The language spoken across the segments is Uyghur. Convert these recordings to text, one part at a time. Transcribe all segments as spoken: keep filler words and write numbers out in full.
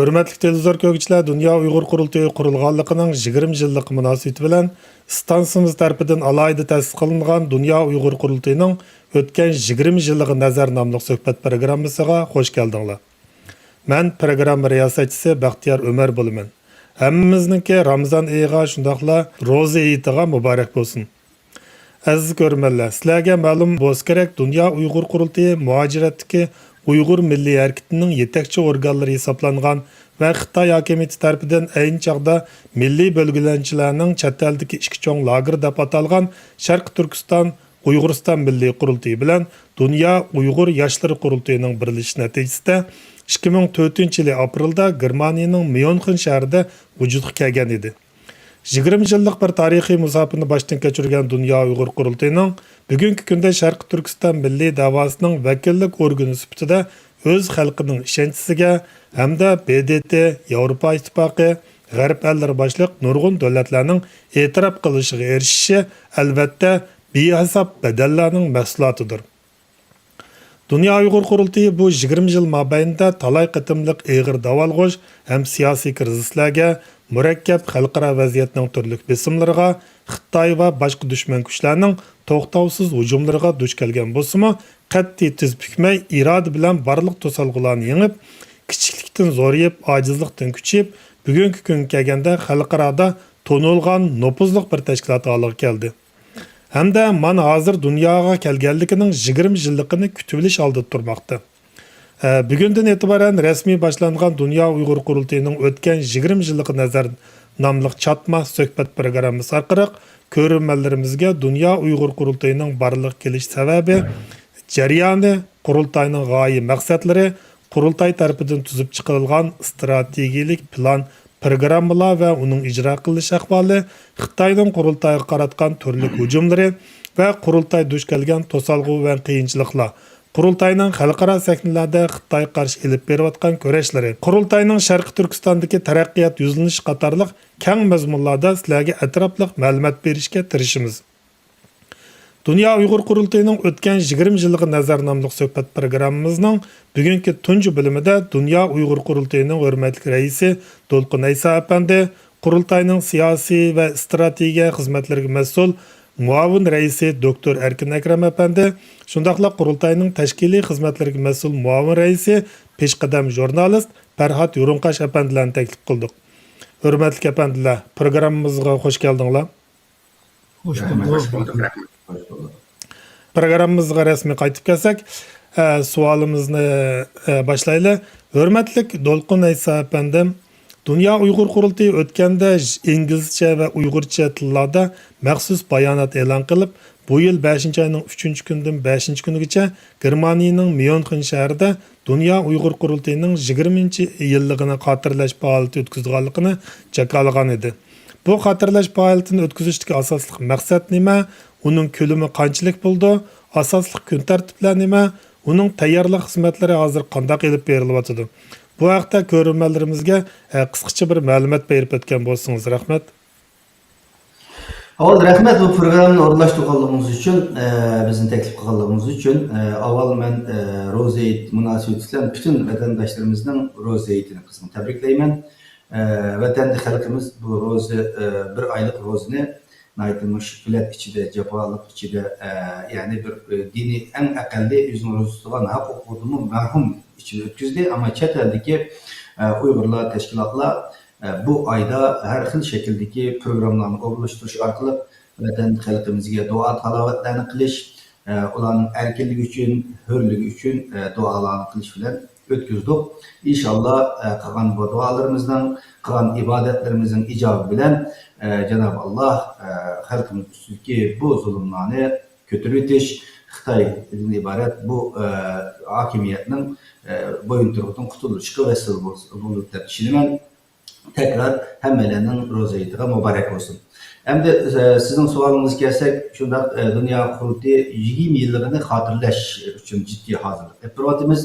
ھۆرمەتلىك تېلېۋىزور كۆرگۈچىلەر، دۇنيا ئۇيغۇر قۇرۇلتىيى قۇرۇلغانلىقىنىڭ يىگىرمە يىللىقى مۇناسىۋىتى بىلەن ئىستانسىمىز تەرىپىدىن ئالاھىدە تەسىس قىلىنغان دۇنيا ئۇيغۇر قۇرۇلتىيىنىڭ ئۆتكەن يىگىرمە يىللىقى نەزەر ناملىق سۆھبەت پروگراممىسىغا خوش كەلدىڭلار. مەن پروگرامما رىياسەتچىسى بەختىيار ئۆمەر بولىمەن. ھەممىمىزنىڭكى رامىزان ئېيىغا، شۇنداقلا روزا ھېيتىغا مۇبارەك بولسۇن. ئەزىز كۆرۈرمەنلەر، سىلەرگە مەلۇم بولسا كېرەك، دۇنيا ئۇيغۇر قۇرۇلتىيى مۇھاجىرەتتىكى ئۇيغۇر مىللىي ھەرىكىتىنىڭ يېتەكچى ئورگانلىرى ھېسابلانغان ۋە خىتاي ھاكىمىيىتى تەرىپىدىن ئەينى چاغدا مىللىي بۆلگۈلەنچىلەرنىڭ چەت ئەلدىكى ئىككى چوڭ لاگېر دەپ ئاتالغان شەرقىي تۈركىستان، ئۇيغۇرىستان مىللىي قۇرۇلتىيى بىلەن دۇنيا ئۇيغۇر ياشلىرى قۇرۇلتىيىنىڭ بىرلىشىش نەتىجىسىدە ئىككى مىڭ تۆتىنچى يىلى ئاپرېلدا گېرمانىيىنىڭ ميۇنخېن شەھىرىدە ۋۇجۇدقا كەلگەن ئىدى. يىگىرمە يىللىق بىر تارىخىي مۇساپىنى باشتىن كەچۈرگەن دۇنيا ئۇيغۇر قۇرۇلتىيىنىڭ بۈگۈنكى كۈندە شەرقىي تۈركىستان مىللىي دەۋاسىنىڭ ۋەكىللىك ئورگىنى سۈپىتىدە ئۆز خەلقىنىڭ ئىشەنچىسىگە ھەمدە ب د ت، ياۋروپا ئىتتىپاقى، غەرب ئەللىرى باشلىق نۇرغۇن دۆلەتلەرنىڭ ئېتىراپ قىلىشىغا ئېرىشىشى، ئەلۋەتتە، بىھېساب بەدەللەرنىڭ مەھسۇلاتىدۇر. دۇنيا ئۇيغۇر قۇرۇلتىيى بۇ يىگىرمە يىل مابەينىدە تالاي قېتىملىق ئېغىر داۋالغۇش ھەم سىياسىي كىرىزىسلەرگە، مۇرەككەپ خەلقئارا ۋەزىيەتنىڭ تۈرلۈك بېسىملىرىغا، خىتاي ۋە باشقا دۈشمەن كۈچلەرنىڭ توختاۋسىز ھۇجۇملىرىغا دۇچ كەلگەن بولسىمۇ، قەتئىي تىز پۈكمەي، ئىرادە بىلەن بارلىق توسالغۇلارنى يېڭىپ، كىچىكلىكتىن زورىيىپ، ئاجىزلىقتىن كۈچىيىپ، بۈگۈنكى كۈنگە كەلگەندە خەلقئارادا تونۇلغان نوپۇزلۇق بىر تەشكىلات ھالىغا كەلدى. ھەمدە مانا ھازىر دۇنياغا كەلگەنلىكىنىڭ يىگىرمە يىللىقىنى كۈتۈۋېلىش ئالدىدا تۇرماقتا. ئە، بۈگۈندىن ئېتىبارەن رەسمىي باشلانغان دۇنيا ئۇيغۇر قۇرۇلتىيىنىڭ ئۆتكەن يىگىرمە يىللىقى نەزەر ناملىق چاتما سۆھبەت پروگراممىسى ئارقىلىق كۆرۈرمەنلىرىمىزگە دۇنيا ئۇيغۇر قۇرۇلتىيىنىڭ بارلىققا كېلىش سەۋەبى، جەريانى، قۇرۇلتاينىڭ غايە مەقسەتلىرى، قۇرۇلتاي تەرىپىدىن تۈزۈپ چىقىرىلغان ئىستراتېگىيەلىك پىلان، پروگراممىلار ۋە ئۇنىڭ ئىجرا قىلىنىش ئەھۋالى، خىتاينىڭ قۇرۇلتايغا قاراتقان تۈرلۈك ھۇجۇملىرى ۋە قۇرۇلتاي دۇچ كەلگەن توسالغۇ ۋە قىيىنچىلىقلار، قۇرۇلتاينىڭ خەلقئارا سەھنىلەردە خىتايغا قارشى ئېلىپ بېرىۋاتقان كۈرەشلىرى، قۇرۇلتاينىڭ شەرقىي تۈركىستاندىكى تەرەققىيات يۈزلىنىشى قاتارلىق كەڭ مەزمۇنلاردا سىلەرگە ئەتراپلىق مەلۇمات بېرىشكە تىرىشىمىز. دۇنيا ئۇيغۇر قۇرۇلتىيىنىڭ ئۆتكەن يىگىرمە يىللىقى نەزەر ناملىق سۆھبەت پروگراممىمىزنىڭ بۈگۈنكى تۇنجى بۆلۈمىدە دۇنيا ئۇيغۇر قۇرۇلتىيىنىڭ ھۆرمەتلىك رەئىسى دولقۇن ئەيسا ئەپەندى، قۇرۇلتاينىڭ سىياسىي ۋە ئىستراتېگىيە خىزمەتلىرىگە مەسئۇل مۇئاۋىن رەئىسى دوكتور ئەركىن ئەكرەم ئەپەندى، شۇنداقلا قۇرۇلتاينىڭ تەشكىلىي خىزمەتلىرىگە مەسئۇل مۇئاۋىن رەئىسى، پېشقەدەم ژۇرنالىست پەرھات يۇرۇنقاش ئەپەندىلەرنى تەكلىپ قىلدۇق. ھۆرمەتلىك ئەپەندىلەر، پروگراممىمىزغا خوش كەلدىڭلار. خوش رەھمەت، بولدۇق. خوش بولدۇق، رەھمەت. خوش بولدۇق. پروگراممىمىزغا رەسمىي قايتىپ كەلسەك، ئە، سوئالىمىزنى، ئە، باشلايلى. ھۆرمەتلىك دولقۇن ئەيسا ئەپەندىم، دۇنيا ئۇيغۇر قۇرۇلتىيى ئۆتكەندە ئىنگلىزچە ۋە ئۇيغۇرچە تىللاردا مەخسۇس بايانات ئېلان قىلىپ، بۇ يىل بەشىنچى ئاينىڭ ئۈچىنچى كۈنىدىن بەشىنچى كۈنىگىچە گېرمانىيىنىڭ ميۇنخېن شەھىرىدە دۇنيا ئۇيغۇر قۇرۇلتىيىنىڭ يىگىرمىنچى يىللىقىنى خاتىرىلەش پائالىيىتى ئۆتكۈزىدىغانلىقىنى جاكارلىغان ئىدى. بۇ خاتىرىلەش پائالىيىتىنى ئۆتكۈزۈشتىكى ئاساسلىق مەقسەت نېمە؟ ئۇنىڭ كۆلىمى قانچىلىك بولىدۇ؟ ئاساسلىق كۈن تەرتىپلەر نېمە؟ ئۇنىڭ تەييارلىق خىزمەتلىرى ھازىر قانداق ئېلىپ بېرىلىۋاتىدۇ؟ بۇ ھەقتە كۆرۈرمەنلىرىمىزگە، ئە، قىسقىچە بىر مەلۇمات بېرىپ ئۆتكەن بولسىڭىز، رەھمەت. ئاۋۋال رەھمەت بۇ پروگراممىنى ئورۇنلاشتۇرغانلىقىڭىز ئۈچۈن، ئە، بىزنى تەكلىپ قىلغانلىقىڭىز ئۈچۈن. ئە، ئاۋۋال مەن، ئە، روزا ھېيت مۇناسىۋىتى بىلەن پۈتۈن ۋەتەنداشلىرىمىزنىڭ روزا ھېيتىنى قىزغىن تەبرىكلەيمەن. ئە، ۋەتەندە خەلقىمىز بۇ روزا، ئە، بىر ئايلىق روزىنى ناھايىتى مۇشكۈلات ئىچىدە، جاپالىق ئىچىدە، ئە، يەنى بىر، ئە، دىنىي ئەڭ ئەقەللىي ئۆزىنىڭ روزىسى تۇتىدىغان ھەق ھوقۇقىدىنمۇ مەھرۇم ئىچىدە ئۆتكۈزدى. ئەمما چەت ئەلدىكى، ئە، ئۇيغۇرلار، تەشكىلاتلار، ئە، بۇ ئايدا ھەر خىل شەكىلدىكى پروگراممىلارنى ئورۇنلاشتۇرۇش ئارقىلىق ۋەتەن خەلقىمىزگە دۇئا تالاۋەتلەرنى قىلىش، ئە، ئۇلارنىڭ ئەركىنلىكى ئۈچۈن، ھۆرلۈكى ئۈچۈن، ئە، دۇئالارنى قىلىش بىلەن ئۆتكۈزدۇق. ئىنشاللا، ئە، قىلغان بۇ دۇئالىرىمىزنىڭ، قىلغان ئىبادەتلىرىمىزنىڭ ئىجابى بىلەن، ئە، جانابى ئاللا، ئە، خەلقىمىز ئۈستىدىكى بۇ زۇلۇملارنى كۆتۈرۈۋېتىش، خىتايدىن ئىبارەت بۇ، ئە، ھاكىمىيەتنىڭ، ئە، بويۇنتۇرۇقىدىن قۇتۇلۇشىغا ۋەسىلە بولسا، بولىدۇ دەپ ئىشىنىمەن. تەكرار ھەممەيلەننىڭ روزا ھېيتىغا مۇبارەك بولسۇن. ئەمدى، ئە، سىزنىڭ سوئالىڭىزغا كەلسەك، شۇنداق، ئە، دۇنيا قۇرۇلتىيى يىگىرمە يىللىقىنى خاتىرىلەش ئۈچۈن جىددىي ھازىرلىق ئېلىپ بېرىۋاتىمىز.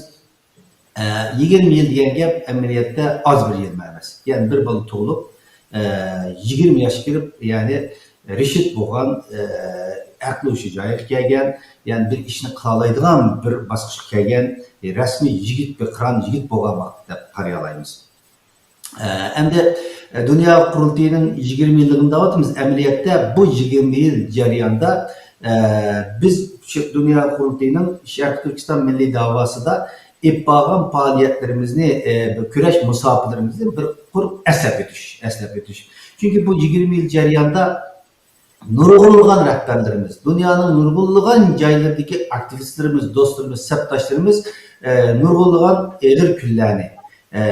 ئە، يىگىرمە يىل دېگەن گەپ ئەمەلىيەتتە ئاز بىر يىلمۇ ئەمەس. يەنى بىر بالا تۇغۇلۇپ، ئە، يىگىرمە ياشقا كىرىپ، يەنى رېشىت بولغان، ئە، ئەقلى ھوشى جايىغا كەلگەن، يەنى بىر ئىشنى قىلالايدىغان بىر باسقۇچقا كەلگەن، ئە، رەسمىي يىگىت، بىر قىران يىگىت بولغان ۋاقىت دەپ قارىيالايمىز. ئەمدى، ئە، دۇنيا قۇرۇلتىيىنىڭ يىگىرمە يىللىقىنى دەۋاتىمىز. ئەمەلىيەتتە بۇ يىگىرمە يىل جەريانىدا، ئە، بىز شۇ دۇنيا قۇرۇلتىيىنىڭ شەرقىي تۈركىستان مىللىي داۋاسىدا ئېلىپ بارغان پائالىيەتلىرىمىزنى، ئە، بىر كۈرەش مۇساپىلىرىمىزنى بىر قۇر ئەسلەپ ئۆتۈش، ئەسلەپ ئۆتۈش. چۈنكى بۇ يىگىرمە يىل جەريانىدا نۇرغۇنلىغان رەھبەرلىرىمىز، دۇنيانىڭ نۇرغۇنلىغان جايلىرىدىكى ئاكتىۋىستلىرىمىز، دوستلىرىمىز، سەپداشلىرىمىز، ئە، نۇرغۇنلىغان ئېغىر كۈنلەرنى، ئە،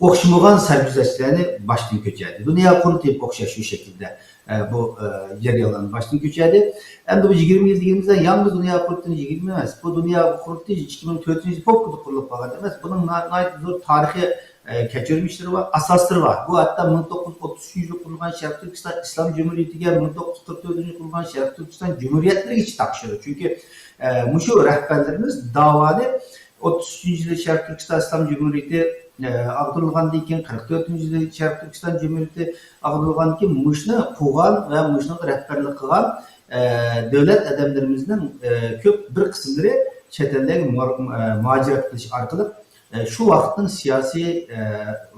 ئوخشىمىغان سەرگۈزەشتلەرنى باشتىن كۆچۈردى. دۇنيا قۇرۇلتىيىغا ئوخشاش شۇ شەكىلدە، ئە، بۇ، ئە، جەريانلارنى باشتىن كۆچۈردى. ئەمدى بۇ يىگىرمە يىل دېگىنىمىزدە يالغۇز دۇنيا قۇرۇلتىيىنىڭ يىگىرمە يىلى ئەمەس. بۇ دۇنيا قۇرۇلتىيى ئىككى مىڭ تۆتىنچى يىلى پوپكىدا قۇرۇلۇپ قالغان ئەمەس. بۇنىڭ ناھايىتى زور تارىخىي ئە، كەچۈرمىشلىرى بار، ئاساسلىرى بار. بۇ ھەتتا مىڭ توققۇز يۈز ئوتتۇز ئۈچىنچى يىلى قۇرۇلغان شەرقىي تۈركىستان ئىسلام جۇمھۇرىيىتىگە، مىڭ توققۇز يۈز قىرىق تۆتىنچى يىلى قۇرۇلغان شەرقىي تۈركىستان جۇمھۇرىيەتلىرىگىچە تاقىشىدۇ. چۈنكى، ئە، مۇشۇ رەھبەرلىرىمىز داۋانى ئوتتۇز ئۈچىنچى يىلى شەرقىي تۈركىستان ئىسلام جۇمھۇرىيىتى، ئە، ئاغدۇرۇلغاندىن كېيىن، قىرىق تۆتىنچى يىلى شەرقىي تۈركىستان جۇمھۇرىيىتى ئاغدۇرۇلغاندىن كېيىن مۇشۇنى قۇرغان ۋە مۇشۇنىڭغا رەھبەرلىك قىلغان، ئە، دۆلەت ئادەملىرىمىزنىڭ، ئە، كۆپ بىر قىسىملىرى چەت ئەللەرگە مۇ-، ئە، مۇھاجىرەت قىلىش ئارقىلىق ئە، شۇ ۋاقىتنىڭ سىياسىي، ئە،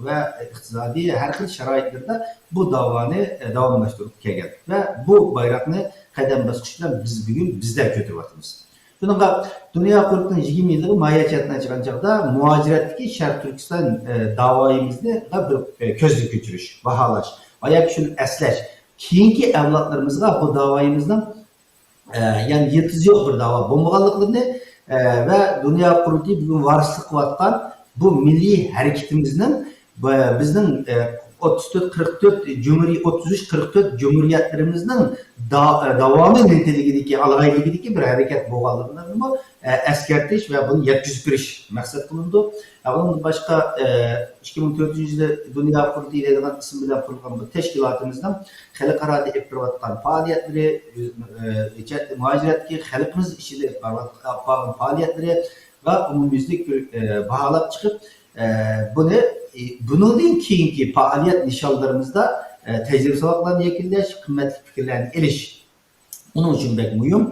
ۋە ئىقتىسادىي ھەر خىل شارائىتلىرىدا بۇ داۋانى، ئە، داۋاملاشتۇرۇپ كەلگەن ۋە بۇ بايراقنى قەدەم باسقۇچ بىلەن بىز بۈگۈن بىزدە كۆتۈرۈۋاتىمىز. شۇنىڭغا دۇنيا قۇرۇلتىيىنىڭ يىگىرمە يىللىقى ماھىيەت جەھەتتىن ئېيتقان چاغدا مۇھاجىرەتتىكى شەرقىي تۈركىستان، ئە، داۋايىمىزنى بىر، ئە، كۆزدىن كەچۈرۈش، باھالاش ۋە ياكى شۇنى ئەسلەش، كېيىنكى ئەۋلادلىرىمىزغا بۇ داۋايىمىزنىڭ ئە، يەنى يىلتىزى يوق بىر داۋا بولمىغانلىقلىرىنى، ئە، ۋە دۇنيا قۇرۇلتىيى بۈگۈن ۋارىسلىق قىلىۋاتقان بۇ مىللىي ھەرىكىتىمىزنىڭ، بە-، بىزنىڭ، ئە، ئوتتۇز تۆت قىرىق تۆت جۇمھۇرىي-، ئوتتۇز ئۈچ قىرىق تۆت جۇمھۇرىيەتلىرىمىزنىڭ دا-، ئە، داۋامى نىتېلىكىدىكى، ئالاھىدىلىكىدىكى بىر ھەرىكەت بولغانلىقىنىمۇ، ئە، ئەسكەرتىش ۋە بۇنى يەتكۈزۈپ بېرىش مەقسەت قىلىنىدۇ. ۋە ئۇنىڭدىن باشقا، ئىككى مىڭ تۆتىنچى يىلى دۇنيا قۇرۇلتىيى دەيدىغان ئىسىم بىلەن قۇرۇلغان بۇ تەشكىلاتىمىزنىڭ خەلقئارادا ئېلىپ بېرىۋاتقان پائالىيەتلىرى، مۇھاجىرەتتىكى خەلقىمىز ئىچىدە ئېلىپ بارغان پائالىيەتلىرى ۋە ئومۇميۈزلۈك بىر، باھالاپ چىقىپ، بۇنى، بۇنىڭدىن كېيىنكى پائالىيەت نىشانلىرىمىزدا، تەجرىبە ساۋاقلارنى يەكۈنلەش، قىممەتلىك پىكىرلەرنى ئېلىش، ئۇنىڭ ئۈچۈن بەك مۇھىم.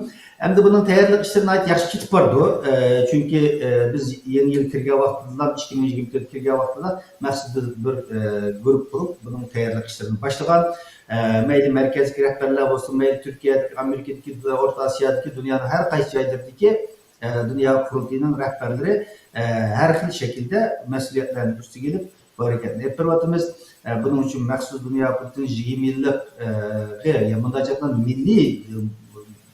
ئەمدى بۇنىڭ تەييارلىق ئىشلىرى ناھايىتى ياخشى كېتىپ بارىدۇ. ئە، چۈنكى، ئە، بىز يېڭى يىل كىرگەن ۋاقتىدىلا، ئىككى مىڭ يىگىرمە تۆت كىرگەن ۋاقتىدا مەخسۇس بىر، بىر، ئە، گۇرۇپ قۇرۇپ، بۇنىڭ تەييارلىق ئىشلىرىنى باشلىغان. ئە، مەيلى مەركەزدىكى رەھبەرلەر بولسۇن، مەيلى تۈركىيەدىكى، ئامېرىكىدىكى، ئورتا ئاسىيادىكى، دۇنيانىڭ ھەر قايسى جايلىرىدىكى، ئە، دۇنيا قۇرۇلتىيىنىڭ رەھبەرلىرى، ئە، ھەر خىل شەكىلدە مەسئۇلىيەتلەرنى ئۈستىگە ئېلىپ، بۇ ھەرىكەتنى ئېلىپ بېرىۋاتىمىز. ئە، بۇنىڭ ئۈچۈن مەخسۇس دۇنيا قۇرۇلتىيىنىڭ يىگىرمە يىللىق، ئە، يا مۇنداقچە ئېيتقاندا مىللىي، ئە،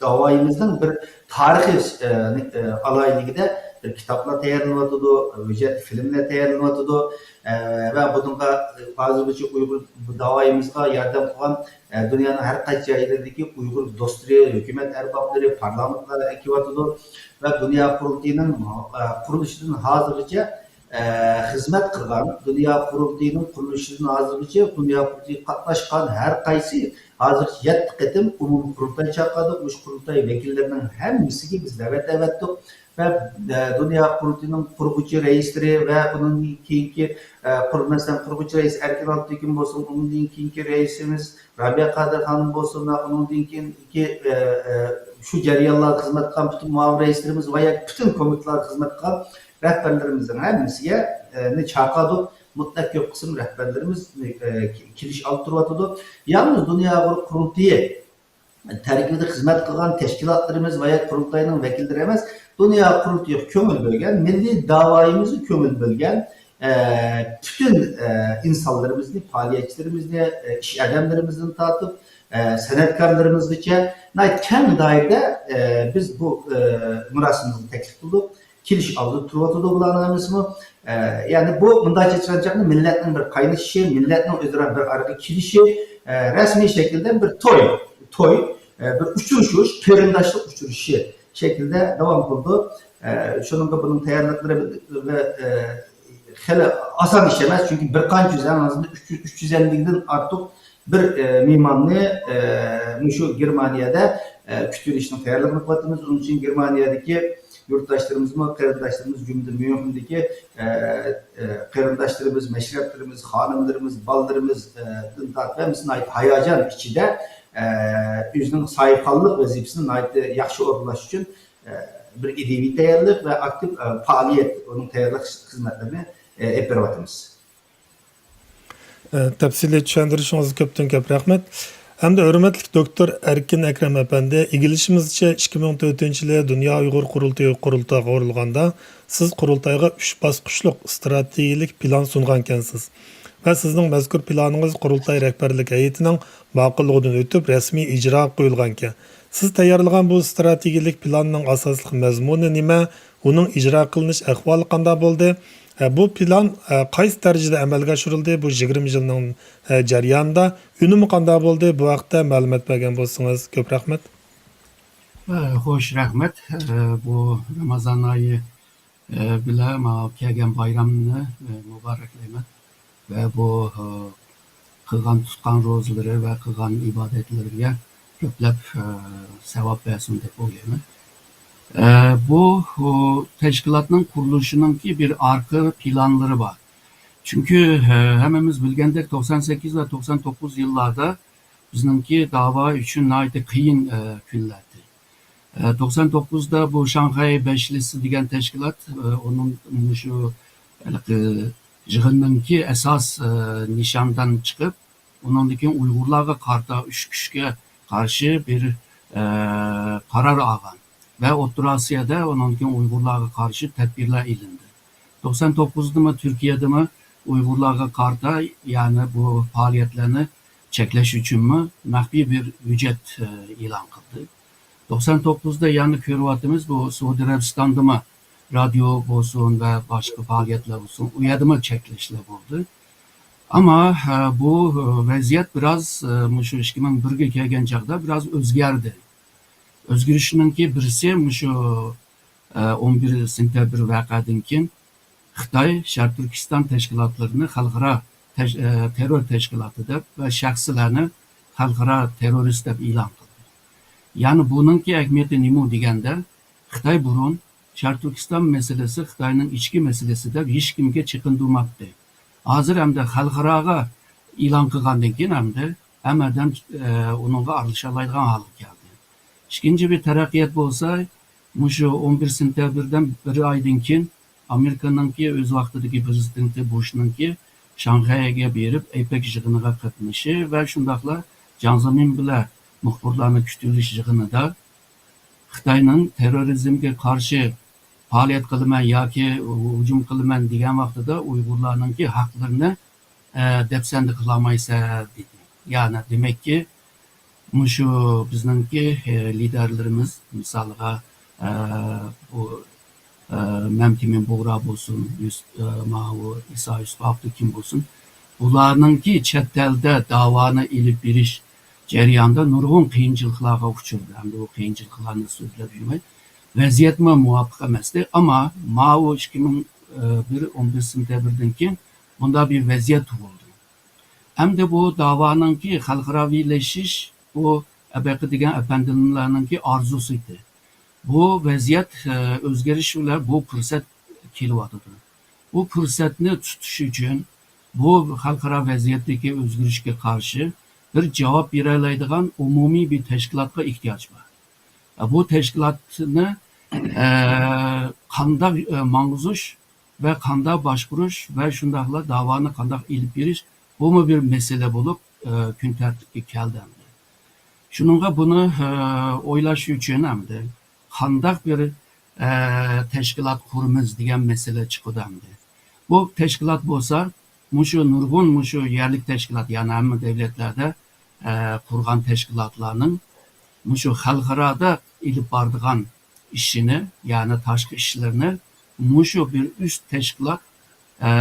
داۋايىمىزنىڭ بىر تارىخىي، ئە، ئە، ئالاھىدىلىكىدە بىر كىتابلار تەييارلىنىۋاتىدۇ، ھۆججەتلىك فىلىملەر تەييارلىنىۋاتىدۇ. ئە، ۋە بۇنىڭغا، ئە، ھازىرغىچە ئۇيغۇر داۋايىمىزغا ياردەم قىلغان، ئە، دۇنيانىڭ ھەر قايسى جايلىرىدىكى ئۇيغۇر دوستلىرى، ھۆكۈمەت ئەربابلىرى، پارلامېنتلار كېلىۋاتىدۇ. ۋە دۇنيا قۇرۇلتىيىنىڭ، ئە، قۇرۇلۇشىدىن ھازىرغىچە ئە، خىزمەت قىلغان، دۇنيا قۇرۇلتىيىنىڭ قۇرۇلۇشىدىن ھازىرغىچە دۇنيا قۇرۇلتىيىغا قاتناشقان ھەر قايسى، ھازىرغىچە يەتتە قېتىم ئومۇمىي قۇرۇلتاي چاقىردۇق. مۇشۇ قۇرۇلتاي ۋەكىللىرىنىڭ ھەممىسىگە بىز دەۋەت ئەۋەتتۇق. ۋە، ئە، دۇنيا قۇرۇلتىيىنىڭ قۇرغۇچى رەئىسلىرى ۋە ئۇنىڭدىن كېيىنكى، ئە، قۇر-، مەسىلەن، قۇرغۇچى رەئىس ئەركىن ئالتىنتېكىن بولسۇن، ئۇنىڭدىن كېيىنكى رەئىسىمىز رابىيە قادىر خانىم بولسۇن ۋە ئۇنىڭدىن كېيىنكى، ئە، ئە، شۇ جەريانلاردا خىزمەت قىلغان پۈتۈن مۇئاۋىن رەئىسلىرىمىز ۋە ياكى پۈتۈن كومىتېتلاردا خىزمەت قىلغان رەھبەرلىرىمىزنىڭ ھەممىسىگە، ئە، نى چاقىردۇق. مۇتلەق كۆپ قىسىم رەھبەرلىرىمىز، ئە، كېلىش ئالدى تۇرۇۋاتىدۇ. يالغۇز دۇنيا ئۇيغۇر قۇرۇلتىيى تەركىبىدە خىزمەت قىلغان تەشكىلاتلىرىمىز ۋە يا قۇرۇلتاينىڭ ۋەكىللىرى ئەمەس، دۇنيا قۇرۇلتىيىغا كۆڭۈل بۆلگەن، مىللىي داۋايىمىزغا كۆڭۈل بۆلگەن، ئە، پۈتۈن، ئە، ئىنسانلىرىمىزنى، پائالىيەتچىلىرىمىزنى، ئە، ئىش ئادەملىرىمىزدىن تارتىپ، ئە، سەنئەتكارلىرىمىزغىچە ناھايىتى كەڭ دائىرىدە، ئە، بىز بۇ، ئە، مۇراسىمىمىزنى تەكلىپ قىلدۇق. كېلىش ئالدىدا تۇرۇۋاتىدۇ بۇلارنىڭ ھەممىسىمۇ. ئە، يەنى بۇ مۇنداقچە ئېيتقان چاغدا مىللەتنىڭ بىر قاينىشىشى، مىللەتنىڭ ئۆزئارا بىر ئارىغا كېلىشى، ئە، رەسمىي شەكىلدە بىر توي، توي، ئە، بىر ئۇچرىشىش، قېرىنداشلىق ئۇچرىشىشى شەكلىدە داۋام قىلىدۇ. ئە، شۇنىڭغا بۇنىڭ تەييارلىقلىرى ۋە، ئە، خېلى ئاسان ئىش ئەمەس، چۈنكى بىر قانچە يۈز، ئەڭ ئازىندا ئۈچ يۈز، ئۈچ يۈز ئەللىكتىن ئارتۇق بىر، ئە، مېھماننى، ئە، مۇشۇ گېرمانىيەدە، ئە، كۈتۈۋېلىشنىڭ تەييارلىقىنى قىلىۋاتىمىز. ئۇنىڭ ئۈچۈن گېرمانىيەدىكى يۇرتداشلىرىمىزمۇ، قېرىنداشلىرىمىز، جۈملىدىن ميۇنخېندىكى، ئە، ئە، قېرىنداشلىرىمىز، مەشرەپلىرىمىز، خانىملىرىمىز، بالىلىرىمىز، ئە، دىن تارتىپ ھەممىسى ناھايىتى ھاياجان ئىچىدە، ئە، ئۆزىنىڭ ساھىبخانلىق ۋەزىپىسىنى ناھايىتى ياخشى ئورۇنلاش ئۈچۈن، ئە، بىر ئىدىيىۋى تەييارلىق ۋە ئاكتىپ، ئە، پائالىيەت، ئۇنىڭ تەييارلىق خىزمەتلىرىنى، ئە، ئېلىپ بېرىۋاتىمىز. ئە، تەپسىلىي چۈشەندۈرۈشىڭىزگە كۆپتىن كۆپ رەھمەت. ئەمدى ھۆرمەتلىك دوكتور ئەركىن ئەكرەم ئەپەندى، ئىگىلىشىمىزچە، ئىككى مىڭ تۆتىنچى يىلى دۇنيا ئۇيغۇر قۇرۇلتىيى قۇرۇلتايغا قۇرۇلغاندا، سىز قۇرۇلتايغا ئۈچ باسقۇچلۇق ئىستراتېگىيەلىك پىلان سۇنغانكەنسىز. ۋە سىزنىڭ مەزكۇر پىلانىڭىز قۇرۇلتاي رەھبەرلىك ھەيئىتىنىڭ ماقۇللۇقىدىن ئۆتۈپ، رەسمىي ئىجراغا قويۇلغانىكەن. سىز تەييارلىغان بۇ ئىستراتېگىيەلىك پىلاننىڭ ئاساسلىق مەزمۇنى نېمە؟ ئۇنىڭ ئىجرا قىلىنىش ئەھۋالى قانداق بولدى؟ ئە، بۇ پىلان، ئە، قايسى دەرىجىدە ئەمەلگە ئاشۇرۇلدى بۇ يىگىرمە يىلنىڭ، ئە، جەريانىدا؟ ئۈنۈمى قانداق بولدى؟ بۇ ھەقتە مەلۇمات بەرگەن بولسىڭىز كۆپ رەھمەت. ئە، خوش، رەھمەت. ئە، بۇ رامازان ئايى، ئە، بىلەن ماۋۇ كەلگەن بايرامنى، ئە، مۇبارەكلەيمەن. ۋە بۇ، ئە، قىلغان تۇتقان روزىلىرى ۋە قىلغان ئىبادەتلىرىگە كۆپلەپ، ئە، ساۋاب بەرسۇن دەپ ئويلايمەن. ئە، بۇ، ئۇ، تەشكىلاتنىڭ قۇرۇلۇشىنىڭكى بىر ئارقا پىلانلىرى بار. چۈنكى، ئە، ھەممىمىز بىلگەندەك، توقسان سەككىز ۋە توقسان توققۇز يىللاردا بىزنىڭكى داۋا ئۈچۈن ناھايىتى قىيىن، ئە، كۈنلەردى. ئە، توقسان توققۇزدا بۇ شاڭخەي بەشلىسى دېگەن تەشكىلات، ئە، ئۇنىڭ مۇشۇ ھېلىقى يىغىننىڭكى ئاساس، ئە، نىشاندىن چىقىپ، ئۇنىڭدىن كېيىن ئۇيغۇرلارغا قارىتا ئۈچ كۈچكە قارشى بىر، ئە، قارار ئالغان ۋە ئوتتۇرا ئاسىيادا ئۇنىڭدىن كېيىن ئۇيغۇرلارغا قارشى تەدبىرلەر ئېلىندى. توقسان توققۇزدىمۇ تۈركىيەدىمۇ ئۇيغۇرلارغا قارىتا، يەنى بۇ پائالىيەتلەرنى چەكلەش ئۈچۈنمۇ مەخپىي بىر ھۆججەت، ئە، ئېلان قىلدى. توقسان توققۇزدا يەنە كۆرۈۋاتىمىز، بۇ سئۇدى ئەرەبىستاندىمۇ رادىيو بولسۇن ۋە باشقا پائالىيەتلەر بولسۇن، ئۇ يەردىمۇ چەكلەشلەر بولدى. ئەمما، ئە، بۇ، ئە، ۋەزىيەت بىراز، ئە، مۇشۇ ئىككى مىڭ بىرگە كەلگەن چاغدا بىراز ئۆزگەردى. ئۆزگىرىشنىڭكى بىرسى مۇشۇ، ئە، ئون بىر سېنتەبىر ۋەقەدىن كېيىن خىتاي شەرقىي تۈركىستان تەشكىلاتلىرىنى خەلقئارا تەش-، ئە، تېررور تەشكىلاتى دەپ ۋە شەخسلەرنى خەلقئارا تېررورىست دەپ ئېلان قىلدى. يەنى بۇنىڭكى ئەھمىيىتى نېمە دېگەندە، خىتاي بۇرۇن شەرقىي تۈركىستان مەسىلىسى خىتاينىڭ ئىچكى مەسىلىسى دەپ ھېچكىمگە چېقىندۇرماپتۇ. ھازىر ئەمدى خەلقئاراغا ئېلان قىلغاندىن كېيىن ئەمدى ھەممە ئادەم، ئە، ئۇنىڭغا ئارىلىشالايدىغان ھالغا كەلدى. ئىككىنچى بىر تەرەققىيات بولسا، مۇشۇ ئون بىر سېنتەبىردىن بىر ئايدىن كېيىن ئامېرىكىنىڭكى ئۆز ۋاقتىدىكى پرېزىدېنتى بۇشنىڭكى شاڭخەيگە بېرىپ، ئەيپەك يىغىنىغا قاتنىشى ۋە شۇنداقلا جاڭ زېمىن بىلەن مۇخبىرلارنى كۈتۈۋېلىش يىغىنىدا خىتاينىڭ تېررورىزمگە قارشى پائالىيەت قىلىمەن ياكى ھۇجۇم قىلىمەن دېگەن ۋاقتىدا ئۇيغۇرلارنىڭكى ھەقلىرىنى، ئە، دەپسەندە قىلالمايسەن دېدى. يەنى دېمەككى، مۇشۇ بىزنىڭكى، ئە، لىدەرلىرىمىز، مىسالغا، ئە، بۇ، ئە، مەمتىمىن بۇغرا بولسۇن، يۈس-، ئە، ماۋۇ ئىسا يۈسۈپ ئابدۇكىم بولسۇن، بۇلارنىڭكى چەت ئەلدە داۋانى ئېلىپ بېرىش جەريانىدا نۇرغۇن قىيىنچىلىقلارغا ئۇچرىدى. ئەمدى بۇ قىيىنچىلىقلارنى سۆزلەپ يۈرمەي، ۋەزىيەتمۇ مۇۋاپىق ئەمەستى. ئەمما ماۋۇ ئىككى مىڭ بىر ئون بىر سېنتەبىردىن كېيىن بۇنداق بىر ۋەزىيەت تۇغۇلدى. ئەمدى بۇ داۋانىڭكى خەلقئاراۋىلىشىش، بۇ ئەبەقى دېگەن ئەپەندىملەرنىڭكى ئارزۇسى ئىدى. بۇ ۋەزىيەت، ئە، ئۆزگىرىش بىلەن بۇ پۇرسەت كېلىۋاتىدۇ. بۇ پۇرسەتنى تۇتۇش ئۈچۈن، بۇ خەلقئارا ۋەزىيەتتىكى ئۆزگىرىشكە قارشى بىر جاۋاب بېرەلەيدىغان ئومۇمىي بىر تەشكىلاتقا ئېھتىياج بار. ئە، بۇ تەشكىلاتنى، ئە، قانداق، ئە، ماڭغۇزۇش ۋە قانداق باشقۇرۇش ۋە شۇنداقلا داۋانى قانداق ئېلىپ بېرىش، بۇمۇ بىر مەسىلە بولۇپ، ئە، كۈن تەرتىپكە كەلدى ئەمدى. شۇنىڭغا بۇنى، ئە، ئويلاش ئۈچۈن ئەمدى قانداق بىر، ئە، تەشكىلات قۇرىمىز دېگەن مەسىلە چىقىدۇ ئەمدى. بۇ تەشكىلات بولسا مۇشۇ نۇرغۇن مۇشۇ يەرلىك تەشكىلات، يەنى ھەممە دەۋلەتلەردە، ئە، قۇرغان تەشكىلاتلارنىڭ مۇشۇ خەلقئارادا ئېلىپ بارىدىغان ئىشىنى، يەنى تاشقى ئىشلىرىنى مۇشۇ بىر ئۈست تەشكىلات، ئە،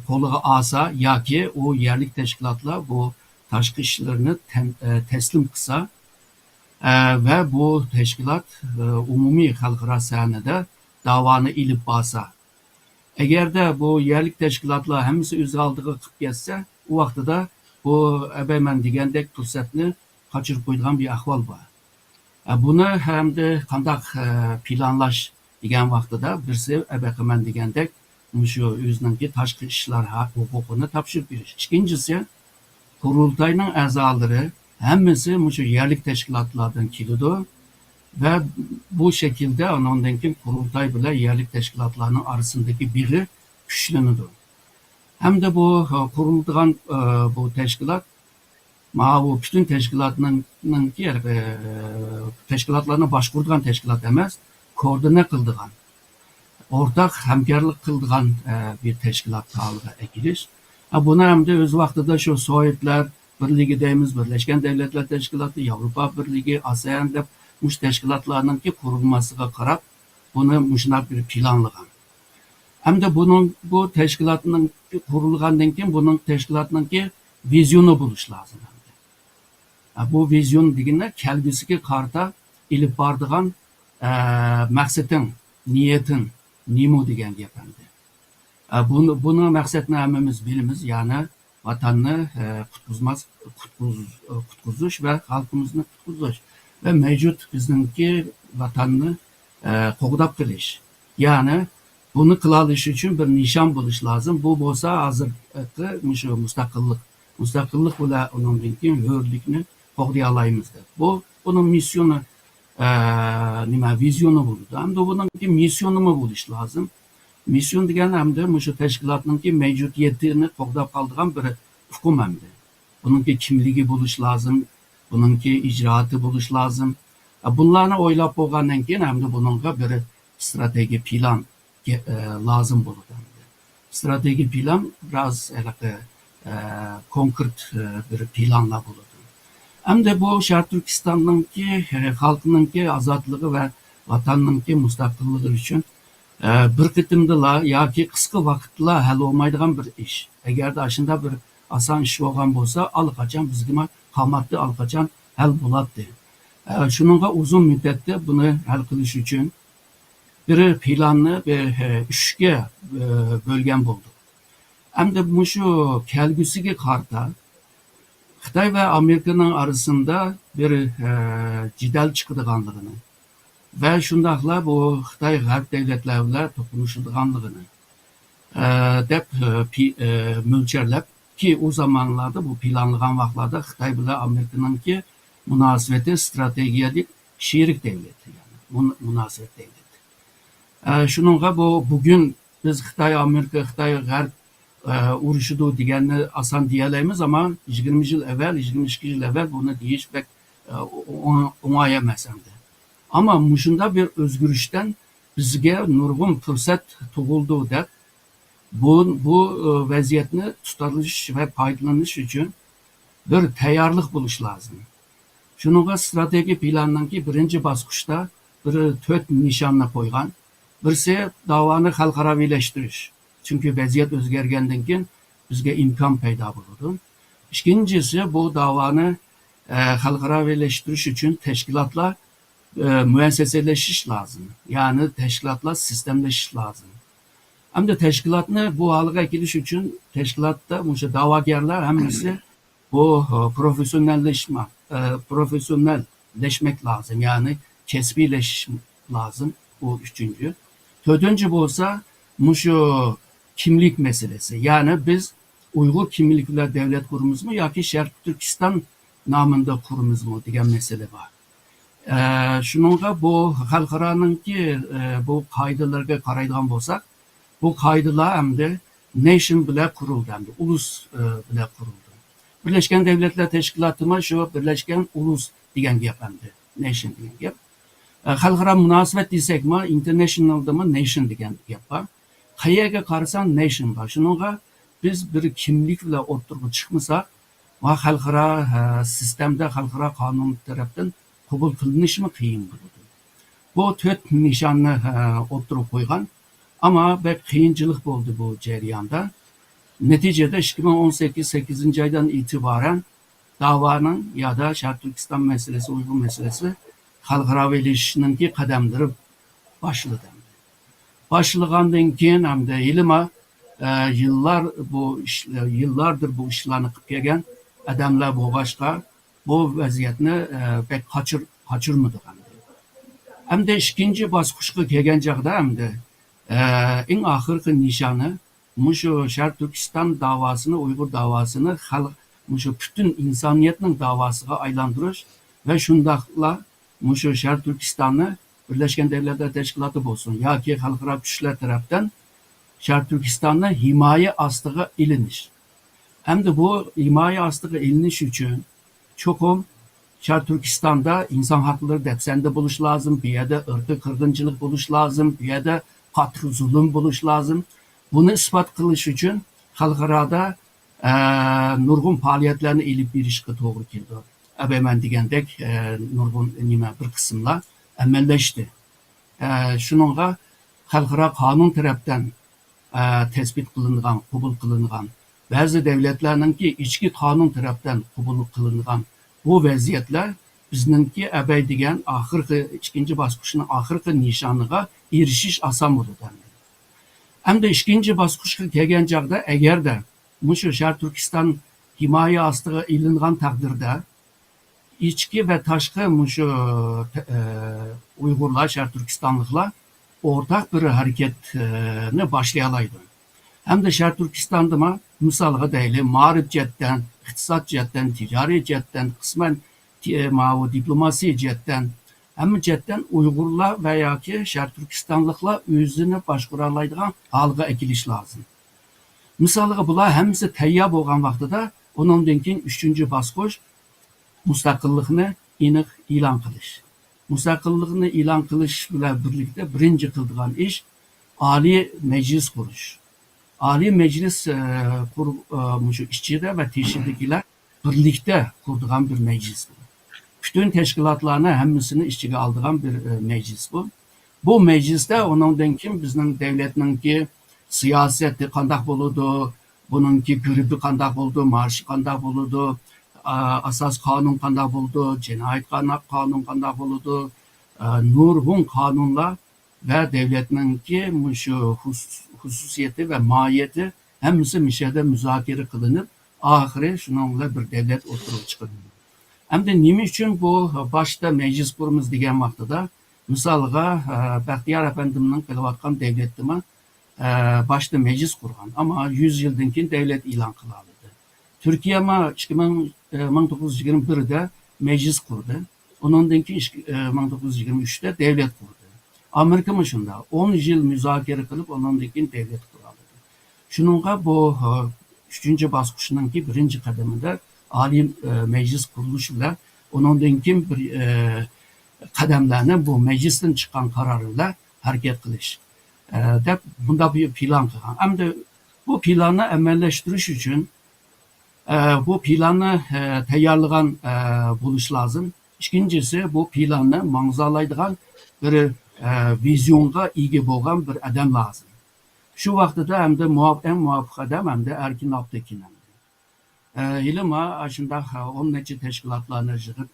قولىغا ئالسا ياكى ئۇ يەرلىك تەشكىلاتلار بۇ تاشقى ئىشلىرىنى تەن-، ئە، تەسلىم قىلسا، ئە، ۋە بۇ تەشكىلات، ئە، ئومۇمىي خەلقئارا سەھنىدە داۋانى ئېلىپ بارسا، ئەگەردە بۇ يەرلىك تەشكىلاتلار ھەممىسى ئۆز ئالدىغا قىلىپ كەتسە، ئۇ ۋاقتىدا بۇ ئەبەي مەن دېگەندەك پۇرسەتنى قاچۇرۇپ قويىدىغان بىر ئەھۋال بار. ئە، بۇنى ھەمدە قانداق، ئە، پىلانلاش دېگەن ۋاقتىدا بىرسى ئەبەقى مەن دېگەندەك مۇشۇ ئۆزىنىڭكى تاشقى ئىشلار ھەق ھوقۇقىنى تاپشۇرۇپ بېرىش. ئىككىنچىسى، قۇرۇلتاينىڭ ئەزالىرى ھەممىسى مۇشۇ يەرلىك تەشكىلاتلاردىن كېلىدۇ ۋە بۇ شەكىلدە ئانىڭدىن كېيىن قۇرۇلتاي بىلەن يەرلىك تەشكىلاتلارنىڭ ئارىسىندىكى بېغى كۈچلىنىدۇ. ھەمدە بۇ، ئە، قۇرۇلىدىغان، ئە، بۇ تەشكىلات ماۋۇ پۈتۈن تەشكىلاتنىڭ، نىڭكى، ئە، تەشكىلاتلارنى باشقۇرىدىغان تەشكىلات ئەمەس، كوئوردىنات قىلىدىغان، ئورتاق ھەمكارلىق قىلىدىغان، ئە، بىر تەشكىلات ھالىغا ئەكېلىش. ئە، بۇنى ئەمدى ئۆز ۋاقتىدا شۇ سوۋېتلار بىرلىكى دەيمىز، بىرلەشكەن دەۋلەتلەر تەشكىلاتى، ياۋروپا بىرلىكى، ئاسېئان دەپ مۇشۇ تەشكىلاتلارنىڭكى قۇرۇلمىسىغا قاراپ، بۇنى مۇشۇنداق بىر پىلانلىغان. ھەمدە بۇنىڭ، بۇ تەشكىلاتنىڭ قۇرۇلغاندىن كېيىن بۇنىڭ تەشكىلاتنىڭكى ۋىزىيونى بولۇشى لازىم. ھە، بۇ ۋىزىيون دېگىنى كەلگۈسىگە قارىتا ئېلىپ بارىدىغان، ئە، مەقسىتىڭ، نىيىتىڭ نېمە دېگەن گەپ ئەمدى. ئە، بۇنى، بۇنىڭ مەقسەتنى ھەممىمىز بىلىمىز، يەنى ۋەتەننى، ئە، قۇتقۇزماس-، قۇتقۇز-، قۇتقۇزۇش ۋە خەلقىمىزنى قۇتقۇزۇش ۋە مەۋجۇت بىزنىڭكى ۋەتەننى، ئە، قوغداپ قېلىش. يەنى بۇنى قىلالىش ئۈچۈن بىر نىشان بولۇش لازىم. بۇ بولسا ھازىرقى مۇشۇ مۇستەقىللىق، مۇستەقىللىق بىلەن ئۇنىڭدىن كېيىن ھۆرلۈكنى قوغدىيالايمىز دەپ. بۇ، بۇنىڭ مىسسىيونى، ئە، نېمە، ۋىزىيونى بولىدۇ. ھەمدە بۇنىڭكى مىسسىيونىمۇ بولۇش لازىم. مىسسىيون دېگەن ئەمدى مۇشۇ تەشكىلاتنىڭكى مەۋجۇدىيىتىنى قوغداپ قالىدىغان بىر ئۇقۇم ئەمدى. بۇنىڭكى كىملىكى بولۇش لازىم، بۇنىڭكى ئىجرائاتى بولۇش لازىم. ئە، بۇلارنى ئويلاپ بولغاندىن كېيىن ئەمدى بۇنىڭغا بىر ئىستراتېگىيە پىلان، ئە، لازىم بولىدۇ ئەمدى. ئىستراتېگىيە پىلان بىراز ھېلىقى، ئە، كونكرېت، ئە، بىر پىلانلار بولىدۇ. ئەمدى بۇ شەرقىي تۈركىستاننىڭكى، ئە، خەلقنىڭكى ئازادلىقى ۋە ۋەتەننىڭكى مۇستەقىللىقى ئۈچۈن، ئە، بىر قېتىمدىلا ياكى قىسقا ۋاقىتلا ھەل بولمايدىغان بىر ئىش. ئەگەردە ئاشۇنداق بىر ئاسان ئىش بولغان بولسا، ئاللىقاچان بىزگىمۇ قالماپتۇ، ئاللىقاچان ھەل بولاتتى. ئە، شۇنىڭغا ئۇزۇن مۇددەتتە بۇنى ھەل قىلىش ئۈچۈن بىر پىلاننى بىر، ئە، ئۈچكە، ئە، بۆلگەن بولدۇق. ئەمدى مۇشۇ كەلگۈسىگە قارىتا خىتاي ۋە ئامېرىكىنىڭ ئارىسىدا بىر، ئە، جېدەل چىقىدىغانلىقىنى ۋە شۇنداقلا بۇ خىتاي غەرب دۆلەتلەر بىلەن توقۇنۇشىدىغانلىقىنى، ئە، دەپ، ئە، پى-، ئە، مۆلچەرلەپ، كى ئۇ زامانلاردا بۇ پىلانلىغان ۋاقىتلاردا خىتاي بىلەن ئامېرىكىنىڭكى مۇناسىۋىتى ستراتېگىيەلىك شېرىك دۆلەت، يەنى مۇن-، مۇناسىۋەت دۆلەت. ئە، شۇنىڭغا بۇ بۈگۈن بىز خىتاي، ئامېرىكا، خىتاي، غەرب، ئە، ئۇرۇشىدۇ دېگەننى ئاسان دېيەلەيمىز، ئەمما يىگىرمە يىل ئەۋۋەل، يىگىرمە ئىككى يىل ئەۋۋەل بۇنى دېيىش بەك، ئە، ئوڭ-، ئوڭاي ئەمەس ئەمدى. ئەمما مۇشۇنداق بىر ئۆزگىرىشتىن بىزگە نۇرغۇن پۇرسەت تۇغۇلدى دەپ، بۇ، بۇ، ئە، ۋەزىيەتنى تۇتالىش ۋە پايدىلىنىش ئۈچۈن بىر تەييارلىق بولۇش لازىم. شۇنىڭغا ستراتېگىيە پىلاننىڭكى بىرىنچى باسقۇچتا بىر تۆت نىشاننى قويغان. بىرسى داۋانى خەلقئاراۋىلەشتۈرۈش. چۈنكى ۋەزىيەت ئۆزگەرگەندىن كېيىن بىزگە ئىمكان پەيدا بولىدۇ. ئىككىنچىسى، بۇ داۋانى، ئە، خەلقئاراۋىلەشتۈرۈش ئۈچۈن تەشكىلاتلار، ئە، مۇئەسسەسىلىشىش لازىم. يەنى تەشكىلاتلار سىستېمىلىشىش لازىم. ئەمدى تەشكىلاتنى بۇ ھالغا كېلىش ئۈچۈن تەشكىلاتتا مۇشۇ داۋاگەرلەر ھەممىسى بۇ، ئە، پروفېسسىوناللاشما، ئە، پروفېسسىوناللاشماق لازىم، يەنى كەسپىيلىشىش لازىم. بۇ ئۈچىنچى. تۆتىنچى بولسا مۇشۇ كىملىك مەسىلىسى. يەنى بىز ئۇيغۇر كىملىكى بىلەن دۆلەت قۇرىمىزمۇ ياكى شەرقىي تۈركىستان نامىدا قۇرىمىزمۇ دېگەن مەسىلە بار. ئە، شۇنىڭغا بۇ خەلقئارانىڭكى، ئە، بۇ قائىدىلىرىگە قارايدىغان بولساق، بۇ قائىدىلار ئەمدى نېشن بىلەن قۇرۇلدى، ئەمدى ئۇلۇس، ئە، بىلەن قۇرۇلدى. بىرلەشكەن دۆلەتلەر تەشكىلاتىمۇ شۇ بىرلەشكەن ئۇلۇس دېگەن گەپ ئەمدى، نېشن دېگەن گەپ. ئە، خەلقئارا مۇناسىۋەت دېسەكمۇ، ئىنتېرنېشنالدىمۇ نېشن دېگەن گەپ بار. قەيەرگە قارىساڭ نېشن بار. شۇنىڭغا بىز بىر كىملىك بىلەن ئوتتۇرىغا چىقمىساق، ۋە خەلقئارا، ئە، سىستېمىدا خەلقئارا قانۇن تەرەپتىن قوبۇل قىلىنىشىمۇ قىيىن بولىدۇ. بۇ تۆت نىشاننى، ئە، ئوتتۇرىغا قويغان. ئەمما بەك قىيىنچىلىق بولدى بۇ جەرياندا. نەتىجىدە ئىككى مىڭ ئون سەككىز، سەككىزىنچى ئايدىن ئېتىبارەن داۋانىڭ يادا شەرقىي تۈركىستان مەسىلىسى، ئۇيغۇر مەسىلىسى خەلقئاراۋىلىشىشنىڭكى قەدەملىرى باشلىدى. باشلىغاندىن كېيىن ئەمدى ھېلىمۇ، ئە، يىللار بۇ ئىش، يىللاردىر بۇ ئىشلارنى قىلىپ كەلگەن ئادەملەر بولغاچقا، بۇ ۋەزىيەتنى، ئە، بەك قاچۇر-، قاچۇرمىدۇق ئەمدى. ئەمدى ئىككىنچى باسقۇچقا كەلگەن چاغدا ئەمدى، ئە، ئەڭ ئاخىرقى نىشانى مۇشۇ شەرقىي تۈركىستان داۋاسىنى، ئۇيغۇر داۋاسىنى خەلق، مۇشۇ پۈتۈن ئىنسانىيەتنىڭ داۋاسىغا ئايلاندۇرۇش ۋە شۇنداقلا مۇشۇ شەرقىي تۈركىستاننى بىرلەشكەن دۆلەتلەر تەشكىلاتى بولسۇن ياكى خەلقئارا كۈچلەر تەرەپتىن شەرقىي تۈركىستاننى ھىمايە ئاستىغا ئېلىنىش. ئەمدى بۇ ھىمايە ئاستىغا ئېلىنىش ئۈچۈن چوقۇم شەرقىي تۈركىستاندا ئىنسان ھەقلىرى دەپسەندە بولۇش لازىم، بۇ يەردە ئىرقىي قىرغىنچىلىق بولۇش لازىم، بۇ يەردە قاتتىق زۇلۇم بولۇش لازىم. بۇنى ئىسپات قىلىش ئۈچۈن خەلقئارادا، ئە، نۇرغۇن پائالىيەتلەرنى ئېلىپ بېرىشقا توغرا كېلىدۇ. ئەبەي مەن دېگەندەك، ئە، نۇرغۇن نېمە بىر قىسىملار ئەمەللەشتى. ئە، شۇنىڭغا خەلقئارا قانۇن تەرەپتىن، ئە، تەسبىت قىلىنغان، قوبۇل قىلىنغان، بەزى دەۋلەتلەرنىڭكى ئىچكى قانۇن تەرەپتىن قوبۇل قىلىنغان بۇ ۋەزىيەتلەر بىزنىڭكى ئەبەي دېگەن ئاخىرقى، ئىككىنچى باسقۇچنىڭ ئاخىرقى نىشانىغا ئېرىشىش ئاسان بولىدۇ ئەمدى. ئەمدى ئىككىنچى باسقۇچقا كەلگەن چاغدا، ئەگەردە مۇشۇ شەرقىي تۈركىستان ھىمايە ئاستىغا ئېلىنغان تەقدىردە، ئىچكى ۋە تاشقى مۇشۇ، ئە، ئۇيغۇرلار، شەرقىي تۈركىستانلىقلار ئورتاق بىر ھەرىكەتنى باشلىيالايدۇ. ھەمدە شەرقىي تۈركىستاندىمۇ، مىسالغا دەيلى، مائارىپ جەھەتتىن، ئىقتىساد جەھەتتىن، تىجارىي جەھەتتىن، قىسمەن تى-، ماۋۇ دىپلوماسىيە جەھەتتىن، ھەممە جەھەتتىن ئۇيغۇرلار ۋە ياكى شەرقىي تۈركىستانلىقلار ئۆزىنى باشقۇرالايدىغان ھالغا ئەكېلىش لازىم. مىسالغا، بۇلار ھەممىسى تەييار بولغان ۋاقتىدا، ئۇنىڭدىن كېيىن ئۈچىنچى باسقۇچ مۇستەقىللىقنى ئېنىق ئېلان قىلىش. مۇستەقىللىقنى ئېلان قىلىش بىلەن بىرلىكتە بىرىنچى قىلىدىغان ئىش ئالىي مەجلىس قۇرۇش. ئالىي مەجلىس، ئە، قۇر-، ئە، مۇشۇ ئىچىدە ۋە تېشىدىكىلەر بىرلىكتە قۇرىدىغان بىر مەجلىس بۇ. پۈتۈن تەشكىلاتلارنى ھەممىسىنى ئىچىگە ئالىدىغان بىر، ئە، مەجلىس بۇ. بۇ مەجلىستە ئۇنىڭدىن كېيىن بىزنىڭ دەۋلەتنىڭكى سىياسىتى قانداق بولىدۇ، بۇنىڭكى گېربى قانداق بولىدۇ، مارشى قانداق بولىدۇ، ئا-، ئاساسىي قانۇن قانداق بولىدۇ، جىنايەت قانا-، قانۇن قانداق بولىدۇ، ئا، نۇرغۇن قانۇنلار ۋە دەۋلەتنىڭكى مۇشۇ خۇس-، خۇسۇسىيىتى ۋە ماھىيىتى ھەممىسى مۇشۇ يەردە مۇزاكىرە قىلىنىپ، ئاخىرى شۇنىڭ بىلەن بىر دەۋلەت ئوتتۇرىغا چىقىدۇ. ئەمدى نېمە ئۈچۈن بۇ باشتا مەجلىس قۇرىمىز دېگەن ۋاقتىدا، مىسالغا، ئە، بەختىيار ئەپەندىمنىڭ قىلىۋاتقان دەۋلەتتىمۇ، ئە، باشتا مەجلىس قۇرغان، ئەمما يۈز يىلدىن كېيىن دەۋلەت ئېلان قىلالىدى. تۈركىيەمۇ ئىككى مىڭ، ئە، مىڭ توققۇز يۈز يىگىرمە بىردە مەجلىس قۇردى. ئۇنىڭدىن كېيىن ئىككى، ئە، مىڭ توققۇز يۈز يىگىرمە ئۈچتە دەۋلەت قۇردى. ئامېرىكىمۇ شۇنداق. ئون يىل مۇزاكىرە قىلىپ، ئۇنىڭدىن كېيىن دەۋلەت قۇرالىدى. شۇنىڭغا بۇ، ئە، ئۈچىنچى باسقۇچنىڭكى بىرىنچى قەدىمىدە ئالىي، ئە، مەجلىس قۇرۇلۇشى بىلەن ئۇنىڭدىن كېيىن بىر، ئە، قەدەملەرنى بۇ مەجلىستىن چىققان قارار بىلەن ھەرىكەت قىلىش، ئە، دەپ بۇنداق بىر پىلان قىلغان. ئەمدى بۇ پىلاننى ئەمەلىيلەشتۈرۈش ئۈچۈن، ئە، بۇ پىلاننى، ئە، تەييارلىغان، ئە، بولۇش لازىم. ئىككىنچىسى، بۇ پىلاننى ماڭزالايدىغان بىر، ئە، ۋىزىيونغا ئىگە بولغان بىر ئادەم لازىم. شۇ ۋاقتىدا ئەمدى مۇۋاپ-، ئەڭ مۇۋاپىق ئادەم ئەمدى ئەركىن ئاپتېكىن ئەمدى. ئە، ھېلىمۇ ئاشۇنداق، ئە، ئون نەچچە تەشكىلاتلارنى يىغىپ،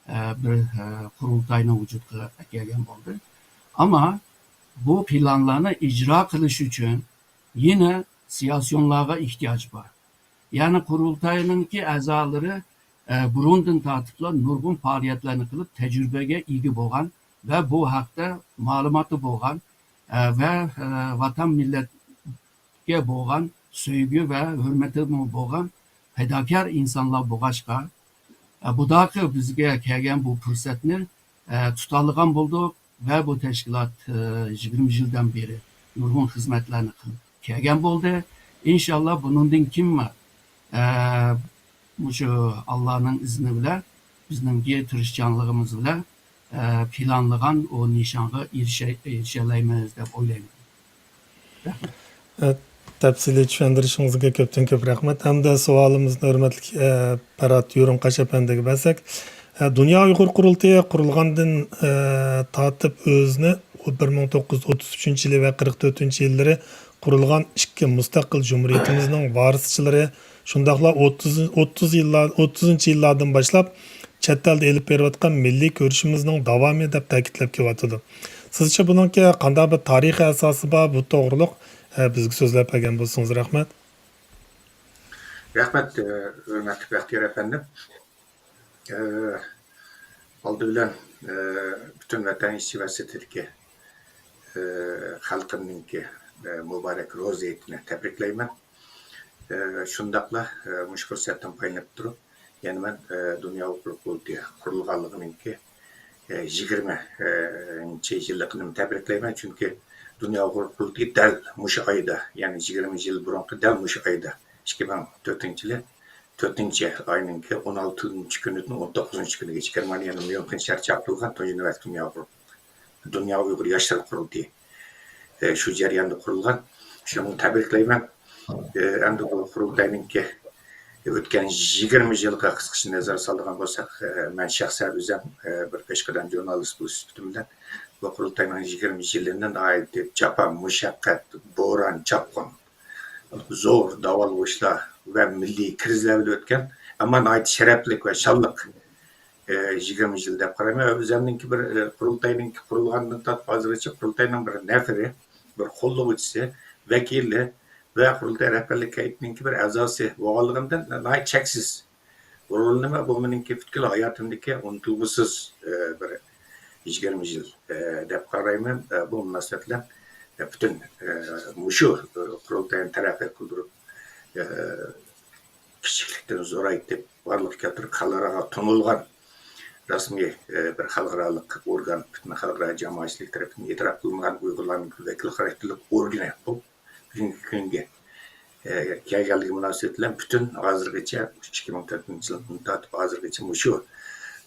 ئە، بىر، ئە، قۇرۇلتاينى ۋۇجۇدقا ئەكەلگەن بولدى. ئەمما بۇ پىلانلارنى ئىجرا قىلىش ئۈچۈن يەنە سىياسىيونلارغا ئېھتىياج بار. يەنى قۇرۇلتاينىڭكى ئەزالىرى، ئە، بۇرۇندىن تارتىپلا نۇرغۇن پائالىيەتلەرنى قىلىپ، تەجرىبىگە ئىگە بولغان ۋە بۇ ھەقتە مەلۇماتى بولغان، ئە، ۋە، ئە، ۋەتەن مىللەتكە بولغان سۆيگۈ ۋە ھۆرمىتىمۇ بولغان پىداكار ئىنسانلار بولغاچقا، ئە، بۇداقى بىزگە كەلگەن بۇ پۇرسەتنى، ئە، تۇتالىغان بولدۇق ۋە بۇ تەشكىلات، ئە، يىگىرمە يىلدىن بېرى نۇرغۇن خىزمەتلەرنى قىلىپ كەلگەن بولدى. ئىنشاللا بۇنىڭدىن كېيىنمۇ، ئە، مۇشۇ ئاللانىڭ ئىزنى بىلەن، بىزنىڭكى تىرىشچانلىقىمىز بىلەن، ئە، پىلانلىغان ئۇ نىشانغا ئېرىشە-، ئېرىشەلەيمىز دەپ ئويلايمەن. رەھمەت. ئە، تەپسىلىي چۈشەندۈرۈشىڭىزگە كۆپتىن كۆپ رەھمەت. ھەمدە سوئالىمىزنى ھۆرمەتلىك، ئە، پەرھات يۇرۇڭقاش ئەپەندىگە بەرسەك، ئە، دۇنيا ئۇيغۇر قۇرۇلتىيى قۇرۇلغاندىن، ئە، تارتىپ ئۆزىنى بىر مىڭ توققۇز يۈز ئوتتۇز ئۈچىنچى يىلى ۋە قىرىق تۆتىنچى يىللىرى قۇرۇلغان ئىككى مۇستەقىل جۇمھۇرىيىتىمىزنىڭ ۋارىسچىلىرى، شۇنداقلا ئوتتۇز، ئوتتۇز يىللار، ئوتتۇزىنچى يىللاردىن باشلاپ چەت ئەلدە ئېلىپ بېرىۋاتقان مىللىي كۈرىشىمىزنىڭ داۋامى دەپ تەكىتلەپ كېلىۋاتىدۇ. سىزچە بۇنىڭكى قانداق بىر تارىخىي ئاساسى بار؟ بۇ توغرۇلۇق، ئە، بىزگە سۆزلەپ بەرگەن بولسىڭىز رەھمەت. رەھمەت، ئە، ھۆرمەتلىك بەختىيار ئەپەندىم. ئە، ئالدى بىلەن، ئە، پۈتۈن ۋەتەن ئىچى ۋە سىرتىدىكى، ئە، خەلقىمنىڭكى، ئە، مۇبارەك روزا ھېيتىنى تەبرىكلەيمەن. ئە، شۇنداقلا، ئە، مۇشۇ پۇرسەتتىن پايدىلىنىپ تۇرۇپ، يەنە مەن، ئە، دۇنيا ئۇيغۇر قۇرۇلتىيى قۇرۇلغانلىقىنىڭكى، ئە، يىگىرمىنچى يىللىقىنىمۇ تەبرىكلەيمەن. چۈنكى دۇنيا ئۇيغۇر قۇرۇلتىيى دەل مۇشۇ ئايدا، يەنى يىگىرمە يىل بۇرۇنقى دەل مۇشۇ ئايدا، ئىككى مىڭ تۆتىنچى يىلى تۆتىنچى ئاينىڭكى ئون ئالتىنچى كۈنىدىن ئون توققۇزىنچى كۈنىگىچە گېرمانىيەنىڭ ميۇنخېن شەھىرىچە قۇرۇلغان تۇنجى نۆۋەتلىك دۇنيا ئۇيغۇر، دۇنيا ئۇيغۇر ياشلىرى قۇرۇلتىيى، ئە، شۇ جەرياندا قۇرۇلغان. شۇنى تەبرىكلەيمەن. ئە، ئەمدى بۇ قۇرۇلتاينىڭكى ئۆتكەن يىگىرمە يىلغا قىسقىچە نەزەر سالىدىغان بولساق، ئە، مەن شەخسەن ئۆزۈم، ئە، بىر پېشقەدەم ژۇرنالىست بولۇش سۈپىتىم بىلەن بۇ قۇرۇلتاينىڭ يىگىرمە يىلىنى ناھايىتى جاپا، مۇشەققەت، بوران، چاپقۇن، زور داۋالغۇشلار ۋە مىللىي كىرىزلەر بىلەن ئۆتكەن، ئەمما ناھايىتى شەرەپلىك ۋە شانلىق، ئە، يىگىرمە يىل دەپ قارايمەن. ئۆزۈمنىڭكى بىر، ئە، قۇرۇلتاينىڭكى قۇرۇلغاندىن تارتىپ ھازىرغىچە قۇرۇلتاينىڭ بىر نەپىرى، بىر قوللىغۇچىسى، ۋەكىلى ۋە قۇرۇلتاي رەھبەرلىك ھەيئىتىنىڭكى بىر ئەزاسى بولغانلىقىمدىن ناھايىتى چەكسىز غۇرۇرلىنىمەن. بۇ مېنىڭكى پۈتكۈل ھاياتىمدىكى ئۇنتۇلغۇسىز، ئە، بىر يىگىرمە يىل، ئە، دەپ قارايمەن. ئە، بۇ مۇناسىۋەت بىلەن، ئە، پۈتۈن، ئە، مۇشۇ، ئە، قۇرۇلتاينى تەرەققىي قىلدۇرۇپ، ئە، كىچىكلىكتىن زورايتىپ، بارلىققا كەلتۈرۈپ، خەلقئاراغا تونۇلغان رەسمىي، ئە، بىر خەلقئارالىق ئورگان، پۈتۈن خەلقئارا جامائەتچىلىك تەرىپىدىن ئېتىراپ قىلىنغان ئۇيغۇرلارنىڭ ۋەكىل خاراكتېرلىك ئورگىنى بولۇپ، بۈگۈنكى كۈنگە، ئە، كەلگەنلىكى مۇناسىۋىتى بىلەن پۈتۈن ھازىرغىچە، ئىككى مىڭ تۆتىنچى يىلدىن تارتىپ ھازىرغىچە مۇشۇ،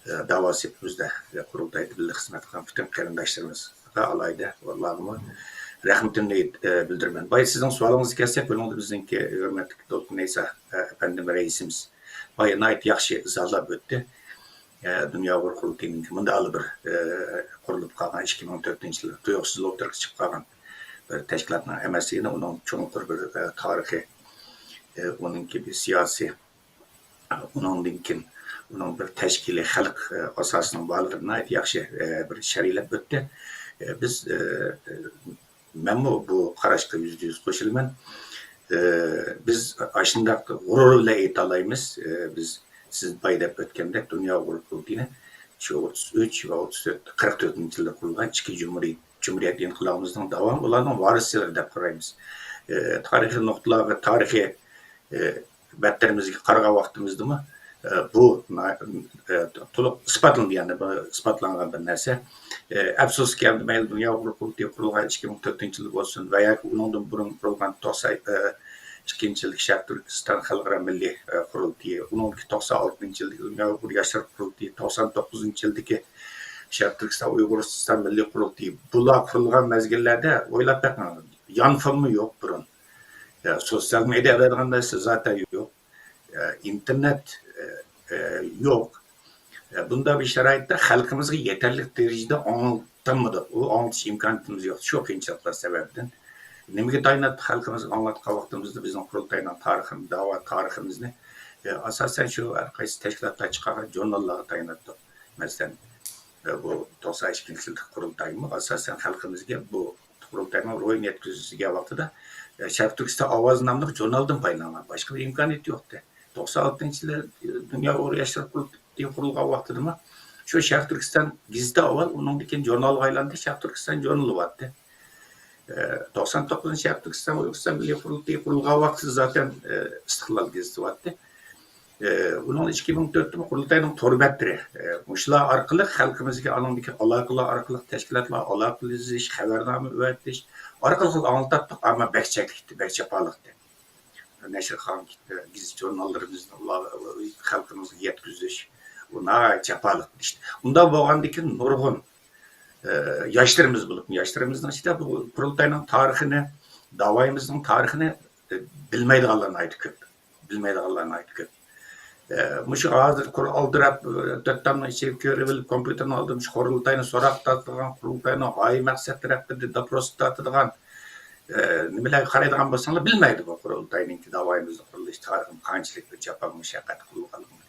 ئە، داۋا سېپىمىزدە، ئە، قۇرۇلتايدا بىللە خىزمەت قىلغان پۈتۈن قېرىنداشلىرىمىزغا ئالاھىدە ئۇلارغىمۇ رەھمىتىمنى، ئە، بىلدۈرىمەن. بايا سىزنىڭ سوئالىڭىزغا كەلسەك، بۇنىڭدا بىزنىڭكى ھۆرمەتلىك دولقۇن ئەيسا، ئە، ئەپەندىم رەئىسىمىز بايا ناھايىتى ياخشى ئىزاھلاپ ئۆتتى. ئە، دۇنيا ئۇيغۇر قۇرۇلتىيىنىڭكى مۇنداق بىر، ئە، قۇرۇلۇپ قالغان ئىككى مىڭ تۆتىنچى يىلى تۇيۇقسىز ئوتتۇرىغا چىقىپ قالغان بىر تەشكىلاتنىڭ ئەمەسلىكىنى، ئۇنىڭ چوڭقۇر بىر، ئە، تارىخى، ئە، ئۇنىڭكى بىر سىياسىي، ئۇنىڭدىن كېيىن ئۇنىڭ بىر تەشكىلىي خەلق، ئە، ئاساسىنىڭ بارلىقىنى ناھايىتى ياخشى، ئە، بىر شەرھلەپ ئۆتتى. ئە، بىز، ئە، مەنمۇ بۇ قاراشقا يۈزدە يۈز قوشۇلىمەن. ئى، بىز ئاشۇنداق غۇرۇر بىلەن ئېيتالايمىز، ئى، بىز سىز بايا دەپ ئۆتكەندەك دۇنيا ئۇيغۇر قۇرۇلتىيىنى شۇ ئوتتۇز ئۈچ ۋە ئوتتۇز تۆت، قىرىق تۆتىنچى يىلدا قۇرۇلغان ئىككى جۇمھۇرىيەت، جۇمھۇرىيەت ئىنقىلابىمىزنىڭ داۋامى ئۇلارنىڭ ۋارىسلىرى دەپ قارايمىز. ئى، تارىخىي نۇقتىلارغا، تارىخىي، ئى، بەتلىرىمىزگە قارىغان ۋاقتىمىزدىمۇ، ئى، بۇ نا-، ئى، تولۇق ئىسپاتلىنىدۇ، يەنى بۇ ئىسپاتلانغان بىر نەرسە. ئى، ئەپسۇسكى، ئەمدى مەيلى دۇنيا ئۇيغۇر قۇرۇلتىيى قۇرۇلغان ئىككى مىڭ تۆتىنچى يىل بولسۇن ۋە ياكى ئۇنىڭدىن بۇرۇن قۇرۇلغان توقسان ئىككىنچى يىلدىكى شەرقىي تۈركىستان خەلقئارا مىللىي، ئى، قۇرۇلتىيى، ئۇنىڭدىكى توقسان ئالتىنچى يىلدىكى دۇنيا ئۇيغۇر ياشلىرى قۇرۇلتىيى، توقسان توققۇزىنچى يىلدىكى شەرقىي تۈركىستان ئۇيغۇرىستان مىللىي قۇرۇلتىيى، بۇلار قۇرۇلغان مەزگىللەردە ئويلاپ بېقىڭ، يانفونمۇ يوق بۇرۇن. يا، سوتسىيال مېدىيا دەيدىغان نەرسە زاتەن يوق. ئە، ئىنتېرنېت، ئە، ئە، يوق. ئە، بۇنداق بىر شارائىتتا خەلقىمىزگە يېتەرلىك دەرىجىدە ئاڭلىتالمىدۇق. ئۇ ئاڭلىتىش ئىمكانىيىتىمىز يوق. شۇ قىيىنچىلىقلار سەۋەبىدىن. نېمىگە تايىناتتۇق خەلقىمىزگە ئاڭلاتقان ۋاقتىمىزدا؟ بىزنىڭ قۇرۇلتاينىڭ تارىخىنى، داۋا تارىخىمىزنى، ئە، ئاساسەن شۇ ھەر قايسى تەشكىلاتلار چىقارغان ژۇرناللارغا تايىناتتۇق. مەسىلەن، ئە، بۇ توقسان ئىككىنچى يىلدىكى قۇرۇلتايمۇ ئاساسەن خەلقىمىزگە بۇ قۇرۇلتاينىڭ روھىنى يەتكۈزۈش دېگەن ۋاقتىدا، ئە، شەرقىي تۈركىستان ئاۋازى ناملىق ژۇرنالدىن پايدىلانغان. باشقا بىر ئىمكانىيىتى يوقتى. توقسان ئالتىنچى يىلى، ئە، دۇنيا ئۇيغۇر ياشلىرى قۇرۇلتىيى قۇرۇلغان ۋاقتىدىمۇ شۇ شەرقىي تۈركىستان گېزىتى ئاۋۋال، ئۇنىڭدىن كېيىن ژۇرنالغا ئايلاندى، شەرقىي تۈركىستان ژۇرنىلى بارتتى. ئە، توقسان توققۇزىنچى شەرقىي تۈركىستان ئۇيغۇرىستان مىللىي قۇرۇلتىيى قۇرۇلغان ۋاقتىدا زاتەن، ئە، ئىستىقلال گېزىتى بارتتى. ئە، ئۇنىڭ ئىككى مىڭ تۆتتىمۇ قۇرۇلتاينىڭ تور بەتلىرى. ئە، مۇشۇلار ئارقىلىق خەلقىمىزگە ئانىڭدىكى ئالاقىلار ئارقىلىق، تەشكىلاتلار ئالاقىلىشىش، خەۋەرنامە ئەۋەتىش ئارقىلىق ئاڭلىتاتتۇق، ئەمما بەك چەكلىكتى، بەك جاپالىقتى. نەشرخان، ئە، گېزىت ژۇرناللىرىمىزنى ئۇلار، خەلقىمىزگە يەتكۈزۈش، ئۇ ناھايىتى جاپالىق ئىش. ئۇنداق بولغاندىكىن نۇرغۇن، ئە، ياشلىرىمىز بولۇپ، ياشلىرىمىزنىڭ ئىچىدە بۇ قۇرۇلتاينىڭ تارىخىنى، داۋايىمىزنىڭ تارىخىنى، ئە، بىلمەيدىغانلار ناھايىتى كۆپ. بىلمەيدىغانلار ناھايىتى كۆپ. ئە، مۇشۇ ھازىر قۇر ئالدىراپ، ئە، تۆت تامنىڭ ئىچىگە كىرىۋېلىپ، كومپيۇتېرنىڭ ئالدىدا مۇشۇ قۇرۇلتاينى سوراق تارتىدىغان، قۇرۇلتاينىڭ غايە مەقسەتلىرى ھەققىدە دوپروس تارتىدىغان، ئە، نېمىلەرگە قارايدىغان بولساڭلار، بىلمەيدۇ بۇ قۇرۇلتاينىڭكى داۋايىمىزنىڭ قۇرۇلۇش تارىخىنى قانچىلىك بىر جاپا مۇشەققەت قىلغانلىقىنى.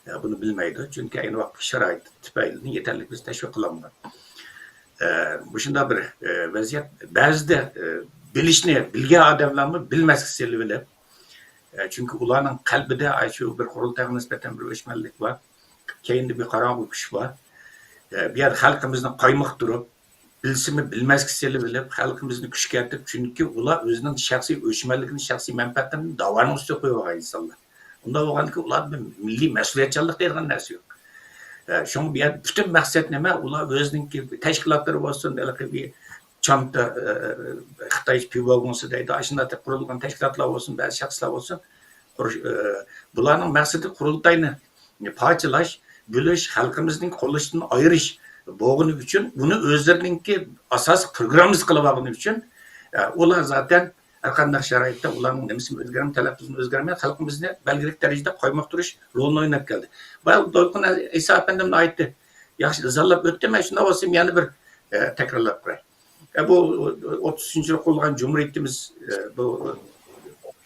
ئە، بۇنى بىلمەيدۇ. چۈنكى ئەينى ۋاقىتتىكى شارائىت تۈپەيلىدىن يېتەرلىك بىز تەشۋىق قىلالمىغان. ئە، مۇشۇنداق بىر، ئە، ۋەزىيەت. بەزىدە، ئە، بىلىشنى بىلگەن ئادەملەرمۇ بىلمەسكە سېلىۋېلىپ، ئە، چۈنكى ئۇلارنىڭ قەلبىدە ئاشۇ بىر قۇرۇلتايغا نىسبەتەن بىر ئۆچمەنلىك بار. كەينىدە بىر قاراڭغۇ كۈچ بار. ئە، بۇ يەردە خەلقىمىزنى قايمۇقتۇرۇپ، بىلسىمۇ بىلمەسكە سېلىۋېلىپ، خەلقىمىزنى كۈچكەرتىپ، چۈنكى ئۇلار ئۆزىنىڭ شەخسىي ئۆچمەنلىكىنى، شەخسىي مەنپەئەتلىرىنى داۋانىڭ ئۈستىگە قويۇۋالغان ئىنسانلار. ئۇنداق بولغاندىكىن ئۇلاردا بىر مىللىي مەسئۇلىيەتچانلىق دەيدىغان نەرسە يوق. ئە، شۇڭا بۇ يەردە پۈتۈن مەقسەت نېمە؟ ئۇلار ئۆزىنىڭكى تەشكىلاتلىرى بولسۇن، ھېلىقى بىر چانتا، ئە، خىتايچە پىۋاگونسى دەيدۇ، ئاشۇنداق قۇرۇلغان تەشكىلاتلار بولسۇن، بەزى شەخسلەر بولسۇن، قۇرۇش-، ئە، بۇلارنىڭ مەقسىتى قۇرۇلتاينى پارچىلاش، بۆلۈش، خەلقىمىزنىڭ قوللىشىدىن ئايرىش بولغىنى ئۈچۈن، بۇنى ئۆزلىرىنىڭكى ئاساسىي پروگراممىسى قىلىپ ئالغىنى ئۈچۈن، ئە، ئۇلار زاتەن ھەر قانداق شارائىتتا ئۇلارنىڭ نېمىسىمۇ ئۆزگەرمەي، تەلەپپۇزىمۇ ئۆزگەرمەي، خەلقىمىزنى بەلگىلىك دەرىجىدە قايمۇقتۇرۇش رولىنى ئويناپ كەلدى. بايا دولقۇن ئەيسا ئەپەندىمۇ ئېيتتى. ياخشى، ئىزاھلاپ ئۆتتۈم، مەن شۇنداق بولسا يەنە بىر، ئە، تەكرارلاپ بېرەي. ئە، بۇ ئوتتۇز ئۈچىنچى يىلى قۇرۇلغان جۇمھۇرىيىتىمىز، ئە، بۇ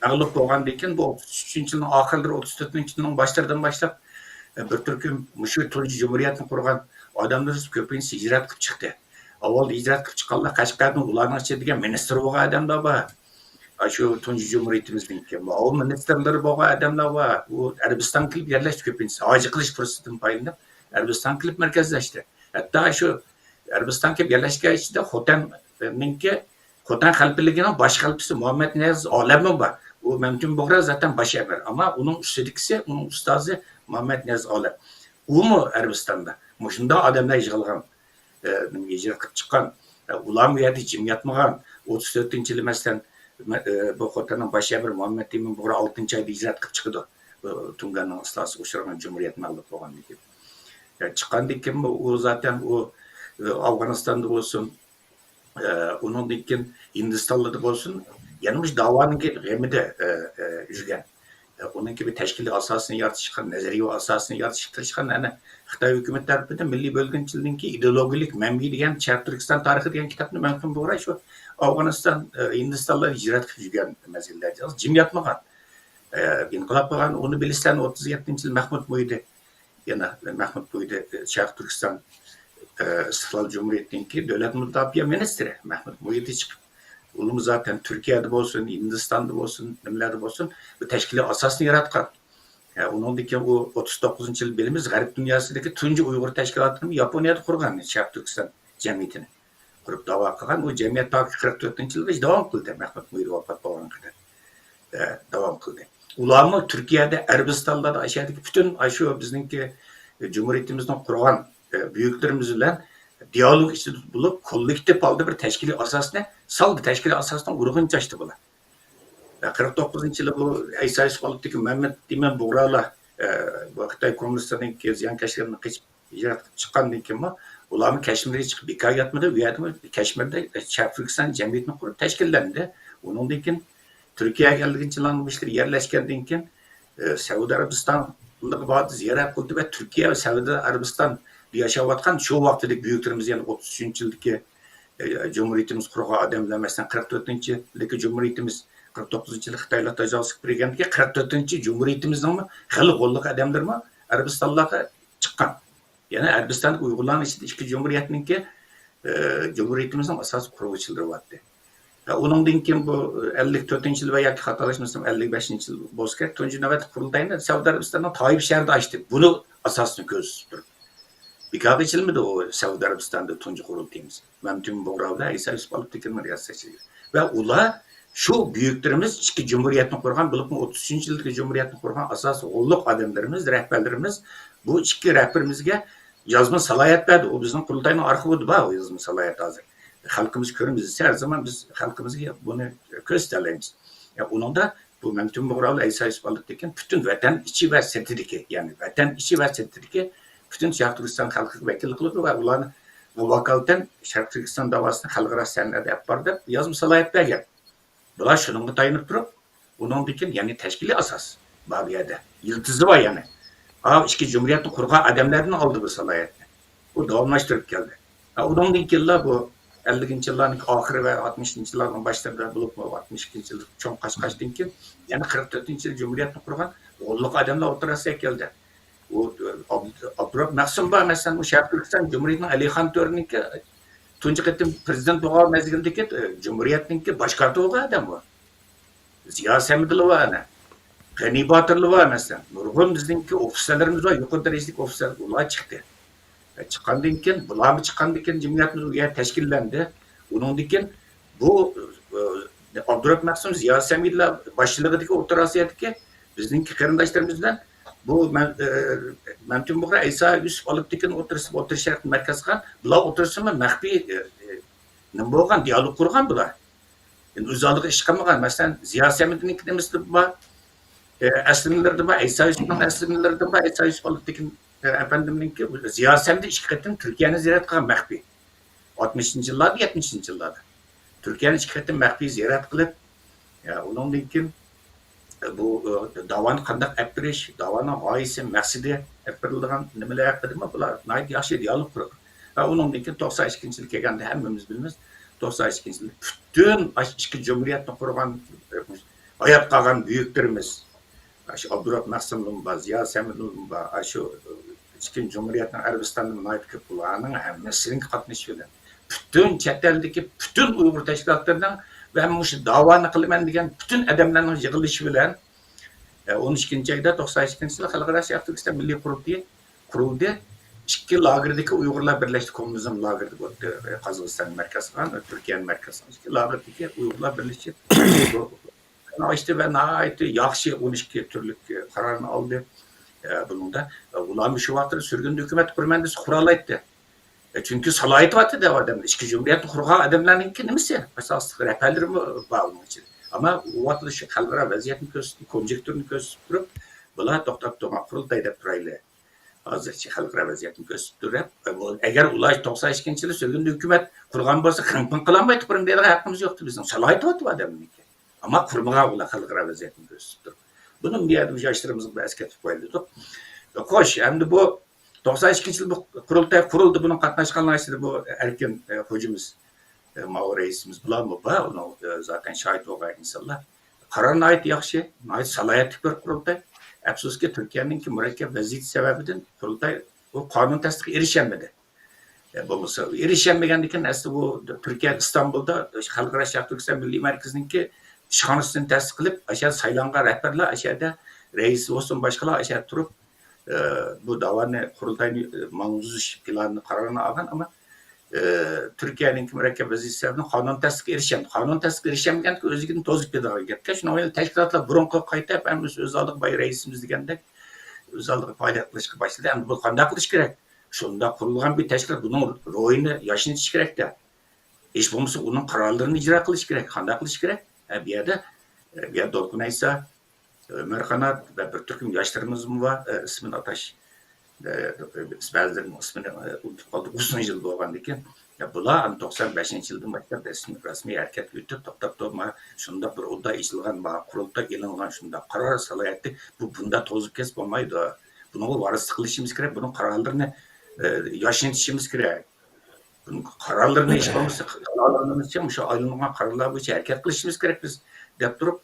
مەغلۇپ بولغاندىن كېيىن، بۇ ئوتتۇز ئۈچىنچى يىلنىڭ ئاخىرلىرى، ئوتتۇز تۆتىنچى يىلنىڭ باشلىرىدىن باشلاپ، ئە، بىر تۈركۈم مۇشۇ تۇنجى جۇمھۇرىيەتنى قۇرغان ئادەملىرىمىز كۆپىنچىسى ھىجرەت قىلىپ چىقتى. ئاۋۋال ھىجرەت قىلىپ چىققانلار قەشقەردىن، ئۇلارنىڭ ئىچىدە دېگەن مىنىستىر بولغان ئادەملەر بار. ئاشۇ تۇنجى جۇمھۇرىيىتىمىزنىڭكى مۇئاۋىن مىنىستىرلىرى بولغان ئادەملەر بار. ئۇ ئەرەبىستانغا كېلىپ يەرلەشتى كۆپىنچىسى. ھاجى قىلىش پۇرسىتىدىن پايدىلىنىپ، ئەرەبىستانغا كېلىپ مەركەزلەشتى. ھەتتا شۇ ئەرەبىستانغا كېلىپ يەرلەشكەن ئىچىدە خوتەننىڭكى، خوتەن خەلپىلىكىنىڭ باش خەلپىسى مۇھەممەد نىياز ئالەممۇ بار. ئۇ مەمتىمىن بۇغرا زاتەن باش ئەمىر. ئەمما ئۇنىڭ ئۈستىدىكىسى، ئۇنىڭ ئۇستازى مۇھەممەد نىياز ئالەم. ئۇمۇ ئەرەبىستاندا مۇشۇنداق ئادەملەر يىغىلغان، ئە، ھىجرەت قىلىپ چىققان، ئە، ئۇلارمۇ ئۇ يەردە جىم ياتمىغان. ئوتتۇز تۆتىنچى يىلى، مەسىلەن، مە-، ئە، بۇ خوتەننىڭ باش ئەمىرى مۇھەممەد ئىمىن بۇغرا ئالتىنچى ئايدا ھىجرەت قىلىپ چىقىدۇ. ئە، تۇڭگاننىڭ ئىستىلاسىغا ئۇچرىغان جۇمھۇرىيەت مەغلۇپ بولغاندىن كېيىن. ئە، چىققاندىن كېيىن ئۇ زاتەن ئۇ، ئە، ئافغانىستاندا بولسۇن، ئە، ئۇنىڭدىن كېيىن ھىندىستانلاردا بولسۇن، يەنە مۇشۇ داۋانىڭ غېمىدە، ئە، ئە، يۈرگەن. ئە، ئۇنىڭكى بىر تەشكىلىي ئاساسىنى يارىتىشقا، نەزەرىيە ئاساسىنى يارىتىشقا تىرىشقان، ئەنە خىتاي ھۆكۈمىتى تەرىپىدىن مىللىي بۆلگۈنچىلىكنىڭكى ئىدېئولوگىيەلىك مەنبىيى دېگەن شەرقىي تۈركىستان تارىخى دېگەن كىتابنى مەمتىمىن بۇغرا شۇ ئافغانىستان، ئە، ھىندىستانلار ھىجرەت قىلىپ يۈرگەن مەزگىللەردە جىم ياتمىغان. ئە، ئىنقىلاب قىلغان، ئۇنى بىلىسەن، ئوتتۇز يەتتىنچى يىل مەھمۇد مۇھىدى، يەنە مەھمۇد بۇيدى، شەرقىي تۈركىستان، ئە، ئىستىقلال جۇمھۇرىيىتىنىڭكى دۆلەت مۇداپىئە مىنىستىرى مەھمۇد بۇيدى چىقىپ، ئۇلىمۇ زاتەن تۈركىيەدە بولسۇن، ھىندىستاندا بولسۇن، نېمىلەردە بولسۇن، بىر تەشكىلىي ئاساسنى ياراتقان. ئە، ئۇنىڭدىن كېيىن ئۇ ئوتتۇز توققۇزىنچى يىل بىلىمىز، غەرب دۇنياسىدىكى تۇنجى ئۇيغۇر تەشكىلاتىنى ياپونىيەدە قۇرغان، شەرقىي تۈركىستان جەمئىيىتىنى قۇرۇپ داۋا قىلغان. ئۇ جەمئىيەت تاكى قىرىق تۆتىنچى يىلغىچە داۋام قىلدى، مەھمۇد مۇھىدى ۋاپات بولغانغا قەدەر، ئە، داۋام قىلدى. ئۇلارمۇ تۈركىيەدە، ئەرەبىستانلاردا، ئاشۇ يەردىكى پۈتۈن ئاشۇ بىزنىڭكى جۇمھۇرىيىتىمىزنى قۇرغان، ئە، بۈيۈكلىرىمىز بىلەن دىئالوگ ئىچىدە بولۇپ، كوللېكتىپ ھالدا بىر تەشكىلىي ئاساسنى سالدى، تەشكىلىي ئاساسنىڭ ئۇرۇقىنى چاچتى بۇلار. قىرىق توققۇزىنچى يىلى بۇ ئەيسا يۈسۈپ ئالپتېكىن، مەمەت ئىمىن بۇغرالار، ئە، بۇ خىتاي كوممۇنىستلىرىنىڭكى زىيانكەشلىرىنى قېچىپ ھىجرەت قىلىپ چىققاندىن كېيىنمۇ، ئۇلارمۇ كەشمىرگە چىقىپ بىكار ياتمىدى. ئۇ يەردىمۇ كەشمىردە، ئە، شەرقىي تۈركىستان جەمئىيىتىنى قۇرۇپ تەشكىللەندى. ئۇنىڭدىن كېيىن تۈركىيەگە ئەللىكىنچى يىللارنىڭ باشلىرى يەرلەشكەندىن كېيىن، ئە، سەئۇدى ئەرەبىستانغا باردى، زىيارەت قىلدى ۋە تۈركىيە ۋە سەئۇدى ئەرەبىستاندا ياشاۋاتقان شۇ ۋاقتىدىكى بۈيۈكلىرىمىز، يەنى ئوتتۇز ئۈچىنچى يىلدىكى، ئە، جۇمھۇرىيىتىمىز قۇرغان ئادەملەر، مەسىلەن، قىرىق تۆتىنچى يىلدىكى جۇمھۇرىيىتىمىز، قىرىق توققۇزىنچى يىلى خىتايلار تاجاۋۇز قىلىپ بەرگەندىكى قىرىق تۆتىنچى جۇمھۇرىيىتىمىزنىڭمۇ خېلى غوللۇق ئادەملىرىمۇ ئەرەبىستانلارغا چىققان. يەنى ئەرەبىستاندىكى ئۇيغۇرلارنىڭ ئىچىدە ئىككى جۇمھۇرىيەتنىڭكى، ئە، جۇمھۇرىيىتىمىزنىڭ ئاساسىي قۇرغۇچىلىرى بارتتى. ۋە ئۇنىڭدىن كېيىن بۇ ئەللىك تۆتىنچى يىل ۋە ياكى خاتالاشمىسام ئەللىك بەشىنچى يىل بولسا كېرەك، تۇنجى نۆۋەتتە قۇرۇلتاينى سەئۇدى ئەرەبىستاننىڭ تايىپ شەھىرىدە ئاچتى. بۇنى ئاساسنى كۆزدە تۇتۇپ. بىكارغا ئېچىلمىدى ئۇ سەئۇدى ئەرەبىستاندا تۇنجى قۇرۇلتىيىمىز. مەمتىمىن بۇغرا بىلەن ئەيسا يۈسۈپ ئالپتېكىننىڭ رىياسەتچىلىكىدە. ۋە ئۇلار شۇ بۈيۈكلىرىمىز ئىككى جۇمھۇرىيەتنى قۇرغان، بولۇپمۇ ئوتتۇز ئۈچىنچى يىلدىكى جۇمھۇرىيەتنى قۇرغان ئاساسىي غوللۇق ئادەملىرىمىز، رەھبەرلىرىمىز، بۇ ئىككى رەھبىرىمىزگە يازما سالاھىيەت بەردى. ئۇ بىزنىڭ قۇرۇلتاينىڭ ئارخىۋىدا بار ئۇ يازما سالاھىيەت ھازىر. خەلقىمىز كۆرمىسە، ھەر زامان بىز خەلقىمىزگە بۇنى كۆرسىتەلەيمىز. ئۇنىڭدا بۇ مەمتىمىن بۇغرا بىلەن ئەيسا يۈسۈپ ئالپتېكىن پۈتۈن ۋەتەن ئىچى ۋە سىرتىدىكى، يەنى ۋەتەن ئىچى ۋە سىرتىدىكى پۈتۈن شەرقىي تۈركىستان خەلقىگە ۋەكىللىك قىلىدۇ ۋە ئۇلارنى ۋاكالىتەن شەرقىي تۈركىستان داۋاسىنى خەلقئارا سەھنىدە ئەپ بار دەپ يازما سالاھىيەت بەرگەن. بۇلار شۇنىڭغا تايىنىپ تۇرۇپ، ئۇنىڭدىن كېيىن، يەنى تەشكىلىي ئاساس بار بۇ يەردە. يىلتىزى بار يەنى. ئا، ئىككى جۇمھۇرىيەتنى قۇرغان ئادەملەردىن ئالدى بۇ سالاھىيەتنى. ئۇ داۋاملاشتۇرۇپ كەلدى. ھە، ئۇنىڭدىن كېيىنلا بۇ ئەللىكىنچى يىللارنىڭ ئاخىرى ۋە ئاتمىشىنچى يىللارنىڭ باشلىرىدا بولۇپمۇ، ئاتمىش ئىككىنچى يىل چوڭ قاچقاچتىن كېيىن يەنە قىرىق تۆتىنچى يىل جۇمھۇرىيەتنى قۇرغان غوللۇق ئادەملەر ئوتتۇرىسىغا كەلدى. ئۇ، ئابد-، ئابدۇراپ مەخسۇم بار، مەسىلەن، ئۇ شەرقىي تۈركىستان جۇمھۇرىيىتىنىڭ ئەلىخان تۆرىنىڭكى تۇنجى قېتىم پرېزىدېنت بولغان مەزگىلدىكى، ئە، جۇمھۇرىيەتنىڭكى باش كاتىپى بولغان ئادەم بۇ. زىيا سەمىدىلار بار ئەنە. غېنى باتۇرلار بار، مەسىلەن. نۇرغۇن بىزنىڭكى ئوفىتسېرلىرىمىز بار، يۇقىرى دەرىجىلىك ئوفىتسېر، ئۇلار چىقتى. ئە، چىققاندىن كېيىن، بۇلارمۇ چىققاندىن كېيىن جەمئىيەتمىز ئۇ يەر تەشكىللەندى. ئۇنىڭدىن كېيىن بۇ، ئە، ئابدۇراپ مەخسۇم، زىيا سەمىدىلار باشچىلىقىدىكى ئوتتۇرا ئاسىيادىكى بىزنىڭكى قېرىنداشلىرىمىز بىلەن بۇ مەن-، ئە، مەمتىمىن بۇغرا، ئەيسا يۈسۈپ ئالپتېكىن ئوتتۇرىسى، ئوتتۇرا شەرقتىن مەركەز قىلغان، بۇلار ئوتتۇرىسىمۇ مەخپىي، ئە، ئە، نېمە بولغان؟ دىيالوگ قۇرغان بۇلار. ئەمدى ئۆز ئالدىغا ئىش قىلمىغان. مەسىلەن، زىيا سەمىدنىڭكى نېمىسىدە بار؟ ئە، ئەسلىمىلىرىدە بار. ئەيسا يۈسۈپنىڭ ئەسلىمىلىرىدە بار. ئەيسا يۈسۈپ ئالىپتىكىن، ئە، ئەپەندىمنىڭكى. زىيا سەمىدى ئىككى قېتىم تۈركىيەنى زىيارەت قىلغان مەخپىي. ئاتمىشىنچى يىللاردا، يەتمىشىنچى يىللاردا. تۈركىيەنى ئىككى قېتىم مەخپىي زىيارەت قىلىپ، يا، ئۇنىڭدىن كېيىن، ئە، بۇ، ئە، داۋانى قانداق ئەپ بېرىش، داۋانىڭ غايىسى، مەقسىتى، ئەپ بېرىلىدىغان نېمىلەر ھەققىدىمۇ بۇلار ناھايىتى ياخشى دىيالوگ قۇرغان. ۋە ئۇنىڭدىن كېيىن توقسان ئىككىنچى يىل كەلگەندە ھەممىمىز بىلىمىز، توقسان ئىككىنچى يىل پۈتۈن ئاشۇ ئىككى جۇمھۇرىيەتنى قۇرغان، ئە، ھايات قالغان بۈيۈكلىرىمىز، ئاشۇ ئابدۇرەھىم مەخسۇملىمۇ بار، زىيا سەمىدلىمۇ بار، ئاشۇ ئىككىنچى جۇمھۇرىيەتنىڭ ئەرەبىستاندا ناھايىتى كۆپ، بۇلارنىڭ ھەممىسىنىڭ قاتنىشىشى بىلەن، پۈتۈن چەت ئەلدىكى پۈتۈن ئۇيغۇر تەشكىلاتلىرىنىڭ ۋە مۇشۇ داۋانى قىلىمەن دېگەن پۈتۈن ئادەملەرنىڭ يىغىلىشى بىلەن، ئە، ئون ئىككىنچى ئايدا توقسان ئىككىنچى يىل خەلقئارا شەرقىي تۈركىستان مىللىي قۇرۇلتىيى قۇرۇلدى. ئىككى لاگېردىكى ئۇيغۇرلار بىرلەشتى، كوممۇنىزم لاگېرى بولدى، ئە، قازاقىستاننى مەركەز قىلغان، تۈركىيەنى مەركەز قىلغان ئىككى لاگېردىكى ئۇيغۇرلار بىرلىشىپ ئاچتى ۋە ناھايىتى ياخشى ئون ئىككى تۈرلۈك قارارنى ئالدى. ئە، بۇنىڭدا، ئە، ئۇلارمۇ شۇ ۋاقىتتا سۈرگۈندە ھۆكۈمەت قۇرىمەن دېسە قۇرالايتتى. ئە، چۈنكى سالاھىيىتى بار ئىدى ئادەمنىڭ. ئىككى جۇمھۇرىيەتنى قۇرغان ئادەملەرنىڭكى نېمىسى؟ ئاساسلىق رەھبەرلىرىمۇ بار ئۇنىڭ ئىچىدە. ئەمما ئۇ ۋاقىتتا شۇ خەلقئارا ۋەزىيەتنى كۆرسىتىپ، كونجېكتۇرنى كۆرسىتىپ تۇرۇپ، بۇلار توختاپ تۇرما، قۇرۇلتاي دەپ تۇرايلى. ھازىرچە خەلقئارا ۋەزىيەتنى كۆرسىتىپ تۇرۇپ، ئەگەر ئۇلار توقسان ئىككىنچى يىلى سۈرگۈندە ھۆكۈمەت قۇرغان بولسا، خىڭ-پىڭ قىلالمايتتى، قۇرۇم دەيدىغان ھەققىمىز يوقتى بىزنىڭ. سالاھىيىتى بارتتى ئۇ ئادەمنىڭكى. ئەمما قۇرمىغان ئۇلار خەلقئارا ۋەزىيەتنى كۆرسىتىپ تۇرۇپ. بۇنى بۇ يەردە مۇشۇ ياشلىرىمىزغا بىر ئەسكەرتىپ قويايلى دېدۇق. خوش، ئەمدى بۇ توقسان ئىككىنچى يىل بۇ قۇرۇلتاي قۇرۇلدى، بۇنىڭ قاتناشقانلار ئىچىدە بۇ ئەركىن، ئە، خوجىمىز، ئە، ماۋۇ رەئىسىمىز، بۇلارمۇ بار، ئۇنىڭ، ئە، زاتەن شاھىت بولغان ئىنسانلار. قارار ناھايىتى ياخشى، ناھايىتى سالاھىيەتلىك بىر قۇرۇلتاي. ئەپسۇسكى، تۈركىيەنىڭكى مۇرەككەپ ۋەزىيىتى سەۋەبىدىن قۇرۇلتاي بۇ قانۇن تەستىقى ئېرىشەلمىدى. ئە، بولمىسا، ئېرىشەلمىگەندىكىن ئەسلى بۇ تۈركىيە ئىستانبۇلدا خەلقئارا شەرقىي تۈركىستان مىللىي مەركىزىنىڭكى ئىشخانىسىنى تەسىس قىلىپ، ئاشۇ يەردە سايلانغان رەھبەرلەر ئاشۇ يەردە رەئىس بولسۇن، باشقىلار ئاشۇ يەردە تۇرۇپ، ئە، بۇ داۋانى، قۇرۇلتاينى، ئە، ماڭغۇزۇش پىلانىنى، قارارىنى ئالغان، ئەمما، ئە، تۈركىيەنىڭكى مۇرەككەپ ۋەزىيىتى سەۋەبىدىن قانۇن تەستىقى ئېرىشەلمىدى. قانۇن تەستىقى ئېرىشەلمىگەندىكىن ئۆزىگىدىن توزۇپ كېتىدىغان گەپكەن. شۇنىڭ بىلەن تەشكىلاتلار بۇرۇنقىغا قايتىپ، ھەممىسى ئۆز ئالدىغا بايا رەئىسىمىز دېگەندەك ئۆز ئالدىغا پائالىيەت قىلىشقا باشلىدى. ئەمدى بۇ قانداق قىلىش كېرەك؟ شۇنداق قۇرۇلغان بىر تەشكىلات، بۇنىڭ روھىنى ياشنىتىش كېرەك-دە. ھېچ بولمىسا ئۇنىڭ قارارلىرىنى ئىجرا قىلىش كېرەك. قانداق قىلىش كېرەك؟ ئە، بۇ يەردە، ئە، بۇ يەردە دولقۇن ئەيسا، ئۆمەر قانات ۋە بىر تۈركۈم ياشلىرىمىزمۇ بار. ئە، ئىسمىنى ئاتاش، ئە، بەزىلىرىنىڭ ئىسمىنى، ئە، ئۇنتۇپ قالدۇق، ئۇزۇن يىل بولغاندىكىن. يا، بۇلار ئەمدى توقسان بەشىنچى يىلدىن باشلاپ رەسمىي، رەسمىي ھەرىكەتكە ئۆتۈپ، توختاپ تۇرۇپ، مانا شۇنداق بىر ئۇلدا ئېچىلغان، مانا قۇرۇلتاي ئېلىنغان شۇنداق قارار سالاھىيەتلىك، بۇ بۇنداق توزۇپ كەتسە بولمايدۇ. بۇنىڭغا ۋارىسلىق قىلىشىمىز كېرەك، بۇنىڭ قارارلىرىنى، ئە، ياشنىتىشىمىز كېرەك. بۇنىڭ قارارلىرىنى ھېچ بولمىسا، قارارلىرىمىزچە مۇشۇ ئايلانغان قارارلار بويىچە ھەرىكەت قىلىشىمىز كېرەك بىز، دەپ تۇرۇپ،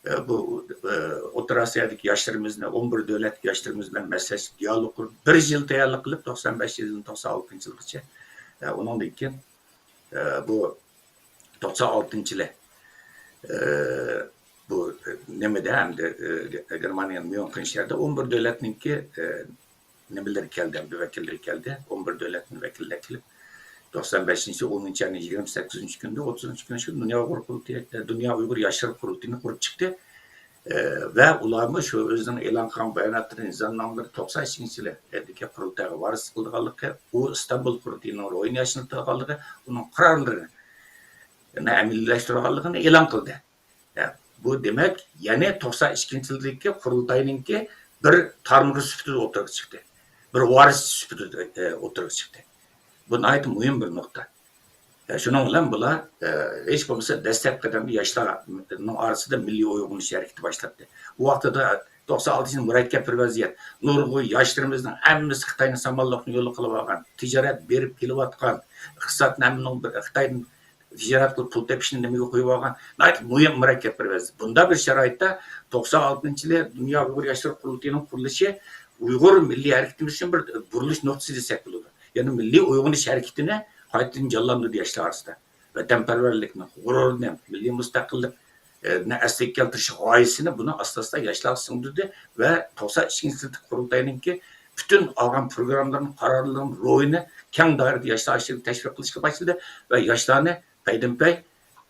ئە، بۇ، ئە، ئوتتۇرا ئاسىيادىكى ياشلىرىمىزنى، ئون بىر دۆلەتتىكى ياشلىرىمىز بىلەن مەسلىھەتلىشىپ، دىيالوگ قۇرۇپ، بىر يىل تەييارلىق قىلىپ، توقسان بەش يىلدىن توقسان ئالتىنچى يىلغىچە، ئە، ئۇنىڭدىن كېيىن، ئە، بۇ توقسان ئالتىنچى يىلى، ئە، بۇ، ئە، نېمىدە ئەمدى، ئە، گېرمانىيەنىڭ ميۇنخېن شەھىرىدە ئون بىر دۆلەتنىڭكى، ئە، نېمىلىرى كەلدى، ئەمدى ۋەكىللىرى كەلدى. ئون بىر دۆلەتنىڭ ۋەكىللىرى كېلىپ، توقسان بەشىنچى يىل ئونىنچى ئاينىڭ يىگىرمە سەككىزىنچى كۈنىدە، ئوتتۇزىنچى كۈنى شۇ دۇنيا ئۇيغۇر قۇرۇلتىيى، دۇنيا ئۇيغۇر ياشلىرى قۇرۇلتىيىنى قۇرۇپ چىقتى. ئە، ۋە ئۇلارمۇ شۇ ئۆزىنىڭ ئېلان قىلغان باياناتلىرى، نىزامنامىلىرى توقسان ئىككىنچى يىلى، ئەدىكى قۇرۇلتايغا ۋارىسلىق قىلىدىغانلىقى، ئۇ ئىستانبۇل قۇرۇلتىيىنىڭ روھىنى ياشنىتىدىغانلىقى، ئۇنىڭ قارارلىرىنى ئەمەلىيلەشتۈرىدىغانلىقىنى ئېلان قىلدى. ھە، بۇ دېمەك، يەنى توقسان ئىككىنچى يىلدىكى قۇرۇلتاينىڭكى بىر تارمىقى سۈپىتىدە ئوتتۇرىغا چىقتى. بىر ۋارىس سۈپىتىدە، ئە، ئوتتۇرىغا چىقتى. بۇ ناھايىتى مۇھىم بىر نۇقتا. ھە، شۇنىڭ بىلەن بۇلار، ئە، ھېچ بولمىسا دەسلەپكى قەدەمدە ياشلارنىڭ ئارىسىدا مىللىي ئويغىنىش ھەرىكىتى باشلاندى. ئۇ ۋاقتىدا توقسان ئالتىنچى يىل مۇرەككەپ بىر ۋەزىيەت. نۇرغۇن ياشلىرىمىزنىڭ ھەممىسى خىتاينىڭ سامانلىقىنى يولغا قىلىۋالغان، تىجارەت بېرىپ كېلىۋاتقان، ئىقتىسادنىڭ ھەممىنىڭ بىر خىتايدىن تىجارەت قىلىپ پۇل تېپىشنى نېمىگە قويۇۋالغان؟ ناھايىتى مۇھىم، مۇرەككەپ بىر ۋەزىيەت. بۇنداق بىر شارائىتتا توقسان ئالتىنچى يىلى دۇنيا ئۇيغۇر ياشلىرى قۇرۇلتىيىنىڭ قۇرۇلۇشى ئۇيغۇر مىللىي ھەرىكىتىمىز ئۈچۈن بىر بۇرۇلۇش نۇقتىسى دېسەك بولىدۇ. يەنى مىللىي ئويغىنىش ھەرىكىتىنى قايتىدىن جانلاندۇردى ياشلار ئارىسىدا. ۋەتەنپەرۋەرلىكنى، غۇرۇرنى، مىللىي مۇستەقىللىق، ئە، نى ئەسلىگە كەلتۈرۈش غايىسىنى بۇنى ئاستا-ئاستا ياشلارغا سىڭدۈردى ۋە توقسان ئىككىنچى يىلدىكى قۇرۇلتاينىڭكى پۈتۈن ئالغان پروگراممىلىرىنى، قارارلىرىنى، روھىنى كەڭ دائىرىدە ياشلار ئىچىدە تەشۋىق قىلىشقا باشلىدى ۋە ياشلارنى پەيدىنپەي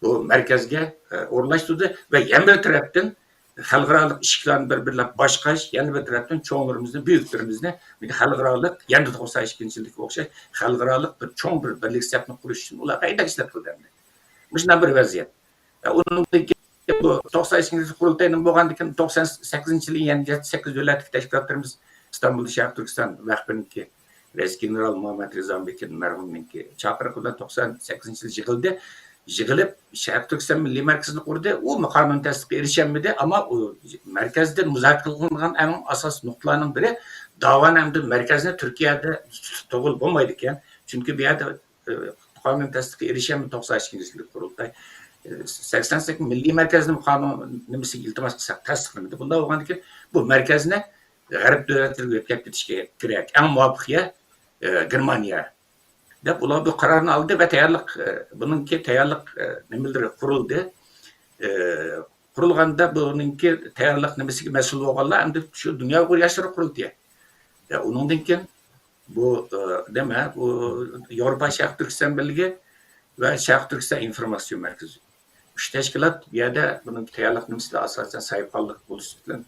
بۇ مەركەزگە، ئە، ئورۇنلاشتۇردى ۋە يەنە بىر تەرەپتىن خەلقئارالىق ئىشىكلەرنى بىر-بىرلەپ بايقاش، يەنە بىر تەرەپتىن چوڭلىرىمىزنى، بۈيۈكلىرىمىزنى بىر خەلقئارالىق، يەنە توقسان ئىككىنچى يىلدىكىگە ئوخشاش خەلقئارالىق بىر چوڭ بىر بىرلىك سەپنى قۇرۇش ئۈچۈن ئۇلارغا ھەيدەكچىلىك قىلدى ئەمدى. مۇشۇنداق بىر ۋەزىيەت. ئۇنىڭدىن كېيىن بۇ توقسان ئىككىنچى قۇرۇلتاي نېمە بولغاندىكىن، توقسان سەككىزىنچى يىلى يەنە يەتتە سەككىز دۆلەتلىك تەشكىلاتلىرىمىز ئىستانبۇلدا شەرقىي تۈركىستان ۋەقپىنىڭكى رەئىس گېنېرال مۇھەممەد رىزا بېكىر مەرھۇمنىڭكى چاقىرىقى بىلەن توقسان سەككىزىنچى يىلى يىغىلدى. يىغىلىپ، شەرقىي تۈركىستان مىللىي مەركىزىنى قۇردى. ئۇمۇ قانۇن تەستىققا ئېرىشەلمىدى، ئەمما ئۇ مەركەزدە مۇزاكىرە قىلىنغان ئەڭ ئاساسىي نۇقتىلارنىڭ بىرى، داۋانى ئەمدى مەركەزنى تۈركىيەدە تۇتۇپ تۇرغىلى بولمايدىكەن. چۈنكى بۇ يەردە، ئە، قانۇن تەستىققا ئېرىشەلمىدى، توقسان ئىككىنچى يىلى قۇرۇلتاي، ئە، سەكسەن سەككىز مىللىي مەركەزنىڭ قانۇن نېمىسىگە ئىلتىماس قىلساق تەستىقلىمىدى. بۇنداق بولغاندىكىن بۇ مەركەزنى غەرب دۆلەتلىرىگە يۆتكەپ كېتىشكە كېرەك. ئەڭ مۇۋاپىق يەر، ئە، گېرمانىيە. دەپ ئۇلار بۇ قارارنى ئالدى ۋە تەييارلىق، ئە، بۇنىڭكى تەييارلىق، ئە، نېمىلىرى قۇرۇلدى. ئە، قۇرۇلغاندا بۇنىڭكى تەييارلىق نېمىسىگە مەسئۇل بولغانلار ئەمدى شۇ دۇنيا ئۇيغۇر ياشلىرى قۇرۇلتىيى. ئە، ئۇنىڭدىن كېيىن بۇ، ئە، نېمە، بۇ ياۋروپا شەرقىي تۈركىستان بىرلىكى ۋە شەرقىي تۈركىستان ئىنفورماتسىيە مەركىزى. ئۈچ تەشكىلات بۇ يەردە بۇنىڭ تەييارلىق نېمىسىدە ئاساسەن سايىققانلىق بولۇش بىلەن،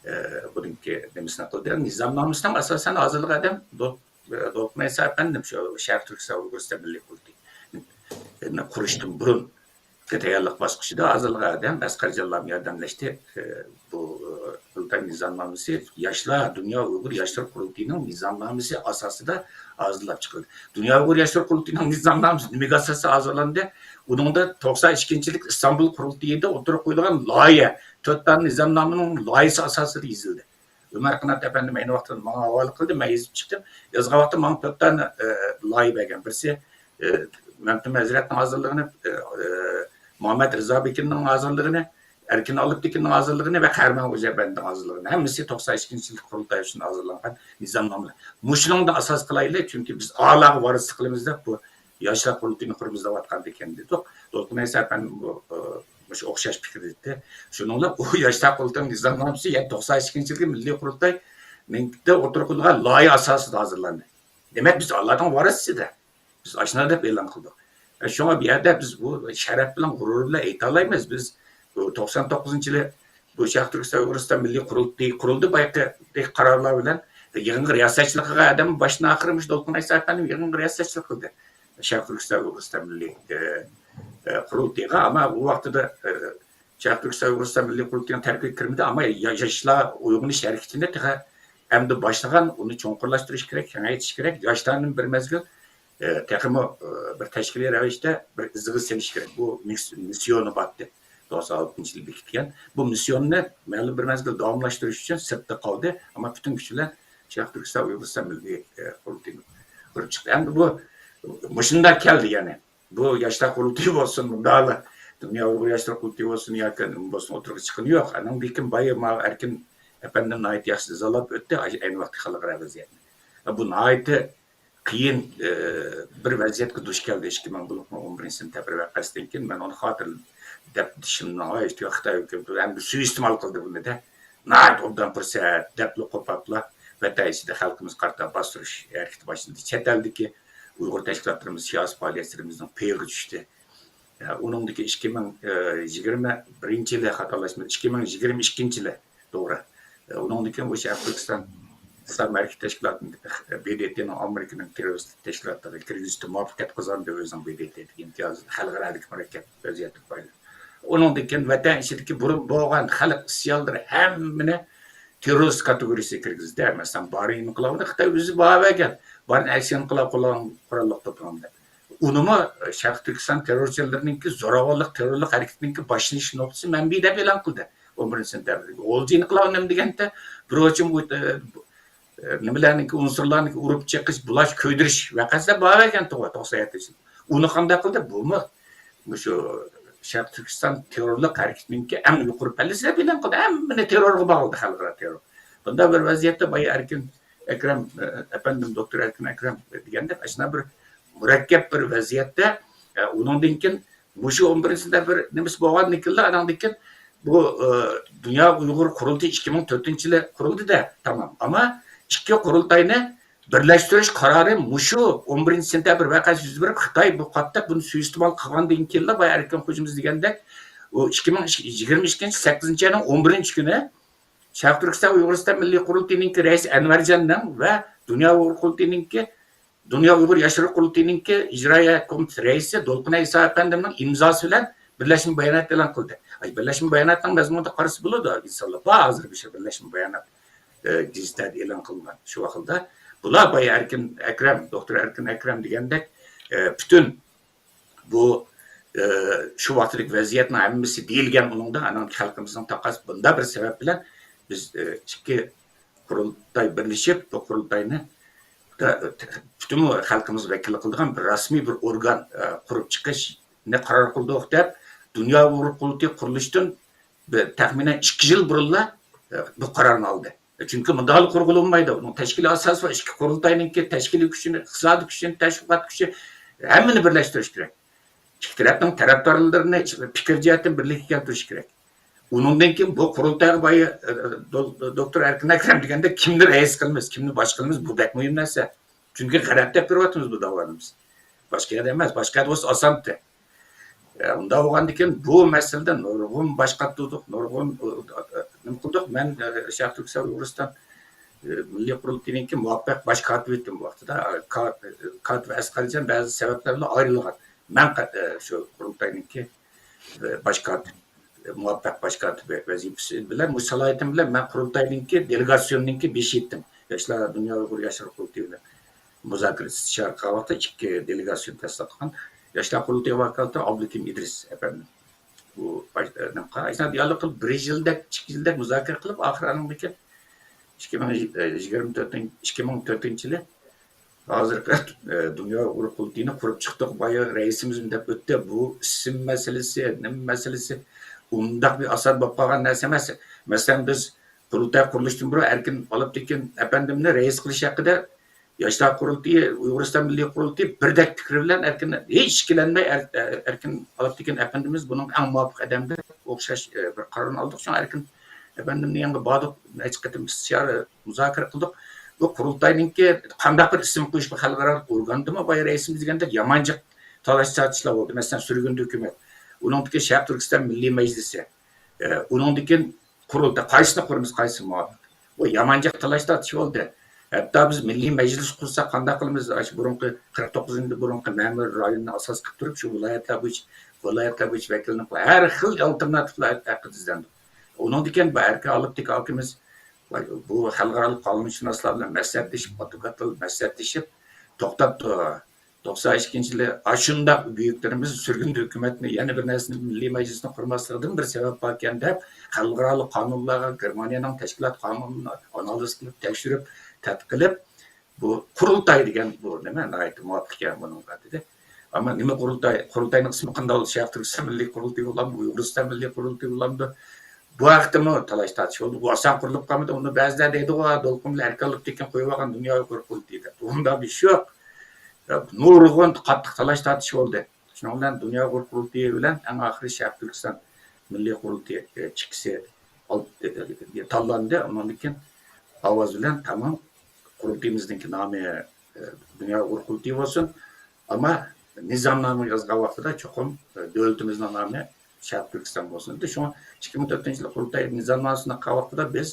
ئە، بۇنىڭكى نېمىسىنى قىلدى. نىزامنامىسىنىڭ ئاساسەن ھازىرلىق ئادەم دو-، ئە، دولقۇن ئەيسا ئەپەندىم شۇ شەرقىي تۈركىستان ئۇيغۇرىستان مىللىي قۇرۇلتىيىنى قۇرۇشتىن بۇرۇن تەييارلىق باسقۇچىدا ھازىرلىق ئادەم ئەسقەر جاللام ياردەملەشتى. ئە، بۇ، ئە، قۇرۇلتاي نىزامنامىسى ياشلار، دۇنيا ئۇيغۇر ياشلار قۇرۇلتىيىنىڭ نىزامنامىسى ئاساسىدا ھازىرلاپ چىقىلدى. دۇنيا ئۇيغۇر ياشلار قۇرۇلتىيىنىڭ نىزامنامىسى نېمىگە ئاساسەن ھازىرلاندى؟ ئۇنىڭدا توقسان ئىككىنچى يىللىق ئىستانبۇل قۇرۇلتىيىدا ئوتتۇرىغا قويۇلغان لايىھە، تۆت دانە نىزامنامىنىڭ لايىھىسى ئاساسىدا يېزىلدى. ئۆمەر قانات ئەپەندىم ئەينى ۋاقىتتا ماڭا ھاۋالە قىلدى، مەن يېزىپ چىقتىم. يازغان ۋاقىتتا ماڭا تۆت دانە، ئە، لايىھە بەرگەن. بىرسى، ئە، مەمتىمىن ھەزرەتنىڭ ھازىرلىغىنى، ئە، ئە، مۇھەممەد رىزا بېكىرنىڭ ھازىرلىغىنى، ئەركىن ئالپتېكىننىڭ ھازىرلىغىنى ۋە قەھرىمان غوجا ئەپەندىنىڭ ھازىرلىغىنى. ھەممىسى توقسان ئىككىنچى يىللىق قۇرۇلتاي ئۈچۈن ھازىرلانغان نىزامنامىلار. مۇشۇنىڭدا ئاساس قىلايلى، چۈنكى بىز ئالىيلارغا ۋارىسلىق قىلىمىز دەپ بۇ ياشلار قۇرۇلتىيىنى قۇرىمىز دەۋاتقاندىكىن دېدۇق. دولقۇن ئەيسا ئەپەندىم بۇ، ئە، مۇشۇ ئوخشاش پىكىردە ئىدى. شۇنىڭ بىلەن ئۇ ياشلار قۇرۇلتىيىنىڭ نىزامنامىسى يەنە توقسان ئىككىنچى يىلقى مىللىي قۇرۇلتاينىڭكىدە ئوتتۇرىغا قويۇلغان لايىھە ئاساسىدا ھازىرلاندى. دېمەك، بىز ئالىيلارنىڭ ۋارىسى-دە. بىز ئاشۇنداق دەپ ئېلان قىلدۇق. ئە، شۇڭا بۇ يەردە بىز بۇ شەرەپ بىلەن، غۇرۇر بىلەن ئېيتالايمىز. بىز بۇ توقسان توققۇزىنچى يىلى بۇ شەرقىي تۈركىستان ئۇيغۇرىستان مىللىي قۇرۇلتىيى قۇرۇلدى، بايىقى قارارلار بىلەن. يىغىنغا رىياسەتچىلىك قىلغان ئادەم باشتىن ئاخىر مۇشۇ دولقۇن ئەيسا ئەپەندىم يىغىنغا رىياسەتچىلىك قىلدى. شەرقىي تۈركىستان ئۇيغۇرىستان مىللىي، ئە، ئە، قۇرۇلتىيىغا، ئەمما ئۇ ۋاقتىدا، ئە، شەرقىي تۈركىستان ئۇيغۇرىستان مىللىي قۇرۇلتىيىنىڭ تەركىبىگە كىرمىدى، ئەمما يا-، ياشلار ئويغىنىش ھەرىكىتىنى تېخى ئەمدى باشلىغان، ئۇنى چوڭقۇرلاشتۇرۇش كېرەك، كېڭەيتىش كېرەك. ياشلارنى بىر مەزگىل، ئە، تېخىمۇ، ئە، بىر تەشكىلىي رەۋىشتە بىر ئىزىغا سېلىش كېرەك. بۇ مىس-، مىسسىيونى بار ئىدى. توقسان ئالتىنچى يىلى بېكىتكەن. بۇ مىسسىيوننى مەلۇم بىر مەزگىل داۋاملاشتۇرۇش ئۈچۈن سىرتتا قالدى. ئەمما پۈتۈن كۈچ بىلەن شەرقىي تۈركىستان ئۇيغۇرىستان مىللىي، ئە، قۇرۇلتىيىنى قۇرۇپ چىقتى. ئەمدى بۇ مۇشۇنداق كەلدى، يەنى. بۇ ياشلار قۇرۇلتىيى بولسۇن، مۇنداقلا دۇنيا ئۇيغۇر ياشلار قۇرۇلتىيى بولسۇن ياكى نېمە بولسۇن، ئوتتۇرىغا چىققىنى يوق. ئانىڭدىن كېيىن بايا ماۋۇ ئەركىن ئەپەندىم ناھايىتى ياخشى ئىزاھلاپ ئۆتتى، ئەينى ۋاقىتتىكى خەلقئارا ۋەزىيەتنى. بۇ ناھايىتى قىيىن، ئى، بىر ۋەزىيەتكە دۇچ كەلدى ئىككى مىڭ، بولۇپمۇ ئون بىرىنچى سېنتەبىر ۋەقەسىدىن كېيىن. مەن ئۇنى خاتىرىلىدىم. دەپتىشىم ناھايىتى خىتاي ھۆكۈمىتى ھەم سۇيىئىستېمال قىلدى بۇنى-دە. ناھايىتى ئوبدان پۇرسەت دەپلا قوپاپلا، ۋەتەن ئىچىدە خەلقىمىز قارىتا باستۇرۇش ھەرىكىتى باشلىدى. چەت ئەلدىكى ئۇيغۇر تەشكىلاتلىرىمىز، سىياسىي پائالىيەتچىلىرىمىزنىڭ پېيىغا چۈشتى. ئۇنىڭدىكى ئىككى مىڭ يىگىرمە بىرىنچى يىلى، خاتالاشمىسام، ئىككى مىڭ يىگىرمە ئىككىنچى يىلى، توغرا. ئۇنىڭدىن كېيىن ئۇ شەرقىي تۈركىستان ئىسلام ھەرىكىتى تەشكىلاتىنى، بې دې تېنىڭ ئامېرىكىنىڭ تېررورىستىك تەشكىلاتلىرىغا كىرگۈزۈشتە مۇۋەپپەقىيەت قازاندى، ئۆزىنىڭ بې دې تېدىكى ئىمتىيازىنى خەلقئارادىكى مۇرەككەپ ۋەزىيەتتىن پايدىلىنىپ. ئۇنىڭدىن كېيىن ۋەتەن ئىچىدىكى بۇرۇن بولغان خەلق ئىسيانلىرى ھەممىنى تېررورىست كاتېگورىيىسىگە كىرگۈزدى. مەسىلەن، بارىن ئىنقىلابىنى خىتاي ئۆزى باھا بەرگەن. بارىن ئەكسىيان ئىنقىلاب قوللانغان قوراللىق توپلام دەپ. ئۇنىمۇ شەرقىي تۈركىستان تېررورچىلىرىنىڭكى زوراۋانلىق، تېررورلۇق ھەرىكىتىنىڭكى باشلىنىش نۇقتىسى مەنبىيى دەپ ئېلان قىلدى. ئون بىرىنچى سېنتەبىردىكى غۇلجا ئىنقىلابى نېمە دېگەندە، بىر ئوچۇم بۇ، ئە، نېمىلەرنىڭكى، ئۇنسۇرلارنىڭكى ئۇرۇپ چېقىش، بۇلاش، كۆيدۈرۈش ۋەقەسى دەپ باھا بەرگەنتىغۇ توقسان يەتتىنچى يىل. ئۇنى قانداق قىلدى؟ بۇمۇ مۇشۇ شەرقىي تۈركىستان تېررورلۇق ھەرىكىتىنىڭكى ئەڭ يۇقىرى پەللىسى دەپ ئېلان قىلدى. ھەممىنى تېررورغا باغلىدى، خەلقئارا تېررور. بۇنداق بىر ۋەزىيەتتە بايا ئەركىن ئەكرەم، ئە، ئەپەندىم، دوكتور ئەركىن ئەكرەم دېگەندەك، ئاشۇنداق بىر مۇرەككەپ بىر ۋەزىيەتتە، ئە، ئۇنىڭدىن كېيىن مۇشۇ ئون بىرىنچى سېنتەبىر نېمىسى بولغاندىن كېيىنلا، ئانىڭدىن كېيىن بۇ، ئە، دۇنيا ئۇيغۇر قۇرۇلتىيى ئىككى مىڭ تۆتىنچى يىلى قۇرۇلدى-دە، تامام. ئەمما ئىككى قۇرۇلتاينى بىرلەشتۈرۈش قارارى مۇشۇ ئون بىرىنچى سېنتەبىر ۋەقەسى يۈز بېرىپ، خىتاي بۇ قاتتىق بۇنى سۇيىئىستېمال قىلغاندىن كېيىنلا، بايا ئەركىن خوجىمىز دېگەندەك، ئۇ ئىككى مىڭ يىگىرمە ئىككىنچى سەككىزىنچى ئاينىڭ ئون بىرىنچى كۈنى شەرقىي تۈركىستان ئۇيغۇرىستان مىللىي قۇرۇلتىيىنىڭكى رەئىسى ئەنۋەرجاننىڭ ۋە دۇنيا ئۇيغۇر قۇرۇلتىيىنىڭكى، دۇنيا ئۇيغۇر ياشلىرى قۇرۇلتىيىنىڭكى ئىجرائىيە كومىتېتى رەئىسى دولقۇن ئەيسا ئەپەندىمنىڭ ئىمزاسى بىلەن بىرلەشمە بايانات ئېلان قىلدى. ئاي، بىرلەشمە باياناتنىڭ مەزمۇنىدا قارىسا بولىدۇ، ئىنشاللا. بار ھازىر بىر شەي بىرلەشمە بايانات، ئە، گېزىتلەردە ئېلان قىلىنغان. شۇ ۋاقىتتا بۇلار بايا ئەركىن ئەكرەم، دوكتور ئەركىن ئەكرەم دېگەندەك، ئە، پۈتۈن بۇ، ئە، شۇ ۋاقىتتىكى ۋەزىيەتنىڭ ھەممىسى دېيىلگەن ئۇنىڭدا، ئانا خەلقىمىزنىڭ تاقاسى بۇنداق بىر سەۋەب بىلەن بىز، ئە، ئىككى قۇرۇلتاي بىرلىشىپ، بۇ قۇرۇلتاينى پۈتۈن خەلقىمىز ۋەكىللىك قىلىدىغان بىر رەسمىي بىر ئورگان، ئە، قۇرۇپ چىقىشنى قارار قىلدۇق دەپ، دۇنيا ئۇيغۇر قۇرۇلتىيى قۇرۇلۇشتىن بىر تەخمىنەن ئىككى يىل بۇرۇنلا، ئە، بۇ قارارنى ئالدى. چۈنكى مۇنداقلا قۇرغىلى بولمايدۇ. ئۇنىڭ تەشكىلىي ئاساسى بار. ئىككى قۇرۇلتاينىڭكى تەشكىلىي كۈچىنى، ئىقتىسادىي كۈچىنى، تەشۋىقات كۈچى، ھەممىنى بىرلەشتۈرۈش كېرەك. ئىككى تەرەپنىڭ تەرەپدارلىرىنى پىكىر جەھەتتىن بىرلىككە كەلتۈرۈش كېرەك. ئۇنىڭدىن كېيىن بۇ قۇرۇلتايغا بايا، ئە، دو-، دوكتور ئەركىن ئەكرەم دېگەندەك كىمنى رەئىس قىلىمىز، كىمنى باش قىلىمىز، بۇ بەك مۇھىم نەرسە. چۈنكى غەرەبتە بېرىۋاتىمىز بۇ داۋانى بىز. باشقا يەردە ئەمەس، باشقا يەردە بولسا ئاسانتى. ئە، ئۇنداق بولغاندىكىن بۇ مەسىلىدە نۇرغۇن باش قاتۇردۇق، نۇرغۇن، ئە، ئە، نېمە قىلدۇق. مەن، ئە، شەرقىي تۈركىستان ئۇيغۇرىستان، ئە، مىللىي قۇرۇلتىيىنىڭكى مۇۋەپپەقىيەت باش كاتىپى ئىدىم بۇ ۋاقىتتا. كا-، كاتىپ ئەسقەرجان بەزى سەۋەبلەر بىلەن ئايرىلغان. مەن قە-، ئە، شۇ قۇرۇلتاينىڭكى، ئە، باش كاتىپ، ئە، مۇۋەپپەقىيەت باش كاتىپى ۋەزىپىسى بىلەن، مۇشۇ سالاھىيىتىم بىلەن مەن قۇرۇلتاينىڭكى دېلېگاتسىيونىنىڭكى بېشى ئىدىم. ياشلار، دۇنيا ئۇيغۇر ياشلىرى قۇرۇلتىيى بىلەن مۇزاكىرە ئىستىشارە قىلغان ۋاقىتتا ئىككى دېلېگاتسىيونى تەشكىل قىلغان ياشلار قۇرۇلتىيى ۋاكالىتى ئابلىكىم ئىدرىس ئەپەندىم. بۇ باش-، ئە، نېمە قىلغان، دىئالوگ قىلىپ، بىر يىلدەك، ئىككى يىلدەك مۇزاكىرە قىلىپ، ئاخىرى ئانىڭدىن كېيىن ئىككى مىڭ يىگىرمە تۆتىنچى، ئىككى مىڭ تۆتىنچى يىلى ھازىرقى، ئە، دۇنيا ئۇيغۇر قۇرۇلتىيىنى قۇرۇپ چىقتۇق، بايا رەئىسىمىزمۇ دەپ ئۆتتى. بۇ ئىسىم مەسىلىسى، نېمە مەسىلىسى، ئۇنداق بىر ئاسان بولۇپ قالغان نەرسە ئەمەس. مەسىلەن، بىز قۇرۇلتاي قۇرۇلۇشتىن بۇرۇن ئەركىن ئالپتېكىن ئەپەندىمنى رەئىس قىلىش ھەققىدە ياشلار قۇرۇلتىيى، ئۇيغۇرىستان مىللىي قۇرۇلتىيى بىردەك پىكىر بىلەن ئەركىن، ھېچ ئىككىلەنمەي ئەر-، ئەركىن ئالپتېكىن ئەپەندىمىز بۇنىڭ ئەڭ مۇۋاپىق ئادەمدەك ئوخشاش، ئە، بىر قارارنى ئالدۇق. شۇڭا ئەركىن ئەپەندىمنىڭ يېنىغا باردۇق، نەچچە قېتىم ئىستىشارە، مۇزاكىرە قىلدۇق. بۇ قۇرۇلتاينىڭكى قانداق بىر ئىسىم قويۇش، بۇ خەلقئارالىق ئورگاندىمۇ، بايا رەئىسىمىز دېگەندەك يامان جىق تالاش تارتىشلار بولدى. مەسىلەن، سۈرگۈندە ھۆكۈمەت، ئۇنىڭدىكى شەرقىي تۈركىستان مىللىي مەجلىسى، ئە، ئۇنىڭدىن كېيىن قۇرۇلتاي، قايسىنى قۇرىمىز، قايسى مۇۋاپىق؟ بۇ يامان جىق تالاش تارتىش بولدى. ھەتتا بىز مىللىي مەجلىس قۇرساق قانداق قىلىمىز؟ ئاشۇ بۇرۇنقى قىرىق توققۇزىنچى يىلى بۇرۇنقى مەمۇرىي رايوننى ئاساس قىلىپ تۇرۇپ، شۇ ۋىلايەتلەر بويىچە، ۋىلايەتلەر بويىچە ۋەكىللىك قىلىپ، ھەر خىل ئالتېرناتىۋلار ھەققىدە ئىزدەندۇق. ئۇنىڭدىن كېيىن بۇ ئەركىن ئالپتېكىن ئاكىمىز بۇ خەلقئارالىق قانۇنشۇناسلار بىلەن مەسلىھەتلىشىپ، ئادۋوكاتلار بىلەن مەسلىھەتلىشىپ توختاپتۇ. توقسان ئىككىنچى يىلى ئاشۇنداق بۈيۈكلىرىمىز سۈرگۈندە ھۆكۈمەتنى، يەنە بىر نەرسىنى، مىللىي مەجلىسنى قۇرماسلىقىدىن بىر سەۋەب باركەن دەپ، خەلقئارالىق قانۇنلارغا، گېرمانىيەنىڭ تەشكىلات قانۇنىنى ئانالىز قىلىپ، تەكشۈرۈپ، تەتقىق قىلىپ، بۇ قۇرۇلتاي دېگەن بۇ نېمە ناھايىتى مۇۋاپىق ئىكەن بۇنىڭغا دېدى. ئەمما نېمە قۇرۇلتاي؟ قۇرۇلتاينىڭ ئىسمى قانداق بولىدۇ؟ شەرقىي تۈركىستان مىللىي قۇرۇلتىيى بولامدۇ؟ ئۇيغۇرىستان مىللىي قۇرۇلتىيى بولامدۇ؟ بۇ ھەقتىمۇ تالاش تارتىش بولدى. بۇ ئاسان قۇرۇلۇپ قالمىدى. ئۇنى بەزىلەر دەيدىغۇ، دولقۇن بىلەن ئەركىن ئالپتېكىن قويۇۋالغان دۇنيا ئۇيغۇر قۇرۇلتىيى دەپ. ئۇنداق بىر ئىش يوق. نۇرغۇن قاتتىق تالاش تارتىش بولدى. شۇنىڭ بىلەن دۇنيا ئۇيغۇر قۇرۇلتىيى بىلەن ئەڭ ئاخىرى شەرقىي تۈركىستان مىللىي قۇرۇلتىيى، ئىككىسى تاللاندى. ئۇنىڭدىن كېيىن ئاۋاز بىلەن تامام قۇرۇلتىيىمىزنىڭكى نامى، ئە، دۇنيا ئۇيغۇر قۇرۇلتىيى بولسۇن. ئەمما نىزامنامە يازغان ۋاقتىدا چوقۇم، ئە، دۆلىتىمىزنىڭ نامى شەرقىي تۈركىستان بولسۇن دېدى. شۇڭا ئىككى مىڭ تۆتىنچى يىلى قۇرۇلتاي نىزامنامىسىنى قىلغان ۋاقتىدا بىز،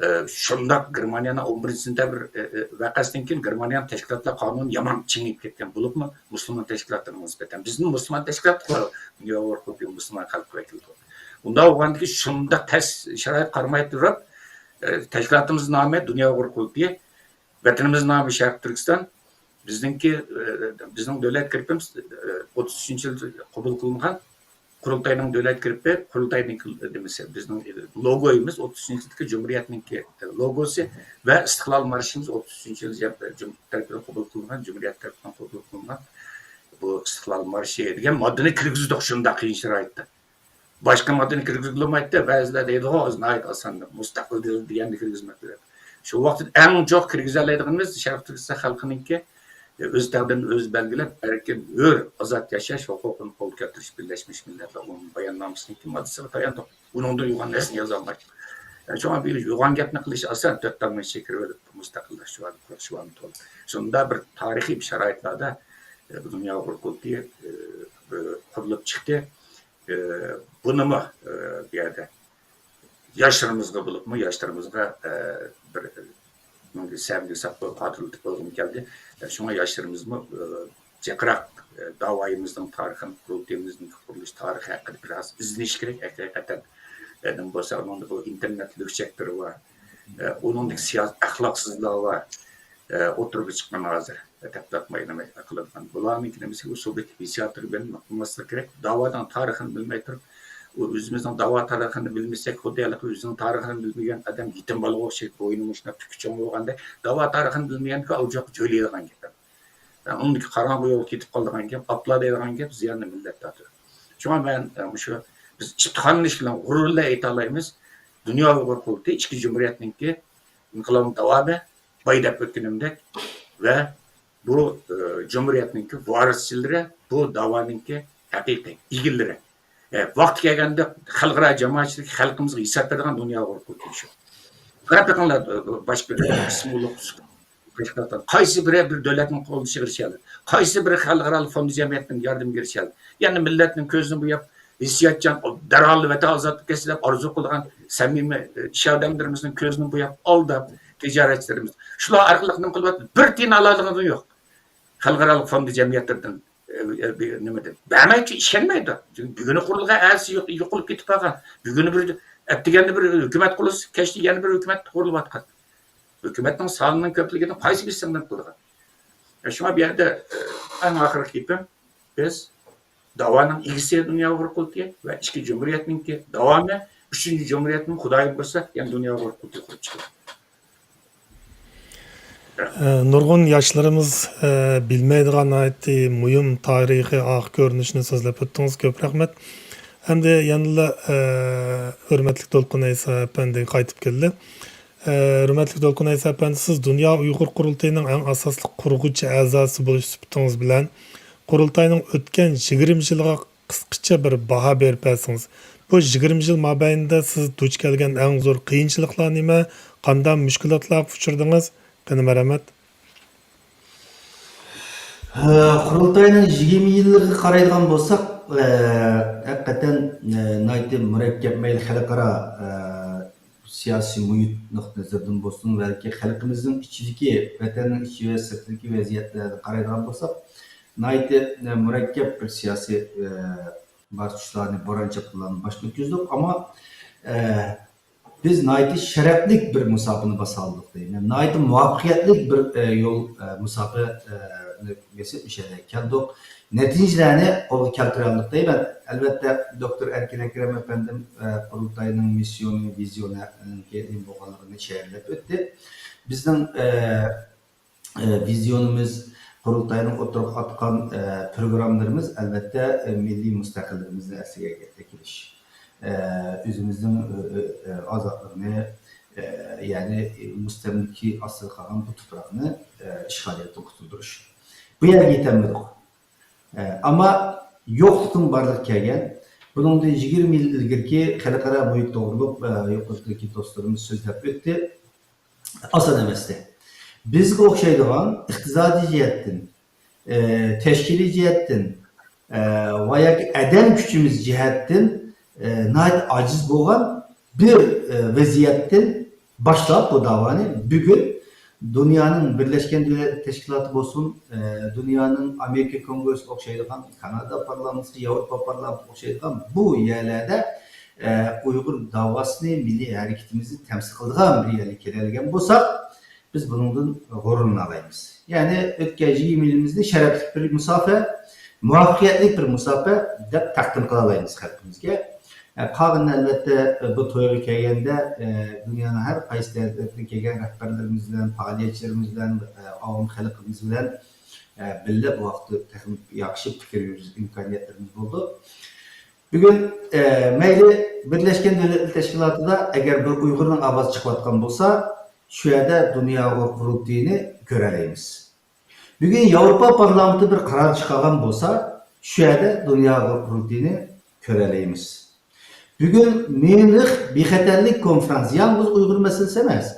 ئە، شۇنداق گېرمانىيەنىڭ ئون بىرىنچى سېنتەبىر، ئە، ئە، ۋەقەسىدىن كېيىن گېرمانىيەنىڭ تەشكىلاتلار قانۇنى يامان چىڭىيىپ كەتكەن، بولۇپمۇ مۇسۇلمان تەشكىلاتلىرىغا نىسبەتەن. بىزمۇ مۇسۇلمان تەشكىلات، دۇنيا ئۇيغۇر قۇرۇلتىيى مۇسۇلمان خەلق ۋەكىلى. ئۇنداق بولغاندىكىن شۇنداق تەس شارائىت قارىماي تۇرۇپ، ئە، تەشكىلاتىمىزنىڭ نامى دۇنيا ئۇيغۇر قۇرۇلتىيى، ۋەتىنىمىزنىڭ نامى شەرقىي تۈركىستان. بىزنىڭكى، ئە، بىزنىڭ دۆلەت گېربىمىز، ئە، ئوتتۇز ئۈچىنچى يىلى قوبۇل قىلىنغان قۇرۇلتاينىڭ دۆلەت گېربى، قۇرۇلتاينىڭكى نېمىسى، بىزنىڭ لوگويىمىز ئوتتۇز ئۈچىنچى يىلدىكى جۇمھۇرىيەتنىڭكى لوگوسى ۋە ئىستىقلال مارشىمىز ئوتتۇز ئۈچىنچى يىلى جەم-، جۇم-، تەرىپىدىن قوبۇل قىلىنغان، جۇمھۇرىيەت تەرىپىدىن قوبۇل قىلىنغان بۇ ئىستىقلال مارشى دېگەن ماددىنى كىرگۈزدۇق شۇنداق قىيىن شارائىتتا. باشقا ماددىنى كىرگۈزگىلى بولمايتتى. بەزىلەر دەيدىغۇ، ناھايىتى ئاسان، مۇستەقىل دۆلەت دېگەننى كىرگۈزمەك كېرەك. شۇ ۋاقىتتا ئەڭ جوق كىرگۈزەلەيدىغىنىمىز شەرقىي تۈركىستان خەلقىنىڭكى ئۆز تەقدىرىنى ئۆزى بەلگىلەپ، ئەركىن، ھۆر، ئازاد ياشاش ھوقۇقىنى قولغا كەلتۈرۈش بىرلەشمىش مىللەتلەر ئومۇمىي باياننامىسىنىڭكى ماددىسىغا تاياندۇق. ئۇنىڭدىن يوغان نەرسىنى يازالمايدۇ. يەنى شۇڭا بىر يوغان گەپنى قىلىش ئاسان، تۆت تامنى چېكىرىۋېلىپ مۇستەقىللاشتۇرۇۋالىپ قويۇش شۇنداق بىر تارىخىي شارائىتلاردا، ئە، دۇنيا ئۇيغۇر قۇرۇلتىيى، ئە، قۇرۇلۇپ چىقتى. ئە، بۇنىمۇ، ئە، بۇ يەردە ياشلىرىمىزغا بولۇپمۇ، ياشلىرىمىزغا، ئە، بىر سەمىمىي ساپ بولۇپ خاتىرىلىتىپ قويغۇم كەلدى. شۇڭا ياشلىرىمىزمۇ، ئە، جىقراق، ئە، داۋايىمىزنىڭ تارىخىنى، قۇرۇلتىيىمىزنىڭ قۇرۇلۇش تارىخى ھەققىدە بىراز ئىزدىنىش كېرەك ھەقىقەتەن. ئە، نېمە بولسا، ئۇنىڭدا بۇ ئىنتېرنېت لۈكچەكلىرى بار. ئە، ئۇنىڭدىكى سىياسىي ئەخلاقسىزلىقلار بار. ئە، ئوتتۇرىغا چىققان ھازىر. تەتقىقات مايلىماي قىلىدىغان. بۇلارنىڭكى نېمىسى ئۇ سوۋېت ھېسسىياتىغا بېرىپ ماڭماسلىق كېرەك. داۋانىڭ تارىخىنى بىلمەي تۇرۇپ، ئۇ ئۆزىمىزنىڭ داۋا تارىخىنى بىلمىسەك، خۇددى ھېلىقى ئۆزىنىڭ تارىخىنى بىلمىگەن ئادەم يېتىم بالىغا ئوخشايدۇ، بوينى مۇشۇنداق تۈكى چوڭ بولغاندەك. داۋا تارىخىنى بىلمىگەنكى ئالجاق جۆيلەيدىغان گەپ. ئۇنىڭدىكى قاراڭغۇ يولغا كېتىپ قالىدىغان گەپ، ئاپلا دەيدىغان گەپ زىياننى مىللەتكە تارتىدۇ. شۇڭا مەن، ئە، مۇشۇ بىز ئىپتىخارلىنىش بىلەن، غۇرۇر بىلەن ئېيتالايمىز، دۇنيا ئۇيغۇر قۇرۇلتىيى ئىككى جۇمھۇرىيەتنىڭكى ئىنقىلابنىڭ داۋامى، بايا دەپ ئۆتكىنىمدەك، ۋە بۇ، ئە، جۇمھۇرىيەتنىڭكى ۋارىسچىلىرى، بۇ داۋانىڭكى ھەقىقىي ئىگىلىرى. ئە، ۋاقتى كەلگەندە خەلقئارا جامائەتچىلىك خەلقىمىزگە ھېساب بېرىدىغان دۇنيا ئۇيغۇر قۇرۇلتىيى شۇ. قاراپ بېقىڭلار، بۇ، بۇ باشقا بىر قىسمى ئۇلۇغ قايسى بىرى بىر دۆلەتنىڭ قولىنى چىقىرىشالىدى؟ قايسى بىرى خەلقئارالىق فوند جەمئىيەتنىڭ ياردىمىگە ئېرىشەلىدى؟ يەنى مىللەتنىڭ كۆزىنى بوياپ، ھېسسىياتچان، دەرھال ۋەتەن ئازاد كەتسە دەپ ئارزۇ قىلىدىغان سەمىمىي ئىش ئادەملىرىمىزنىڭ كۆزىنى بوياپ، ئالداپ، تىجارەتچىلىرىمىز. شۇلار ئارقىلىق نېمە قىلىۋاتىدۇ؟ بىر تىيىن ئالالىغىنى يوق. خەلقئارالىق فوند جەمئىيەتلىرىدىن، ئە، ئە، بىر نېمىدىن. بەرمەيچۇ، ئىشەنمەيدۇ. بۈگۈنى قۇرۇلغان، ئەتىسى يوق-، يوقىلىپ كېتىپ قالغان. بۈگۈنى بىر، ئەتىگەندە بىر ھۆكۈمەت قۇرۇلسا، كەچتە يەنە بىر ھۆكۈمەت قۇرۇلۇۋاتقان. ھۆكۈمەتنىڭ سانىنىڭ كۆپلۈكىدىن قايسى بىرسى سىڭدۈرۈپ قىلغان؟ شۇڭا بۇ يەردە، ئە، ئەڭ ئاخىرقى گېپىم، بىز داۋانىڭ ئىگىسى دۇنيا ئۇيغۇر قۇرۇلتىيى ۋە ئىككى جۇمھۇرىيەتنىڭكى داۋامى، ئۈچىنچى جۇمھۇرىيەتمۇ خۇدايىم بۇيرۇسا يەنە دۇنيا ئۇيغۇر قۇرۇلتىيى قۇرۇپ چىقىدۇ. ئە، نۇرغۇن ياشلىرىمىز، ئە، بىلمەيدىغان ناھايىتى مۇھىم تارىخىي ئارقا كۆرۈنۈشنى سۆزلەپ ئۆتتىڭىز. كۆپ رەھمەت. ئەمدى يەنىلا، ئە، ھۆرمەتلىك دولقۇن ئەيسا ئەپەندىگە قايتىپ كەلدى. ئە، ھۆرمەتلىك دولقۇن ئەيسا ئەپەندى، سىز دۇنيا ئۇيغۇر قۇرۇلتىيىنىڭ ئەڭ ئاساسلىق قۇرغۇچى ئەزاسى بولۇش سۈپىتىڭىز بىلەن قۇرۇلتاينىڭ ئۆتكەن يىگىرمە يىلىغا قىسقىچە بىر باھا بېرىپ بەرسىڭىز. بۇ يىگىرمە يىل مابەينىدە سىز دۇچ كەلگەن ئەڭ زور قىيىنچىلىقلار نېمە؟ قانداق مۈشكۈلاتلارغا ئۇچرىدىڭىز؟ قېنى، مەرھەمەت. قۇرۇلتاينىڭ يىگىرمە يىللىقىغا قارايدىغان بولساق، ھەقىقەتەن ناھايىتى مۇرەككەپ، مەيلى خەلقئارا سىياسىي مۇھىت نۇقتىئىنەزىرىدىن بولسۇن، بەلكى خەلقىمىزنىڭ ئىچىدىكى، ۋەتەننىڭ ئىچى ۋە سىرتىدىكى ۋەزىيەتلەردىن قارايدىغان بولساق، ناھايىتى مۇرەككەپ بىر سىياسىي بار تۇشلارنى، بوران-چاپقۇنلارنى باشتىن ئۆتكۈزدۇق. ئەمما، ئە، بىز ناھايىتى شەرەپلىك بىر مۇساپىنى باسالىدۇق دەيمەن. ناھايىتى مۇۋەپپەقىيەتلىك بىر، ئە، يول، ئە، مۇساپە، ئە، نى بېسىپ مۇشۇ يەرگە كەلدۇق. نەتىجىلەرنى قولغا كەلتۈرەلمىدۇق دەيمەن. ئەلۋەتتە، دوكتور ئەركىن ئەكرەم ئەپەندىم، ئە، قۇرۇلتاينىڭ مىسسىيونى، ۋىزىيونى نېمە بولغانلىقىنى چۈشەنچىلەپ ئۆتتى. بىزنىڭ، ئە، ئە، ۋىزىيونىمىز، قۇرۇلتاينىڭ ئوتتۇرىغا ئاتقان، ئە، پروگراممىلىرىمىز، ئەلۋەتتە، ئە، مىللىي مۇستەقىللىكىمىزنى ئەسلىگە كەلتۈرۈش، ئە، ئۆزىمىزنىڭ، ئە، ئە، ئازادلىقىنى، ئە، يەنى مۇستەملىكە ئاستىدا قالغان بۇ تۇپراقنى، ئە، ئىشغالىيەتتىن قۇتۇلدۇرۇش. بۇ يەرگە يېتەلمىدۇق. ئە، ئەمما يوقلۇقتىن بارلىققا كەلگەن، بۇنىڭدىن يىگىرمە يىل ئىلگىرىكى خەلقئارا مۇھىت توغرۇلۇق، ئە، يۇقىرىدىكى دوستلىرىمىز سۆزلەپ ئۆتتى. ئاسان ئەمەستى. بىزگە ئوخشايدىغان ئىقتىسادىي جەھەتتىن، ئە، تەشكىلىي جەھەتتىن، ئە، ۋە ياكى ئادەم كۈچىمىز جەھەتتىن، ئە، ناھايىتى ئاجىز بولغان بىر، ئە، ۋەزىيەتتىن باشلاپ بۇ داۋانى بۈگۈن دۇنيانىڭ بىرلەشكەن دۆلەتلەر تەشكىلاتى بولسۇن، ئە، دۇنيانىڭ ئامېرىكا كونگرېسسىغا ئوخشايدىغان، كانادا پارلامېنتى، ياۋروپا پارلامېنتىغا ئوخشايدىغان بۇ يەرلەردە، ئە، ئۇيغۇر داۋاسىنى، مىللىي ھەرىكىتىمىزنى تەمسىل قىلىدىغان بىر يەرگە كېلەلىگەن بولساق، بىز بۇنىڭدىن غۇرۇرلىنالايمىز. يەنى ئۆتكەن يىگىرمە يىلىمىزنى شەرەپلىك بىر مۇساپە، مۇۋەپپەقىيەتلىك بىر مۇساپە دەپ تەقدىم قىلالايمىز خەلقىمىزگە. ئە، قالغىنىنى ئەلۋەتتە، ئە، بۇ تويغا كەلگەندە، ئە، دۇنيانىڭ ھەر قايسى دۆلەتلىرىدىن كەلگەن رەھبەرلىرىمىز بىلەن، پائالىيەتچىلىرىمىز بىلەن، ئە، ئاۋام خەلقىمىز بىلەن، ئە، بىللە بۇ ھەقتە تېخىمۇ ياخشى پىكىر يۈرگۈزۈش ئىمكانىيەتلىرىمىز بولدى. بۈگۈن، ئە، مەيلى بىرلەشكەن دۆلەتلەر تەشكىلاتىدا ئەگەر بىر ئۇيغۇرنىڭ ئاۋازى چىقىۋاتقان بولسا، شۇ يەردە دۇنيا ئۇيغۇر قۇرۇلتىيىنى كۆرەلەيمىز. بۈگۈن ياۋروپا پارلامېنتى بىر قارار چىقارغان بولسا، شۇ يەردە دۇنيا ئۇيغۇر قۇرۇلتىيىنى كۆرەلەيمىز. بۈگۈن ميۇنخ بىخەتەرلىك كونفرانسى يالغۇز ئۇيغۇر مەسىلىسى ئەمەس،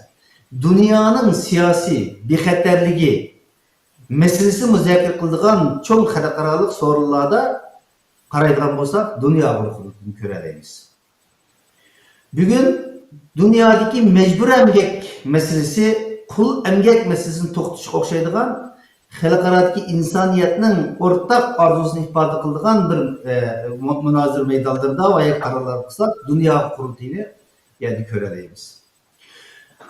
دۇنيانىڭ سىياسىي بىخەتەرلىكى مەسىلىسى مۇزاكىرە قىلىدىغان چوڭ خەلقئارالىق سورۇنلاردا قارايدىغان بولساق، دۇنيا قۇرۇلتىيىنى كۆرەلەيمىز. بۈگۈن دۇنيادىكى مەجبۇرىي ئەمگەك مەسىلىسى، قۇل ئەمگەك مەسىلىسىنى توختىتىشقا ئوخشايدىغان، خەلقئارادىكى ئىنسانىيەتنىڭ ئورتاق ئارزۇسىنى ئىپادە قىلىدىغان بىر، ئە، مۇ-، مۇنازىرە مەيدانلىرىدا ۋە يا قارارلار قىلساق، دۇنيا قۇرۇلتىيىنى يەنە كۆرەلەيمىز.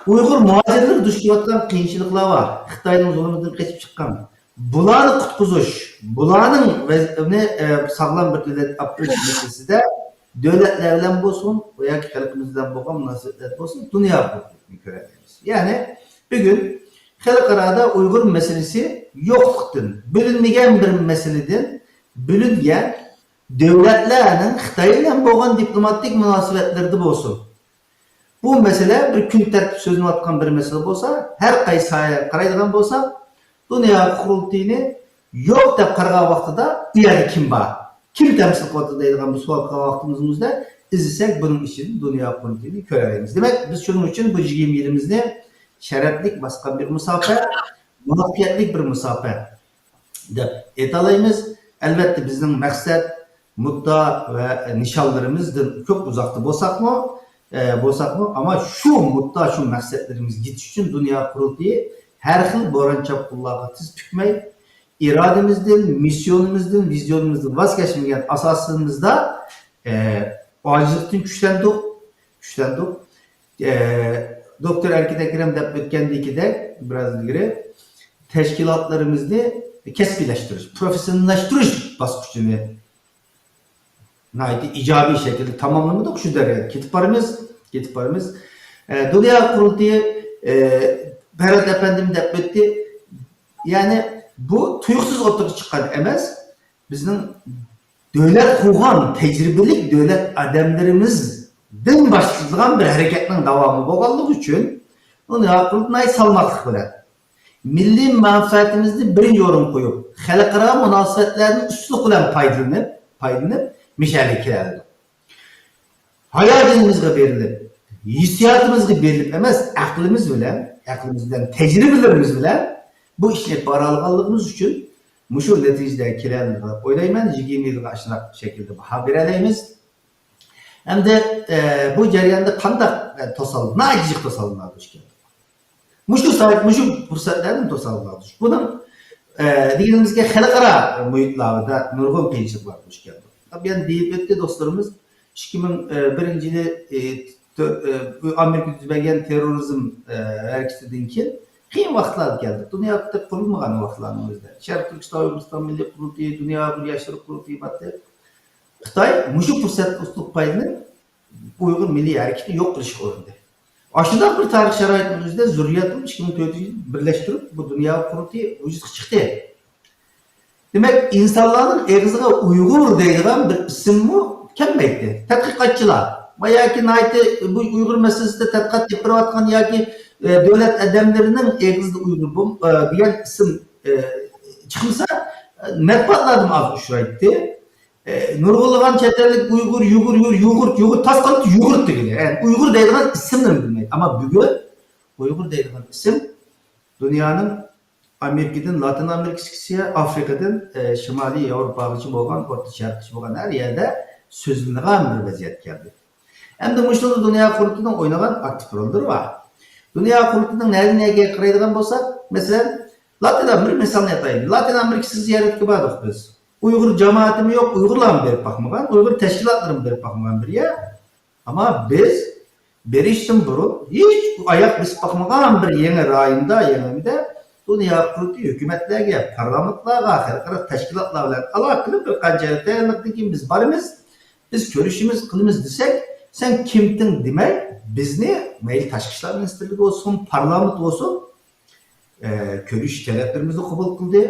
ئۇيغۇر مۇھاجىرلىرى دۇچ كېلىۋاتقان قىيىنچىلىقلار بار. خىتاينىڭ زۇلمىدىن قېچىپ چىققان. بۇلارنى قۇتقۇزۇش، بۇلارنىڭ ۋەزىيىتىنى، ئە، ساغلام بىر دۆلەت ئاپتونوم مەسىلىسىدە دۆلەتلەر بىلەن بولسۇن، ياكى خەلقىمىز بىلەن بولغان مۇناسىۋەتلەر بولسۇن، دۇنيا ھوقۇقىنى كۆرەلەيمىز. يەنى بۈگۈن خەلقئارادا ئۇيغۇر مەسىلىسى يوقلۇقتىن، بۆلۈنمىگەن بىر مەسىلىدىن بۆلۈنگەن دۆلەتلەرنىڭ خىتاي بىلەن بولغان دىپلوماتىك مۇناسىۋەتلىرىدە بولسۇن، بۇ مەسىلە بىر كۈن تەرتىپ سۆزلىنىۋاتقان بىر مەسىلە بولسا، ھەر قايسى ساھەگە قارايدىغان بولساق، دۇنيا قۇرۇلتىيىنى يوق دەپ قارىغان ۋاقتىدا، ئۇ يەردە كىم بار؟ كىم تەمسىل قىلىۋاتىدۇ دەيدىغان بىر سوئال قىلغان ۋاقتىمىزدا، ئىزدىسەك، بۇنىڭ ئىچىدە دۇنيا قۇرۇلتىيىنى كۆرەلەيمىز. دېمەك، بىز شۇنىڭ ئۈچۈن بۇ يىگىرمە يىلىمىزنى شەرەپلىك باسقان بىر مۇساپە، مۇۋەپپەقىيەتلىك بىر مۇساپە دەپ ئېيتالايمىز. ئەلۋەتتە، بىزنىڭ مەقسەت، مۇددىئا ۋە نىشانلىرىمىزدىن كۆپ ئۇزاقتا بولساقمۇ، ئە، بولساقمۇ، ئەمما شۇ مۇددىئا، شۇ مەقسەتلىرىمىزگە يېتىش ئۈچۈن دۇنيا قۇرۇلتىيى ھەر خىل بوران-چاپقۇنلارغا تىز پۈكمەي، ئىرادىمىزدىن، مىسسىيونىمىزدىن، ۋىزىيونىمىزدىن ۋاز كەچمىگەن ئاساسىمىزدا، ئە، ئاجىزلىقتىن كۈچلەندۇق، كۈچلەندۇق. ئە، دوكتور ئەركىن ئەكرەم دەپ ئۆتكەندىكىدەك، بىراز ئىلگىرى، تەشكىلاتلىرىمىزنى كەسپىيلەشتۈرۈش، پروفېسسىوناللاشتۇرۇش باسقۇچىنى ناھايىتى ئىجابىي شەكىلدە تاماملىمىدۇق، شۇ دەرىجىدە كېتىپ بارىمىز، كېتىپ بارىمىز. ئە، دۇنيا قۇرۇلتىيى، ئە، پەرھات ئەپەندىم دەپ ئۆتتى. يەنى بۇ تۇيۇقسىز ئوتتۇرىغا چىققان ئەمەس، بىزنىڭ دۆلەت قۇرغان تەجرىبىلىك دۆلەت ئادەملىرىمىزدىن باشلىنىدىغان بىر ھەرىكەتنىڭ داۋامى بولغانلىقى ئۈچۈن، بۇنى ناھايىتى سالماقلىق بىلەن، مىللىي مەنپەئەتىمىزنى بىرىنچى ئورۇنغا قويۇپ، خەلقئارا مۇناسىۋەتلەردىن ئۇستىلىق بىلەن پايدىلىنىپ، پايدىلىنىپ، مۇشۇ يەرگە كېلەلىدۇق. ھاياجىنىمىزغا بېرىلىپ، ھېسسىياتىمىزغا بېرىلىپ ئەمەس، ئەقلىمىز بىلەن، ئەقلىمىز بىلەن، تەجرىبىلىرىمىز بىلەن بۇ ئىشنى ئېلىپ بارالىغانلىقىمىز ئۈچۈن مۇشۇ نەتىجىگە كېلەلىدۇق دەپ ئويلايمەن. يىگىرمە يىلغا ئاشۇنداق شەكىلدە باھا بېرەلەيمىز. ئەمدى، ئە، بۇ جەرياندا قانداق، ئە، توسال-، ناھايىتى جىق توسالغۇلار دۇچ كەلدۇق. مۇشۇ ساھەدە، مۇشۇ پۇرسەتلەردىن توسالغۇلار دۇچ. بۇنىڭ، ئە، دېگىنىمىزگە خەلقئارا مۇھىتلاردا نۇرغۇن قىيىنچىلىقلار دۇچ كەلدۇق. يەنە دېيىپ ئۆتتى دوستلىرىمىز، ئىككى مىڭ بىرىنچى يىلى، ئى، تۆ-، ئى، ئامېرىكا يۈز بەرگەن تېررورىزم، ئى، ھەرىكىتىدىن كېيىن قىيىن ۋاقىتلارغا كەلدۇق. دۇنيا قۇرۇلمىغان ۋاقىتلارنىڭ ئۆزىدە. شەرقىي تۈركىستان ئۇيغۇرىستان مىللىي قۇرۇلتىيى، دۇنيا ئۇيغۇر ياشلىرى قۇرۇلتىيى بار ئىدى. خىتاي مۇشۇ پۇرسەتتىن ئۇتۇق پايدىلىنىپ، ئۇيغۇر مىللىي ھەرىكىتىنى يوق قىلىشقا ئۇرۇندى. ئاشۇنداق بىر تارىخىي شارائىتنىڭ ئۆزىدە زۇررىيەتنى ئىككى مىڭ تۆتىنچى يىلى بىرلەشتۈرۈپ، بۇ دۇنيا قۇرۇلتىيى ۋۇجۇدقا چىقتى. دېمەك، ئىنسانلارنىڭ ئېغىزىغا ئۇيغۇر دەيدىغان بىر ئىسىممۇ كەلمەيتتى. تەتقىقاتچىلار ۋە ياكى ناھايىتى بۇ ئۇيغۇر مەسىلىسىدە تەتقىقات ئېلىپ بېرىۋاتقان ياكى، ئە، دۆلەت ئادەملىرىنىڭ ئېغىزىدا ئۇيغۇر بولم-، ئە، دېگەن ئىسىم، ئە، چىقمىسا، ئە، مەتبۇئاتلاردىمۇ ئاز ئۇچرايتتى. ئە، نۇرغۇنلىغان چەت ئەللىك ئۇيغۇر، يۇغۇر، يۇر، يۇغۇرت، يۇغۇر، تاسقىنىپ يۇغۇرت دېگىلى. يەنى ئۇيغۇر دەيدىغان ئىسىمنى بىلمەيدۇ. ئەمما بۈگۈن ئۇيغۇر دەيدىغان ئىسىم دۇنيانىڭ ئامېرىكىدىن لاتىن ئامېرىكىسىغىچە، ئافرىقىدىن، ئە، شىمالىي ياۋروپاغىچە بولغان، ئورتا شەرققىچە بولغان ھەر يەردە سۆزلىنىدىغان بىر ۋەزىيەتكە كەلدى. ئەمدى مۇشۇنىڭدا دۇنيا قۇرۇلتىيىنىڭ ئوينىغان ئاكتىپ روللىرى بار. دۇنيا قۇرۇلتىيىنىڭ نەدىن نەگە قارايدىغان بولساق، مەسىلەن، لاتىن، بىر مىسالنى ئېيتايلى. لاتىن ئامېرىكىسىغا زىيارەتكە باردۇق بىز. ئۇيغۇر جامائىتىمۇ يوق، ئۇيغۇرلارمۇ بېرىپ باقمىغان، ئۇيغۇر تەشكىلاتلىرىمۇ بېرىپ باقمىغان بىر يەر. ئەمما بىز بېرىشتىن بۇرۇن ھېچ ئاياق بېسىپ باقمىغان بىر يېڭى رايوندا، يېڭى نېمىدە دۇنيا قۇرۇلتىيى ھۆكۈمەتلەرگە، پارلامېنتلارغا، خەلقئارا تەشكىلاتلار بىلەن ئالاقە قىلىپ، بىر قانچە ئايلىقتىن كېيىن بىز بارىمىز، بىز كۆرۈشىمىز، قىلىمىز دېسەك، سەن كىمتىڭ دېمەي، بىزنى مەيلى تاشقى ئىشلار مىنىستىرلىكى بولسۇن، پارلامېنت بولسۇن، ئە، كۆرۈش تەلەپلىرىمىزنى قوبۇل قىلدى.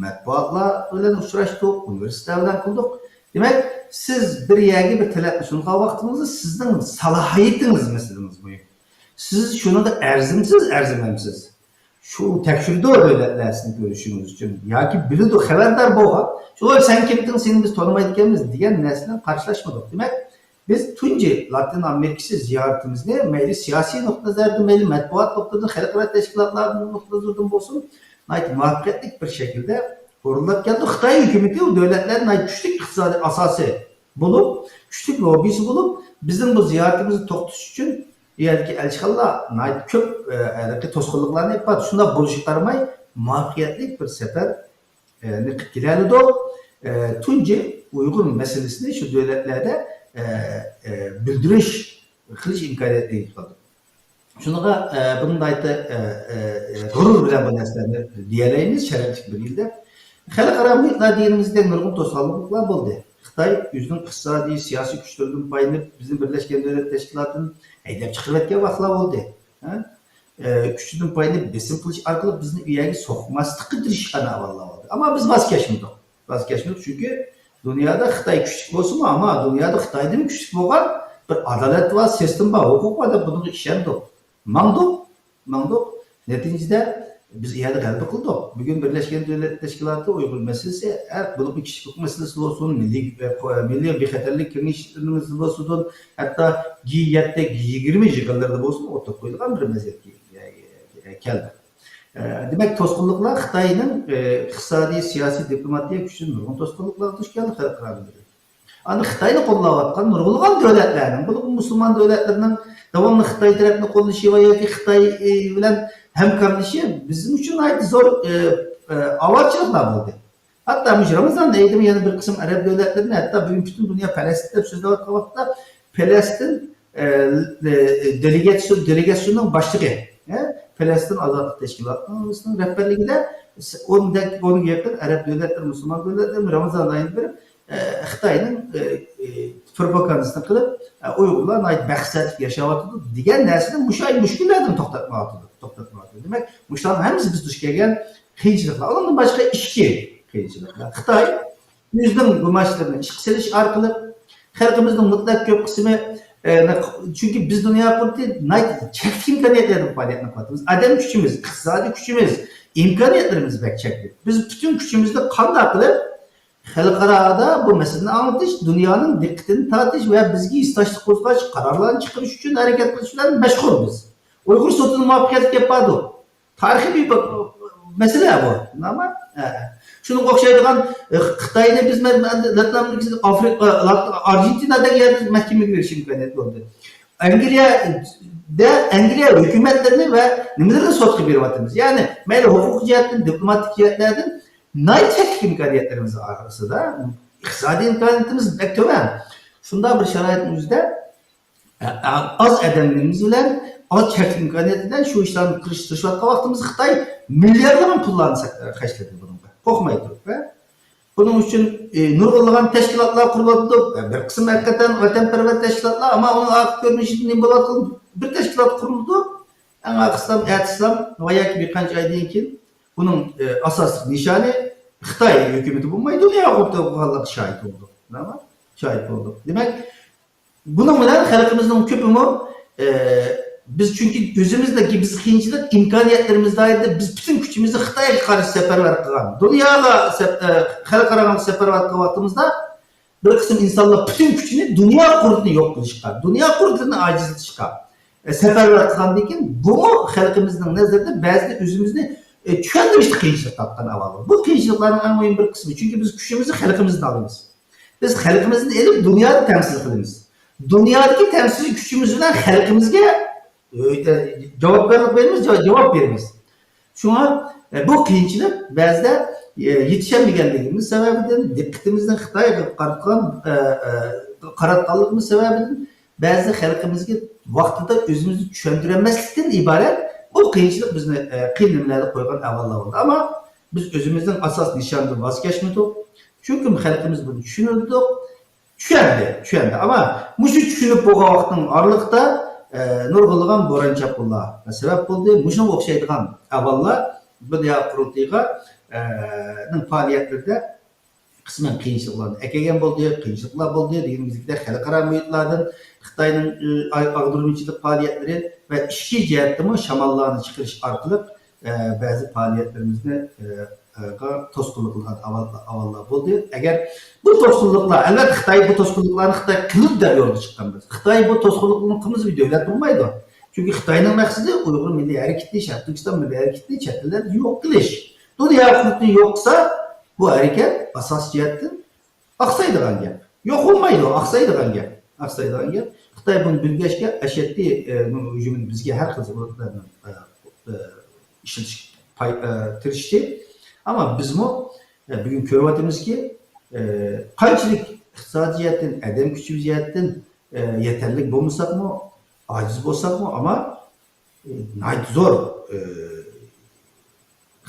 مەتبۇئاتلار بىلەن ئۇچراشتۇق، ئۇنىۋېرسىتېتلار بىلەن قىلدۇق. دېمەك، سىز بىر يەرگە بىر تەلەپنى سۇنغان ۋاقتىڭىزدا سىزنىڭ سالاھىيىتىڭىز، مەسىلىڭىز مۇھىم. سىز شۇنىڭغا ئەرزىمسىز، ئەرزىمەمسىز؟ شۇ تەكشۈرىدۇ دۆلەتلەر سىزنى كۆرۈشىڭىز ئۈچۈن. ياكى بىلىدۇ، خەۋەردار بولغان. شۇ، سەن كىمدىڭ، سېنى بىز تونۇمايدىكەنمىز دېگەن نەرسىنى قارشىلاشمىدۇق. دېمەك، بىز تۇنجى لاتىن ئامېرىكىسى زىيارىتىمىزنى مەيلى سىياسىي نۇقتىئىنەزەردىن، مەيلى مەتبۇئات نۇقتىدىن، خەلقئارا تەشكىلاتلاردىن نۇقتىئىنەزەردىن بولسۇن، ناھايىتى مۇۋەپپەقىيەتلىك بىر شەكىلدە ئورۇنلاپ كەلدۇق. خىتاي ھۆكۈمىتى ئۇ دۆلەتلەرنىڭ ناھايىتى كۈچلۈك ئىقتىسادىي ئاساسى بولۇپ، كۈچلۈك لوببىسى بولۇپ، بىزنىڭ بۇ زىيارىتىمىزنى توختىتىش ئۈچۈن ئۇ يەردىكى ئەلچىخانىلار ناھايىتى كۆپ، ئە، ھېلىقى توسقۇنلۇقلارنى ئېلىپ باردى. شۇنداق بولۇشىغا قارىماي، مۇۋەپپەقىيەتلىك بىر سەپەر، ئە، نى قىلىپ كېلەلىدۇق. ئە، تۇنجى ئۇيغۇر مەسىلىسىنى شۇ دۆلەتلەردە، ئە، ئە، بىلدۈرۈش قىلىش ئىمكانىيىتىنى قىلدۇق. شۇنىڭغا، ئە، بۇنى ناھايىتى، ئە، ئە، ئە، غۇرۇر بىلەن بۇ نەرسىلەرنى دېيەلەيمىز، شەرەپلىك بىر ئىلدە. خەلقئارا مۇھىتلار دېگىنىمىزدە نۇرغۇن توسالغۇلۇقلار بولدى. خىتاي ئۆزىنىڭ ئىقتىسادىي، سىياسىي كۈچلىرىدىن پايدىلىنىپ، بىزنى بىرلەشكەن دۆلەتلەر تەشكىلاتىدىن ھەيدەپ چىقىرىۋەتكەن ۋاقىتلار بولدى. ھە؟ ئە، كۈچىدىن پايدىلىنىپ، بېسىم قىلىش ئارقىلىق بىزنى ئۇ يەرگە سوقماسلىققا تىرىشقان ئەھۋاللار بولدى. ئەمما بىز ۋاز كەچمىدۇق. ۋاز كەچمىدۇق، چۈنكى دۇنيادا خىتاي كۈچلۈك بولسىمۇ، ئەمما دۇنيادا خىتايدىنمۇ كۈچلۈك بولغان بىر ئادالەت بار، سىستېما بار، ھوقۇق بار دەپ بۇنىڭغا ئىشەندۇق. ماڭدۇق، ماڭدۇق. نەتىجىدە بىز ئۇ يەردە غەلىبە قىلدۇق. بۈگۈن بىرلەشكەن دۆلەتلەر تەشكىلاتى ئۇيغۇر مەسىلىسى، ھە، بولۇپمۇ كىشىلىك ھوقۇق مەسىلىسى بولسۇن، مىللىي، مىللىي بىخەتەرلىك كېڭىشىمىز بولسۇن، ھەتتا جى يەتتە، جى يىگىرمە يىغىنلىرىدا بولسۇن ئوتتۇرىغا قويۇلغان بىر ۋەزىيەتكە كەلدى. ئە، دېمەك، توسقۇنلۇقلار خىتاينىڭ، ئە، ئىقتىسادىي، سىياسىي، دىپلوماتىيە كۈچىدىن نۇرغۇن توسقۇنلۇقلارغا دۇچ كەلدى خەلقئارا مۇھىت. ئەمدى خىتاينى قوللاۋاتقان نۇرغۇنلىغان دۆلەتلەرنىڭ، بولۇپمۇ مۇسۇلمان دۆلەتلىرىنىڭ داۋاملىق خىتاي تەرەپنى قوللىشى ۋە ياكى خىتاي، ئە، بىلەن ھەمكارلىشىشى بىزنىڭ ئۈچۈن ناھايىتى زور، ئە، ئە، ئاۋارىچىلىقلار بولدى. ھەتتا مۇشۇ رامىزان ئېيىدىمۇ يەنە بىر قىسىم ئەرەب دۆلەتلىرىنى، ھەتتا بۈگۈن پۈتۈن دۇنيا پەلەستىن دەپ سۆزلەۋاتقان ۋاقىتتا، پەلەستىن، ئە، ئە، دېلېگاتسىيە-، دېلېگاتسىيونىنىڭ باشلىقى، ئە، پەلەستىن ئازادلىق تەشكىلاتىنىڭ رەھبەرلىكىدە ئوندەك، ئونغا يېقىن ئەرەب دۆلەتلىرى، مۇسۇلمان دۆلەتلىرى رامىزان ئايىنى بېرىپ، ئە، خىتاينىڭ، ئە، ئە، پروپاگاندىسىنى قىلىپ، ئە، ئۇيغۇرلار ناھايىتە بەختلىك ياشاۋاتىدۇ دېگەن نەرسىنى مۇشۇ ئاي، مۇشۇ كۈنلەردىن توختاتمايۋاتىدۇ، توختاتمايۋاتىدۇ. دېمەك، مۇشۇلارنىڭ ھەممىسى بىز دۇچ كەلگەن قىيىنچىلىقلار. ئۇنىڭدىن باشقا ئىچكى قىيىنچىلىقلار. خىتاي ئۆزىنىڭ گۇمانچىلىرىنى ئىشقا سېلىش ئارقىلىق خەلقىمىزنىڭ مۇتلەق كۆپ قىسمى، ئە، چۈنكى بىز دۇنيا قۇرۇلتىيى ناھايىتى چەكلىك ئىمكانىيەتلەردىن پائالىيەتلىنىپ قېلىۋاتىمىز. ئادەم كۈچىمىز، ئىقتىسادىي كۈچىمىز، ئىمكانىيەتلىرىمىز بەك چەكلىك. بىز پۈتۈن كۈچىمىزنى قانداق قىلىپ خەلقئارادا بۇ مەسىلىنى ئاڭلىتىش، دۇنيانىڭ دىققىتىنى تارتىش ۋە بىزگە ھېسداشلىق قوزغاش، قارارلارنى چىقىرىش ئۈچۈن ھەرىكەت قىلىش بىلەن مەشغۇل بىز. ئۇيغۇر سوتىدا مۇۋەپپەقىيەتلىك گەپ باردۇ. تارىخىي بىر مەسىلە بۇ. ئەمما، ھە. شۇنىڭغا ئوخشايدىغان، ئە، خىتاينى بىز مە-، مە-، لاتىن ئامېرىكىسىدا، ئافرىقا، لات-، ئارژېنتىنادەك يەردە مەھكىمىگە بېرىش ئىمكانىيىتى بولدى. ئەنگلىيەدە، ئەنگلىيە ھۆكۈمەتلىرىنى ۋە نېمىلىرىنى سوتقا بېرىۋاتىمىز. يەنى مەيلى ھوقۇقىي جەھەتتىن، دىپلوماتىك جەھەتلەردىن ناھايىتى چەكلىك ئىمكانىيەتلىرىمىز ئارىسىدا ئىقتىسادىي ئىمكانىيىتىمىز بەك تۆۋەن. شۇنداق بىر شارائىتنىڭ ئۆزىدە ئە، ئە، ئاز ئادەملىرىمىز بىلەن، ئاز چەكلىك ئىمكانىيەت بىلەن شۇ ئىشلارنى قىلىشقا تىرىشىۋاتقان ۋاقتىمىزدا خىتاي مىلياردلىغان پۇللارنى سە-، خەجلىدى بۇنىڭغا. قورقماي تۇرۇپ، ھە؟ بۇنىڭ ئۈچۈن، ئى، نۇرغۇنلىغان تەشكىلاتلار قۇرۇلۇۋاتىدۇ. بىر قىسىم ھەقىقەتەن ۋەتەنپەرۋەر تەشكىلاتلار، ئەمما ئۇنىڭ ئارقا كۆرۈنۈشىدە نېمە بولۇۋاتقان؟ بىر تەشكىلات قۇرۇلىدۇ. ئەڭ ئارقىسىدا ئەتىسىلا ۋە ياكى بىر قانچە ئايدىن كېيىن ئۇنىڭ، ئى، ئاساسلىق نىشانى خىتاي ھۆكۈمىتى بولماي، دۇنيا ھۆكۈمىتى بولغانلىققا شاھىت بولدۇق. شاھىت بولدۇق. دېمەك، بۇنىڭ بىلەن خەلقىمىزنىڭ كۆپىمۇ، ئە، بىز چۈنكى ئۆزىمىزدىكى بىز قىيىنچىلىق، ئىمكانىيەتلىرىمىز دائىرىدە بىز پۈتۈن كۈچىمىزنى خىتايغا قارشى سەپەرۋەر قىلغان، دۇنياغا سەپ-، ئە، خەلقئاراغا سەپەرۋەر قىلغان ۋاقتىمىزدا بىر قىسىم ئىنسانلار پۈتۈن كۈچىنى دۇنيا قۇرۇلتىيىنى يوق قىلىشقا، دۇنيا قۇرۇلتىيىنى ئاجىزلىتىشقا، ئە، سەپەرۋەر قىلغاندىن كېيىن بۇمۇ خەلقىمىزنىڭ نەزىرىدە بەزىدە ئۆزىمىزنى، ئە، چۈشەندۈرۈشتە قىيىنچىلىق تاپقان ئەھۋال بار. بۇ قىيىنچىلىقلارنىڭ ئەڭ مۇھىم بىر قىسمى، چۈنكى بىز كۈچىمىزنى خەلقىمىزدىن ئالىمىز. بىز خەلقىمىزنى ئېلىپ دۇنيادا تەمسىل قىلىمىز. دۇنيادىكى تەمسىلىي كۈچىمىز بىلەن خەلقىمىزگە، ئە، جاۋابكارلىق بېرىمىز، جا-، جاۋاب بېرىمىز. شۇڭا، ئە، بۇ قىيىنچىلىق بەزىدە، ئە، يېتىشەلمىگەنلىكىمىز سەۋەبىدىن، دىققىتىمىزنى خىتايغا قاراتقان، ئە، ئە، قاراتقانلىقىمىز سەۋەبىدىن بەزىدە خەلقىمىزگە ۋاقتىدا ئۆزىمىزنى چۈشەندۈرەلمەسلىكتىن ئىبارەت بۇ قىيىنچىلىق بىزنى، ئە، قىيىن نېمىلەردە قويغان ئەھۋاللار بولدى. ئەمما بىز ئۆزىمىزنىڭ ئاساسىي نىشانىدىن ۋاز كەچمىدۇق. چۈنكى خەلقىمىز بۇنى چۈشىنىدۇ. چۈشەندى، چۈشەندى. ئەمما مۇشۇ چۈشىنىپ بولغان ۋاقىتنىڭ ئارىلىقتا، ئە، نۇرغۇنلىغان بوران-چاپقۇنلار سەۋەب بولدى. مۇشۇنىڭغا ئوخشايدىغان ئەھۋاللار دۇنيا قۇرۇلتىيىغا، ئە، نىڭ پائالىيەتلىرىدە قىسمەن قىيىنچىلىقلارنى ئەكەلگەن بولدى، قىيىنچىلىقلار بولدى. دېگىنىمىزدەك، خەلقئارا مۇھىتلاردىن خىتاينىڭ، ئە، ئاغدۇرمىچىلىق پائالىيەتلىرى ۋە ئىچكى جەھەتتىمۇ شاماللارنى چىقىرىش ئارقىلىق، ئە، بەزى پائالىيەتلىرىمىزنى، ئە، ئە، توسقۇنلۇق قىلغان ئەھۋال-، ئەھۋاللار بولدى. ئەگەر بۇ توسقۇنلۇقلار، ئەلۋەتتە، خىتاي بۇ توسقۇنلۇقلارنى خىتاي قىلىدۇ دەپ يولغا چىققان بىز. خىتاي بۇ توسقۇنلۇقنى قىلمىسا بىر دۆلەت بولمايدۇ. چۈنكى خىتاينىڭ مەقسىتى ئۇيغۇر مىللىي ھەرىكىتىنى، شەرقىي تۈركىستان مىللىي ھەرىكىتىنى چەت ئەللەردە يوق قىلىش. دۇنيا ھۆكۈمىتىنى يوق قىلسا، بۇ ھەرىكەت ئاساسىي جەھەتتىن ئاقسايدىغان گەپ. يوق بولمايدۇ، ئاقسايدىغان گەپ. ئاقسايدىغان گەپ. خىتاي بۇنى بىلگەچكە، ئەشەددىي، ئە، نۇ-، ھۇجۇمىنى بىزگە ھەر خىل زاۋۇتلاردىن، ئە، ئە، ئىشلىتىش پاي-، ئە، تىرىشتى. ئەمما بىزمۇ، ئە، بۈگۈن كۆرۈۋاتىمىزكى، ئە، قانچىلىك ئىقتىسادىي جەھەتتىن، ئادەم كۈچى جەھەتتىن، ئە، يېتەرلىك بولمىساقمۇ، ئاجىز بولساقمۇ، ئەمما، ئە، ناھايىتى زور، ئە،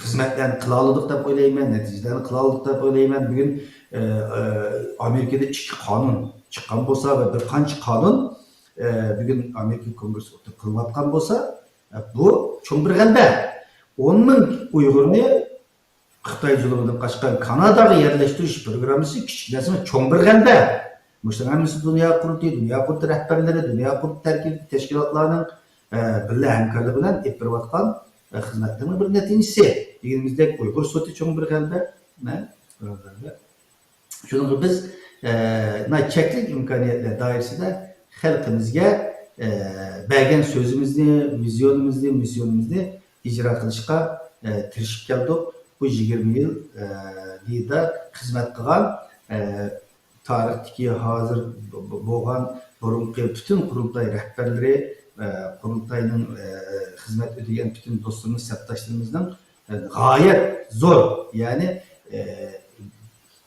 خىزمەتلەرنى قىلالىدۇق دەپ ئويلايمەن، نەتىجىلەرنى قىلالىدۇق دەپ ئويلايمەن. بۈگۈن، ئە، ئە، ئامېرىكىدا ئىككى قانۇن چىققان بولسا ۋە بىر قانچە قانۇن، ئە، بۈگۈن ئامېرىكا كونگرېسسى ئوتتۇرىغا قويۇلۇۋاتقان بولسا، ئە، بۇ چوڭ بىر غەلىبە. ئون مىڭ ئۇيغۇرنى خىتاي زۇلۇمىدىن قاچقان كاناداغا يەرلەشتۈرۈش پروگراممىسى كىچىك نەرسە ئەمەس، چوڭ بىر غەلىبە. مۇشۇنىڭ ھەممىسى دۇنيا قۇرۇلتىيى، دۇنيا قۇرۇلتىيى رەھبەرلىرى، دۇنيا قۇرۇلتىيى تەركىبىدىكى تەشكىلاتلارنىڭ، ئە، بىللە ھەمكارلىقى بىلەن ئېلىپ بېرىۋاتقان، ئە، خىزمەتلىرىنىڭ بىر نەتىجىسى. دېگىنىمىزدەك ئۇيغۇر سوتى چوڭ بىر غەلىبە. مە-، شۇنىڭغا بىز، ئە، ناھايىتى چەكلىك ئىمكانىيەتلەر دائىرىسىدە خەلقىمىزگە، ئە، بەرگەن سۆزىمىزنى، ۋىزىيونىمىزنى، مىسسىيونىمىزنى ئىجرا قىلىشقا، ئە، تىرىشىپ كەلدۇق. بۇ يىگىرمە يىل، ئە، دىدا خىزمەت قىلغان، ئە، تارىختىكى ھازىر ب-، ب-، بولغان بۇرۇنقى پۈتۈن قۇرۇلتاي رەھبەرلىرى، ئە، قۇرۇلتاينىڭ، ئە، خىزمەت ئۆتىگەن پۈتۈن دوستلىرىمىز، سەپداشلىرىمىزنىڭ، ئە، غايەت زور، يەنى، ئە،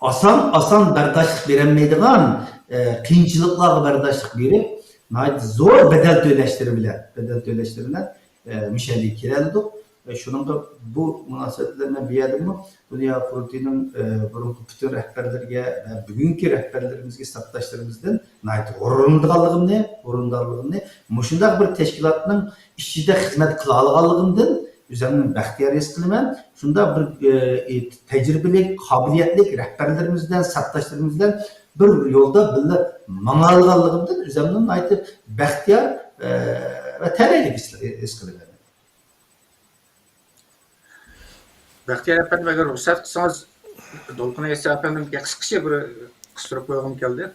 ئاسان، ئاسان بەرداشلىق بېرەلمەيدىغان، ئە، قىيىنچىلىقلارغا بەرداشلىق بېرىپ، ناھايىتى زور بەدەل تۆلەشلىرى بىلەن، بەدەل تۆلەشلىرى بىلەن، ئە، مۇشۇ يەرگە كېلەلىدۇق. ئە، شۇنىڭغا بۇ مۇناسىۋەت بىلەن مەن بۇ يەردىمۇ دۇنيا قۇرۇلتىيىنىڭ، ئە، بۇرۇنقى پۈتۈن رەھبەرلىرىگە ۋە بۈگۈنكى رەھبەرلىرىمىزگە، سەپداشلىرىمىزدىن ناھايىتى غۇرۇرلىنىدىغانلىقىمنى، غۇرۇرلىنىدىغانلىقىمنى، مۇشۇنداق بىر تەشكىلاتنىڭ ئىچىدە خىزمەت قىلالىغانلىقىمدىن ئۆزۈمنى بەختىيار ھېس قىلىمەن. شۇنداق بىر، ئە، تەجرىبىلىك، قابىلىيەتلىك رەھبەرلىرىمىز بىلەن، سەپداشلىرىمىز بىلەن بىر يولدا بىللە ماڭالىغانلىقىمدىن ئۆزۈمنى ناھايىتى بەختىيار، ئە، ۋە تەلەيلىك ھېس، ھېس قىلىمەن. بەختىيار ئەپەندىم، ئەگەر رۇخسەت قىلسىڭىز، دولقۇن ئەيسا ئەپەندىمگە قىسقىچە بىر قىستۇرۇپ قويغۇم كەلدى.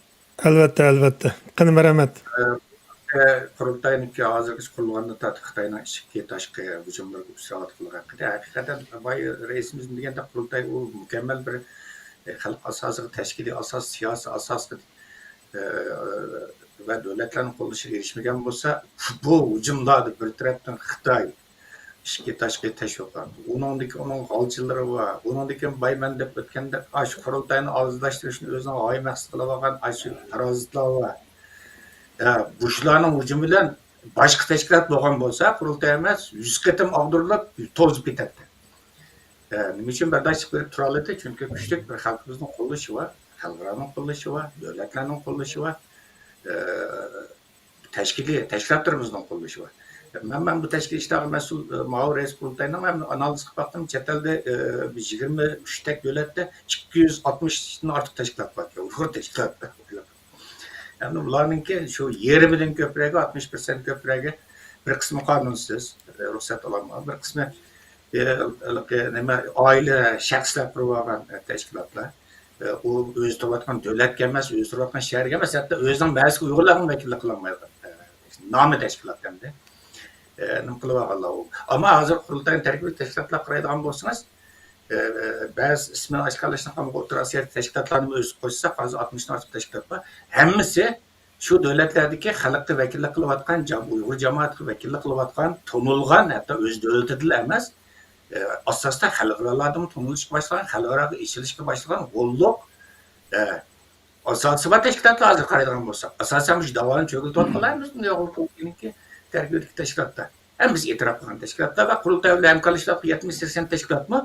ئەلۋەتتە، ئەلۋەتتە. قېنى، مەرھەمەت. ئە، قۇرۇلتاينىڭكى ھازىرغىچە قۇرۇلغاندىن تارتىپ خىتاينىڭ ئىچكى، تاشقى ھۇجۇملىرىغا ئۇچراۋاتقانلىقى ھەقىقەتەن باي رەئىسىمىز دېگەندەك، قۇرۇلتاي ئۇ مۇكەممەل بىر، ئە، خەلق ئاساسىغا، تەشكىلىي ئاساس، سىياسىي ئاساسقا، ئە، ۋە دۆلەتلەرنىڭ قوللىشىغا ئېرىشمىگەن بولسا، بۇ ھۇجۇملاردا بىر تەرەپتىن خىتاي، ئىچكى، تاشقى تەشۋىقات، ئۇنىڭدىكى ئۇنىڭ غالچىلىرى بار، ئۇنىڭدىن كېيىن بايمەن دەپ ئۆتكەندەك، ئاشۇ قۇرۇلتاينى ئازادلاشتۇرۇشنى ئۆزىنىڭ غايە مەقسىتى قىلىۋالغان ئاشۇ پارازىتلار بار. ھە، بۇشۇلارنىڭ ھۇجۇمى بىلەن باشقا تەشكىلات بولغان بولسا، قۇرۇلتاي ئەمەس، يۈز قېتىم ئاغدۇرۇلۇپ، توزۇپ كېتەتتى. ھە، نېمە ئۈچۈن بەرداشلىق بېرىپ تۇرالىدى؟ چۈنكى كۈچلۈك بىر خەلقىمىزنىڭ قوللىشى بار، خەلقئارانىڭ قوللىشى بار، دۆلەتلەرنىڭ قوللىشى بار، ئە، تەشكىلىي تەشكىلاتلىرىمىزنىڭ قوللىشى بار. مەن، مەن بۇ تەشكىلىي ئىشلارغا مەسئۇل، ئە، مۇئاۋىن رەئىس قۇرۇلتاينىڭ ھەم ئانالىز قىلىپ باقتىم، چەت ئەلدە، ئە، يىگىرمە ئۈچتەك دۆلەتتە ئىككى يۈز ئاتمىشتىن ئارتۇق تەشكىلات بار ئىكەن، ئۇيغۇر تەشكىلاتى. ئەمدى بۇلارنىڭكى شۇ يېرىمىدىن كۆپرەكى، ئاتمىش پىرسەنت كۆپرەكى، بىر قىسمى قانۇنسىز، رۇخسەت ئالالمىغان، بىر قىسمى، ئە، ھېلىقى نېمە، ئائىلە شەخسلەر قۇرۇۋالغان، ئە، تەشكىلاتلار. ئە، ئۇ ئۆزى تۇرۇۋاتقان دۆلەتكە ئەمەس، ئۆزى تۇرۇۋاتقان شەھەرگە ئەمەس، ھەتتا ئۆزىنىڭ مەھەللىسىگە ئۇيغۇرلارغا ۋەكىللىك قىلالمايدىغان، ئە، نامى تەشكىلات ئەمدى. ئە، نېمە قىلىۋالغانلار ئۇ. ئەمما ھازىر قۇرۇلتاينىڭ تەركىبىدىكى تەشكىلاتلارغا قارايدىغان بولسىڭىز، ئە، بەزى ئىسمىنى ئاشكارىلاشنى قىلمىغان ئوتتۇرا ئاسىيادىكى تەشكىلاتلارنى ئۆز قوشساق، ھازىر ئاتمىشتىن ئاشۇق تەشكىلات بار. ھەممىسى شۇ دۆلەتلەردىكى خەلققە ۋەكىللىك قىلىۋاتقان، جام-، ئۇيغۇر جامائىتىگە ۋەكىللىك قىلىۋاتقان، تونۇلغان، ھەتتا ئۆز دۆلىتىدىلا ئەمەس، ئە، ئاساستا خەلقئارىلاردىمۇ تونۇلۇشقا باشلىغان، خەلقئاراغا ئېچىلىشقا باشلىغان غوللۇق، ئە، ئاساسى بار تەشكىلاتلار ھازىر قارايدىغان بولساق. ئاساسەن مۇشۇ داۋانى چۆرگۈلىتىۋاتقانلار ھەممىسى دۇنيا قۇرۇلتىيىنىڭكى تەركىبىدىكى تەشكىلاتلار. ھەممىسى ئېتىراپ قىلغان تەشكىلاتلار ۋە قۇرۇلتاي بىلەن ھەمكارلىشىۋاتقان يەتمىش سەكسەن تەشكىلاتمۇ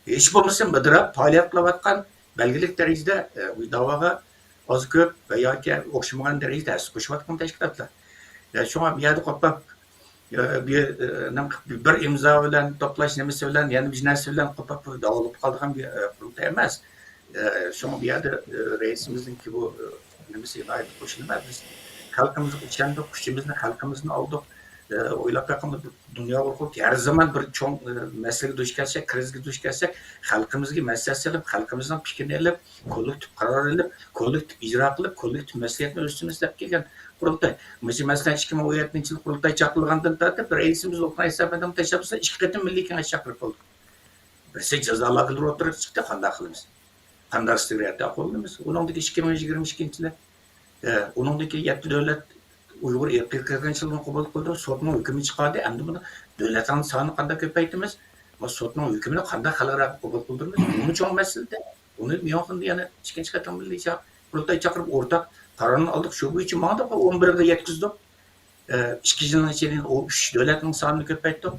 ھېچ بولمىسا مىدىراپ پائالىيەت قىلىۋاتقان، بەلگىلىك دەرىجىدە، ئە، ئۇ داۋاغا ئاز كۆپ ۋە ياكى ئوخشىمىغان دەرىجىدە ھەسسە قوشۇۋاتقان تەشكىلاتلار. يا، شۇڭا بۇ يەردە قوپاپ، يا، بىر، ئە، نېمە قىلىپ، بىر ئىمزا بىلەن، توپلاش نېمىسى بىلەن، يەنە بىر نەرسە بىلەن قوپاپ داۋالىنىپ قالىدىغان بىر، ئە، قۇرۇلتاي ئەمەس. ئە، شۇڭا بۇ يەردە، ئە، رەئىسىمىزنىڭكى بۇ، ئە، نېمىسى ناھايىتى قوشۇلىمەن. بىز خەلقىمىزغا ئىشەندۇق، كۈچىمىزنى، خەلقىمىزنى ئالدۇق. ئە، ئويلاپ بېقىڭ، دۇنيا ئۇرۇقى ھەر زامان بىر چوڭ، ئە، مەسىلىگە دۇچ كەلسەك، كىرىزىسكە دۇچ كەلسەك، خەلقىمىزگە مەسلىھەت سېلىپ، خەلقىمىزنىڭ پىكرىنى ئېلىپ، كوللېكتىپ قارار ئېلىپ، كوللېكتىپ ئىجرا قىلىپ، كوللېكتىپ مەسلىھەتنى ئۆز ئۈستىمىزگە ئېلىپ كەلگەن قۇرۇلتاي. مۇشۇ مەسىلەن، ئىككى مىڭ ئون يەتتىنچى يىل قۇرۇلتاي چاقىرىلغاندىن تارتىپ، بىر رەئىسىمىز لۇقمان ئەيسا ئەپەندىمنىڭ تەشەببۇسىدا ئىككى قېتىم مىللىي كېڭەش چاقىرىپ بولدۇق. بىرسى جازا لاگېرلىرى ئوتتۇرىغا چىقتى، قانداق قىلىمىز؟ قانداق ئىستىغرىيەتتە قوللىنىمىز. ئۇنىڭدىكى ئىككى مىڭ يىگىرمە ئىككىنچى يىلى، ئە، ئۇنىڭدىكى يەتتە دۆلەت ئۇيغۇر ئىرقىي قىرغىنچىلىقىنى قوبۇل قىلدى، سوتنىڭ ھۆكمى چىقاردى. ئەمدى بۇنى دۆلەتلەرنىڭ سانىنى قانداق كۆپەيتىمىز؟ بۇ سوتنىڭ ھۆكمىنى قانداق خەلقئاراغا قوبۇل قىلدۇرىمىز؟ بۇمۇ چوڭ مەسىلە. ئۇنى ميۇنخېندا يەنە ئىككىنچى قېتىم مىللىي قۇرۇلتاي چاقىرىپ ئورتاق قارارنى ئالدۇق. شۇ بويىچە ماڭدۇق، ئون بىرگە يەتكۈزدۇق. ئىككى يىلنىڭ ئىچىدە ئۇ ئۈچ دۆلەتنىڭ سانىنى كۆپەيتتۇق.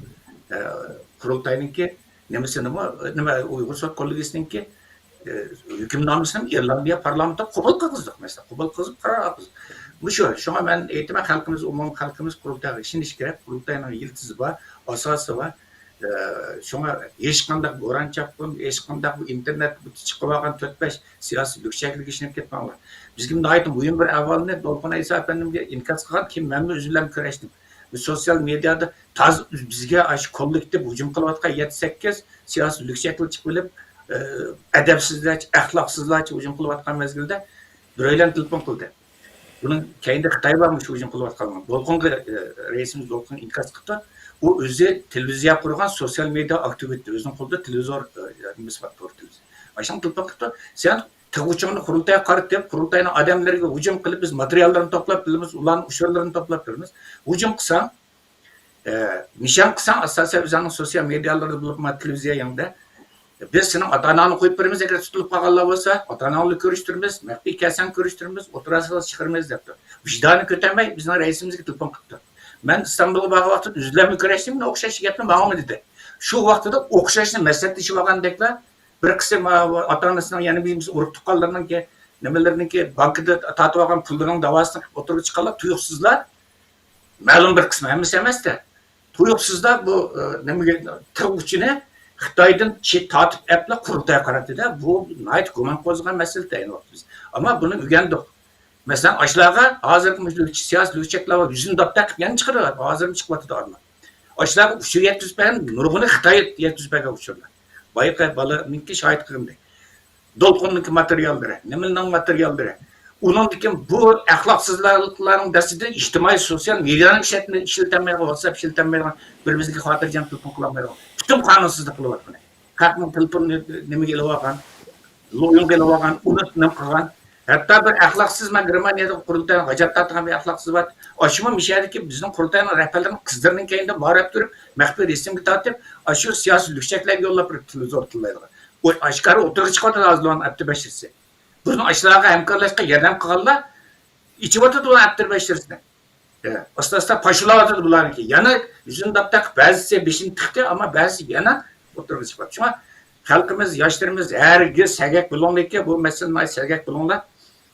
قۇرۇلتاينىڭكى نېمىسىنىمۇ، نېمە، ئۇيغۇر سوت كوللېگىيىسىنىڭكى ھۆكۈمنامىسىنى ئىرلاندىيە پارلامېنتىغا قوبۇل قىلغۇزدۇق، مەسىلەن، قوبۇل قىلغۇزۇپ قارار ئالغۇزدۇق. مۇشۇ، شۇڭا مەن ئېيتىمەن، خەلقىمىز، ئومۇمىي خەلقىمىز قۇرۇلتايغا ئىشىنىشى كېرەك. قۇرۇلتاينىڭ يىلتىزى بار، ئاساسى بار. ئە، شۇڭا ھېچقانداق بوران-چاپقۇن، ھېچقانداق بۇ ئىنتېرنېت بۇ چىقىۋالغان تۆت-بەش سىياسىي لۈكچەكلىككە ئىشىنىپ كەتمەڭلار. بىزگە ناھايىتى مۇھىم بىر ئەھۋالنى دولقۇن ئەيسا ئەپەندىمگە ئىنكاس قىلغان، كېيىن مەنمۇ ئۆزۈم بىلەن كۈرەشتىم. بىز سوتسىيال مېدىيادا تازا بىزگە ئاشۇ كوللېكتىپ ھۇجۇم قىلىۋاتقان يەتتە-سەككىز سىياسىي لۈكچەكلىك چىقىپ ئېلىپ، ئە، ئەدەپسىزلەرچە، ئەخلاقسىزلارچە ھۇجۇم قىلىۋاتقان مەزگىلدە بىرەيلەن تېلېفون قىلدى. بۇنىڭ كەينىدە خىتاي بارمۇ شۇ ھۇجۇم قىلىۋاتقانلىقىنى؟ دولقۇنغا، ئە، رەئىسىمىز دولقۇن ئىنكاس قىپتۇ. ئۇ ئۆزى تېلېۋىزىيە قۇرغان سوتسىيال مېدىيا ئاكتىۋىستى، ئۆزىنىڭ قولىدا تېلېۋىزور، ئە، نېمىسى بار، تور تېلېۋىزور. ئاشۇنىڭغا تېلېفون قىپتۇ. سەن تىغ ئۇچۇڭنى قۇرۇلتايغا قارىتىپ، قۇرۇلتاينىڭ ئادەملىرىگە ھۇجۇم قىلىپ، بىز ماتېرىياللارنى توپلاپ بىلىمىز، ئۇلارنىڭ ئۇچۇرلىرىنى توپلاپ بىلىمىز. ھۇجۇم قىلساڭ، ئە، نىشان قىلساڭ، ئاساسەن ئۆزۈڭنىڭ سوتسىيال مېدىيالىرىدا بولۇپمۇ تېلېۋىزىيەڭدە، بىز سېنىڭ ئاتا-ئاناڭنى قويۇپ بېرىمىز، ئەگەر تۇتۇلۇپ قالغانلار بولسا، ئاتا-ئاناڭنى كۆرۈشتۈرىمىز، مەخپىي كەلسەڭ كۆرۈشتۈرىمىز، ئوتتۇرا سىرغا چىقىرىمىز دەپتۇ. ۋىجدانى كۆتەرمەي بىزنىڭ رەئىسىمىزگە تېلېفون قىپتۇ. مەن ئىستانبۇلغا بارغان ۋاقىتتا ئۆزلەرمۇ كۆرۈشتۈم، مانا ئوخشاش گەپنى ماڭىمۇ دېدى. شۇ ۋاقتىدا ئوخشاشلا مەسلىھەتلىشىۋالغاندەكلا بىر قىسىم، ئا، ئاتا-ئانىسىنىڭ، يەنە بىر ئۇرۇق-تۇغقانلىرىنىڭكى نېمىلىرىنىڭكى بانكىدا تارتىۋالغان پۇللىرىنىڭ داۋاسىنى ئوتتۇرىغا چىققانلار تۇيۇقسىزلا، مەلۇم بىر قىسمى، ھەممىسى ئەمەستە، تۇيۇقسىزلا بۇ، ئە، نېمىگە، تىغ ئۇچىنى خىتايدىن چى-، تارتىپ ئەپلا قۇرۇلتايغا قاراتتى-دە، بۇ ناھايىتى گۇمان قوزغىغان مەسىلە ئەينى ۋاقىتتا بىز. ئەمما بۇنى ئۆگەندۇق. مەسىلەن، ئاشۇلارغا ھازىرقى مۇشۇ سىياسىي لۈكچەكلەر بار، يۈزىنى داپ تېقىپ يەنە چىقىرىۋاتىدۇ، ھازىرمۇ چىقىۋاتىدۇ ئارىلاپ. ئاشۇلارغا ئۇچۇر يەتكۈزۈپ بەرگەن، نۇرغۇنى خىتاي يەتكۈزۈپ بەرگەن ئۇچۇرلار. بايىقى بالىنىڭكى شاھىت قىلغىنىدەك. دولقۇننىڭكى ماتېرىياللىرى، نېمىنىڭ ماتېرىياللىرى. ئۇنىڭدىن كېيىن بۇ ئەخلاقسىزلىقلارنىڭ دەستىدىن ئىجتىمائىي سوتسىيال مېدىيانى ئىشلەتمەي، ئىشلىتەلمەيدىغان، ۋاتساپ ئىشلىتەلمەيدىغان، بىر-بىرىمىزگە خاتىرجەم تېلېفون قىلالمايدىغان، پۈتۈن قانۇنسىزلىق قىلىۋاتقىنى. خەقنىڭ تېلېفونىنى نېمىگە ئېلىۋالغان، لويۇنغا ئېلىۋالغان، ئۇنى نېمە قىلغان. ھەتتا بىر ئەخلاقسىز، مەن گېرمانىيەدە قۇرۇلتايغا ھاجەت تارتىدىغان بىر ئەخلاقسىز بار. ئاشۇمۇ مىشەدىكى بىزنىڭ قۇرۇلتاينىڭ رەھبەرلىرىنىڭ قىزلىرىنىڭ كەينىدە ماراپ كۆرۈپ، مەخپىي رەسىمگە تارتىپ، ئاشۇ سىياسىي لۈكچەكلەرگە يوللاپ بېرىپ تېلېۋىزور تىللايدىغان. ئۇ ئاشكارا ئوتتۇرىغا چىقىۋاتىدۇ ھازىر ئەپتىر بەشىرىسى. بۇنىڭ ئاشۇلارغا ھەمكارلاشقا ياردەم قىلغانلار ئېچىۋاتىدۇ ئەپتىر بەشىرىسىنى. ئاستا-ئاستا پاشىلاۋاتىدۇ بۇلارنىڭكى. يەنە يۈزىنى داپ تاقىپ، بەزىسى بېشىنى تىقتى، ئەمما بەزىسى يەنە ئوتتۇرىغا چىقىپ. شۇڭا خەلقىمىز، ياشلىرىمىز ھەرگىز سەگەك بولۇڭلاركى، بۇ مەسىلىدە سەگەك بولۇڭلار.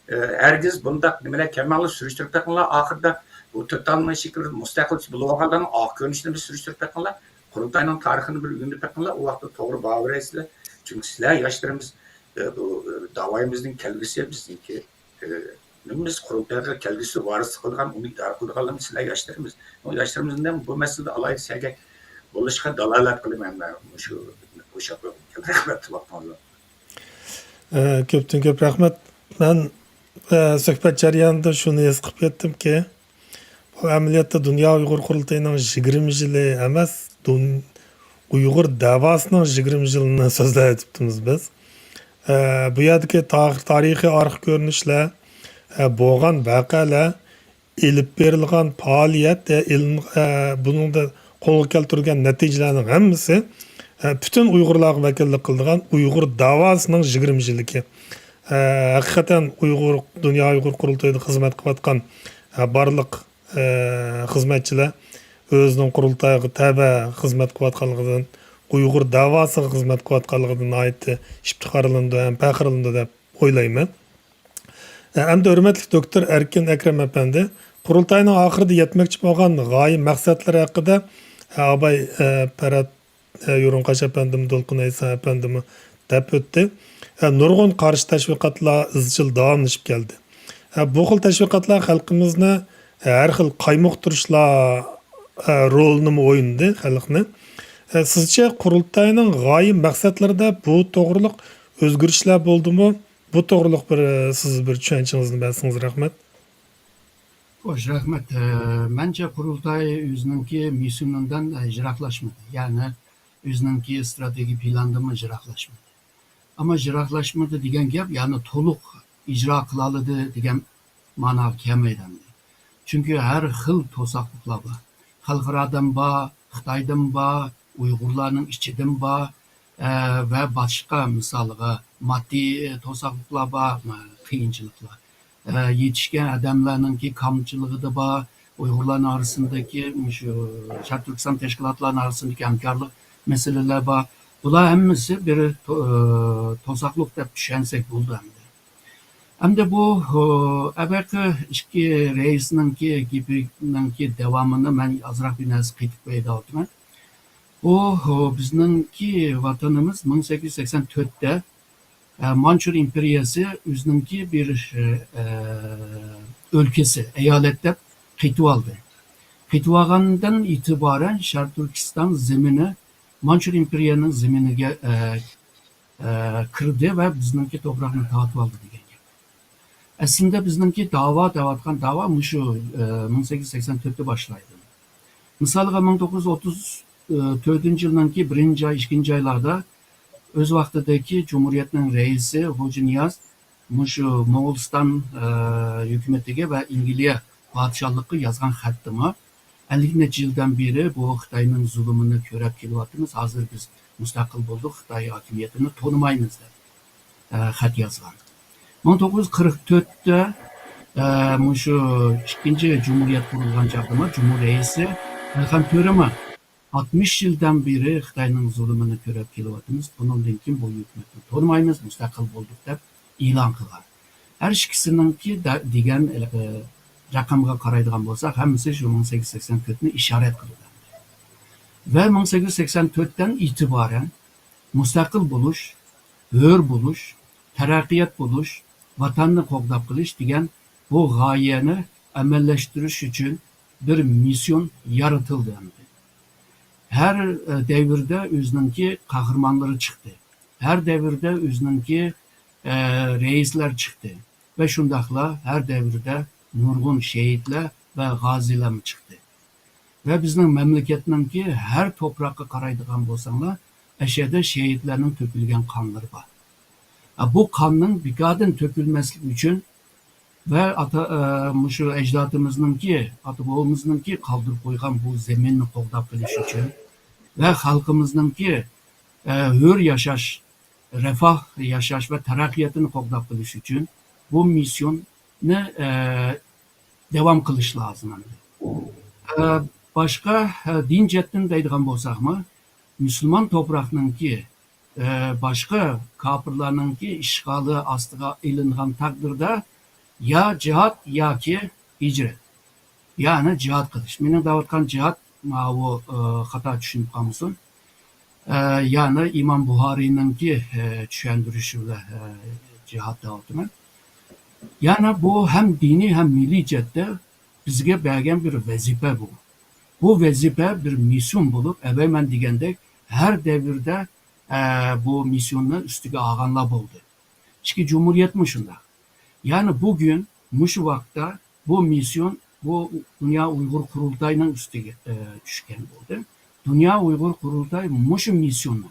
ھەرگىز بۇنداق نېمىلەر كەلمەڭلار، سۈرۈشتۈرۈپ بېقىڭلار. ئاخىرىدا بۇ تۆت تالنىڭ شەكلىدە مۇستەقىل بولۇۋالغانلارنىڭ ئاق كۆرۈنۈشىنى بىر سۈرۈشتۈرۈپ بېقىڭلار. قۇرۇلتاينىڭ تارىخىنى بىر ئۆگىنىپ بېقىڭلار، ئۇ ۋاقىتتا توغرا باھا بېرەرسىلەر. چۈنكى سىلەر ياشلىرىمىز، بۇ داۋايىمىزنىڭ كەلگۈسى بىزنىڭكى. ئە، بىز قۇرۇلتايغا كەلگۈسى ۋارىس قىلىدىغان، ئۇنى ئىدارە قىلىدىغانلىرىمىز سىلەر ياشلىرىمىز. ئۇ ياشلىرىمىزنىڭ بۇ مەسىلىدە ئالاھىدە سەگەك بولۇشىغا دالالەت قىلىمەن مەن مۇشۇ، مۇشۇ ھەقتە. رەھمەت ۋاقتىڭىزغا. ئە، كۆپتىن كۆپ رەھمەت. مەن، ئە، سۆھبەت جەريانىدا شۇنى ھېس قىلىپ كەتتىمكى، بۇ ئەمەلىيەتتە دۇنيا ئۇيغۇر قۇرۇلتىيىنىڭ يىگىرمە يىلى ئەمەس، دۇن-، ئۇيغۇر دەۋاسىنىڭ يىگىرمە يىلىنى سۆزلەۋېتىپتىمىز بىز. ئە، بۇ يەردىكى تا-، تارىخىي ئارقا كۆرۈنۈشلەر، ئە، بولغان ۋەقەلەر، ئېلىپ بېرىلغان پائالىيەت، ئە، ئېلىن-، ئە، بۇنىڭدا قولغا كەلتۈرۈلگەن نەتىجىلەرنىڭ ھەممىسى، ئە، پۈتۈن ئۇيغۇرلارغا ۋەكىللىك قىلىدىغان ئۇيغۇر دەۋاسىنىڭ يىگىرمە يىللىكى. ئە، ھەقىقەتەن ئۇيغۇر، دۇنيا ئۇيغۇر قۇرۇلتىيىدا خىزمەت قىلىۋاتقان، ئە، بارلىق، ئە، خىزمەتچىلەر ئۆزىنىڭ قۇرۇلتايغا تەۋە خىزمەت قىلىۋاتقانلىقىدىن، ئۇيغۇر دەۋاسىغا خىزمەت قىلىۋاتقانلىقىدىن ناھايىتى ئىپتىخارلىنىدۇ ھەم پەخىرلىنىدۇ دەپ ئويلايمەن. ئە، ئەمدى ھۆرمەتلىك دوكتور ئەركىن ئەكرەم ئەپەندى، قۇرۇلتاينىڭ ئاخىرىدا يەتمەكچى بولغان غايە مەقسەتلىرى ھەققىدە، ئە، ئاباي، ئە، پەرھات، ئە، يۇرۇنقاش ئەپەندىمۇ، دولقۇن ئەيسا ئەپەندىمۇ دەپ ئۆتتى. ئە، نۇرغۇن قارشى تەشۋىقاتلار ئىزچىل داۋاملىشىپ كەلدى. ئە، بۇ خىل تەشۋىقاتلار خەلقىمىزنى، ئە، ھەر خىل قايمۇقتۇرۇشلار، ئە، رولىنىمۇ ئوينىدى خەلقنى. ئە، سىزچە قۇرۇلتاينىڭ غايە مەقسەتلىرىدە بۇ توغرىلىق ئۆزگىرىشلەر بولدىمۇ؟ بۇ توغرىلىق بىر، سىز بىر چۈشەنچىڭىزنى بەرسىڭىز رەھمەت. خوش، رەھمەت. ئە، مەنچە قۇرۇلتاي ئۆزىنىڭكى مىسسىيىدىن، ئە، يىراقلاشمىدى. يەنى ئۆزىنىڭكى ئىستراتېگىيە پىلانىدىنمۇ يىراقلاشمىدى. ئەمما يىراقلاشمىدى دېگەن گەپ، يەنى تولۇق ئىجرا قىلالىدى دېگەن ماناغا كەلمەيدۇ ئەمدى. چۈنكى ھەر خىل توساقلىقلار بار. خەلقئارادىن بار، خىتايدىن بار، ئۇيغۇرلارنىڭ ئىچىدىن بار، ئە، ۋە باشقا، مىسالغا، ماددىي توساقلىقلار بار، قىيىنچىلىقلار. ئە، يېتىشكەن ئادەملەرنىڭكى كامچىلىقىدا بار، ئۇيغۇرلارنىڭ ئارىسىندىكى، مۇشۇ شەرقىي تۈركىستان تەشكىلاتلارنىڭ ئارىسىندىكى ھەمكارلىق مەسىلىلەر بار. بۇلار ھەممىسى بىر تو-، ئە، توساقلىق دەپ چۈشەنسەك بولىدۇ ئەمدى. ئەمدى بۇ، ئە، ئەۋەقى ئىككى رەئىسنىڭكى گېپىنىڭكى داۋامىنى مەن ئازراق بىر نەرسە قېتىپ بېرىۋاتىمەن. بۇ، بىزنىڭكى ۋەتىنىمىز مىڭ سەككىز يۈز سەكسەن تۆتتە، ئە، مانچۇر ئىمپېرىيەسى ئۆزىنىڭكى بىر، ئە، ئۆلكىسى، ئەيالەت دەپ قېتىۋالدى. قېتىۋالغاندىن ئېتىبارەن شەرقىي تۈركىستان زېمىنى مانچۇر ئىمپېرىيەنىڭ زېمىنىگە، ئە، ئە، كىردى ۋە بىزنىڭكى توپراقنى تارتىۋالدى دېگەن گەپ. ئەسلىدە بىزنىڭكى داۋا دەۋاتقان داۋا مۇشۇ، ئە، مىڭ سەككىز يۈز سەكسەن تۆتتە باشلايدۇ. مىسالغا، مىڭ توققۇز يۈز ئوتتۇز تۆتىنچى يىلنىڭكى بىرىنچى ئاي، ئىككىنچى ئايلاردا ئۆز ۋاقتىدىكى جۇمھۇرىيەتنىڭ رەئىسى خوجانىياز مۇشۇ موغۇلىستان، ئە، ھۆكۈمىتىگە ۋە ئىنگلىيە پادىشاھلىقىغا يازغان خەتتىمۇ، ئەللىك نەچچە يىلدىن بېرى بۇ خىتاينىڭ زۇلۇمىنى كۆرۈپ كېلىۋاتىمىز، ھازىر بىز مۇستەقىل بولدۇق، خىتاي ھاكىمىيىتىنى تونۇمايمىز دەپ، ئە، خەت يازغان. مىڭ توققۇز يۈز قىرىق تۆتتە، ئە، مۇشۇ ئىككىنچى جۇمھۇرىيەت قۇرۇلغان چاغدىمۇ جۇمھۇر رەئىسى ئەلخان تۆرىمۇ ئاتمىش يىلدىن بېرى خىتاينىڭ زۇلۇمىنى كۆرۈپ كېلىۋاتىمىز، بۇنىڭدىن كېيىن بۇ ھۆكۈمەتنى تونۇمايمىز، مۇستەقىل بولدۇق دەپ ئېلان قىلغان. ھەر ئىككىسىنىڭكى دە-، دېگەن، ئە، رەقەمگە قارايدىغان بولساق، ھەممىسى شۇ مىڭ سەككىز يۈز سەكسەن تۆتنى ئىشارەت قىلىدۇ. ۋە مىڭ سەككىز يۈز سەكسەن تۆتتىن ئېتىبارەن مۇستەقىل بولۇش، ھۆر بولۇش، تەرەققىيات بولۇش، ۋەتەننى قوغداپ قېلىش دېگەن بۇ غايەنى ئەمەلىيلەشتۈرۈش ئۈچۈن بىر مىسسىيون يارىتىلدى ئەمدى. ھەر، ئە، دەۋردە ئۆزىنىڭكى قەھرىمانلىرى چىقتى. ھەر دەۋردە ئۆزىنىڭكى، ئە، رەئىسلەر چىقتى. ۋە شۇنداقلا ھەر دەۋردە نۇرغۇن شېھىتلەر ۋە غازىيلارمۇ چىقتى. ۋە بىزنىڭ مەملىكەتنىڭكى ھەر توپراققا قارايدىغان بولساڭلار، ئەشەدە شېھىتلەرنىڭ تۆكۈلگەن قانلىرى بار. ئە، بۇ قاننىڭ بىكاردىن تۆكۈلمەسلىكى ئۈچۈن ۋە ئاتا، ئە، مۇشۇ ئەجدادىمىزنىڭكى، ئاتا بوۋىمىزنىڭكى قالدۇرۇپ قويغان بۇ زېمىننى قوغداپ قېلىش ئۈچۈن ۋە خەلقىمىزنىڭكى، ئە، ھۆر ياشاش، رەفاھ ياشاش ۋە تەرەققىياتىنى قوغداپ قېلىش ئۈچۈن بۇ مىسسىيوننى، ئە، داۋام قىلىش لازىم ئەمدى. ئە، باشقا، ئە، دىن جەھەتتىن دەيدىغان بولساقمۇ، مۇسۇلمان توپراقنىڭكى، ئە، باشقا كاپىرلارنىڭكى ئىشغالى ئاستىغا ئېلىنغان تەقدىردە يا جىھاد ياكى ھىجرەت. يەنى جىھاد قىلىش. مېنىڭ دەۋاتقان جىھاد ماۋۇ، ئە، خاتا چۈشىنىپ قالمىسۇن. ئە، يەنى ئىمام بۇخارىينىڭكى، ئە، چۈشەندۈرۈشى بىلەن، ئە، جىھاد دەۋاتىمەن. يەنى بۇ ھەم دىنىي، ھەم مىللىي جەھەتتە بىزگە بەرگەن بىر ۋەزىپە بۇ. بۇ ۋەزىپە بىر مىسسىيون بولۇپ، ئەۋەي مەن دېگەندەك ھەر دەۋردە، ئە، بۇ مىسسىيوننى ئۈستىگە ئالغانلار بولدى. ئىككى جۇمھۇرىيەتمۇ شۇنداق. يەنى بۈگۈن مۇشۇ ۋاقىتتا بۇ مىسسىيون بۇ دۇنيا ئۇيغۇر قۇرۇلتايىنىڭ ئۈستىگە، ئە، چۈشكەن بولدى. دۇنيا ئۇيغۇر قۇرۇلتايى مۇشۇ مىسسىيوننى،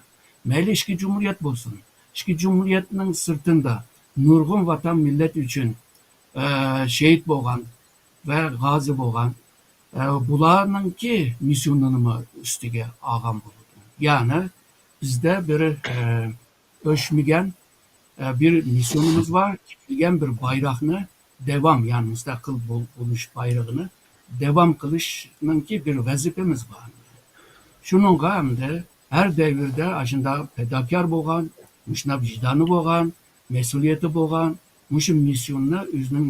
مەيلى ئىككى جۇمھۇرىيەت بولسۇن، ئىككى جۇمھۇرىيەتنىڭ سىرتىندا نۇرغۇن ۋەتەن مىللەت ئۈچۈن، ئە، شېھىت بولغان ۋە غازى بولغان، ئە، بۇلارنىڭكى مىسسىيونىنىمۇ ئۈستىگە ئالغان بولىدۇ. يەنى بىزدە بىر، ئە، ئۆچمىگەن، ئە، بىر مىسسىيونىمىز بار، تىكىلگەن بىر بايراقنى داۋام، يەنى مۇستەقىل بول-، بولۇش بايرىقىنى داۋام قىلىشنىڭكى بىر ۋەزىپىمىز بار. شۇنىڭغا ئەمدى ھەر دەۋردە ئاشۇنداق پىداكار بولغان، مۇشۇنداق ۋىجدانى بولغان، مەسئۇلىيىتى بولغان، مۇشۇ مىسسىيوننى ئۆزىنىڭ،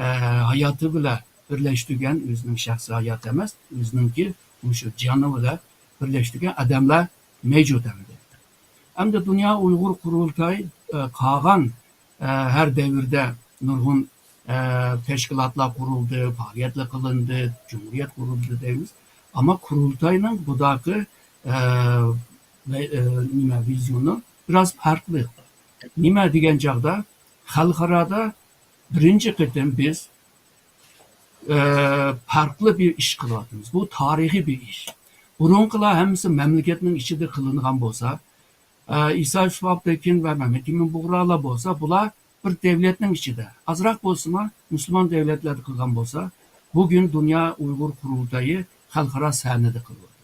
ئە، ھاياتى بىلەن بىرلەشتۈرگەن، ئۆزىنىڭ شەخسىي ھاياتى ئەمەس، ئۆزىنىڭكى مۇشۇ جانى بىلەن بىرلەشتۈرگەن ئادەملەر مەۋجۇت ئەمدى. ئەمدى دۇنيا ئۇيغۇر قۇرۇلتايى، ئە، قالغان، ئە، ھەر دەۋردە نۇرغۇن، ئە، تەشكىلاتلار قۇرۇلدى، پائالىيەتلەر قىلىندى، جۇمھۇرىيەت قۇرۇلدى دەيمىز. ئەمما قۇرۇلتاينىڭ بۇداقى، ئە، ۋە، ئە، نېمە، ۋىزيونى بىراز پەرقلىق. نېمە دېگەن چاغدا، خەلقئارادا بىرىنچى قېتىم بىز، ئە، پەرقلىق بىر ئىش قىلىۋاتىمىز. بۇ تارىخىي بىر ئىش. بۇرۇنقىلار ھەممىسى مەملىكەتنىڭ ئىچىدە قىلىنغان بولسا، ئە، ئىسا يۈسۈپ ئابدۇكىن ۋە مەمەت ئىمىن بۇغرالار بولسا، بۇلار بىر دەۋلەتنىڭ ئىچىدە، ئازراق بولسىمۇ، مۇسۇلمان دەۋلەتلەردە قىلغان بولسا، بۈگۈن دۇنيا ئۇيغۇر قۇرۇلتىيى خەلقئارا سەھنىدە قىلىۋاتىدۇ.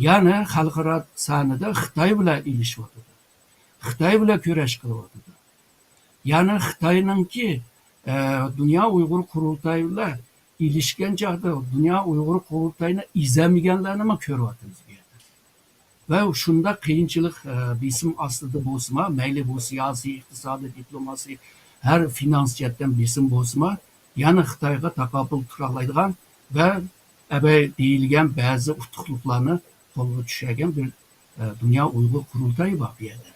يەنى خەلقئارا سەھنىدە خىتاي بىلەن ئېلىشىۋاتىدۇ. خىتاي بىلەن كۈرەش قىلىۋاتىدۇ. يەنى خىتاينىڭكى، ئە، دۇنيا ئۇيغۇر قۇرۇلتايى بىلەن ئېلىشكەن چاغدا دۇنيا ئۇيغۇر قۇرۇلتايىنى ئىزدەمىگەنلەرنىمۇ كۆرۈۋاتىمىز بۇ يەردە. ۋە شۇنداق قىيىنچىلىق، ئە، بېسىم ئاستىدا بولسىمۇ، مەيلى بۇ سىياسىي، ئىقتىسادىي، دىپلوماسىي، ھەر فىنانس جەھەتتىن بېسىم بولسىمۇ، يەنە خىتايغا تاقابىل تۇرالايدىغان ۋە ئەبەي دېيىلگەن بەزى ئۇتۇقلۇقلارنى قولغا چۈشۈرگەن بىر، ئە، دۇنيا ئۇيغۇر قۇرۇلتايى بار بۇ يەردە.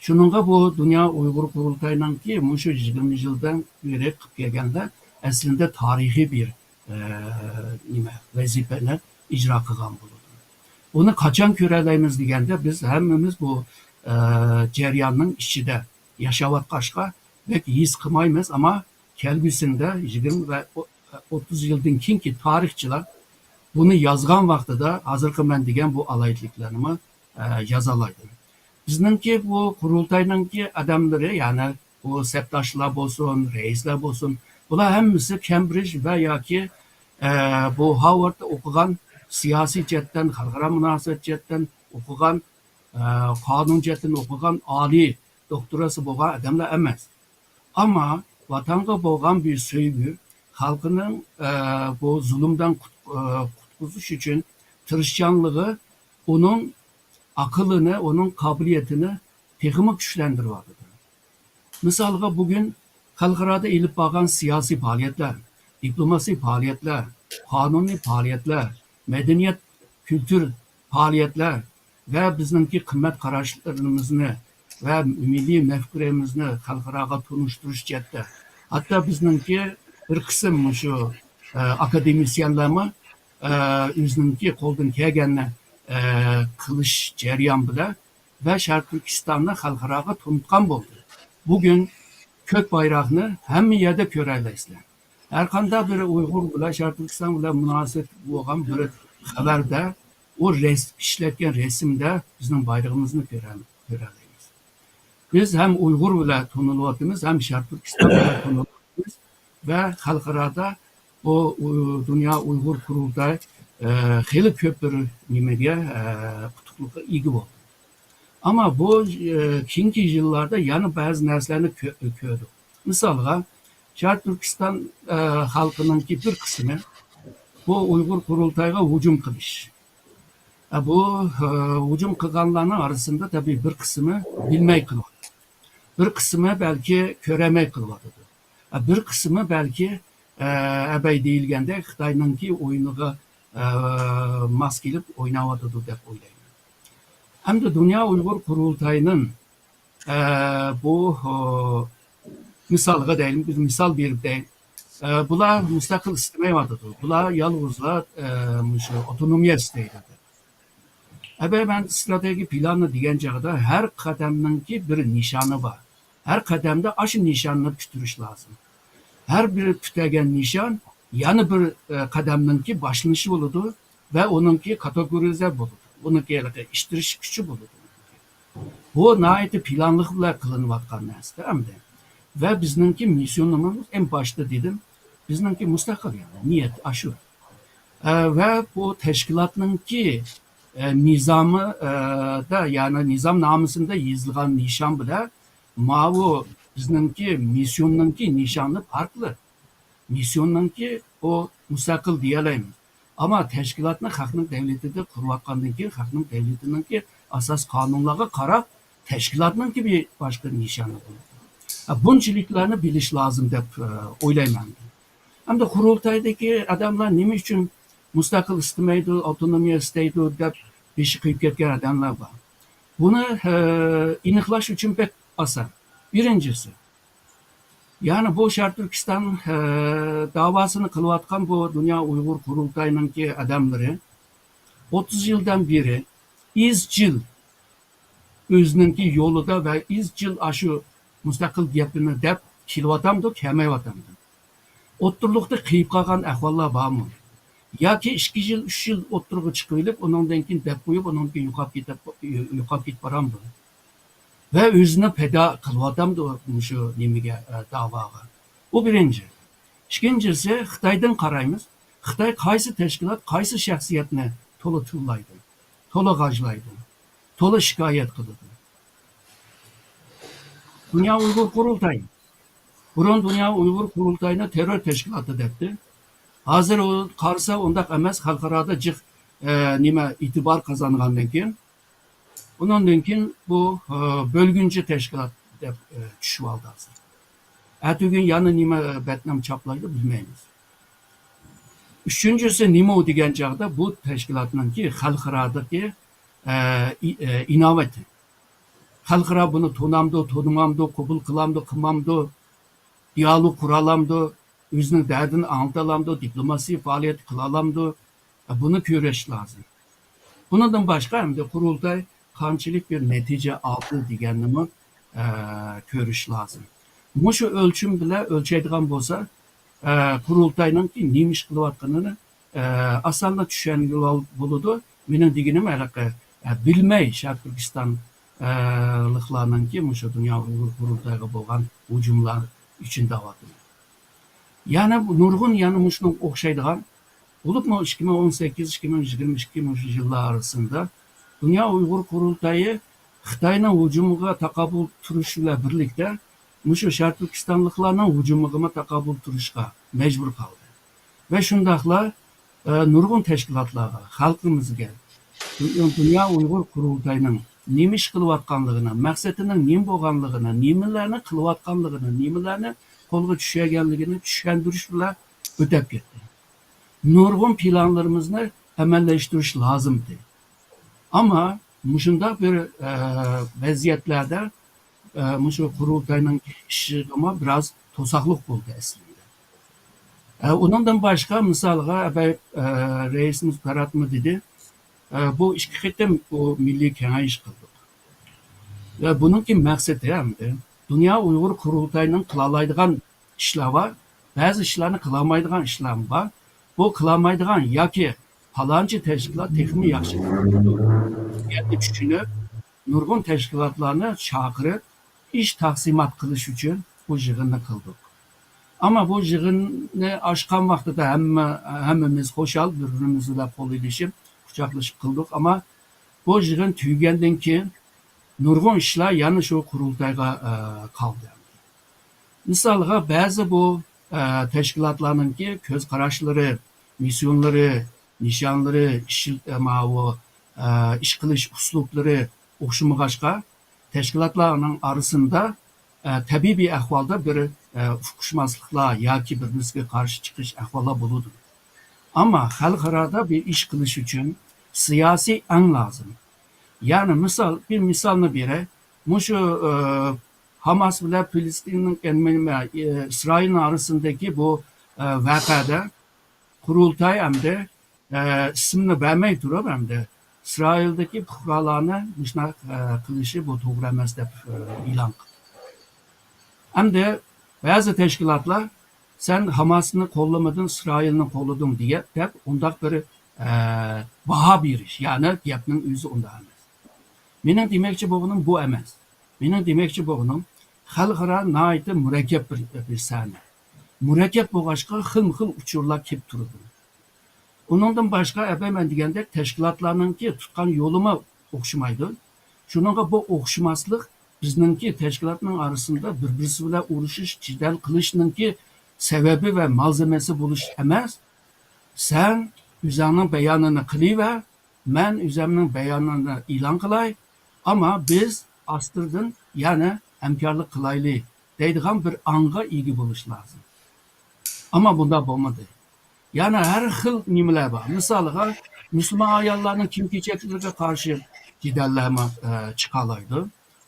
شۇنىڭغا بۇ دۇنيا ئۇيغۇر قۇرۇلتايىنىڭكى مۇشۇ يىگىرمە يىلدىن بېرى قىلىپ كەلگەندە ئەسلىدە تارىخىي بىر، ئە، نېمە، ۋەزىپىنى ئىجرا قىلغان بولىدۇ. ئۇنى قاچان كۆرەلەيمىز دېگەندە، بىز ھەممىمىز بۇ، ئە، جەرياننىڭ ئىچىدە ياشاۋاتقاچقا بەك ھېس قىلمايمىز، ئەمما كەلگۈسىدە يىگىرمە ۋە ئوتتۇز يىلدىن كېيىنكى تارىخچىلار بۇنى يازغان ۋاقتىدا ھازىرقى مەن دېگەن بۇ ئالاھىدىلىكلەرنىمۇ، ئە، يازالايدۇ. بىزنىڭكى بۇ قۇرۇلتاينىڭكى ئادەملىرى، يەنى بۇ سەپداشلار بولسۇن، رەئىسلەر بولسۇن، بۇلار ھەممىسى كەمبرىج ۋە ياكى، ئە، بۇ ھارۋاردتا ئوقۇغان، سىياسىي جەھەتتىن، خەلقئارا مۇناسىۋەت جەھەتتىن ئوقۇغان، ئە، قانۇن جەھەتتىن ئوقۇغان ئالىي دوكتوراسى بولغان ئادەملەر ئەمەس. ئەمما ۋاتانغا بولغان بىر سۆيگۈ، خەلقىنىڭ، ئە، بۇ زۇلۇمدىن قۇت-، ئە، قۇتقۇزۇش ئۈچۈن تىرىشچانلىقى ئۇنىڭ ئەقلىنى، ئۇنىڭ قابىلىيىتىنى تېخىمۇ كۈچلەندۈرۈۋاتىدۇ. مىسالغا، بۈگۈن خەلقئارادا ئېلىپ بارغان سىياسىي پائالىيەتلەر، دىپلوماسىي پائالىيەتلەر، قانۇنىي پائالىيەتلەر، مەدەنىيەت، كۈلتۈر پائالىيەتلەر ۋە بىزنىڭكى قىممەت قاراشلىرىمىزنى ۋە مىللىي مەپكۇرىمىزنى خەلقئاراغا تونۇشتۇرۇش جەھەتتە، ھەتتا بىزنىڭكى بىر قىسىم مۇشۇ، ئە، ئاكادېمىسىيەنلەرمۇ، ئە، ئۆزىنىڭكى قولدىن كەلگەننى، ئە، قىلىش جەريان بىلەن ۋە شەرقىي تۈركىستاننى خەلقئاراغا تونۇتقان بولدى. بۈگۈن كۆك بايراقنى ھەممە يەردە كۆرەلەيسىلەر. ھەرقانداق بىر ئۇيغۇر بىلەن شەرقىي تۈركىستان بىلەن مۇناسىۋەت بولغان بىر خەۋەردە، ئۇ رەس-، ئىشلەتكەن رەسىمدە بىزنىڭ بايرىقىمىزنى كۆرە-، كۆرەلەيمىز. بىز ھەم ئۇيغۇر بىلەن تونۇلۇۋاتىمىز، ھەم شەرقىي تۈركىستان بىلەن تونۇلۇۋاتىمىز ۋە خەلقئارادا بۇ، ئۇ، دۇنيا ئۇيغۇر قۇرۇلتاي، ئە، خېلى كۆپ بىر نېمىگە، ئە، ئۇتۇقلۇققا ئىگە بولدى. ئەمما بۇ، ئە، كېيىنكى يىللاردا يەنە بەزى نەرسىلەرنى كۆ-، كۆردۇق. مىسالغا، شەرقىي تۈركىستان، ئە، خەلقىنىڭكى بىر قىسمى بۇ ئۇيغۇر قۇرۇلتايغا ھۇجۇم قىلىش. ئە، بۇ، ئە، ھۇجۇم قىلغانلارنىڭ ئارىسىدا تەبىئىي بىر قىسمى بىلمەي قىلىۋاتىدۇ. بىر قىسمى بەلكى كۆرەلمەي قىلىۋاتىدۇ. ئە، بىر قىسمى بەلكى، ئە، ئەبەي دېيىلگەندەك خىتاينىڭكى ئويۇنىغا، ئە، ماس كېلىپ ئويناۋاتىدۇ دەپ ئويلايمەن. ئەمدى دۇنيا ئۇيغۇر قۇرۇلتايىنىڭ، ئە، بۇ، ئۇ، مىسالغا دەيلى، بىز مىسال بېرىپ دەيلى. ئە، بۇلار مۇستەقىل ئىستىمەيۋاتىدۇ. بۇلار يالغۇزلا، ئە، مۇشۇ ئاپتونومىيە ئىستەيدۇ دەپ. ئەبەي مەن ئىستراتېگىيە پىلانى دېگەن چاغدا ھەر قەدەمنىڭكى بىر نىشانى بار. ھەر قەدەمدە ئاشۇ نىشاننى پۈتتۈرۈش لازىم. ھەر بىر پۈتتۈرگەن نىشان يەنە بىر، ئە، قەدەمنىڭكى باشلىنىشى بولىدۇ ۋە ئۇنىڭكى كاتېگورىزە بولىدۇ. ئۇنىڭكى ھېلىقى ئىتتىرىش كۈچى بولىدۇ. بۇ ناھايىتى پىلانلىق بىلەن قىلىنىۋاتقان نەرسە ئەمدى. ۋە بىزنىڭكى مىسسىيونىمىز ئەڭ باشتا دېدىم، بىزنىڭكى مۇستەقىل، يەنى نىيەت ئاشۇ. ئە، ۋە بۇ تەشكىلاتنىڭكى، ئە، نىزامى، ئە، دا، يەنى نىزامنامىسىندە يېزىلغان نىشان بىلەن ماۋۇ بىزنىڭكى مىسسىيوننىڭكى نىشانى پەرقلىق. مىسسىيوننىڭكى ئۇ مۇستەقىل دېيەلەيمىز. ئەمما تەشكىلاتنى خەقنىڭ دەۋلىتىدە قۇرۇۋاتقاندىن كېيىن، خەقنىڭ دەۋلىتىنىڭكى ئاساسىي قانۇنلارغا قاراپ، تەشكىلاتنىڭكى بىر باشقا نىشانى بولىدۇ. ھە، بۇنچىلىكلارنى بىلىش لازىم دەپ، ئە، ئويلايمەن. ئەمدى قۇرۇلتايدىكى ئادەملەر نېمە ئۈچۈن مۇستەقىل ئىستىمەيدۇ، ئاپتونومىيە ئىستەيدۇ دەپ بېشى قېيىپ كەتكەن ئادەملەر بار. بۇنى، ئە، ئېنىقلاش ئۈچۈن بەك ئاسان. بىرىنچىسى، يەنى بۇ شەرقىي تۈركىستان، ئە، داۋاسىنى قىلىۋاتقان بۇ دۇنيا ئۇيغۇر قۇرۇلتايىنىڭكى ئادەملىرى ئوتتۇز يىلدىن بېرى ئىزچىل ئۆزىنىڭكى يولىدا ۋە ئىزچىل ئاشۇ مۇستەقىل گېپىنى دەپ كېلىۋاتامدۇ، كەلمەيۋاتامدۇ؟ ئوتتۇرىلىقتا قېيىپ قالغان ئەھۋاللار بارمۇ؟ ياكى ئىككى يىل، ئۈچ يىل ئوتتۇرىغا چىقىۋېلىپ، ئۇنىڭدىن كېيىن دەپ قويۇپ، ئۇنىڭدىن كېيىن يوقاپ كېتىپ، يوقاپ كېتىپ بارامدۇ؟ ۋە ئۆزىنى پەيدا قىلىۋاتامدۇ مۇشۇ نېمىگە، ئە، داۋاغا؟ بۇ بىرىنچى. ئىككىنچىسى، خىتايدىن قارايمىز. خىتاي قايسى تەشكىلات، قايسى شەخسىيەتنى تولا تىللايدۇ، تولا غاجىلايدۇ، تولا شىكايەت قىلىدۇ؟ دۇنيا ئۇيغۇر قۇرۇلتايى. بۇرۇن دۇنيا ئۇيغۇر قۇرۇلتايىنى تېررور تەشكىلاتى دەپتۇ. ھازىر ئۇ قارىسا ئۇنداق ئەمەس، خەلقئارادا جىق، ئە، نېمە، ئېتىبار قازانغاندىن كېيىن، ئۇنىڭدىن كېيىن بۇ، ئە، بۆلگۈنچى تەشكىلات دەپ، ئە، چۈشۈۋالدى ھازىر. ئەتىگۈن يەنە نېمە بەتنام چاپلايدۇ بىلمەيمىز. ئۈچىنچىسى نېمە دېگەن چاغدا بۇ تەشكىلاتنىڭكى خەلقئارادىكى، ئە، ئى-، ئە، ئىناۋىتى. خەلقئارا بۇنى تونامدۇ، تونۇمامدۇ، قوبۇل قىلامدۇ، قىلمامدۇ، دىئالوگ قۇرالامدۇ، ئۆزىنىڭ دەردىنى ئاڭلىتالامدۇ، دىپلوماسىيە پائالىيىتى قىلالامدۇ، بۇنى كۆرۈش لازىم. بۇنىڭدىن باشقا ئەمدى قۇرۇلتاي قانچىلىك بىر نەتىجە ئالدى دېگەننىمۇ، ئە، كۆرۈش لازىم. مۇشۇ ئۆلچىمى بىلەن ئۆلچەيدىغان بولسا، ئە، قۇرۇلتاينىڭكى نېمە ئىش قىلىۋاتقىنىنى ئە، ئاسانلا چۈشەنگىلى بولىدۇ. مېنىڭ دېگىنىم ھېلىقى، ئە، بىلمەي شەرقىي تۈركىستان، ئە، لىقلارنىڭكى مۇشۇ دۇنيا ئۇيغۇر قۇرۇلتايىغا بولغان ھۇجۇملار ئۈچۈن دەۋاتىمەن. يەنە بۇ نۇرغۇن يەنە مۇشۇنىڭغا ئوخشايدىغان، بولۇپمۇ ئىككى مىڭ ئون سەككىز، ئىككى مىڭ يىگىرمە ئىككى مۇشۇ يىللار ئارىسىدا دۇنيا ئۇيغۇر قۇرۇلتايى خىتاينىڭ ھۇجۇمىغا تاقابىل تۇرۇش بىلەن بىرلىكتە مۇشۇ شەرقىي تۈركىستانلىقلارنىڭ ھۇجۇمىغىمۇ تاقابىل تۇرۇشقا مەجبۇر قالدى. ۋە شۇنداقلا، ئە، نۇرغۇن تەشكىلاتلارغا، خەلقىمىزگە دۇنيا ئۇيغۇر قۇرۇلتايىنىڭ نېمە ئىش قىلىۋاتقانلىقىنى، مەقسىتىنىڭ نېمە بولغانلىقىنى، نېمىلەرنى قىلىۋاتقانلىقىنى، نېمىلەرنى قولغا چۈشۈرگەنلىكىنى چۈشەندۈرۈش بىلەن ئۆتەپ كەتتى. نۇرغۇن پىلانلىرىمىزنى ئەمەلىيلەشتۈرۈش لازىمدى. ئەمما مۇشۇنداق بىر، ئە، ۋەزىيەتلەردە، ئە، مۇشۇ قۇرۇلتاينىڭ ئىشىغىمۇ بىراز توساقلىق بولدى ئەسلىدە. ئە، ئۇنىڭدىن باشقا، مىسالغا، ئەبەي، ئە، رەئىسىمىز پەرھاتمۇ دېدى، ئە، بۇ ئىككى قېتىم بۇ مىللىي كېڭەيىش قىلدۇق. ۋە بۇنىڭكى مەقسىتى ئەمدى دۇنيا ئۇيغۇر قۇرۇلتايىنىڭ قىلالايدىغان ئىشلار بار، بەزى ئىشلارنى قىلالمايدىغان ئىشلارمۇ بار. بۇ قىلالمايدىغان ياكى پالانچى تەشكىلات تېخىمۇ ياخشى قىلىدۇ دېگەننى چۈشىنىپ، نۇرغۇن تەشكىلاتلارنى چاقىرىپ، ئىش تەقسىمات قىلىش ئۈچۈن بۇ يىغىننى قىلدۇق. ئەمما بۇ يىغىننى ئاچقان ۋاقتىدا ھەممە، ھەممىمىز خۇشال، بىر-بىرىمىز بىلەن قول ئېلىشىپ، قۇچاقلىشىپ قىلدۇق. ئەمما بۇ يىغىن تۈگىگەندىن كېيىن نۇرغۇن ئىشلار يەنە شۇ قۇرۇلتايغا، ئە، قالدى. مىسالغا، بەزى بۇ، ئە، تەشكىلاتلارنىڭكى كۆز قاراشلىرى، مىسسىيونلىرى، نىشانلىرى، ئىش، ئە، ماۋۇ، ئە، ئىش قىلىش ئۇسلۇبلىرى ئوخشىمىغاچقا، تەشكىلاتلارنىڭ ئارىسىدا، ئە، تەبىئىي ئەھۋالدا بىر، ئە، ئۇقۇشماسلىقلار ياكى بىر-بىرسىگە قارشى چىقىش ئەھۋاللار بولىدۇ. ئەمما خەلقئارادا بىر ئىش قىلىش ئۈچۈن سىياسىي ئەڭ لازىم. يەنى مىسال، بىر مىسالنى بېرەي. مۇشۇ، ئە، ھاماس بىلەن فىلىستىننىڭ، ئە، نېمە، ئە، ئىسرائىلنىڭ ئارىسىدىكى بۇ، ئە، ۋەقەدە قۇرۇلتاي ئەمدى، ئە، ئىسىمنى بەرمەي تۇرۇپ ئەمدى ئىسرائىلدىكى پۇقرالارنى مۇشۇنداق، ئە، قىلىشى بۇ توغرا ئەمەس دەپ، ئە، ئېلان قىلدى. ئەمدى بەزى تەشكىلاتلار، «سەن ھاماسنى قوللىمىدىڭ، ئىسرائىلنى قوللىدىڭ» دېگەن، دەپ ئۇنداق بىر، ئە، باھا بېرىش، يەنى گەپنىڭ ئۆزى ئۇنداق ئەمەس. مېنىڭ دېمەكچى بولغىنىم بۇ ئەمەس. مېنىڭ دېمەكچى بولغىنىم، خەلقئارا ناھايىتى مۇرەككەپ بىر، بىر سەھنە. مۇرەككەپ بولغاچقا، خىلمۇ خىل ئۇچۇرلار كېلىپ تۇرىدۇ. ئۇنىڭدىن باشقا، ئەپەندىم دېگەندەك، تەشكىلاتلارنىڭكى تۇتقان يولىمۇ ئوخشىمايدۇ. شۇنىڭغا بۇ ئوخشىماسلىق بىزنىڭكى تەشكىلاتنىڭ ئارىسىدا بىر-بىرسى بىلەن ئۇرۇشۇش، جېدەل قىلىشنىڭكى سەۋەبى ۋە مالزېمىسى بولۇش ئەمەس. سەن ئۆزۈڭنىڭ بايانىنى قىلىۋەر، مەن ئۆزۈمنىڭ بايانىمنى ئېلان قىلاي، ئەمما بىز ئاستىدىن يەنە ھەمكارلىق قىلايلى دەيدىغان بىر ئاڭغا ئىگە بولۇش لازىم. ئەمما بۇنداق بولمىدى. يەنە ھەر خىل نېمىلەر بار. مىسالىغا، مۇسۇلمان ئاياللارنىڭ كىيىم-كېچەكلىرىگە قارشى جېدەللەرمۇ، ئە، چىقالايدۇ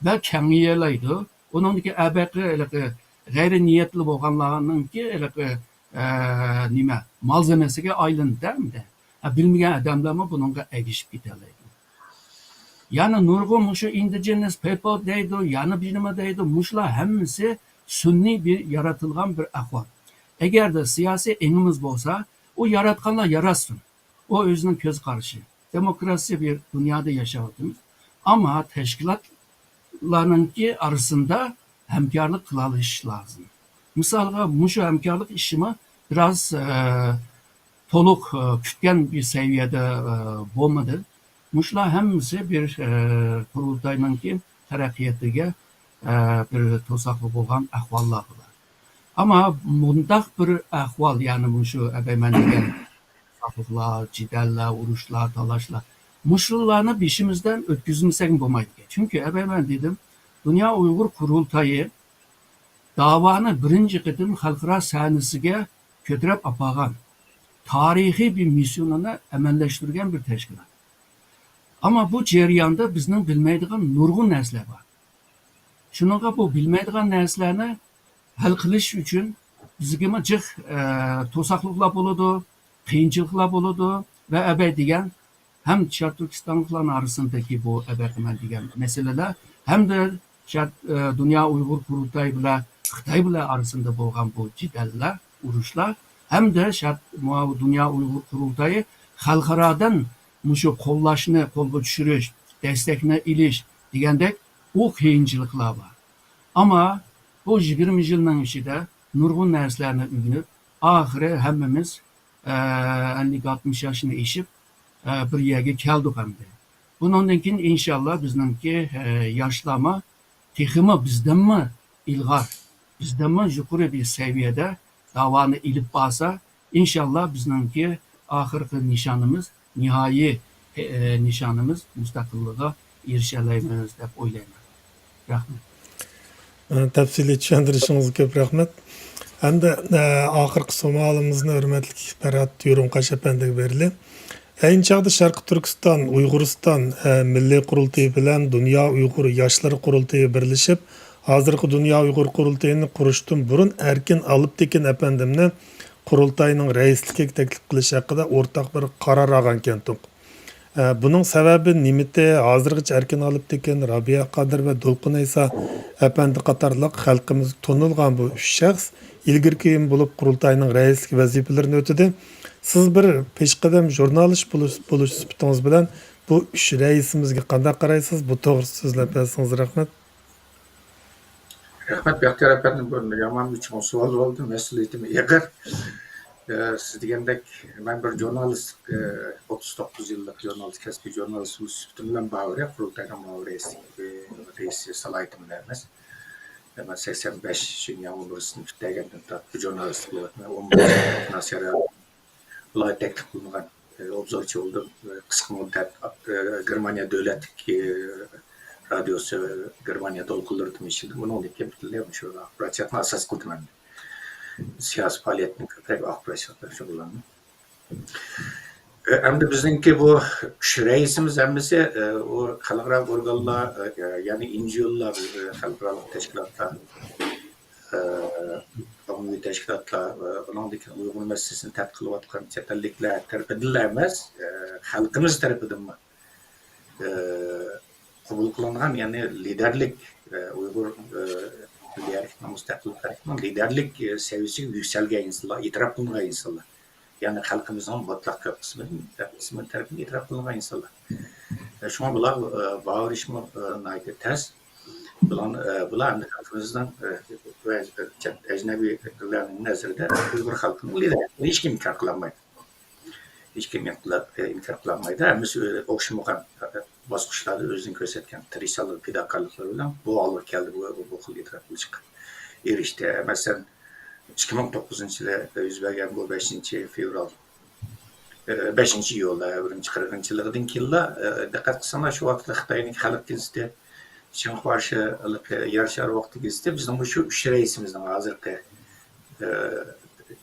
ۋە كېڭىيەلەيدۇ. ئۇنىڭدىكى ئەبەقى ھېلىقى غەيرىي نىيەتلىك بولغانلارنىڭكى ھېلىقى، ئە، نېمە، مالزېمىسىگە ئايلىنىدۇ ئەمدى. ھە، بىلمىگەن ئادەملەرمۇ بۇنىڭغا ئەگىشىپ كېتەلەيدۇ. يەنە نۇرغۇن مۇشۇ ئىندىجېنەس پىپل دەيدۇ، يەنە بىر نېمە دەيدۇ، مۇشۇلار ھەممىسى سۈنئىي بىر يارىتىلغان بىر ئەھۋال. ئەگەردە سىياسىي ئېڭىمىز بولسا، ئۇ ياراتقانلار ياراتسۇن. ئۇ ئۆزىنىڭ كۆز قارىشى. دېموكراتىيە بىر دۇنيادا ياشاۋاتىمىز. ئەمما تەشكىلاتلارنىڭكى ئارىسىدا ھەمكارلىق قىلالىشىش لازىم. مىسالغا، مۇشۇ ھەمكارلىق ئىشىمۇ بىراز، ئە، تولۇق، ئە، كۈتكەن بىر سەۋىيەدە، ئە، بولمىدى. مۇشۇلار ھەممىسى بىر، ئە، قۇرۇلتاينىڭكى تەرەققىياتىغا، ئە، بىر توساقلىق بولغان ئەھۋاللار بۇلار. ئەمما مۇنداق بىر ئەھۋال، يەنى مۇشۇ ئەبەيمەن دېگەن توساقلىقلار، جېدەللەر، ئۇرۇشلار، تالاشلار، مۇشۇلارنى بېشىمىزدىن ئۆتكۈزمىسەك بولمايدىكەن. چۈنكى ئەبەيمەن دېدىم، دۇنيا ئۇيغۇر قۇرۇلتايى داۋانى بىرىنچى قېتىم خەلقئارا سەھنىسىگە كۆتۈرۈپ ئاپارغان، تارىخىي بىر مىسسىيونىنى ئەمەلىيلەشتۈرگەن بىر تەشكىلات. ئەمما بۇ جەرياندا بىزنىڭ بىلمەيدىغان نۇرغۇن نەرسىلەر بار. شۇنىڭغا بۇ بىلمەيدىغان نەرسىلەرنى ھەل قىلىش ئۈچۈن بىزگىمۇ جىق، ئە، توساقلىقلار بولىدۇ، قىيىنچىلىقلار بولىدۇ ۋە ئەبەي دېگەن ھەم شەرقىي تۈركىستانلىقلارنىڭ ئارىسىدىكى بۇ ئەبەقىمەن دېگەن مەسىلىلەر ھەمدە شەرق-، ئە، دۇنيا ئۇيغۇر قۇرۇلتايى بىلەن خىتاي بىلەن ئارىسىدا بولغان بۇ جېدەللەر، ئۇرۇشلار ھەمدە شەرق-، ماۋۇ دۇنيا ئۇيغۇر قۇرۇلتايى خەلقئارادىن مۇشۇ قوللاشنى قولغا چۈشۈرۈش، دەستەكنى ئېلىش دېگەندەك ئۇ قىيىنچىلىقلار بار. ئەمما بۇ يىگىرمە يىلنىڭ ئىچىدە نۇرغۇن نەرسىلەرنى ئۆگىنىپ، ئاخىرى ھەممىمىز، ئە، ئەللىك، ئاتمىش ياشنى ئېشىپ، ئە، بىر يەرگە كەلدۇق ئەمدى. بۇنىڭدىن كېيىن ئىنشاللا بىزنىڭكى، ئە، ياشلارمۇ تېخىمۇ بىزدىنمۇ ئىلغار، بىزدىنمۇ يۇقىرى بىر سەۋىيەدە داۋانى ئېلىپ بارسا، ئىنشاللا بىزنىڭكى ئاخىرقى نىشانىمىز، نىھايىي، ئە، نىشانىمىز مۇستەقىللىققا ئېرىشەلەيمىز دەپ ئويلايمەن. رەھمەت. ئە، تەپسىلىي چۈشەندۈرۈشىڭىزگە كۆپ رەھمەت. ئەمدى، ئە، ئاخىرقى سوئالىمىزنى ھۆرمەتلىك پەرھات يۇرۇڭقاش ئەپەندىگە بېرىلى. ئەينى چاغدا شەرقىي تۈركىستان، ئۇيغۇرىستان، ئە، مىللىي قۇرۇلتىيى بىلەن دۇنيا ئۇيغۇر ياشلىرى قۇرۇلتىيى بىرلىشىپ، ھازىرقى دۇنيا ئۇيغۇر قۇرۇلتىيىنى قۇرۇشتىن بۇرۇن ئەركىن ئالپتېكىن ئەپەندىمنى قۇرۇلتاينىڭ رەئىسلىكىگە تەكلىپ قىلىش ھەققىدە ئورتاق بىر قارار ئالغانىكەنتۇق. ئە، بۇنىڭ سەۋەبى نېمىتى؟ ھازىرغىچە ئەركىن ئالپتېكىن، رابىيە قادىر ۋە دولقۇن ئەيسا ئەپەندى قاتارلىق خەلقىمىزگە تونۇلغان بۇ ئۈچ شەخس ئىلگىرىكى بولۇپ قۇرۇلتاينىڭ رەئىسلىك ۋەزىپىلىرىنى ئۆتىدى. سىز بىر پېشقەدەم ژۇرنالىست بولۇش، بولۇش سۈپىتىڭىز بىلەن بۇ ئۈچ رەئىسىمىزگە قانداق قارايسىز؟ بۇ توغرىسىدا سۆزلەپ بەرسىڭىز رەھمەت. رەھمەت، بەختىيار ئەپەندىم، بۇ يامان بىر چوڭ سوئال بولدى، مەسئۇلىيىتىمۇ ئېغىر. ئە، سىز دېگەندەك، مەن بىر ژۇرنالىست، ئە، ئوتتۇز توققۇز يىللىق ژۇرنالىست، كەسپىي ژۇرنالىست بولۇش سۈپىتىم بىلەن باۋۇرىيە قۇرۇلتاينىڭ ماۋۇ رەئىسلىك، ئە، رەئىسى سالاھىيىتىم بىلەن ئەمەس. مەن سەكسەن بەش شىنجاڭ ئۇنىۋېرسىتېتىنى پۈتتۈرگەندىن تارتىپ ژۇرنالىست بولۇۋاتىمەن، ئون بىر يىل ناشرىيات بۇلارغا تەكلىپ قىلىنغان، ئە، ئوبزورچى بولدۇم. ئە، قىسقا مۇددەت، ئە، گېرمانىيە دۆلەتلىك، ئە، رادىيوسى، گېرمانىيە دولقۇنلىرىدىمۇ ئىشلىدىم. ئۇنىڭدىن كېيىن پۈتۈنلەي مۇشۇ ئاخباراتچىلىقنى ئاساس قىلدىم ئەمدى. سىياسىي پائالىيەتتىن كۆپرەك ئاخباراتچىلىق بىلەن شۇغۇللاندىم. ئە، ئەمدى بىزنىڭكى بۇ ئۈچ رەئىسىمىز ھەممىسى، ئە، ئۇ خەلقئارا ئورگانلار، ئە، يەنى ئېن جى ئولار، ئە، خەلقئارالىق تەشكىلاتلار، ئە، ئاممىۋى تەشكىلاتلار، ئە، ئۇنىڭدىن كېيىن ئۇيغۇر مەسىلىسىنى تەتقىق قىلىۋاتقان چەت ئەللىكلەر تەرىپىدىنلا ئەمەس، ئە، خەلقىمىز تەرىپىدىنمۇ، ئە، قوبۇل قىلىنغان، يەنى لىدەرلىك، ئە، ئۇيغۇر، ئە، مىللىي ھەرىكىتىنىڭ، مۇستەقىللىق ھەرىكىتىنىڭ لىدەرلىك، ئە، سەۋىيىسىگە يۈكسەلگەن ئىنسانلار، ئېتىراپ قىلىنغان ئىنسانلار. يەنى خەلقىمىزنىڭ مۇتلەق كۆپ قىسمىدىن، كۆپ قىسمى تەرىپىدىن ئېتىراپ قىلىنغان ئىنسانلار. ئە، شۇڭا بۇلار، ئە، باۋۇرۇشمۇ، ئە، ناھايىتى تەس. بۇلار، ئە، بۇلار ئەمدى خەلقىمىزنىڭ، ئە، ۋە چەت ئەجنەبىيلەرنىڭ نەزىرىدە ئۇيغۇر خەلقىنىڭ لىدېرى. بۇنى ھېچكىم ئىنكار قىلالمايدۇ. ھېچكىم ئىنقىلاب، ئىنكار قىلالمايدۇ. ھەممىسى ئۆ-، ئوخشىمىغان باسقۇچلاردا ئۆزىنى كۆرسەتكەن تىرىشچانلىق، پىداكارلىقلىرى بىلەن بۇ ھالغا كەلدى، بۇ، بۇ خىل ئېتىراپ قىلىشقا ئېرىشتى. مەسىلەن، ئىككى مىڭ توققۇزىنچى يىلى يۈز بەرگەن بۇ بەشىنچى فېۋرال، بەشىنچى ئىيۇل، ئۈرۈمچى قىرغىنچىلىقىدىن كېيىنلا، دىققەت قىلساڭلار، شۇ ۋاقىتتا خىتاينىڭ خەلق گېزىتى، شىنخۇا شې-، يەر شارى ۋاقتى گېزىتى بىزنىڭ مۇشۇ ئۈچ رەئىسىمىزنىڭ ھازىرقى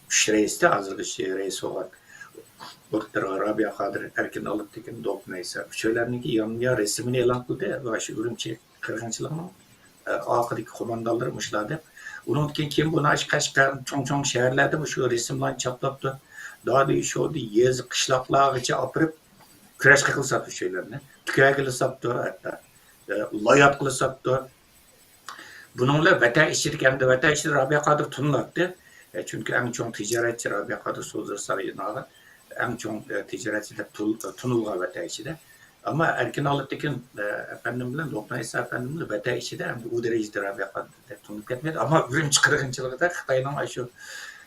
ئۈچ رەئىستە، ھازىرغىچە رەئىس بولغان ئوتتۇرىغا رابىيە قادىر، ئەركىن ئالپتېكىن، دولقۇن ئەيسا ئۈچەيلەننىڭكى يانمۇيان رەسىمىنى ئېلان قىلدى. ۋە شۇ ئۈرۈمچى قىرغىنچىلىقنىڭ، ئە، ئارقىدىكى قوماندانلىرى مۇشۇلار دەپ. ئۇنىڭدىن كېيىن، كېيىن بۇنى قەشقەر، چوڭ-چوڭ شەھەرلەردە مۇشۇ رەسىملەرنى چاپلاپتۇ. دادى شودى يېزا، قىشلاقلارغىچە ئاپىرىپ، كۈرەش قىلساپتۇ شۇ يەرلەرنى. تۈكەگىلى ساپتۇ ھەتتا. ئە، لايات قىلساپتۇ. بۇنىڭ بىلەن ۋەتەن ئىچىدىكى، ئەمدى ۋەتەن ئىچىدە رابىيە قادىر تونۇلاتتى. ئە، چۈنكى ئەڭ چوڭ تىجارەتچى رابىيە قادىر سوزۇر سايىناغا ئەڭ چوڭ، ئە، تىجارەتچى دەپ تۇل-، تونۇلغان ۋەتەن ئىچىدە. ئەمما ئەركىن ئالپتېكىن، ئە، ئەپەندىم بىلەن لوقمان ئەيسا ئەپەندىمنى ۋەتەن ئىچىدە ھەم ئۇ دەرىجىدە رابىيە قادىر دەپ تونۇپ كەتمەيدۇ. ئەمما ئۈرۈمچى قىرغىنچىلىقىدا خىتاينىڭ ئاشۇ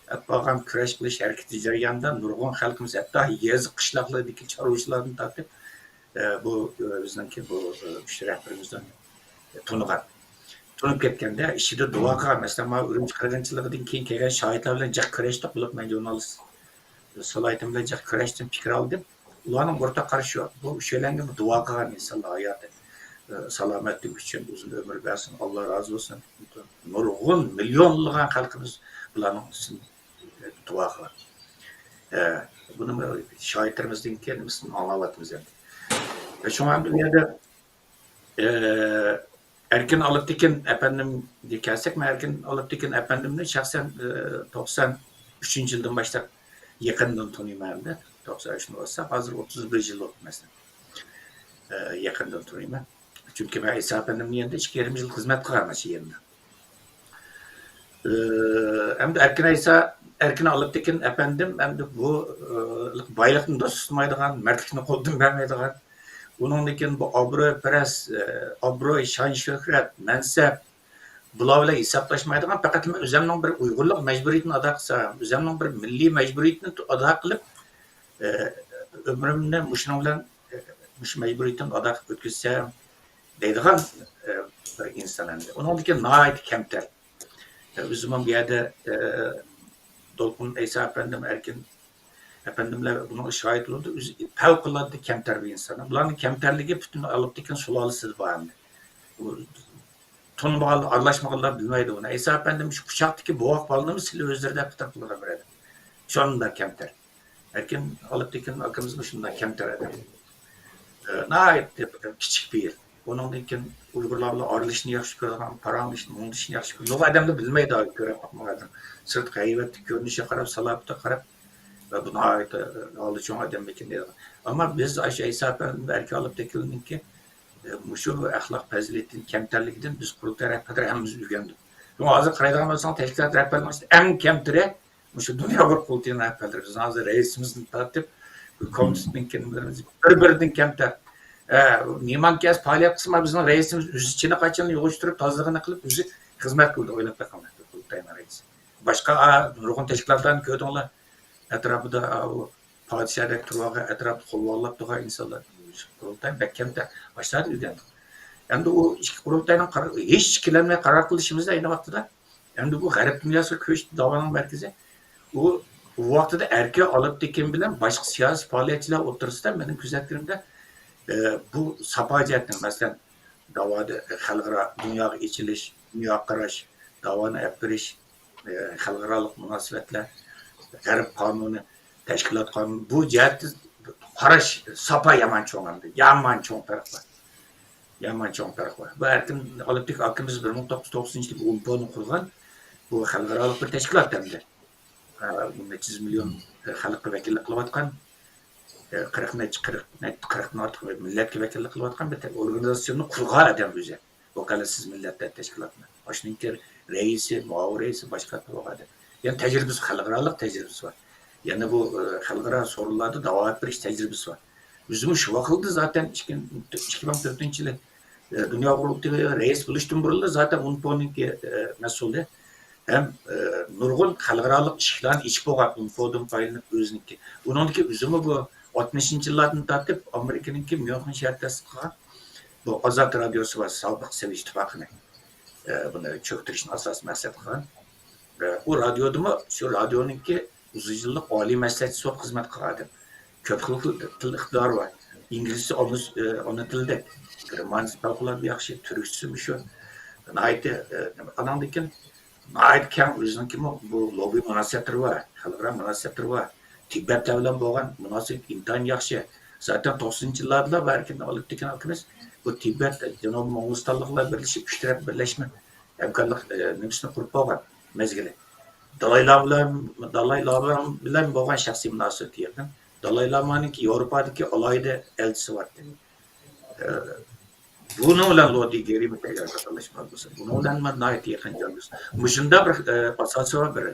ئەپ بارغان كۈرەش قىلىش ھەرىكىتى جەريانىدا نۇرغۇن خەلقىمىز، ھەتتا يېزا قىشلاقلاردىكى چارۋىچىلاردىن تارتىپ، ئە، بۇ، ئە، بىزنىڭكى بۇ، ئە، ئۈچ رەھبىرىمىزنى تونۇغان. تونۇپ كەتكەندە ئىچىدە دۇئا قىلغان. مەسىلەن، مانا ئۈرۈمچى قىرغىنچىلىقىدىن كېيىن كەلگەن شاھىتلار بىلەن جىق كۆرۈشتۇق. بولۇپ مەن ژۇرنالىست سالاھىيىتىم بىلەن جىق كۆرۈشتۈم، پىكىر ئالدىم. ئۇلارنىڭ ئورتاق قارىشى شۇ. بۇ ئۈچەيلەنگە دۇئا قىلغان ئىنسانلار ھاياتى، ئە، سالامەتلىك ئۈچۈن ئۇزۇن ئۆمۈر بەرسۇن، ئاللا رازى بولسۇن. نۇرغۇن مىليونلىغان خەلقىمىز بۇلارنىڭ ئۈستىدىن دۇئا قىلغان. ئە، بۇنى شاھىتلىرىمىزدىن كېيىن بىز ئاڭلاۋاتىمىز ئەمدى. ۋە شۇڭا ئەمدى بۇ يەردە، ئە، ئەركىن ئالپتېكىن ئەپەندىمگە كەلسەك، مەن ئەركىن ئالپتېكىن ئەپەندىمنى شەخسەن، ئە، توقسان ئۈچىنچى يىلدىن باشلاپ يېقىندىن تونۇيمەن ئەمدى. توقسان ئۈچنى ئالساق، ھازىر ئوتتۇز بىر يىل بولۇپتۇ مەسىلەن. ئە، يېقىندىن تونۇيمەن. چۈنكى مەن ئەيسا ئەپەندىمنىڭ يېنىدا ئىككى يېرىم يىل خىزمەت قىلغان مانا شۇ يېرىدە. ئە، ئەمدى ئەركىن ئەيسا، ئەركىن ئالپتېكىن ئەپەندىم ئەمدى بۇ، ئە، بايلىقنى دوست تۇتمايدىغان، مەردلىكنى قولدىن بەرمەيدىغان، ئۇنىڭدىن كېيىن بۇ ئابروي پەرەس، ئە، ئابروي، شان-شۆھرەت، مەنسەپ، بۇلار بىلەن ھېسابلاشمايدىغان، پەقەت مەن ئۆزەمنىڭ بىر ئۇيغۇرلۇق مەجبۇرىيىتىنى ئادا قىلسام، ئۆزەمنىڭ بىر مىللىي مەجبۇرىيىتىنى ئادا قىلىپ، ئە، ئۆمرۈمنى مۇشۇنىڭ بىلەن، ئە، مۇشۇ مەجبۇرىيىتىمنى ئادا قىلىپ ئۆتكۈزسەم دەيدىغان، ئە، بىر ئىنسان ئەمدى. ئۇنىڭدىن كېيىن ناھايىتى كەمتەر. ئە، ئۆزۈممۇ بۇ يەردە، ئە، دولقۇن ئەيسا ئەپەندىم، ئەركىن ئەپەندىملەر بۇنىڭغا شاھىت بولىدۇ. ئۆزى پەۋقۇلئاددە كەمتەر بىر ئىنسان. بۇلارنىڭ كەمتەرلىكى پۈتۈن ئالپتېكىن سۇلالىسىدا بار ئەمدى. ئۇ تونۇمىغانلار، ئارىلاشمىغانلار بىلمەيدۇ ئۇنى. ئەيسا ئەپەندىم شۇ قۇچاقتىكى بوۋاق بالىنىمۇ سىلى ئۆزلىرى دەپ خىتاب قىلغان بىر ئادەم. شۇنداق كەمتەر. ئەركىن ئالپتېكىن ئاكىمىزمۇ شۇنداق كەمتەر ئادەم. ئە، ناھايىتى كىچىك پېئىل. ئۇنىڭدىن كېيىن ئۇيغۇرلار بىلەن ئارىلىشىشنى ياخشى كۆرىدىغان، پاراڭلىشىشنى، مۇڭدىشىشنى ياخشى كۆرىدىغان. نۇرغۇن ئادەملەر بىلمەيدۇ، كۆرۈپ باقمىغان ئادەم. سىرتقى ھەيۋەتلىك كۆرۈنۈشىگە قاراپ، سالاپىتىگە قاراپ، ۋە بۇ ناھايىتى ئالدى چوڭ ئادەممىكىن دەيدۇ. ئەمما بىز ئاشۇ ئەيسا ئەپەندى، ئەركىن ئالپتېكىننىڭكى، ئە، مۇشۇ ئەخلاق پەزىلىتىدىن، كەمتەرلىكىدىن بىز قۇرۇلتاي رەھبەرلىرى ھەممىمىز ئۆگەندۇق. شۇڭا ھازىر قارايدىغان بولساڭ، تەشكىلات رەھبەرلىرىنىڭ ئىچىدە ئەڭ كەمتىرى مۇشۇ دۇنيا ئۇيغۇر قۇرۇلتىيىنىڭ رەھبەرلىرى. بىزنىڭ ھازىر رەئىسىمىزدىن تارتىپ، كومىتېتنىڭ كىملىرىمىز بىر-بىرىدىن كەمتەر. ئە، مېھمان كەلسە پائالىيەت قىلسا، بىزنىڭ رەئىسىمىز ئۆزى چىنە قاچىنى يىغىشتۇرۇپ، تازىلىقىنى قىلىپ، ئۆزى خىزمەت قىلىدۇ. ئويلاپ بېقىڭلار، قۇرۇلتاينىڭ رەئىسى. باشقا، ئا، نۇرغۇن تەشكىلاتلارنى كۆردۈڭلار. ئەتراپىدا، ئا، ئۇ پادىشاھدەك تۇرۇۋالغان، ئەتراپتا قولۋالاپ تۇرغان ئىنسانلار. قۇرۇلتاي بەك كەمتەر. ئاشۇلارنى ئۆگەندۇق. ئەمدى ئۇ ئىككى قۇرۇلتاينىڭ قار-، ھېچ ئىككىلەنمەي قارار قىلىشىمىزدا ئەينى ۋاقتىدا ئەمدى بۇ غەرب دۇنياسىغا كۆچتى داۋانىڭ مەركىزى. ئۇ، ئۇ ۋاقتىدا ئەركىن ئالپتېكىن بىلەن باشقا سىياسىي پائالىيەتچىلەر ئوتتۇرىسىدا مېنىڭ كۆزەتكىنىمدە، ئە، بۇ ساپا جەھەتتىن، مەسىلەن، داۋادا، ئە، خەلقئارا دۇنياغا ئېچىلىش، دۇنياغا قاراش، داۋانى ئەپ بېرىش، ئە، خەلقئارالىق مۇناسىۋەتلەر، غەرب قانۇنى، تەشكىلات قانۇنى، بۇ جەھەتتە قاراش ساپا يامان چوڭ ئەمدى، يامان چوڭ پەرق بار. يامان چوڭ پەرق بار. بۇ ئەركىن ئالپتېكىن ئاكىمىز بىر مىڭ توققۇز يۈز توقسەن ئۈچىنچى يىلى ئۇنپونى قۇرغان، بۇ خەلقئارالىق بىر تەشكىلات ئەمدى. ئە، نەچچە يۈز مىليون خەلققە ۋەكىللىك قىلىۋاتقان، ئە، قىرىق نەچچە، قىرىق نەچچە، قىرىقتىن ئارتۇق مىللەتكە ۋەكىللىك قىلىۋاتقان بىر ئورگانىزاتسىيىنى قۇرغان ئادەم ئۆزى. ۋاكالەتسىز مىللەتلەر تەشكىلاتىنى. ئاشۇنىڭكى رەئىسى، مۇئاۋىن رەئىسى، باشقا بولغان ئادەم. يەنە تەجرىبىسى، خەلقئارالىق تەجرىبىسى بار. يەنە بۇ، ئە، خەلقئارا سورۇنلاردا داۋا ئېلىپ بېرىش تەجرىبىسى بار. ئۆزىمۇ شۇ ۋاقىتتا زاتەن ئىككى، ئىككى مىڭ تۆتىنچى يىلى، ئە، دۇنيا قۇرۇلتىيى رەئىس بولۇشتىن بۇرۇنلا زاتەن ئۇنپونىڭكى، ئە، مەسئۇلى. ھەم، ئە، نۇرغۇن خەلقئارالىق ئىشىكلەرنى ئېچىپ بولغان ئۇنفودىن پايدىلىنىپ ئۆزىنىڭكى. ئۇنىڭدىكى ئۆزىمۇ بۇ ئاتمىشىنچى يىللاردىن تارتىپ ئامېرىكىنىڭكى ميۇنخېن شەھىرىدە تەسىس قىلغان بۇ ئازاد رادىيوسى بار، سابىق سوۋېت ئىتتىپاقىنى، ئە، بۇنى چۆكتۈرۈشنى ئاساسىي مەقسەت قىلغان. ئە، ئۇ رادىيودىمۇ شۇ رادىيونىڭكى ئۇزۇن يىللىق ئالىي مەسلىھەتچىسى بولۇپ خىزمەت قىلغان ئادەم. كۆپ خىل تىل ئىقتىدارى بار. ئىنگلىزچىسى ئانا، ئانا تىلىدەك. گېرمانىيىسى پەۋقۇلئاددە ياخشى، تۈركچىسىمۇ شۇ. ناھايىتى، ئانىڭدىن كېيىن ناھايىتى كەڭ ئۆزىنىڭكىمۇ بۇ لوببى مۇناسىۋەتلىرى بار، خەلقئارا مۇناسىۋەتلىرى بار. تىبەتلەر بىلەن بولغان مۇناسىۋىتى ئىنتايىن ياخشى. زاتەن توقسىنىنچى يىللاردىلا بۇ ئەركىن ئالپتېكىن ئاكىمىز بۇ تىبەت، جەنۇبىي موڭغۇلىستانلىقلار بىرلىشىپ ئۈچ تەرەپ بىرلەشمە ھەمكارلىق، ئە، نېمىسىنى قۇرۇپ بولغان مەزگىلى. دالاي لاما بىلەن، دالاي لاما بىلەن بولغان شەخسىي مۇناسىۋىتى يېقىن. دالاي لامانىڭكى ياۋروپادىكى ئالاھىدە ئەلچىسى بارتتى. ئە، بۇنىڭ بىلەن لودى گېرىمىكا ياكى قاتناشما بولسا، بۇنىڭ بىلەن مەن ناھايىتى يېقىن جانلىشىم. مۇشۇنداق بىر، ئە، ئاساسى بار بىر،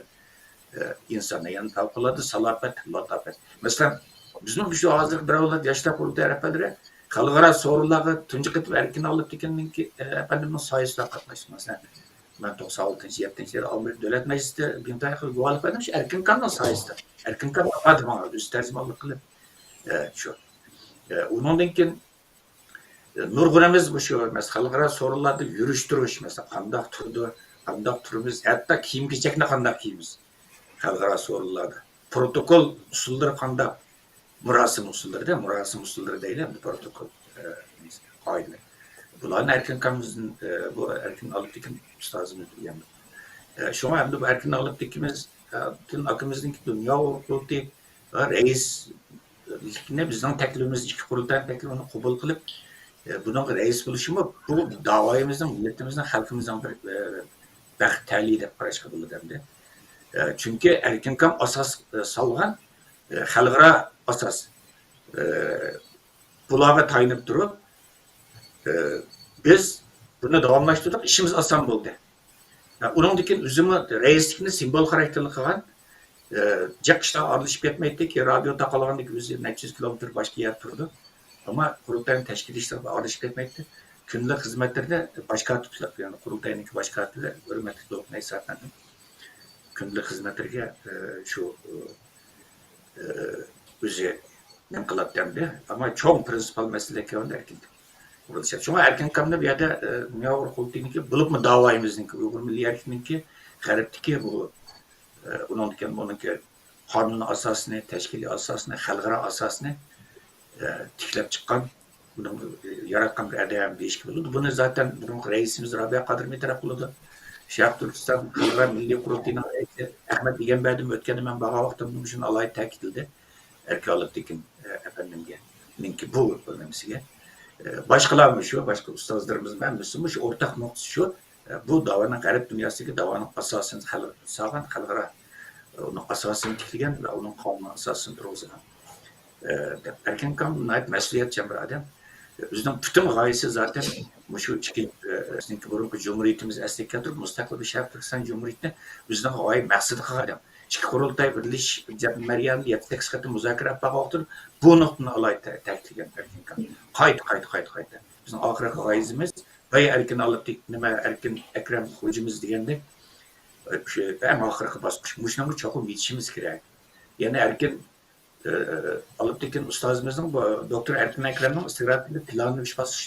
ئە، ئىنسان، يەنى پەۋقۇلئاددە سالاپەت، لاتاپەت. مەسىلەن، بىزنىڭ شۇ ھازىرقى بىر ئەۋلاد ياشلار قۇرۇلتىيى رەھبەرلىرى خەلقئارا سورۇنلارغا تۇنجى قېتىم ئەركىن ئالىپتېكىننىڭكى، ئە، ئەپەندىمنىڭ سايىسىدا قاتناشتى. مەسىلەن، مەن توقسان ئالتىنچى، يەتتىنچى يىلى ئامېرىكا دۆلەت مەجلىسىدە بىڭتۇەنخې گۇۋاھلىق بەردىم، شۇ ئەركىن ئاكامنىڭ سايىسىدا. ئەركىن ئاكام بارىدى ماڭا، ئۆزى تەرجىمانلىق قىلىپ، ئە، شۇ. ئە، ئۇنىڭدىن كېيىن نۇرغۇنىمىز مۇشۇ، مەسىلەن، خەلقئارا سورۇنلاردا يۈرۈش تۇرۇش، مەسىلەن، قانداق تۇرىدۇ، قانداق تۇرىمىز، ھەتتا كىيىم كېچەكنى قانداق كىيىمىز. خەلقئارا سورۇنلاردا پروتوكول ئۇسۇللىرى قانداق، مۇراسىم ئۇسۇللىرىدا، مۇراسىم ئۇسۇللىرى دەيلى، ئەمدى پروتوكول، ئە، قائىدىلەر. بۇلارنى ئەركىن ئاكىمىزدىن، ئە، بۇ ئەركىن ئالىپتېكىن ئۇستازىمىز بىلگەن. ئە، شۇڭا ئەمدى بۇ ئەركىن ئالىپتېكىمىز، ئە، ئەركىن ئاكىمىزنىڭكى دۇنيا قۇرۇلتىيى رەئىس، بىزنىڭ تەكلىپىمىز، ئىككى قۇرۇلتاينىڭ تەكلىپىنى قوبۇل قىلىپ، ئە، بۇنىڭغا رەئىس بولۇشىمۇ بۇ داۋايىمىزنىڭ، مىللىتىمىزنىڭ، خەلقىمىزنىڭ بىر، ئە، بەخت تەلىيى دەپ قاراشقا بولىدۇ ئەمدى. ئە، چۈنكى ئەركىن ئاكام ئاساس، ئە، سالغان، ئە، خەلقئارا ئاساس، ئە، بۇلارغا تايىنىپ تۇرۇپ، ئە، بىز بۇنى داۋاملاشتۇردۇق، ئىشىمىز ئاسان بولدى. ئۇنىڭدىن كېيىن ئۆزىمۇ رەئىسلىكنى سىمۋول خاراكتېرلىك قىلغان، ئە، جىق ئىشلار ئارىلىشىپ كەتمەيتتى. كېيىن رادىيو تارقالغاندىن كېيىن ئۆزى نەچچە يۈز كىلومېتىر باشقا يەردە تۇرىدۇ. ئەمما قۇرۇلتاينىڭ تەشكىلىي ئىشلىرىغا ئارىلىشىپ كەتمەيتتى. كۈندىلىك خىزمەتلىرىدە باش كاتىپلىق، يەنى قۇرۇلتاينىڭكى باش كاتىپى ھۆرمەتلىك دوكتور ئەيسا ئەپەندىم كۈندىلىك خىزمەتلىرىگە، ئە، شۇ، ئە، ئۆزى نېمە قىلاتتى ئەمدى. ئەمما چوڭ پرىنسىپال مەسىلىگە كەلگەندە ئەركىن قۇرۇلتاي. شۇڭا ئەركىن ئاكامنى بۇ يەردە، ئە، دۇنيا ئۇيغۇر قۇرۇلتىيىنىڭكى، بولۇپمۇ داۋايىمىزنىڭكى، ئۇيغۇر مىللىي ھەرىكىتىنىڭكى غەربتىكى بۇ، ئە، ئۇنىڭدىن كېيىن بۇنىڭكى قانۇن ئاساسىنى، تەشكىلىي ئاساسىنى، خەلقئارا ئاساسىنى، ئە، تىكلەپ چىققان، بۇنىڭ، ئە، ياراتقان بىر ئادەم دېيىشكە بولىدۇ. بۇنى زاتەن بۇرۇنقى رەئىسىمىز رابىيە قادىرمۇ ئېتىراپ قىلىدۇ. شەرقىي تۈركىستان خەلقئارا مىللىي قۇرۇلتىيىنىڭ رەئىسى ئەخمەت ئىگەمبەردىمۇ ئۆتكەندە مەن بارغان ۋاقتىمدا مۇشۇنى ئالاھىدە تەكىتلىدى. ئەركىن ئالىپتېكىن، ئە، ئەپەندىمگە، نىڭكى بۇ نېمىسىگە. ئە، باشقىلارمۇ شۇ، باشقا ئۇستازلىرىمىز ھەممىسى مۇشۇ ئورتاق نۇقتىسى شۇ. ئە، بۇ داۋانىڭ غەرب دۇنياسىدىكى داۋانىڭ ئاساسىنى خەلق سالغان، خەلقئارا، ئە، ئۇنىڭ ئاساسىنى تىكلىگەن ۋە ئۇنىڭ قانۇن ئاساسىنى تۇرغۇزغان. ئە، دەپ ئەركىن ئاكام ناھايىتى مەسئۇلىيەتچان بىر ئادەم. ئۆزىنىڭ پۈتۈن غايىسى زاتەن مۇشۇ ئىككى، ئە، بىزنىڭكى بۇرۇنقى جۇمھۇرىيىتىمىز ئەسلىگە كەلتۈرۈپ، مۇستەقىل بىر شەرقىي تۈركىستان جۇمھۇرىيىتىنى ئۆزىنىڭ غايە مەقسىتى قىلغان ئادەم. ئىككى قۇرۇلتاي بىرلىشىش مەريانىدا يەتتە سەككىز قېتىم مۇزاكىرە ئېلىپ بارغان ۋاقتىدا بۇ نۇقتىنى ئالاھىدە تە-، تەكىتلىگەن ئەركىن ئاكام. قايتا، قايتا، قايتا، قايتا. بىزنىڭ ئاخىرقى غايىمىز بايا ئەركىن ئالىپتېكىن، نېمە، ئەركىن ئەكرەم خوجىمىز دېگەندەك، شۇ ئەڭ ئاخىرقى باسقۇچ. مۇشۇنىڭغا چوقۇم يېتىشىمىز كېرەك. يەنى ئەركىن، ئە، ئالىپتېكىن ئۇستازىمىزنىڭ بۇ دوكتور ئەركىن ئەكرەمنىڭ ئىستىكرارىنى پىلاننى ئۈچ باسقۇچ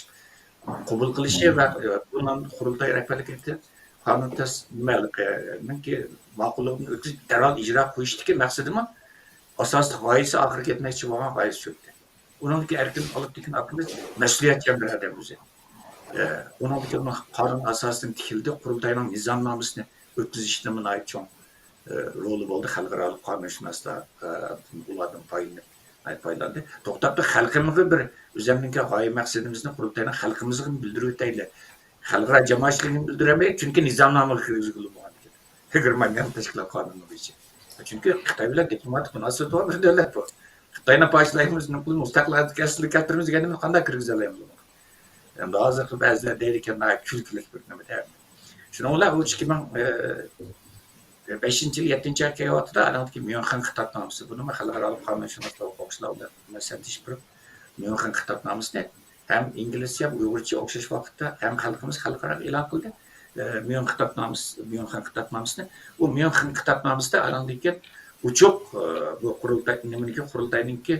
قوبۇل قىلىشى ۋە، ئە، بۇنىڭ قۇرۇلتاي رەھبەرلىكىدە قانۇن تەس-، نېمە، ئە، نىڭكى ماقۇللۇقىنى ئۆتكۈزۈپ دەرھال ئىجرا قويۇشتىكى مەقسىتىمۇ ئاساسلىق غايىسى، ئاخىرى يەتمەكچى بولغان غايىسى شۇ ئىدى. ئۇنىڭدىكى ئەركىن ئالىپتېكىن ئاكىمىز مەسئۇلىيەتچان بىر ئادەم ئۆزى. ئە، ئۇنىڭدىكى قانۇن ئاساسىدىن تىكىلدى، قۇرۇلتاينىڭ نىزامنامىسىنى ئۆتكۈزۈشتىمۇ ناھايىتى چوڭ، ئە، رولى بولدى. خەلقئارالىق قانۇنشۇناسلار، ئە، ئۇلاردىن پايدىلىنىپ، پايدىلاندى. توختاپ خەلقىمىزگە بىر ئۆزەمنىڭكى غايە مەقسىتىمىزنى قۇرۇلتاينىڭ خەلقىمىزگە بىلدۈرۈۋېتەيلى. خەلقئارا جامائەتچىلىكىگە بىلدۈرەلمەيدۇ، چۈنكى نىزامنامىغا كىرگۈزگىلى بولغان ئىكەن. يىگىرمە تەشكىلات قانۇنى بويىچە. چۈنكى خىتاي بىلەن دىپلوماتىك مۇناسىۋىتى بار بىر دۆلەت بۇ. خىتاينى پارچىلايمىز، مۇستەقىل ھالەتكە كەلتۈرىمىز دېگەندە قانداق كىرگۈزەلەيمىز ئۇنى؟ ئەمدى ھازىرقى بەزىلەر دەيدىكەن، ناھايىتى كۈلكىلىك بىر نېمە دەيمەن. شۇنىڭ بىلەن ئۇ ئىككى مىڭ بەشىنچى يىل يەتتىنچى ئاي كېلىۋاتىدۇ، ئانىڭدىكى ميۇنخېن خىتابنامىسى. بۇنىمۇ خەلقئارالىق قانۇنشۇناسلار، ھوقۇقچىلار بىلەن مەسلىھەتلىشىپ تۇرۇپ، ميۇنخېن خىتابنامىسىنى ھەم ئىنگلىزچە ھەم ئۇيغۇرچە ئوخشاش ۋاقىتتا ھەم خەلقىمىز خەلقئاراغا ئېلان قىلدى. ئە، ميۇنخېن خىتابنامىسى، ميۇنخېن خىتابنامىسىنى. ئۇ ميۇنخېن خىتابنامىسىدا ئانىڭدىن كېيىن ئوچۇق، ئە، بۇ قۇرۇلتاي، نېمىنىڭكى، قۇرۇلتاينىڭكى،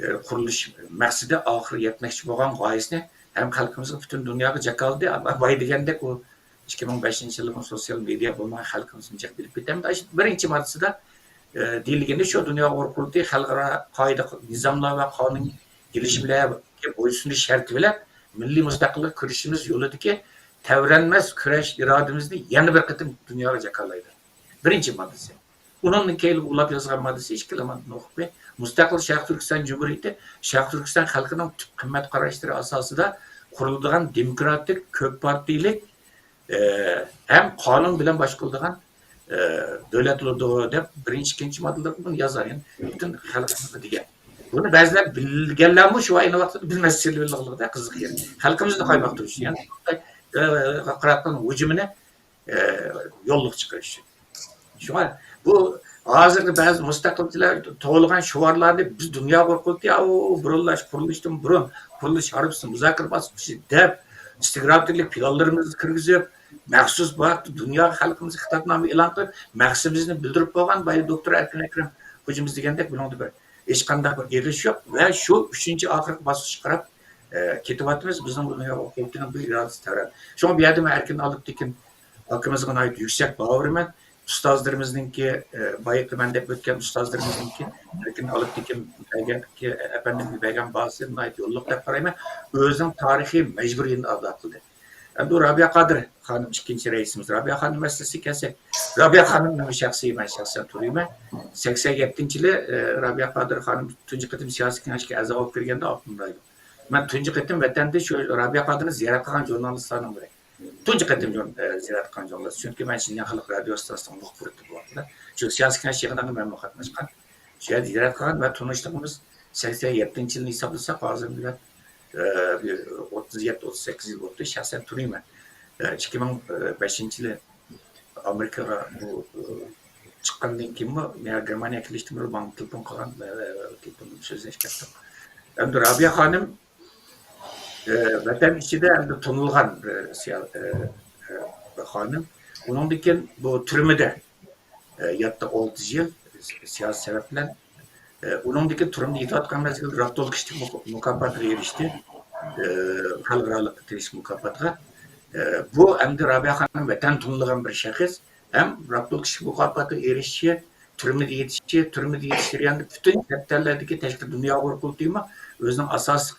ئە، قۇرۇلۇش مەقسىتى، ئاخىرى يەتمەكچى بولغان غايىسىنى ھەم خەلقىمىزغا، پۈتۈن دۇنياغا جاكارلىدى. ئەمما بايا دېگەندەك ئۇ ئىككى مىڭ بەشىنچى يىلىمۇ سوتسىيال مېدىيا بولمىغان خەلقىمىزمۇ جىق بىلىپ كېتەمدۇ. ئاشۇ بىرىنچى ماددىسىدا، ئە، دېيىلگىنى شۇ، دۇنيا ئۇيغۇر قۇرۇلتىيى خەلقئارا قائىدە، نىزاملار ۋە قانۇن كېلىشىملەرگە بويسۇنۇش شەرتى بىلەن مىللىي مۇستەقىللىققا كۈرىشىمىز يولىدىكى تەۋرەنمەس كۈرەش ئىرادىمىزنى يەنە بىر قېتىم دۇنياغا جاكارلايدۇ. بىرىنچى ماددىسى. ئۇنىڭدىن كېيىن ئۇلاپ يازغان ماددىسى ئىككىلا ماددا نۇقۇپى. مۇستەقىل شەرقىي تۈركىستان جۇمھۇرىيىتى شەرقىي تۈركىستان خەلقىنىڭ تۈپ قىممەت قاراشلىرى ئاساسىدا قۇرۇلىدىغان دېموكراتىك، كۆپ پارتىيىلىك، ئە، ھەم قانۇن بىلەن باشقۇرۇلىدىغان، ئە، دۆلەت بولىدۇ دەپ بىرىنچى، ئىككىنچى ماددىلىرىدا بۇنى يازغان. يەنى پۈتۈن خەلقىمىزگە دېگەن. بۇنى بەزىلەر بىلگەنلەرمۇ شۇ ئەينى ۋاقىتتا بىلمەسلىكلىرى بىللىقىدا قىزىق يەر. خەلقىمىزنى قايماقتۇرۇش ئۈچۈن، يەنى، ئە، قىلىۋاتقان ھۇجۇمىنى، ئە، يوللۇق چىقىرىش ئۈچۈن. شۇڭا بۇ ھازىرقى بەزى مۇستەقىلچىلەر توۋلىغان شوئارلارنى بىز دۇنيا قۇرۇلتىيى، ئاۋۇ بۇرۇنلا قۇرۇلۇشتىن بۇرۇن، قۇرۇلۇش ھارپىسى، مۇزاكىرە باسقۇچى دەپ، ئىستىكرارتىلىك پىلانلىرىمىزنى كىرگۈزۈپ، مەخسۇس بۇ ھەقتە دۇنياغا، خەلقىمىزگە خىتابنامە ئېلان قىلىپ، مەقسىتىمىزنى بىلدۈرۈپ بولغان بايا دوكتور ئەركىن ئەكرەم خوجىمىز دېگەندەك بۇنىڭدا بىر ھېچقانداق بىر ئېغىش يوق ۋە شۇ ئۈچىنچى ئاخىرقى باسقۇچقا قاراپ، ئە، كېتىۋاتىمىز. بىزنىڭ بۇ دۇنيا قۇرۇلتىيىنىڭ بۇ ئىرادىسى تەۋرەندى. شۇڭا بۇ يەردە مەن ئەركىن ئالىپتېكىن ئاكىمىزغا ناھايىتى يۈكسەك باھا بېرىمەن. ئۇستازلىرىمىزنىڭكى، ئە، بايىقى مەن دەپ ئۆتكەن ئۇستازلىرىمىزنىڭكى ئەركىن ئالىپتېكىن بەرگەن، ئەپەندىمگە بەرگەن باھاسى ناھايىتى يوللۇق دەپ قارايمەن. ئۆزىنىڭ تارىخىي مەجبۇرىيىتىنى ئادا قىلدى. ئەمدى رابىيە قادىر خانىم ئىككىنچى رەئىسىمىز. رابىيە خانىم مەسىلىسىگە كەلسەك، رابىيە خانىمنى شەخسىي، مەن شەخسەن تونۇيمەن. سەكسەن يەتتىنچى يىلى، ئە، رابىيە قادىر خانىم تۇنجى قېتىم سىياسىي كېڭەشكە ئەزا بولۇپ كىرگەندە ئالتۇن رايدا. مەن تۇنجى قېتىم ۋەتەندە شۇ رابىيە قادىرنى زىيارەت قىلغان ژۇرنالىستلارنىڭ بىرى. تۇنجى قېتىم، ئە، زىيارەت قىلغان ژۇرنالىست. چۈنكى مەن شىنجاڭ خەلق رادىيو ئىستانسىسىنىڭ مۇخبىرى ئىدىم ۋاقتىدا. شۇ سىياسىي كېڭەش يىغىنىغا مەنمۇ قاتناشقان. شۇ يەردە زىيارەت قىلغان ۋە تونۇشلۇقىمىز سەكسەن يەتتىنچى يىلنى ھېسابلىساق، ھازىر بىلەن، ئە، بىر ئوتتۇز يەتتە، ئوتتۇز سەككىز يىل بولدى. شەخسەن تونۇيمەن. ئە، ئىككى مىڭ بەشىنچى يىلى ئامېرىكىغا بۇ، ئە، چىققاندىن كېيىنمۇ، يا گېرمانىيەگە كېلىشتىن بۇرۇن ماڭا تېلېفون قىلغان، ئە، تېلېفوندىن سۆزلەشكەن. ئەمدى رابىيە خانىم، ئە، ۋەتەن ئىچىدە ئەمدى تونۇلغان بىر سىيا-، ئە، ئە، بىر خانىم. ئۇنىڭدىن كېيىن بۇ تۈرمىدە، ئە، ياتتى ئالتە يىل سىياسىي سەۋەب بىلەن. ئە، ئۇنىڭدىن كېيىن تۈرمىدە يېتىۋاتقان مەزگىلدە راپتول كىشىلىك مۇكا-، مۇكاپاتىغا ئېرىشتى. ئە، خەلقئارالىق تىنچلىق مۇكاپاتىغا. ئە، بۇ ئەمدى رابىيە خانىم ۋەتەن تونۇلغان بىر شەخس. ھەم راپتول كىشىلىك مۇكاپاتىغا ئېرىشىشى، تۈرمىدە يېتىشى، تۈرمىدە يېتىش جەريانىدا پۈتۈن چەت ئەللەردىكى تەشكىلات، دۇنيا ئۇيغۇر قۇرۇلتىيىمۇ ئۆزىنىڭ ئاساسلىق،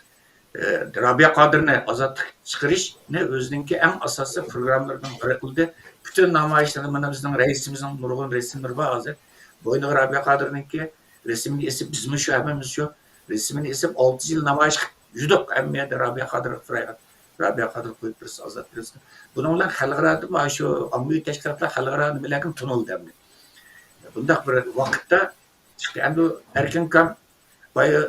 ئە، رابىيە قادىرنى ئازادلىققا چىقىرىشنى ئۆزىنىڭكى ئەڭ ئاساسىي پروگراممىلىرىنىڭ بىرى قىلدى. پۈتۈن نامايىشلاردا مانا بىزنىڭ رەئىسىمىزنىڭ نۇرغۇن رەسىملىرى بار ھازىر. بوينىغا رابىيە قادىرنىڭكى رەسىمىنى ئېسىپ، بىزمۇ شۇ، ھەممىمىز شۇ رەسىمىنى ئېسىپ، ئالتە يىل نامايىش قىلىپ يۈردۇق ھەممە يەردە، رابىيە قادىر تۇرايغان، رابىيە قادىر قويۇپ بېرىسىز، ئازاد قىلىسىز. بۇنىڭ بىلەن خەلقئارادىمۇ شۇ ئاممىۋى تەشكىلاتلار خەلقئارا نېمىلەرگىمۇ تونۇلدى ئەمدى. بۇنداق بىر ۋاقىتتا چىقتى. ئەمدى ئەركىن ئاكام بايا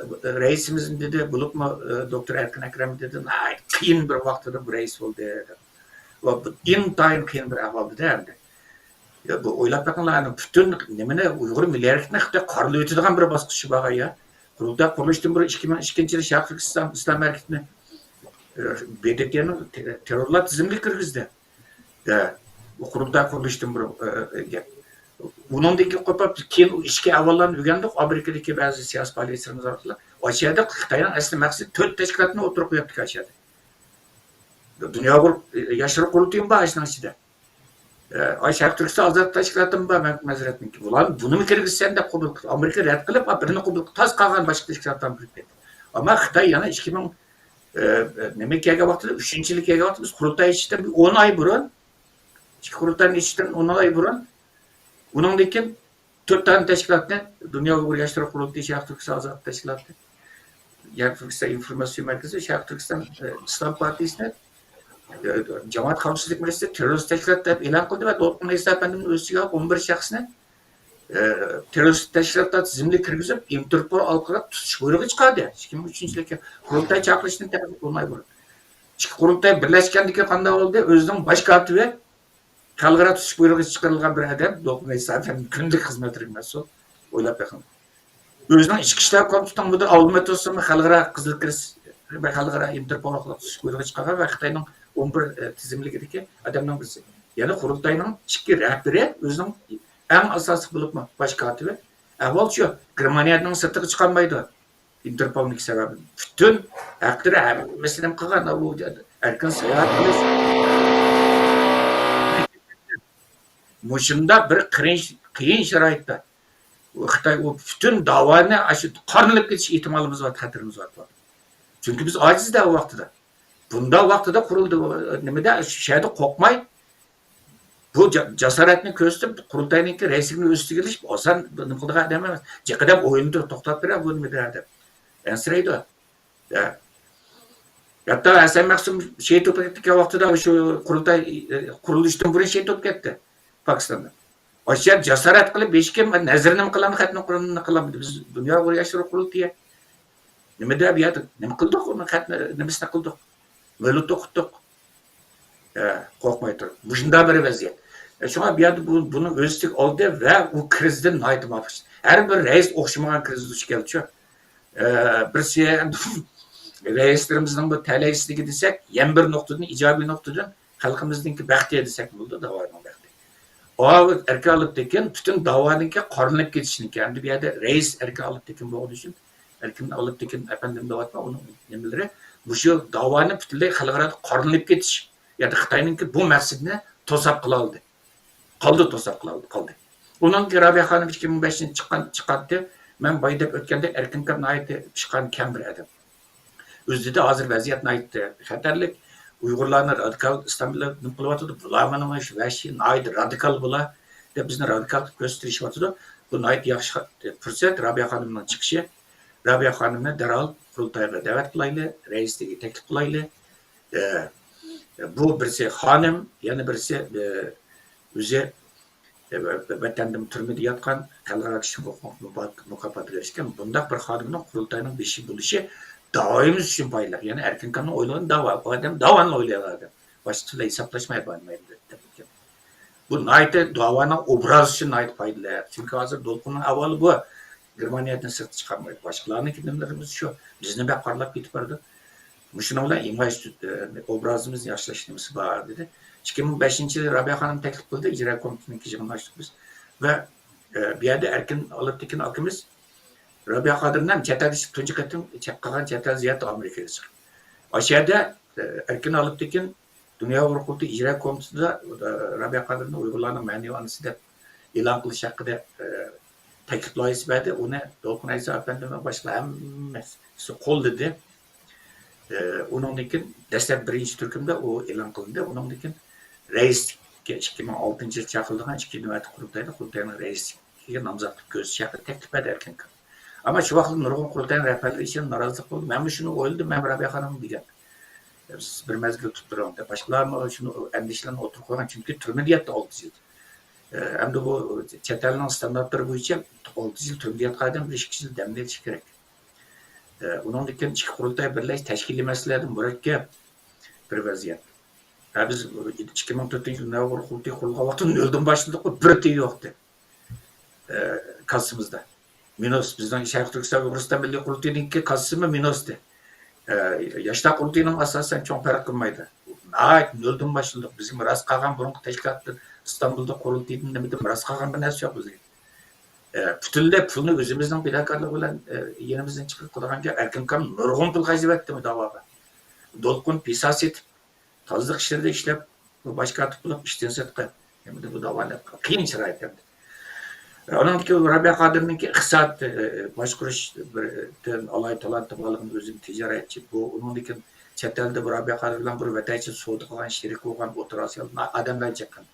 رەئىسىمىزنى دېدى، بولۇپمۇ، ئە، دوكتور ئەركىن ئەكرەم دېدى، ناھايىتى قىيىن بىر ۋاقتىدا بۇ رەئىس بولدى، دەپ. ۋە بۇ ئىنتايىن قىيىن بىر ئەھۋالدا ئەمدى. يا، بۇ ئويلاپ بېقىڭلار، يەنى پۈتۈن نېمىنى، ئۇيغۇر مىللىي ھەرىكىتىنى خىتاي قارىلىۋېتىدىغان بىر باسقۇچى بارغان يا. قۇرۇلتاي قۇرۇلۇشتىن بۇرۇن ئىككى مىڭ ئىككىنچى يىلى شەرقىي تۈركىستان ئىسلام ھەرىكىتىنى، ئە، ب د ت نىڭ تېررورلار تىزىملىكىگە كىرگۈزدى. ئە، بۇ قۇرۇلتاي قۇرۇلۇشتىن بۇرۇن، ئە، ئە، گەپ. ئۇنىڭدىن كېيىن قوپۇپ، كېيىن ئۇ ئىچكى ئەھۋاللارنى ئۆگەندۇق، ئامېرىكىدىكى بەزى سىياسىي پائالىيەتچىلىرىمىز ئارقىلىق. ئاشۇ يەردە خىتاينىڭ ئەسلى مەقسىتى تۆت تەشكىلاتنى ئوتتۇرىغا قويۇپتىكەن ئاشۇ يەردە. دۇنيا ئۇيغۇر ياشلىرى قۇرۇلتىيىمۇ بار ئاشۇنىڭ ئىچىدە. ئە، ئاي، شەرقىي تۈركىستان ئازادلىق تەشكىلاتىمۇ بار، مەمتىمىن ھەزرەتنىڭكى. بۇلارنى، بۇنىمۇ كىرگۈزىسەن دەپ قوبۇل قىلدى. ئامېرىكا رەت قىلىپ، بىرىنى قوبۇل قىلدى. تاس قالغان باشقا تەشكىلاتلارنى كىرىپ كەتتى. ئەمما خىتاي يەنە ئىككى مىڭ، ئە، ئە، نېمە كەلگەن ۋاقتىدا، ئۈچىنچى يىلى كەلگەن ۋاقتىدا بىز قۇرۇلتاي ئېچىشتىن بىر ئون ئاي بۇرۇن، ئىككى قۇرۇلتاينى ئېچىشتىن ئون ئاي بۇرۇن، ئۇنىڭدىن كېيىن تۆت دانە تەشكىلاتنى، دۇنيا ئۇيغۇر ياشلىرى قۇرۇلتىيى، شەرقىي تۈركىستان ئازادلىق تەشكىلاتى، شەرقىي تۈركىستان ئىنفورماتسىيە مەركىزى، شەرقىي تۈركىستان، ئە، ئىسلام پارتىيىسىنى، ئە، جامائەت خەۋپسىزلىك مەجلىسى تېررورىست تەشكىلات دەپ ئېلان قىلدى ۋە دولقۇن ئەيسا ئەپەندىمنى ئۆز ئىچىگە ئالغان ئون بىر شەخسنى، ئە، تېررورىست تەشكىلاتلار تىزىملىكىگە كىرگۈزۈپ، ئىنتېرپول ئارقىلىق تۇتۇش بۇيرۇقى چىقاردى. ئىككى مىڭ ئۈچىنچى يىلى قۇرۇلتاي چاقىرىشتىن تەخمىنەن ئون ئاي بۇرۇن. ئىككى قۇرۇلتاي بىرلەشكەندىن كېيىن قانداق بولدى؟ ئۆزىنىڭ باش كاتىپى خەلقئارا تۇتۇش بۇيرۇقى چىقىرىلغان بىر ئادەم، دولقۇن ئەيسا ئەپەندى كۈندىلىك خىزمەتلىرىگە مەسئۇل. ئويلاپ بېقىڭ. ئۆزىنىڭ ئىچكى ئىشلار كومىتېتىنىڭ مۇدىرى ئابدۇللا مەتۇسىمۇ خەلقئارا قىزىل كىرېست، خەلقئارا ئىنتېرپول ئارقىلىق تۇتۇش بۇيرۇقى چىقارغان ۋە خىتاينىڭ ئون بىر، ئە، تىزىملىكىدىكى ئادەمنىڭ بىرسى. يەنى قۇرۇلتاينىڭ ئىچكى رەھبىرى ئۆزىنىڭ ئەڭ ئاساسلىق بولۇپمۇ باش كاتىپى. ئەھۋال شۇ. گېرمانىيەنىڭ سىرتىغا چىقالمايدۇ. ئىنتېرپولنىڭ سەۋەبى پۈتۈن ھەقلىرى ھەممىسىنى نېمە قىلغان، ئۇ ئەركىن ساياھەت قىلىش. مۇشۇنداق بىر قىرىن-، قىيىن شارائىتتا خىتاي ئۇ پۈتۈن داۋانى ئاشۇ قارىلىپ كېتىش ئېھتىمالىمىز بار، خەتىرىمىز بار. چۈنكى بىز ئاجىز-دە ئۇ ۋاقتىدا. بۇنداق ۋاقتىدا قۇرۇلدى، نېمىدە، شۇ يەردە قورقماي، بۇ جا-، جاسارەتنى كۆرسىتىپ، قۇرۇلتاينىڭكى رەئىسلىكىنى ئۆز ئۈستىگە ئېلىشىپ، ئاسان نېمە قىلىدىغان ئادەم ئەمەس. جىقىدەپ ئويۇندا توختاپ بېرە، بۇ نېمە دەپ ئەنسىرەيدۇ. يا. ھەتتا ھەسەن مەخسۇم شېھىت بولۇپ كەتكەن ۋاقتىدا شۇ قۇرۇلتاي، ئى، قۇرۇلۇشتىن بۇرۇن شېھىت بولۇپ كەتتى پاكىستاندا. ئاشۇ يەردە جاسارەت قىلىپ، ھېچكىم نەزىرىنىمۇ قىلالمىدى، خەتنىمۇ قىلالمىدى. بىز دۇنيا ئۇيغۇر ياشلىرى قۇرۇلتىيى. نېمە دەپ، بۇ يەردە نېمە قىلدۇق؟ ئۇنى خەتنى نېمىسىنى قىلدۇق؟ مۆلىت ئوقۇتتۇق. ھە، قورقماي تۇرۇپ. مۇشۇنداق بىر ۋەزىيەت. شۇڭا بۇ يەردە بۇ، بۇنى ئۆز ئۈستىگە ئالدى ۋە ئۇ كىرىزدىن ناھايىتى مۇۋاپىق. ھەر بىر رەئىس ئوخشىمىغان كىرىزدە دۇچ كەلدىچۇ. ئە، بىرسى رەئىسلىرىمىزنىڭ بۇ تەلەيسىزلىكى دېسەك، يەنە بىر نۇقتىدىن، ئىجابىي نۇقتىدىن خەلقىمىزنىڭكى بەختى دېسەك بولىدۇ، داۋانىڭ بەختى. ئاۋۇ ئەركىن ئالپتېكىن پۈتۈن داۋانىڭكى قارىلىنىپ كېتىشىنىڭكى، ئەمدى بۇ يەردە رەئىس ئەركىن ئالپتېكىن بولغىنى ئۈچۈن، ئەركىن ئالپتېكىن ئەپەندىم دەۋاتما، ئۇنىڭ نېمىلىرى، مۇشۇ داۋانى پۈتۈنلەي خەلقئارادا قارىلىنىپ كېتىش، يەنى خىتاينىڭكى بۇ مەقسىتىنى توساپ قىلالدى. قالدى، توساپ قىلالدى، قالدى. ئۇنىڭ رابىيە خانىم ئىككى مىڭ بەشىنچى چىققان، چىقاتتى. مەن بايا دەپ ئۆتكەندەك ئەركىن ئاكام ناھايىتى پىشقان، كەم بىر ئادەم. ئۆزىدە ھازىر ۋەزىيەت ناھايىتى خەتەرلىك. ئۇيغۇرلارنى رادىكال ئىستانبۇلدا نېمە قىلىۋاتىدۇ؟ بۇلارمۇ نېمە ۋەھشىي، ناھايىتى رادىكال بۇلار دەپ بىزنى رادىكال قىلىپ كۆرسىتىپ تىرىشىۋاتىدۇ. بۇ ناھايىتى ياخشى پۇرسەت، رابىيە خانىمنىڭ چىقىشى. رابىيە خانىمنى دەرھال قۇرۇلتايغا دەۋەت قىلايلى، رەئىسلىككە تەكلىپ قىلايلى. ئە، بۇ بىرسى خانىم، يەنە بىرسى، ئە، ئۆزى، ئە، ۋەتەندىمۇ تۈرمىدە ياتقان، خەلقئارا كىشىلىك ھوقۇق مۇكاپاتىغا ئېرىشكەن بۇنداق بىر خادىمنىڭ قۇرۇلتاينىڭ بېشى بولۇشى داۋايىمىز ئۈچۈن پايدىلىق. يەنى ئەركىن ئاكامنىڭ ئويلىغىنى داۋا، ئۇ ئادەم داۋانى ئويلايدىغان ئادەم. باشقىچە ھېسابلاشماي بارمايدۇ دەپ ئۆتكەن. بۇ ناھايىتى داۋانىڭ ئوبرازى ئۈچۈن ناھايىتى پايدىلىق. چۈنكى ھازىر دولقۇننىڭ ئەھۋالى بۇ. گېرمانىيەدىن سىرتقا چىقارمايدۇ. باشقىلارنىڭكى نېمىلىرىمىز شۇ. بىزنى بەك قارىلاپ كېتىپ بارىدۇ. مۇشۇنىڭ بىلەن ئىماج، ئوبرازىمىزنى ياخشىلاش نېمىسى بار دېدى. ئىككى مىڭ بەشىنچى يىلى رابىيە خانىم تەكلىپ قىلدى، ئىجرا كومىتېتىنىڭكى يىغىنىنى ئاچتۇق بىز. ۋە، ئە، بۇ يەردە ئەركىن ئالپتېكىن ئاكىمىز رابىيە خادىمنى ھەم چەت ئەلدە تۇنجى قېتىم چەت، قىلغان چەت ئەل زىيارىتى ئامېرىكىغا چىقتى. ئاشۇ يەردە، ئە، ئەركىن ئالپتېكىن دۇنيا ئۇيغۇر قۇرۇلتىيى ئىجرا كومىتېتىدا، ئە، رابىيە خادىمنى ئۇيغۇرلارنىڭ مەنىۋى ئانىسى دەپ ئېلان قىلىش ھەققىدە، ئە، تەكلىپ لايىھەسى بەردى. ئۇنى دولقۇن ئەيسا ئەپەندى ۋە باشقىلار ھەممىسى قوللىدى. ئە، ئۇنىڭدىن كېيىن دەسلەپ بىرىنچى تۈركۈمدە ئۇ ئېلان قىلىندى. ئۇنىڭدىن كېيىن رەئىسلىككە ئىككى مىڭ ئالتىنچى يىل چاقىرىلغان ئىككىنچى نۆۋەتلىك قۇرۇلتايدا قۇرۇلتاينىڭ رەئىسلىكىگە نامزاتلىق كۆرسىتىش ھەققىدە تەكلىپ بەردى ئەركىن ئاكام. ئەمما شۇ ۋاقىتتا نۇرغۇن قۇرۇلتاينىڭ رەھبەرلىرى ئىچىدىن نارازىلىق بولدى. مەنمۇ شۇنى ئويلىدىم، مەنمۇ رابىيە خانىم دېگەن. سىز بىر مەزگىل تۇتۇپ تۇرۇڭ دەپ. باشقىلارمۇ شۇنى ئەندىشىلەرنى ئوتتۇرىغا قويغان، چۈنكى تۈرمىدە ياتتى ئالتە يىل. ئە، ئەمدى بۇ چەت ئەلنىڭ ستاندارتلىرى بويىچە ئالتە يىل تۈرمىدە ياتقان ئادەم بىر ئىككى يىل دەم ئېلىشى كېرەك. ئە، ئۇنىڭدىن كېيىن ئىككى قۇرۇلتاي بىرلەش تەشكىلىي مەسىلىلەردىن مۇرەككەپ بىر ۋەزىيەت. ھە، بىز ئىككى مىڭ تۆتىنچى يىل نۆۋەت قۇرۇلتىيى قۇرۇلغان ۋاقىتتا نۆلدىن باشلىدۇق، بىر تىيىن يوقتى. ئە، كاسسىمىزدا. مىنۇس، بىزنىڭ شەرقىي تۈركىستان ئۇيغۇرىستان مىللىي قۇرۇلتىيىنىڭكى كاسسىسىمۇ مىنۇستى. ئە، ياشلار قۇرۇلتىيىنىڭ ئاساسەن چوڭ پەرق قىلمايدۇ. ناھايىتى نۆلدىن باشلىدۇق. بىزگە مىراس قالغان بۇرۇنقى تەشكىلاتتىن، ئىستانبۇلدا قۇرۇلتىيدىن نېمىدىن مىراس قالغان بىر نەرسە يوق بىزگە. ئە، پۈتۈنلەي پۇلنى ئۆزىمىزنىڭ پىداكارلىقى بىلەن، ئە، يېنىمىزدىن چىقىرىپ قىلىدىغان گەپ. ئەركىن ئاكام نۇرغۇن پۇل خەجلىۋەتتى بۇ داۋاغا. دولقۇن پىسا سېتىپ، تازىلىق ئىشلىرىدا ئىشلەپ، بۇ باش كاتىپ بولۇپ ئىشتىن سىرتقى. ئەمدى بۇ داۋانى قىيىن شارائىت ئەمدى. ئۇنىڭدىن كېيىن رابىيە قادىرنىڭكى ئىقتىساد، ئە، باشقۇرۇش بىر، ئە، ئالاھىدە تالانتى بارلىقىنى ئۆزىنىڭ تىجارەتچى. بۇ ئۇنىڭدىن كېيىن چەت ئەلدە بۇ رابىيە قادىر بىلەن بىر ۋەتەنچە سودا قىلغان، شېرىك بولغان، ئوتتۇرا ئاسىيالىق ئادەملەر چىققان.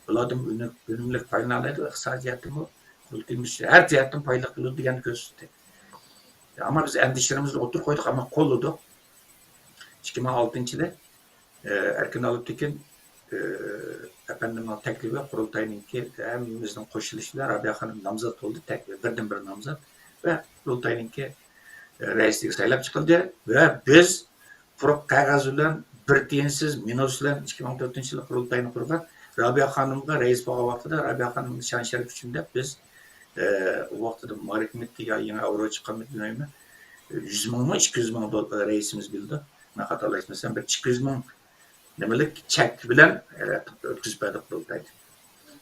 بۇلاردىن ئۈنۈم-، ئۈنۈملۈك پايدىلىنالايدۇ، ئىقتىسادىي جەھەتتىنمۇ، قۇرۇلتىيىمىز ھەر جەھەتتىن پايدىلىق بولىدۇ دېگەننى كۆرسەتتى. ئەمما بىز ئەندىشىلىرىمىزنى ئوتتۇرىغا قويدۇق، ئەمما قوللىدۇق. ئىككى مىڭ ئالتىنچى يىلى، ئە، ئەركىن ئالپتېكىن، ئە، ئەپەندىمنىڭ تەكلىپى، قۇرۇلتاينىڭكى ھەممىمىزنىڭ قوشۇلۇشى بىلەن رابىيە خانىم نامزات بولدى، تەك-، بىردىنبىر نامزات ۋە قۇرۇلتاينىڭكى، ئە، رەئىسلىكىگە سايلاپ چىقىلدى ۋە بىز قۇرۇق قەغەز بىلەن، بىر تىيىنسىز مىنۇس بىلەن ئىككى مىڭ تۆتىنچى يىلى قۇرۇلتاينى قۇرغان. رابىيە خانىمغا رەئىس بولغان ۋاقتىدا رابىيە خانىمنىڭ شان شەرىپى ئۈچۈن دەپ بىز، ئە، ئۇ ۋاقتىدا مارك مىتتى يا يېڭى ئاۋرو چىققانمىدى بىلمەيمەن. يۈز مىڭمۇ، ئىككى يۈز مىڭ دوللار رەئىسىمىز بىلىدۇ. مەن خاتالاشمىسام، بىر ئىككى يۈز مىڭ نېمىلىك چەك بىلەن، ئە، ئۆتكۈزۈپ بەردۇق قۇرۇلتاينى.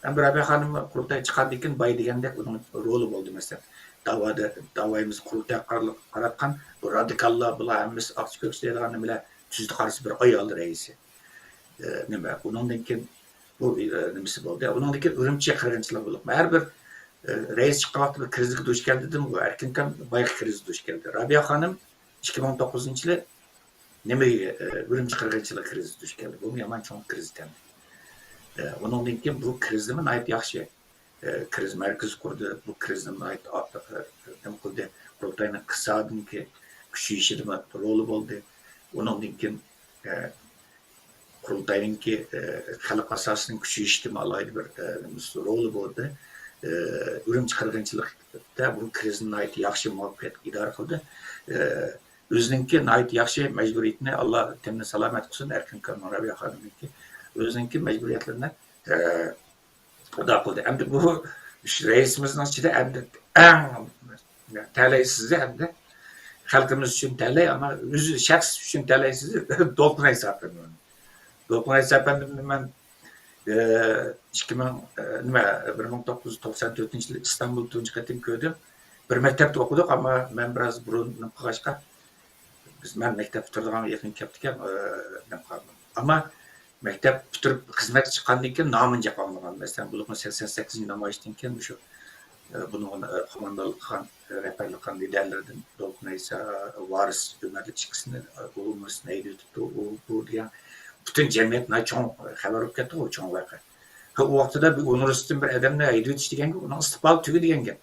ئەمدى رابىيە خانىم قۇرۇلتاي چىققاندىن كېيىن باي دېگەندەك ئۇنىڭ رولى بولدى، مەسىلەن، داۋادا، داۋايىمىز قۇرۇلتايغا قارا-، قاراتقان بۇ رادىكاللار، بۇلار ھەممىسى ئاقچا كۆكسى دەيدىغان نېمىلەر، تۈزدە قارىسا بىر ئايال رەئىسى. ئە، نېمە، ئۇنىڭدىن كېيىن بۇ، ئە، نېمىسى بولدى. ئۇنىڭدىن كېيىن ئۈرۈمچى قىرغىنچىلىقى بولۇپ، ھەر بىر، ئە، رەئىس چىققان ۋاقتىدا بىر كىرىزىسكە دۇچ كەلدى دېدىم، ئەركىن ئاكام بايىقى كىرىزىسكە دۇچ كەلدى. رابىيە خانىم ئىككى مىڭ توققۇزىنچى يىلى نېمە، ئە، ئۈرۈمچى قىرغىنچىلىقى كىرىزىسى دۇچ كەلدى. بۇمۇ يامان چوڭ كىرىزىس ئىكەن. ئە، ئۇنىڭدىن كېيىن بۇ كىرىزىسمۇ ناھايىتى ياخشى، ئە، كىرىز مەركىزى قۇردى. بۇ كىرىزنى ناھايىتى ئا-، ئا-، نېمە قىلدى. قۇرۇلتاينىڭ ئىقتىسادىنىڭكى كۈچىيىشىدىمۇ رولى بولدى. ئۇنىڭدىن كېيىن، ئە، قۇرۇلتاينىڭكى، ئە، خەلق ئاساسىنىڭ كۈچىيىشىدىمۇ ئالاھىدە بىر، ئە، رولى بولدى. ئە، ئۈرۈمچى قىرغىنچىلىقتا بۇ كىرىزنى ناھايىتى ياخشى، مۇۋەپپەقىيەتلىك ئىدارە قىلدى. ئە، ئۆزىنىڭكى ناھايىتى ياخشى مەجبۇرىيىتىنى، ئاللا تېنىنى سالامەت قىلسۇن، ئەركىن ئاكامنىڭ، رابىيە خانىمنىڭكى ئۆزىنىڭكى مەجبۇرىيەتلىرىنى، ئە، خۇدا قىلدى. ئەمدى بۇ رەئىسىمىزنىڭ ئىچىدە ئەمدى ئەڭ تەلەيسىزى ئەمدى خەلقىمىز ئۈچۈن تەلەي، ئەمما ئۆزى شەخس ئۈچۈن تەلەيسىزى دولقۇن ئەيسا ئەپەندىم. دولقۇن ئەيسا ئەپەندىمنى مەن ئىككى مىڭ، نېمە، بىر مىڭ توققۇز يۈز توقسان تۆتىنچى يىلى ئىستانبۇلدا تۇنجى قېتىم كۆردۈم. بىر مەكتەپتە ئوقۇدۇق، ئەمما مەن بىراز بۇرۇن نېمە قىلغاچقا، بىز، مەن مەكتەپ پۈتتۈرىدىغان يېقىن كەپتىكەن، ئە، نېمە قىلدىم. ئەمما مەكتەپ پۈتتۈرۈپ خىزمەتكە چىققاندىن كېيىن نامىنى جىق ئاڭلىغان. مەسىلەن، بولۇپمۇ سەكسەن سەككىزىنچى نامايىشتىن كېيىن مۇشۇ، ئە، بۇنىڭغا، ئە، قوماندانلىق قىلغان، ئە، رەھبەرلىك قىلغان لىدەرلىرىدىن دولقۇن ئەيسا، ۋارىس ئۆمەرلىك ئىككىسىنى، ئە، ئۇ ئۇنىۋېرسىتېتتىن ھەيدىۋېتىپتۇ، ئۇ، بۇ دېگەن پۈتۈن جەمئىيەت ناھايىتى چوڭ خەۋەر بولۇپ كەتتىغۇ، چوڭ ۋەقە. ئۇ ۋاقتىدا بىر ئۇنىۋېرسىتېتتىن بىر ئادەمنى ھەيدىۋېتىش دېگەن گەپ، ئۇنىڭ ئىستىقبالى تۈگىدى دېگەن گەپ.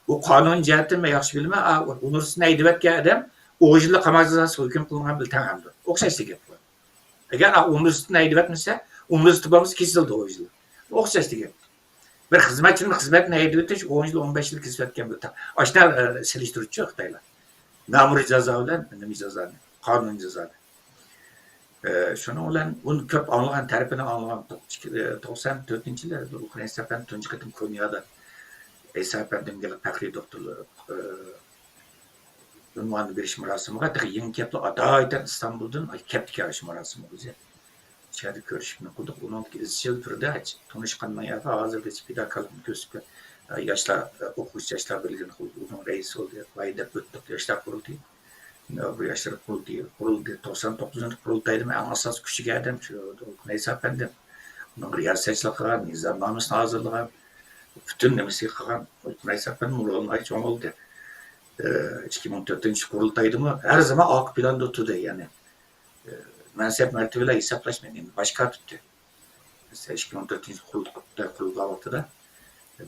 ئۇ قانۇن جەھەتتىن مەن ياخشى بىلىمەن، ئا، ئۇنىۋېرسىتېتتىن ھەيدىۋەتكەن ئادەم ئون يىللىق قاماق جازاسىغا ھۆكۈم قىلىنغان بىلەن تەڭ ئەمدى. ئوخشاشلا گەپ بۇ. ئەگەر ئا، ئۇنىۋېرسىتېتتىن ھەيدىۋەتمىسە، ئۇنىۋېرسىتېت بولمىسا كېسىلدى ئون يىللىق. ئوخشاشلا گەپ. بىر خىزمەتچىنى خىزمەتتىن ھەيدىۋېتىش ئون يىل، ئون بەش يىل كېسىۋەتكەن بىلەن تەڭ. ئاشۇنداق، ئە، سېلىشتۇرۇشچۇ خىتايلار. مەمۇرىي جازا بىلەن نېمە جازانى، قانۇنىي جازانى. ئە، شۇنىڭ بىلەن ئۇنى كۆپ ئاڭلىغان، تەرىپىنى ئاڭلىغان، توقسان تۆتىنچى يىلى ئۇكرائىن سەپەردە تۇنجى قېتىم كونيادا ئەيسا ئەپەندىمگە پەخرىي دوكتورلۇق، ئە، ئۇنۋاننى بېرىش مۇراسىمىغا تېخى يېڭى كەپلا ئاتايىتەن ئىستانبۇلدىن كەپتىكەن شۇ مۇراسىمغا بىز. شۇ يەردە كۆرۈشۈپ نېمە قىلدۇق. ئۇنىڭدىكى ئىزچىل تۈردە تونۇشقاننىڭ ياقى ھازىرغىچە پىداكارلىقىنى كۆرسىتىپ، ئە، ياشلار، ئە، ئوقۇغۇچى ياشلار بىرلىكىنىڭ ئۇنىڭ رەئىسى بولدى. ۋاي دەپ ئۆتتۇق، ياشلار قۇرۇلتىيى. بۇ ياشلار قۇرۇلتىيى قۇرۇلدى. توقسان توققۇزىنچى قۇرۇلتايدىمۇ ئەڭ ئاساسىي كۈچىگە ئادەم شۇ ئەيسا ئەپەندىم. ئۇنىڭ رىياسەتچىلىك قىلغان، نىزامنامىسىنى ھازىرلىغان، پۈتۈن نېمىسىنى قىلغان ئەيسا ئەپەندىم رولى ناھايىتى چوڭ بولدى. ئىككى مىڭ تۆتىنچى قۇرۇلتايدىمۇ ھەر زامان ئارقا پىلاندا تۇردى، يەنى، ئە، مەنسەپ مەرتىۋىلەر ھېسابلاشمىدى، يەنى باش كاتىپتى. مەسىلەن، ئىككى مىڭ تۆتىنچى قۇرۇلتاي قۇرۇلغان ۋاقتىدا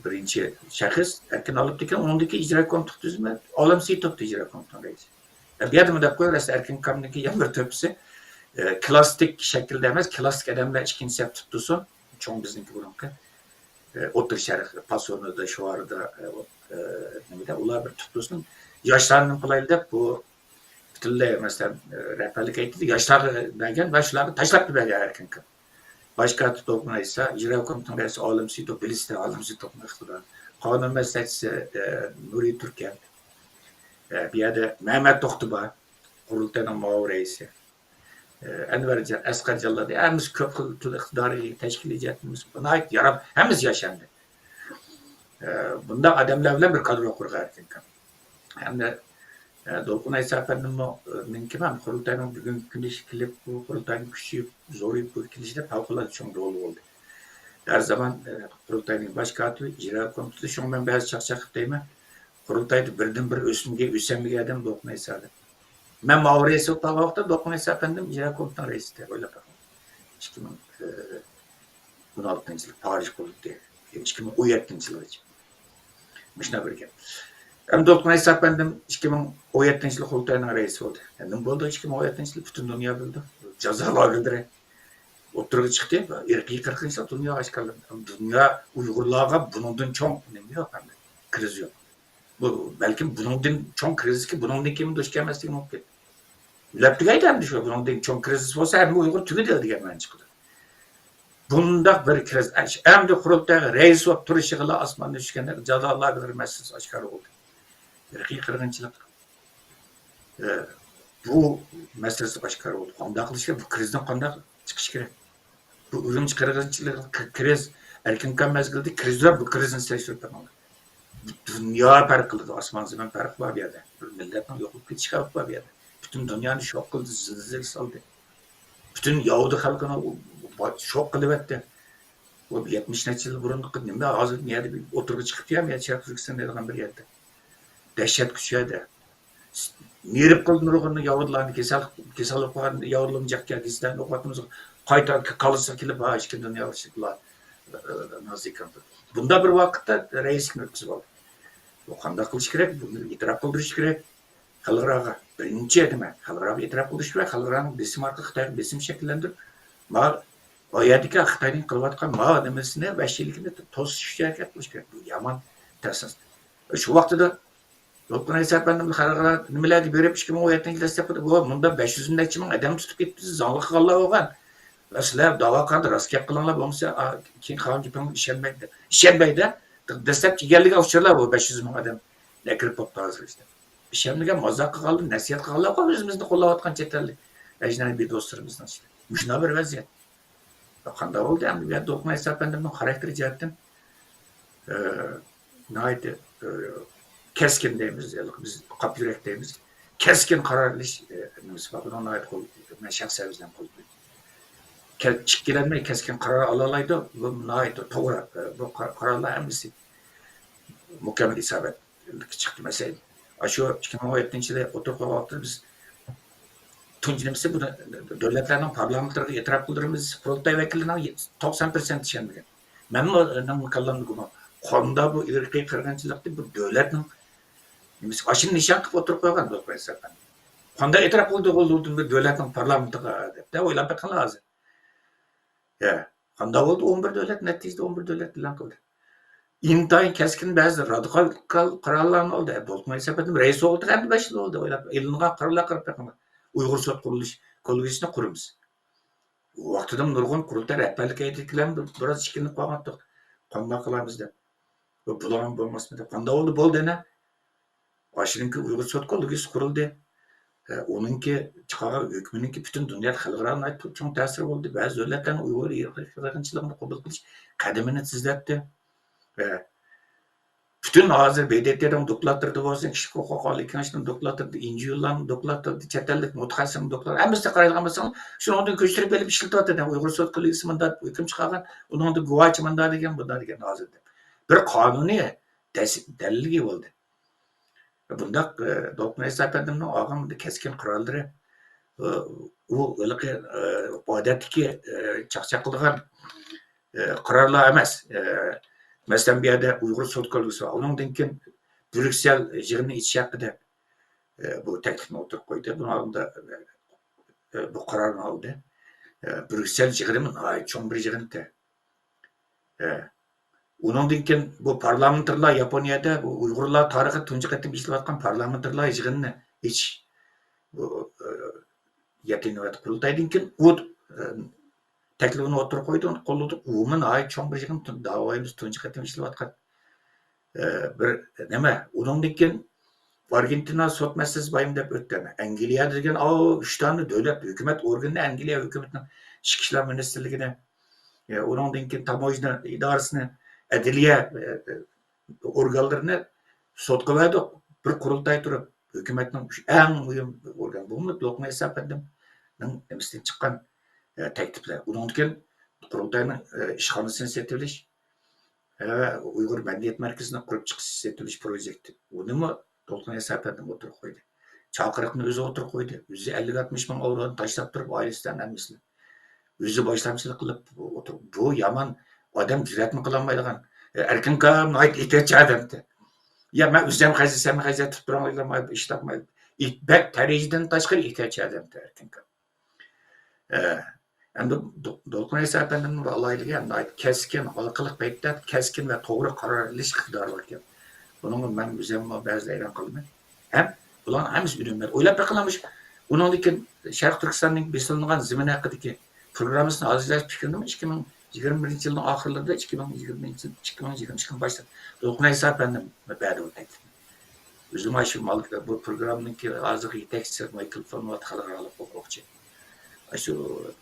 بىرىنچى شەخس ئەركىن ئالىپتىكەن، ئۇنىڭدىن كېيىن ئىجرا كومىتېت تۈزۈمى ئالىم سېيىتوف ئىجرا كومىتېتنىڭ رەئىسى. بۇ يەردە مۇنداق قويۇۋەرسە، ئەركىن ئاكامنىڭكى يەنە بىر تۆھپىسى، ئە، كلاسسىك شەكىلدە ئەمەس، كلاسسىك ئادەملەر ئىككىنچى سەپ تۇتۇپ تۇرسۇن. چوڭ بىزنىڭكى بۇرۇنقى، ئە، ئوتتۇرا شەرق پاسونىدا، شوئاردا، ئە، ئە، نېمىدە ئۇلار بىر تۇتۇپ تۇرسۇن. ياشلارنى نېمە قىلايلى دەپ بۇ پۈتۈنلەي، مەسىلەن، ئە، رەھبەرلىك ھەيئىتىدە ياشلارغا بەرگەن ۋە شۇلارغا تاشلاپلا بەرگەن ئەركىن ئاكام. باش كاتىپ دولقۇن ئەيسا، ئىجرا كومىتېتنىڭ رەئىسى ئالىم سېيىتوف، بىلىسىلەر ئالىم سېيىتوفنىڭ ئىقتىدارىنى. قانۇن مەسلىھەتچىسى، ئە، نۇرى تۈركەن. ئە، بۇ يەردە مەمەت توختى بار، قۇرۇلتاينىڭ مۇئاۋىن رەئىسى. ئە، ئەنۋەرجان، ئەسقەرجانلار، ھەممىسى كۆپ خىل تىل ئىقتىدارى، تەشكىلىي جەھەتتىن ناھايىتى ياراپ، ھەممىسى ياش ئەمدى. ئە، بۇنداق ئادەملەر بىلەن بىر كادىر قۇرغان ئەركىن ئاكام. ھەمدە، ئە، دولقۇن ئەيسا ئەپەندىمنىڭ، ئە، نىڭكى ھەم قۇرۇلتاينىڭ بۈگۈنكى كۈندە كېلىپ، بۇ قۇرۇلتاينىڭ كۈچىيىپ، زورىيىپ بۇ كېلىشىدە پەۋقۇلئاددە چوڭ رولى بولدى. ھەر زامان، ئە، قۇرۇلتاينىڭ باش كاتىپى، ئىجرا كومىتېتى، شۇڭا مەن بەزى چاقچاق قىلىپ دەيمەن، قۇرۇلتايدا بىردىنبىر ئۆسمىگە، ئۆسەلمىگەن ئادەم دولقۇن ئەيسا ئەپەندىم. مەن مۇئاۋىن رەئىس بولۇپ قالغان ۋاقىتتا دولقۇن ئەيسا ئەپەندىم ئىجرا كومىتېتىنىڭ رەئىسى ئىدى، ئويلاپ بېقىڭ. ئىككى مىڭ ئون ئالتىنچى يىل پارىژ قۇرۇلتىيى، ئىككى مىڭ ئون يەتتىنچى يىلغىچە. مۇشۇنداق بىر گەپ. ئەمدى دولقۇن ئەيسا ئەپەندىم ئىككى مىڭ ئون يەتتىنچى يىلى قۇرۇلتاينىڭ رەئىسى بولدى. نېمە بولدى ئىككى مىڭ ئون يەتتىنچى يىلى؟ پۈتۈن دۇنيا بىلدى. جازا لاگېرلىرى ئوتتۇرىغا چىقتى. ئىرقىي قىرغىنچىلىق دۇنياغا ئاشكارىلاندى. دۇنيا ئۇيغۇرلارغا بۇنىڭدىن چوڭ نېمە يوق ئەمدى. كرىزىس يوق. بۇ بەلكىم بۇنىڭدىن چوڭ كرىزىسكە بۇنىڭدىن كېيىن دۇچ كەلمەسلىكى مۇمكىن. دەپ تۈگەيدۇ ئەمدى شۇ، بۇنىڭدىن چوڭ كرىزىس بولسا ھەممە ئۇيغۇر تۈگىدى دېگەن مەنە چىقىدۇ. بۇنداق بىر كرىزىس، ئەمدى قۇرۇلتايغا رەئىس بولۇپ تۇرۇشىغىلا ئاسماندىن چۈشكەندەك جازا لاگېرلىرى مەسىلىسى ئاشكارا بولدى. ئىرقىي قىرغىنچىلىق، ئە، بۇ مەسىلىسى ئاشكارا بولدى. قانداق قىلىش كېرەك؟ بۇ كرىزىستىن قانداق چىقىش كېرەك؟ بۇ ئۈرۈمچى قىرغىنچىلىقى، كرىز، ئەركىن ئاكام مەزگىلىدە كرىز بىلەن بۇ كرىزنى سېلىشتۇرۇپ بېقىڭلار. دۇنيا پەرق قىلىدۇ، ئاسمان زېمىن پەرقى بار بۇ يەردە. بىر مىللەتنىڭ يوقىلىپ كېتىش خەۋپى بار بۇ يەردە. پۈتۈن دۇنيانى شوك قىلدى، زىلزىلە سالدى. پۈتۈن ياۋدۇ خەلقىنى شوك قىلىۋەتتى. بۇ يەتمىش نەچچە يىل بۇرۇنقى نېمە، ھازىر نەدە بىر ئوتتۇرىغا چىقىپتۇ يا، شەرقىي تۈركىستان دەيدىغان بۇ يەردە. دەھشەت كۈچ يەردە. نېرىپ قىلدى نۇرغۇننى ياۋۇدلارنى، كېسەل، كېسەل بولۇپ قالغان ياۋۇدلارنى جىق كەلگىسىدە ئوقۇۋاتىمىز. قايتا كاللىسىغا كېلىپ، ھا، ئىككى دۇنيا ئۇرۇشى بۇلار، ئە، ئە، نازىكەن. بۇنداق بىر ۋاقىتتا رەئىسلىكنى ئۆتكۈزۈپ ئالدى. بۇ قانداق قىلىش كېرەك؟ بۇنى ئېتىراپ قىلدۇرۇش كېرەك. خەلقئاراغا، بىرىنچى دېمە، خەلقئاراغا ئېتىراپ قىلدۇرۇش ۋە خەلقئارانىڭ بېسىمى ئارقىلىق خىتايغا بېسىم شەكىللەندۈرۈپ، ما، ئۇ يەردىكى خىتاينىڭ قىلىۋاتقان ما نېمىسىنى، ۋەھشىيلىكىنى توسۇش ھەرىكەت قىلىش كېرەك. بۇ يامان تەسىر. شۇ ۋاقتىدا دولقۇن ئەيسا ئەپەندىم خەلقئارا نېمىلەرگە بېرىپ، ئىككى مىڭ ئون يەتتىنچى يىلى دەسلەپتە بۇ مۇندا بەش يۈز نەچچە مىڭ ئادەم تۇتۇپ كېتىپتۇ، زاڭلىق قىلغانلار بولغان. سىلەر داۋاخانىدا راست گەپ قىلىڭلار، بولمىسا، ئا، كېيىن قالغان گېپىڭلار ئىشەنمەيدۇ دەپ. ئىشەنمەيدۇ. دەسلەپتە ئىگىلىگەن ئۇچۇرلار بۇ بەش يۈز مىڭ ئادەم ئەكىرىپ بوپتۇ ھازىر ئىشتە. ئىشەنمىگەن، مازاق قىلغانلار، نەسىھەت قىلغانلار بار ئۆزىمىزنى قوللاۋاتقان چەت ئەللىك ئەجنەبىي دوستلىرىمىزنىڭ ئىچىدە. مۇشۇنداق بىر ۋەزىيەت. قانداق بولدى ئەمدى؟ بۇ يەردە دولقۇن ئەيسا ئەپەندىمنىڭ خاراكتېرى جەھەتتىن، ئى، ناھايىتى، ئى، كەسكىن دەيمىز، بىز قاپ يۈرەك دەيمىز. كەسكىن قارار ئېلىش، ئى، نېمىسى بار. بۇنىڭ ناھايىتى قول، مەن شەخسەن ئۆزۈم قول، كە-، ئىككىلەنمەي كەسكىن قارار ئالالايدۇ. بۇ ناھايىتى توغرا. ئى، بۇ قار-، قارارلار ھەممىسى مۇكەممەل ئىسابەتلىك چىقتى. مەسىلەن، ئاشۇ ئىككى مىڭ ئون يەتتىنچى يىلى ئوتتۇرىغا قويغان ۋاقىتتا بىز تۇنجى نېمىسى بۇنى دۆلەتلەرنىڭ پارلامېنتلىرىغا ئېتىراپ قىلدۇرىمىز. قۇرۇلتاي ۋەكىللىرىنىڭ توقسان پىرسەنت ئىشەنمىگەن. مەنمۇ، مېنىڭ كاللامدا گۇمان. قانداق بۇ ئىرقىي قىرغىنچىلىقنى بۇ دۆلەتنىڭ نېمىسى، ئاشۇنى نىشان قىلىپ ئوتتۇرىغا قويغان دولقۇن ئەيسا ئەپەندى. قانداق ئېتىراپ قىلدۇرغىلى بولدى بۇ دۆلەتنىڭ پارلامېنتىغا دەپ، دەپ ئويلاپ بېقىڭلار ھازىر. يا، قانداق بولدى؟ ئون بىر دۆلەت، نەتىجىدە ئون بىر دۆلەت ئېلان قىلدى. ئىنتايىن كەسكىن بەزى رادىكال قارارلارنى ئالدى. دولقۇن ئەيسا ئەپەندىم رەئىس بولدى، ئەمدى بەش يىل بولدى. ئويلاپ، ئېلىنغان قارارلارغا قاراپ بېقىڭلار. ئۇيغۇر سوت قۇرۇلۇش كوللېگىيىسىنى قۇرىمىز. ۋاقتىدا نۇرغۇن قۇرۇلتاي رەھبەرلىك ھەيئىتىدىكىلەر بىر، بىراز ئىككىلىنىپ قالغانتۇق. قانداق قىلارمىز دەپ. بۇ بۇلارمۇ بولماسمۇ دەپ. قانداق بولدى؟ بولدى ئەنە. ئاشۇنىڭكى ئۇيغۇر سوت كوللېگىيىسى قۇرۇلدى. ئە، ئۇنىڭكى چىقارغان ھۆكمىنىڭكى پۈتۈن دۇنيادا، خەلقئارا ناھايىتى چوڭ تەسىرى بولدى. بەزى دۆلەتلەرنىڭ ئۇيغۇر قىرغىنچىلىقىنى قوبۇل قىلىش قەدىمىنى تېزلەتتى. ئە، پۈتۈن ھازىر ب د ت نىڭ دوكلاتلىرىدا بولسۇن، كىشىلىك ھوقۇق ئالىي كېڭىشىنىڭ دوكلاتلىرىدا، ئېن جى ئو لارنىڭ دوكلاتلىرىدا، چەت ئەللىك مۇتەخەسسىسلەرنىڭ دوكلاتلىرىدا، ھەممىسىگە قارايدىغان بولساڭ، شۇنىڭدىن كۆچۈرۈپ ئېلىپ ئىشلىتىۋاتىدۇ. ئۇيغۇر سوت كوللېگىيىسى مۇنداق ھۆكۈم چىقارغان، ئۇنىڭدا گۇۋاھچى مۇنداق دېگەن، مۇنداق دېگەن ھازىر دەپ. بىر قانۇنىي دەس-، دەلىلگە بولدى. بۇنداق، ئى، دولقۇن ئەيسا ئەپەندىمنىڭ ئالغان بۇنداق كەسكىن قارارلىرى، ئى، ئۇ ھېلىقى، ئى، ئادەتتىكى، ئى، چاقچاق قىلىدىغان، ئى، قارارلار ئەمەس. ئى، مەسىلەن، بۇ يەردە ئۇيغۇر سوت كوللېگىيىسى بار. ئۇنىڭدىن كېيىن بريۇكسېل يىغىنىنى ئېچىش ھەققىدە، ئى، بۇ تەكلىپنى ئوتتۇرىغا قويدى. بۇنىڭ ئالدىدا، ئى، بۇ قارارنى ئالدى. ئى، بريۇكسېل يىغىنىمۇ ناھايىتى چوڭ بىر يىغىن ئىدى. ئە، ئۇنىڭدىن كېيىن بۇ پارلامېنتارلار ياپونىيەدە بۇ ئۇيغۇرلار تارىخىدا تۇنجى قېتىم ئېچىلىۋاتقان پارلامېنتارلار يىغىنىنى ئېچىش. بۇ، ئە، يەتتە نۆۋەتلىك قۇرۇلتايدىن كېيىن ئۇ، ئە، تەكلىپىنى ئوتتۇرىغا قويدى، قوللىدى. ئۇمۇ ناھايىتى چوڭ بىر يىغىن، تۇ-، داۋايىمىز تۇنجى قېتىم ئېچىلىۋاتقان، ئە، بىر نېمە. ئۇنىڭدىن كېيىن ئارگېنتىنا سوت مەسىلىسى بايام دەپ ئۆتتى. ئەنگلىيە دېگەن، ئاۋۇ ئۈچ دانە دۆلەت ھۆكۈمەت ئورگىنىنى، ئەنگلىيە ھۆكۈمىتىنىڭ ئىچكى ئىشلار مىنىستىرلىكىنى، ئە، ئۇنىڭدىن كېيىن تاموژنا ئىدارىسىنى، ئەدلىيە، ئە، ئورگانلىرىنى سوتقا بەردۇق. بىر قۇرۇلتاي تۇرۇپ، ھۆكۈمەتنىڭ ئۈچ ئەڭ مۇھىم ئورگان، بۇمۇ دولقۇن ئەيسا ئەپەندىمنىڭ نېمىسىدىن چىققان، ئە، تەكلىپلەر. ئۇنىڭدىن كېيىن قۇرۇلتاينىڭ، ئە، ئىشخانىسىنى سېتىۋېلىش، ھە، ئۇيغۇر مەدەنىيەت مەركىزىنى قۇرۇپ چىقىش، سېتىۋېلىش پروژېكتى. ئۇنىمۇ دولقۇن ئەيسا ئەپەندىم ئوتتۇرىغا قويدى. چاقىرىقنى ئۆزى ئوتتۇرىغا قويدى. ئۆزى ئەللىك ئاتمىش مىڭ ئاۋرونى تاشلاپ تۇرۇپ، ئائىلىسى بىلەن ھەممىسىنى. ئۆزى باشلامچىلىق قىلىپ ئوتتۇرىغا. بۇ يامان ئادەم جۈرئەتمۇ قىلالمايدىغان. ئەركىن ئاكا ناھايىتى ئېھتىياتچى ئادەمتى. يا، مەن ئۆزۈم خەجلىسەم، خەجلەتتىپ تۇرۇڭ، ئىشلەپ، بەك تەرىجىدىن تاشقىرى ئېھتىياتچى ئادەمتى ئەركىن ئاكا. ئە، ئەمدى دو-، دولقۇن ئەيسا ئەپەندىمنىڭ بۇ ئالاھىدىلىكى ھەم ناھايىتى كەسكىن، ھالقىلىق پەيتتە كەسكىن ۋە توغرا قارار ئېلىش ئىقتىدارى بار ئىكەن. بۇنىڭغا مەن ئۆزۈممۇ بەزىدە ھەيران قالىمەن. ھەم بۇلارنىڭ ھەممىسى ئۈنۈم بەردى. ئويلاپ بېقىڭلار، مۇشۇ ئۇنىڭدىن كېيىن شەرقىي تۈركىستاننىڭ بېسىلىنغان زېمىنى ھەققىدىكى پروگراممىسىنى ھازىرلاش پىكرىنىمۇ ئىككى مىڭ يىگىرمە بىرىنچى يىلنىڭ ئاخىرلىرىدا، ئىككى مىڭ يىگىرمە، ئىككى مىڭ يىگىرمە ئىككىنىڭ باشلىرىدا دولقۇن ئەيسا ئەپەندىم بەردى بۇ تەكلىپنى. ئۆزۈم ئاشۇ مال-، بۇ پروگراممىنىڭكى ھازىرقى يېتەكچىسى مايكل فون ۋات خەلقئارالىق ھوقۇقچى. ئاشۇ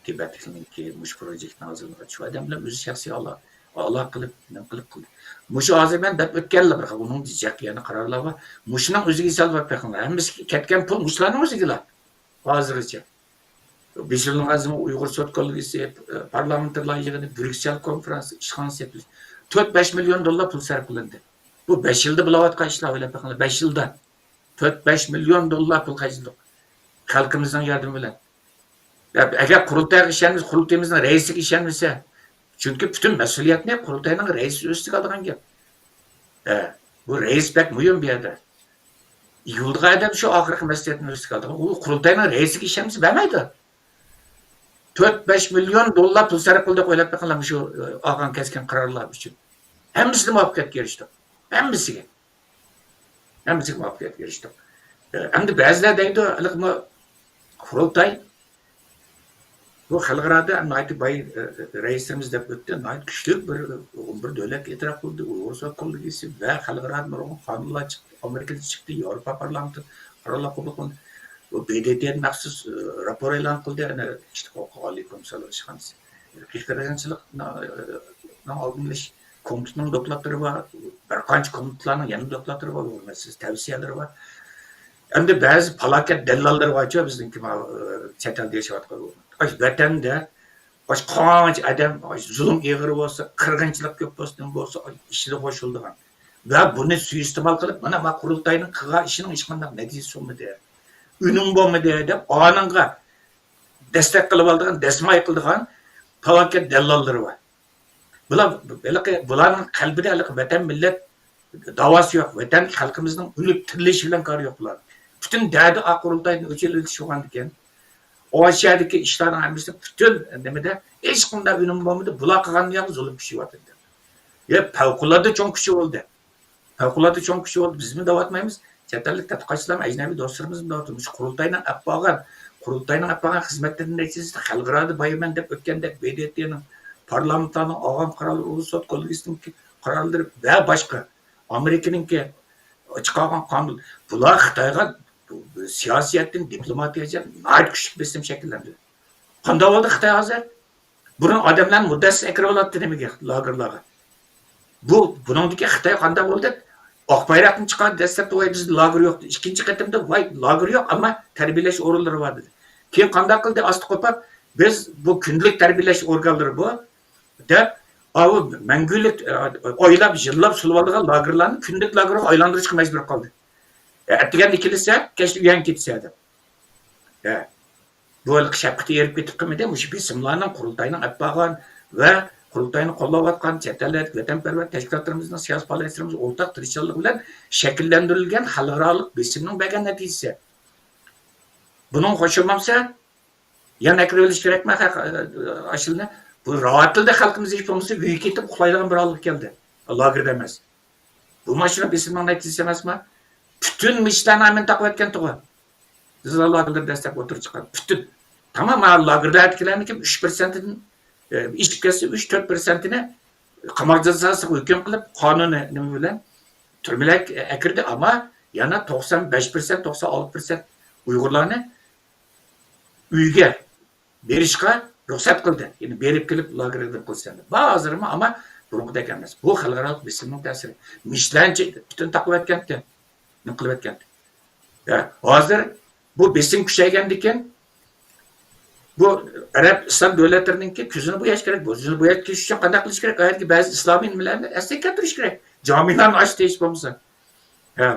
تىبەتلىكنىڭكى مۇشۇ پروجېكتنى ھازىرلىغان شۇ ئادەملەر ئۆزى شەخسىي ئالا-، ئالاقە قىلىپ، نېمە قىلىپ قىلدى. مۇشۇ ھازىر مەن دەپ ئۆتكەنلا بىر خىل، ئۇنىڭ جىق يەنە قارارلار بار. مۇشۇنىڭ ئۆزىگە ھېساب بېرىپ بېقىڭلار. ھەممىسىگە كەتكەن پۇل مۇشۇلارنىڭ ئۆزىگىلا. ھازىرغىچە. بېسىلىنغان زېمىن ئۇيغۇر سوت كوللېگىيىسى، پارلامېنتارلار يىغىنى، بريۇكسېل كونفرانسى، ئىشخانىسى يېپىلىش. تۆت بەش مىليون دوللار پۇل سەرپ قىلىندى. بۇ بەش يىلدا بولاۋاتقان ئىشلار، ئويلاپ بېقىڭلار، بەش يىلدا. تۆت بەش مىليون دوللار پۇل خەجلىدۇق. خەلقىمىزنىڭ ياردىمى بىلەن. يا، ئەگەر قۇرۇلتايغا ئىشەنمىسە، قۇرۇلتىيىمىزنىڭ رەئىسىگە ئىشەنمىسە، چۈنكى پۈتۈن مەسئۇلىيەتنى قۇرۇلتاينىڭ رەئىسى ئۆز ئۈستىگە ئالىدىغان گەپ. ئە، بۇ رەئىس بەك مۇھىم بۇ يەردە. ئىگە بولىدىغان ئادەم شۇ ئاخىرقى مەسئۇلىيەتنى ئۆز ئۈستىگە ئالىدىغان. ئۇ قۇرۇلتاينىڭ رەئىسىگە ئىشەنمىسە بەرمەيدۇ. تۆت بەش مىليون دوللار پۇل سەرپ قىلدۇق، ئويلاپ بېقىڭلار، مۇشۇ، ئە، ئالغان كەسكىن قارارلار ئۈچۈن. ھەممىسىدە مۇۋەپپەقىيەتكە ئېرىشتۇق. ھەممىسىگە. ھەممىسىگە مۇۋەپپەقىيەتكە ئېرىشتۇق. ئە، ئەمدى بەزىلەر دەيدۇ، ھېلىقىمۇ قۇرۇلتاي بۇ خەلقئارادا ناھايىتى باي، ئە، رەئىسلىرىمىز دەپ ئۆتتى، ناھايىتى كۈچلۈك بىر، ئون بىر دۆلەتكە ئېتىراپ قىلدى، ئۇيغۇر سوت كوللېگىيىسى ۋە خەلقئارادىن نۇرغۇن قانۇنلار چىقتى، ئامېرىكىدا چىقتى، ياۋروپا پارلامېنتى قارارلار قوبۇل قىلدى. بۇ ب د ت مەخسۇس، ئە، راپور ئېلان قىلدى، ئەنە، كىشىلىك ھوقۇق ئالىي كومىسسارلار ئىشخانىسى. ئىرقىي قىرغىنچىلىقنىڭ، ئە، ئالدىنى ئېلىش كومىتېتىنىڭ دوكلاتلىرى بار، بىر قانچە كومىتېتلارنىڭ يەنە دوكلاتلىرى بار، ئۇيغۇر مەسىلىسى تەۋسىيەلىرى بار. ئەمدى بەزى پالاكەت دەللاللىرى بارچۇ، بىزنىڭكى ماۋۇ، ئە، چەت ئەلدە ياشاۋاتقان. ئاشۇ ۋەتەندە، ئاشۇ قانچە ئادەم، ئاشۇ زۇلۇم ئېغىر بولسا، قىرغىنچىلىق كۆپ بولسا، نېمە بولسا، ئىچىدە قوشۇلىدىغان. ۋە بۇنى سۇيىئىستېمال قىلىپ، مانا، ما قۇرۇلتاينىڭ قىلغان ئىشىنىڭ ھېچقانداق نەتىجىسى بولمىدى، ئۈنۈم بولمىدى دەپ، ئانىڭغا دەستەك قىلىۋالىدىغان، دەسمايە قىلىدىغان پالاكەت دەللاللىرى بار. بۇلار، ھېلىقى، بۇلارنىڭ قەلبىدە ھېلىقى ۋەتەن، مىللەت داۋاسى يوق، ۋەتەن خەلقىمىزنىڭ ئۆلۈپ تىرىلىشى بىلەن كارى يوق بۇلارنىڭ. پۈتۈن دەردى ئاق قۇرۇلتايدىن ئۆچۈرۈۋېتىش بولغاندىكىن، ئاشۇ يەردىكى ئىشلارنىڭ ھەممىسى پۈتۈن نېمىدە ھېچقانداق ئۈنۈم بولمىدى. بۇلار قىلغان يەردە زۇلۇم كۈچىيىۋاتىدۇ. يا پەۋقۇلئاددە چوڭ كۈچى بولدى. پەۋقۇلئاددە چوڭ كۈچى بولدى. بىزمۇ دەۋاتمايمىز. چەت ئەللىك تەتقىقاتچىلار، ئەجنەبىي دوستلىرىمىزمۇ دەۋاتىدۇ. مۇشۇ قۇرۇلتاينىڭ ئەپ بارغان، قۇرۇلتاينىڭ ئەپ بارغان خىزمەتلىرى نەتىجىسىدە خەلقئارادا بايىمەن دەپ ئۆتكەندەك، ب د ت نىڭ، پارلامېنتلارنىڭ ئالغان قارارلىرى، ئۇيغۇر سوت كوللېگىيىسىنىڭكى قارارلىرى ۋە باشقا ئامېرىكىنىڭكى چىقارغان قانۇن، بۇلار خىتايغا سىياسىيەتتىن دىپلوماتىيەگىچە ناھايىتى كۈچلۈك بېسىم شەكىللەندۈردى. قانداق بولدى خىتاي ھازىر؟ بۇرۇن ئادەملەرنى مۇددەتسىز ئەكىرىۋالاتتى نېمىگە؟ لاگېرلارغا. بۇ، بۇنىڭدىكى خىتاي قانداق بولدى؟ ئاق بايراقنى چىقاردى، دەسلەپتە، ۋاي، بىزدە لاگېر يوق. ئىككىنچى قېتىمدا، ۋاي، لاگېر يوق، ئەمما تەربىيەلەش ئورۇنلىرى بار، دېدى. كېيىن قانداق قىلدى؟ ئاستا قوپاپ، بىز بۇ كۈندىلىك تەربىيەلەش ئورگانلىرى بۇ، دەپ، ئاۋۇ مەڭگۈلۈك، ئە، ئايلاپ، يىللاپ سولىۋالىدىغان لاگېرلارنى كۈندىلىك لاگېرغا ئايلاندۇرۇشقا مەجبۇر قىلدى. ئەتىگەندە كېلىسە، كەچتە ئۆيۈڭگە كېتىسەن دەپ. ھە. بۇ ھېلىقى شەپقىتى ئېرىپ كېتىپ قالمىدى. مۇشۇ بېسىملارنىڭ، قۇرۇلتاينىڭ ئەپ بارغان ۋە قۇرۇلتاينى قوللاۋاتقان چەت ئەللەردىكى ۋەتەنپەرۋەر تەشكىلاتلىرىمىزنىڭ، سىياسىي پائالىيەتچىلىرىمىزنىڭ ئورتاق تىرىشچانلىقى بىلەن شەكىللەندۈرۈلگەن خەلقئارالىق بېسىمنىڭ بەرگەن نەتىجىسى. بۇنىڭغا قوشۇلمامسەن؟ يەنە ئەكىرىۋېلىش كېرەكمۇ خەق-، ئاشۇنى؟ بۇ راۋاتىلدە خەلقىمىز ھېچ بولمىسا ئۆيگە كېتىپ ئۇخلايدىغان بىر ھالغا كەلدى. لاگېردا ئەمەس. بۇ ماشىنا بېسىمنىڭ نەتىجىسى ئەمەسمۇ؟ پۈتۈن مىشلەرنى ھەممىنى تاقىۋەتكەن تۇغۇ. بىز لاگېرلىرى دەسلەپ ئوتتۇرىغا چىققان. پۈتۈن. تامام ھە، لاگېردا ئەتىكىلەرنىكى ئۈچ پىرسەنتىدىن، ئە، ئېشىپ كەتسە، ئۈچ، تۆت پىرسەنتىنى قاماق جازاسىغا ھۆكۈم قىلىپ، قانۇنى نېمە بىلەن تۈرمىلەرگە ئەكىردى، ئەمما يەنە توقسان بەش پىرسەنت، توقسان ئالتە پىرسەنت ئۇيغۇرلارنى ئۆيگە بېرىشقا رۇخسەت قىلدى. يەنى بېرىپ كېلىپ لاگېردا قىلسا ئەمدى. بار ھازىرمۇ، ئەمما بۇرۇنقىدەك ئەمەس. بۇ خەلقئارالىق بېسىمنىڭ تەسىرى. مىشلەنچە پۈتۈن تاقىۋەتكەنتى. نېمە قىلىۋەتكەنتى. يا، ھازىر بۇ بېسىم كۈچەيگەندىكىن، بۇ ئەرەب ئىسلام دۆلەتلىرىنىڭكى كۆزىنى بوياش كېرەك. بۇ كۆزىنى بوياش كېلىش ئۈچۈن قانداق قىلىش كېرەك؟ ئايەتتىكى بەزى ئىسلامىي نېمىلەرنى ئەسلىگە كەلتۈرۈش كېرەك. جامىلارنى ئاچتى ھېچ بولمىسا. ھە.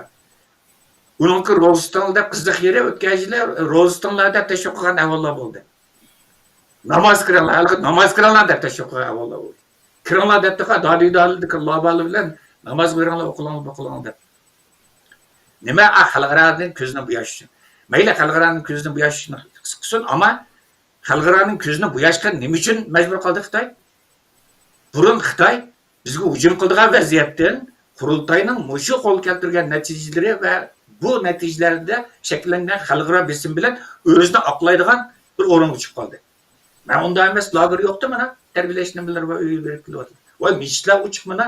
ئۇنىڭكى روزا تۇتۇڭلار دەپ قىزىق يېرى ئۆتكەن يىلى روزا تۇتۇڭلار دەپ تەشۋىق قىلغان ئەھۋاللار بولدى. ناماز كىرىڭلار، ھەلقى ناماز كىرىڭلار دەپ تەشۋىق قىلغان ئەھۋاللار بولدى. كىرىڭلار دەپتۇ، دادى دادىدىكى لابالار بىلەن ناماز بېرىڭلار، ئوقۇلۇڭلار، بوقۇلۇڭلار دەپ. نېمە، ئا، خەلقئارانىڭ كۆزىنى بوياش ئۈچۈن. مەيلى، خەلقئارانىڭ كۆزىنى بوياش ئۈچۈن قىلسۇن، ئەمما خەلقئارانىڭ كۆزىنى بوياشقا نېمە ئۈچۈن مەجبۇر قىلدى خىتاي؟ بۇرۇن خىتاي بىزگە ھۇجۇم قىلىدىغان ۋەزىيەتتىن قۇرۇلتاينىڭ مۇشۇ قولغا كەلتۈرگەن نەتىجىلىرى ۋە بۇ نەتىجىلەردە شەكىللەنگەن خەلقئارا بېسىم بىلەن ئۆزىنى ئاقلايدىغان بىر ئورۇنغا چىقىپ قالدى. مەن ئۇنداق ئەمەس، لاگېر يوقتۇ مانا، تەربىيەلەش نېمىلىرى بار، ئۆيگە بېرىپ كېلىۋاتىدۇ. ۋاي، مىشلەر ئۇچۇپ مانا،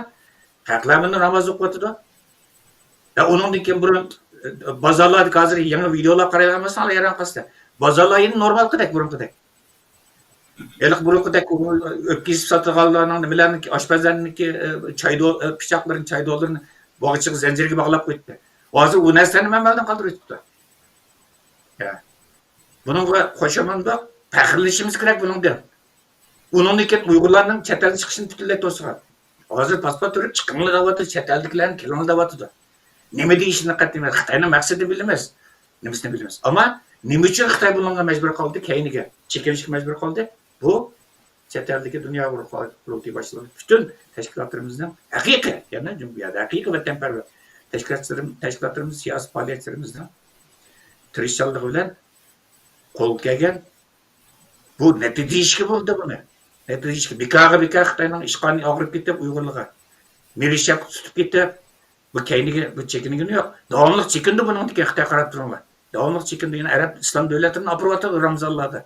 خەقلەر مانا ناماز ئوقۇۋاتىدۇ. يا ئۇنىڭدىن كېيىن بۇرۇن، ئە، بازارلاردا ھازىر يېڭى ۋىدېئولار قارايۋەرمەسەڭلار ھەيران قالىسىلەر. بازارلار يەنە نورمالقىدەك، بۇرۇنقىدەك. ھېلىقى بۇرۇنقىدەك ئۆپكە كېسىپ ساتىدىغانلارنىڭ نېمىلەرنىڭكى، ئاشپەزلەرنىڭكى، ئە، چاي دو-، ئە، پىچاقلىرىنى، چاي دولىرىنى باغچىغا زەنجىرگە باغلاپ قويۇپتۇ. ھازىر ئۇ نەرسىلەرنى مەن مەلدىن قالدۇرۇۋېتىپتۇ. يا. بۇنىڭغا قوشۇلمامدۇق، پەخىرلىنىشىمىز كېرەك بۇنىڭدىن. ئۇنىڭدىن كېيىن ئۇيغۇرلارنىڭ چەت ئەلگە چىقىشىنى پۈتۈنلەي توسىغان. ھازىر پاسپورت بېرىپ چىقىڭلار دەۋاتىدۇ، چەت ئەلدىكىلەرنى كېلىڭلار دەۋاتىدۇ. نېمە دېيىشىنى قەتئىي، خىتاينىڭ مەقسىتىنى بىلىمىز، نېمىسىنى بىلىمىز. ئەمما نېمە ئۈچۈن خىتاي بۇنىڭغا مەجبۇر قىلدى؟ كەينىگە چېكىنىشكە مەجبۇر قىلدى؟ بۇ چەت ئەلدىكى دۇنيا قۇرۇلتىيى باشلىقى، پۈتۈن تەشكىلاتلىرىمىزنىڭ ھەقىقىي، يەنە بۇ يەردە ھەقىقىي ۋەتەنپەرۋەر تەشكىلاتلىرىم-، تەشكىلاتلىرىمىز، سىياسىي پائالىيەتچىلىرىمىزنىڭ تىرىشچانلىقى بىلەن قولغا كەلگەن بۇ نەتىجە ئىشكە بولدى بۇنى. نەتىجە ئىشكە. بىكارغا بىكار خىتاينىڭ ئىشقانى ئاغرىپ كېتىپ ئۇيغۇرلارغا. مېرى شەپقىتى تۇتۇپ كېتىپ، بۇ كەينىگە، بۇ چېكىنگىنى يوق. داۋاملىق چېكىندى بۇنىڭدىن كېيىن خىتاي، قاراپ تۇرۇڭلار. داۋاملىق چېكىندى. يەنە ئەرەب ئىسلام دۆلەتلىرىنى ئاپىرىۋاتىدۇ رامزانلاردا،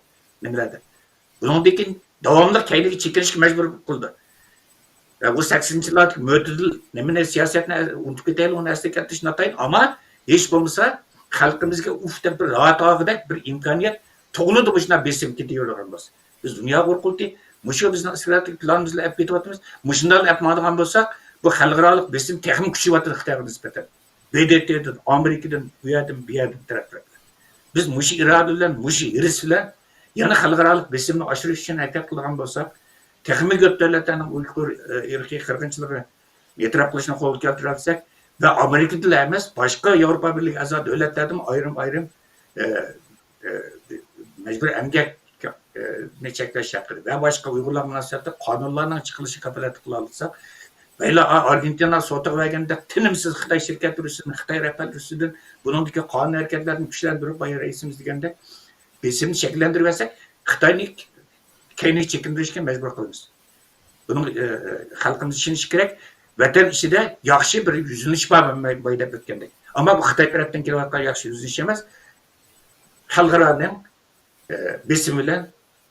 نېمىلەردە. بۇنىڭدىن كېيىن داۋاملىق كەينىگە چېكىنىشكە مەجبۇر قىلدى. ۋە بۇ سەكسىنچى يىللاردىكى مۆتىدىل نېمىنى، سىياسەتنى ئۇنتۇپ كېتەيلى، ئۇنى ئەسلىگە كەلتۈرۈش ناتايىن. ئەمما ھېچ بولمىسا خەلقىمىزگە ئۇف دەپ بىر راھەت ئالغۇدەك بىر ئىمكانىيەت تۇغۇلىدۇ، مۇشۇنداق بېسىم كېتىۋېرىدىغان بولسا. بىز دۇنيا ئۇيغۇر قۇرۇلتىيى مۇشۇ بىزنىڭ ئىستراتېگىك پىلانىمىز بىلەن ئېلىپ كېتىۋاتىمىز. مۇشۇنداق ئېلىپ ماڭىدىغان بولساق، بۇ خەلقئارالىق بېسىم تېخىمۇ كۈچىيىۋاتىدۇ خىتايغا نىسبەتەن. ب د ت دىن، ئامېرىكىدىن، ئۇ يەردىن، بۇ يەردىن تەرەپ تەرەپلەر. بىز مۇشۇ ئىرادە بىلەن، مۇشۇ ھېرىس بىلەن يەنە خەلقئارالىق بېسىمنى ئاشۇرۇش ئۈچۈن ھەرىكەت قىلىدىغان بولساق، تېخىمۇ كۆپ دۆلەتلەرنىڭ ئۇيغۇر، ئە، ئىرقىي قىرغىنچىلىقىنى ئېتىراپ قىلىشنى قولغا كەلتۈرەلىسەك ۋە ئامېرىكىدىلا ئەمەس، باشقا ياۋروپا بىرلىكى ئەزا دۆلەتلەردىمۇ ئايرىم-ئايرىم، ئە، ئە، مەجبۇرىي ئەمگەك، ئە، نى چەكلەش ھەققىدە ۋە باشقا ئۇيغۇرلارغا مۇناسىۋەتلىك قانۇنلارنىڭ چىقىرىلىشىنى كاپالەتلىك قىلالىساق، بايلا ئارگېنتىنا سوتىغا بەرگەندەك تىنىمسىز خىتاي شىركەتلىرى ئۈستىدىن، خىتاي رەھبەرلىرى ئۈستىدىن بۇنىڭدىكى قانۇن ھەرىكەتلەرنى كۈچلەندۈرۈپ، بايا رەئىسىمىز دېگەندەك بېسىمنى شەكىللەندۈرۈۋەرسەك، خىتاينى كەينىگە چېكىندۈرۈشكە مەجبۇر قىلىمىز. بۇنىڭ، ئە، خەلقىمىز ئىشىنىشى كېرەك. ۋەتەن ئىچىدە ياخشى بىر يۈزلىنىش بار، مەن بايا دەپ ئۆتكەندەك. ئەمما بۇ خىتاي تەرەپتىن كېلىۋاتقان ياخشى يۈزلىنىش ئەمەس، خەلقئارانىڭ، ئە، بېسىمى بىلەن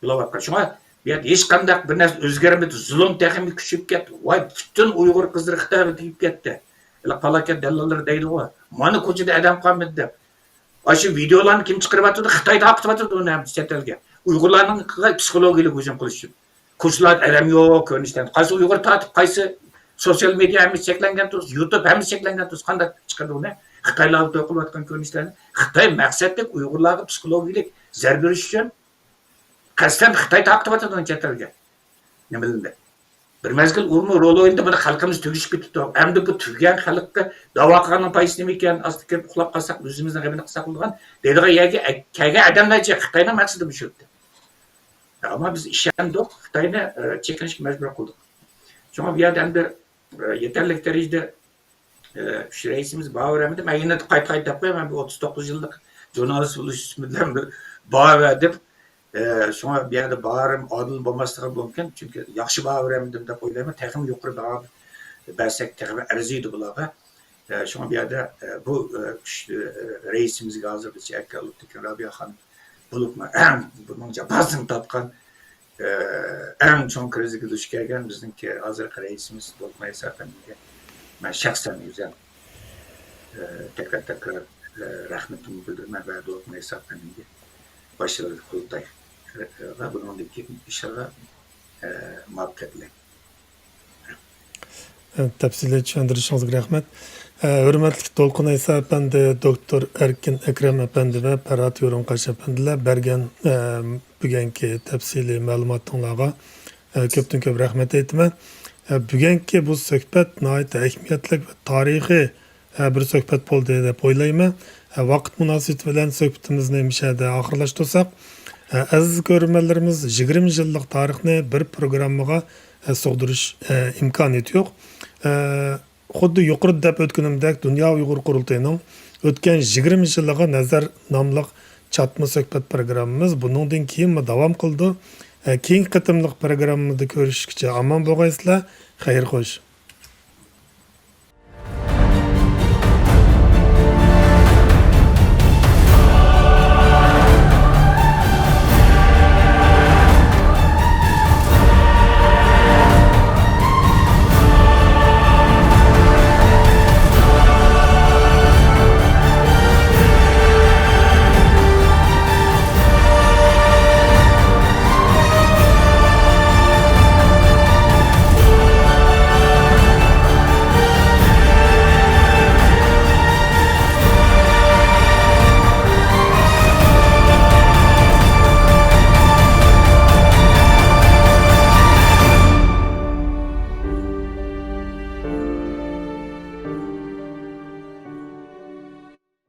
بولۇۋاتقان. شۇڭا بۇ يەردە ھېچقانداق بىر نەرسە ئۆزگەرمىدى. زۇلۇم تېخىمۇ كۈچىيىپ كەتتى. ۋاي، پۈتۈن ئۇيغۇر قىزلىرى خىتايغا تېگىپ كەتتى. ھېلى پالاكەت دەللاللىرى دەيدىغۇ، مانا كوچىدا ئادەم قالمىدى دەپ. ئاشۇ ۋىدېئولارنى كىم چىقىرىۋاتىدۇ؟ خىتاي تارقىتىۋاتىدۇ ئۇنى ھەممىسى چەت ئەلگە. ئۇيغۇرلارنىڭ پسىخولوگىيەلىك ھۇجۇم قىلىش ئۈچۈن. كوچىلاردا ئادەم يوق كۆرۈنۈشلەرنى. قايسى ئۇيغۇر تارتىپ، قايسى سوتسىيال مېدىيا ھەممىسى چەكلەنگەن تۇرسا، يۇتۇب ھەممىسى چەكلەنگەن تۇرسا، قانداق چىقىرىدۇ ئۇنى؟ خىتايلار توي قىلىۋاتقان كۆرۈنۈشلەرنى. خىتاي مەقسەتلىك ئۇيغۇرلارغا پسىخولوگىيەلىك زەربە بېرىش ئۈچۈن قەستەن خىتاي تارقىتىۋاتىدۇ ئۇنى چەت ئەلگە. نېمە بىلەن؟ بىر مەزگىل ئۇمۇ رول ئوينىدى، بۇنى خەلقىمىز تۈگىشىپ كېتىپتۇ. ئەمدى بۇ تۈگىگەن خەلققە داۋا قىلغاننىڭ پايدىسى نېمە ئىكەن؟ ئاستىغا كىرىپ ئۇخلاپ قالساق، ئۆزىمىزنىڭ غېمىنى قىلساق بولىدىغان دەيدىغان يەرگە ئە-، كەلگەن ئادەملەرچە خىتاينىڭ مەقسىتى مۇشۇ ئىدى. ئەمما بىز ئىشەندۇق، خىتاينى، ئە، چېكىنىشكە مەجبۇر قىلدۇق. شۇڭا بۇ يەردە ئەمدى، ئە، يېتەرلىك دەرىجىدە ئە، ئۈچ رەئىسىمىز باۋۇر ئەمدى، مەن يەنە قايتا قايتا دەپ قوياي، مەن بۇ ئوتتۇز توققۇز يىللىق ژۇرنالىست بولۇش بىلەن بىر باھا بەردىم. ئە، شۇڭا بۇ يەردە باھام ئادىل بولماسلىقى مۇمكىن، چۈنكى ياخشى باھا بەرمىدىم دەپ ئويلايمەن. تېخىمۇ يۇقىرى باھا بەرسەك تېخىمۇ ئەرزىيدۇ بۇلارغا. ئە، شۇڭا بۇ يەردە، ئە، بۇ، ئە، ئۈچ، ئە، رەئىسىمىزگە ھازىر بىز ئەكەلدۇق، لېكىن رابىيە خانىم بولۇپمۇ ئەڭ بۇنىڭ جاپاسىنى تارتقان، ئە، ئەڭ چوڭ كىرىزىسكە دۇچ كەلگەن بىزنىڭكى ھازىرقى رەئىسىمىز دولقۇن ئەيسا ئەپەندىگە مەن شەخسەن ئۆزۈم، ئە، تەكرار تەكرار، ئە، رەھمىتىمنى بىلدۈرىمەن ۋە دولقۇن ئەيسا ئەپەندىگە باشلىرىغا قۇرۇلتاي، ئە، ۋە بۇنىڭدىن كېيىن ئىشلارغا، ئە، مۇۋەپپەقىيەت تىلەيمەن. تەپسىلىي چۈشەندۈرۈشىڭىزگە رەھمەت. ھۆرمەتلىك دولقۇن ئەيسا ئەپەندى، دوكتور ئەركىن ئەكرەم ئەپەندى ۋە پەرھات يورۇنقاش ئەپەندىلەر بەرگەن، بۈگۈنكى تەپسىلىي مەلۇماتىڭلارغا، كۆپتىن كۆپ رەھمەت ئېيتىمەن. بۈگۈنكى بۇ سۆھبەت ناھايىتى ئەھمىيەتلىك ۋە تارىخىي، بىر سۆھبەت بولدى دەپ ئويلايمەن. ۋاقىت مۇناسىۋىتى بىلەن سۆھبىتىمىزنى مۇشۇ يەردە ئاخىرلاشتۇرساق، ئەزىز كۆرۈرمەنلىرىمىز يىگىرمە يىللىق تارىخنى بىر پروگراممىغا ئە، سىغدۇرۇش، ئە، ئىمكانىيىتى يوق. ئە، خۇددى يۇقىرىدا دەپ ئۆتكىنىمدەك، دۇنيا ئۇيغۇر قۇرۇلتىيىنىڭ ئۆتكەن يىگىرمە يىلىغا نەزەر ناملىق چاتما سۆھبەت پروگراممىمىز بۇنىڭدىن كېيىنمۇ داۋام قىلىدۇ. ئە، كېيىنكى قېتىملىق پروگراممىمىزدا كۆرۈشكىچە ئامان بولغايسىلەر. خەير خوش.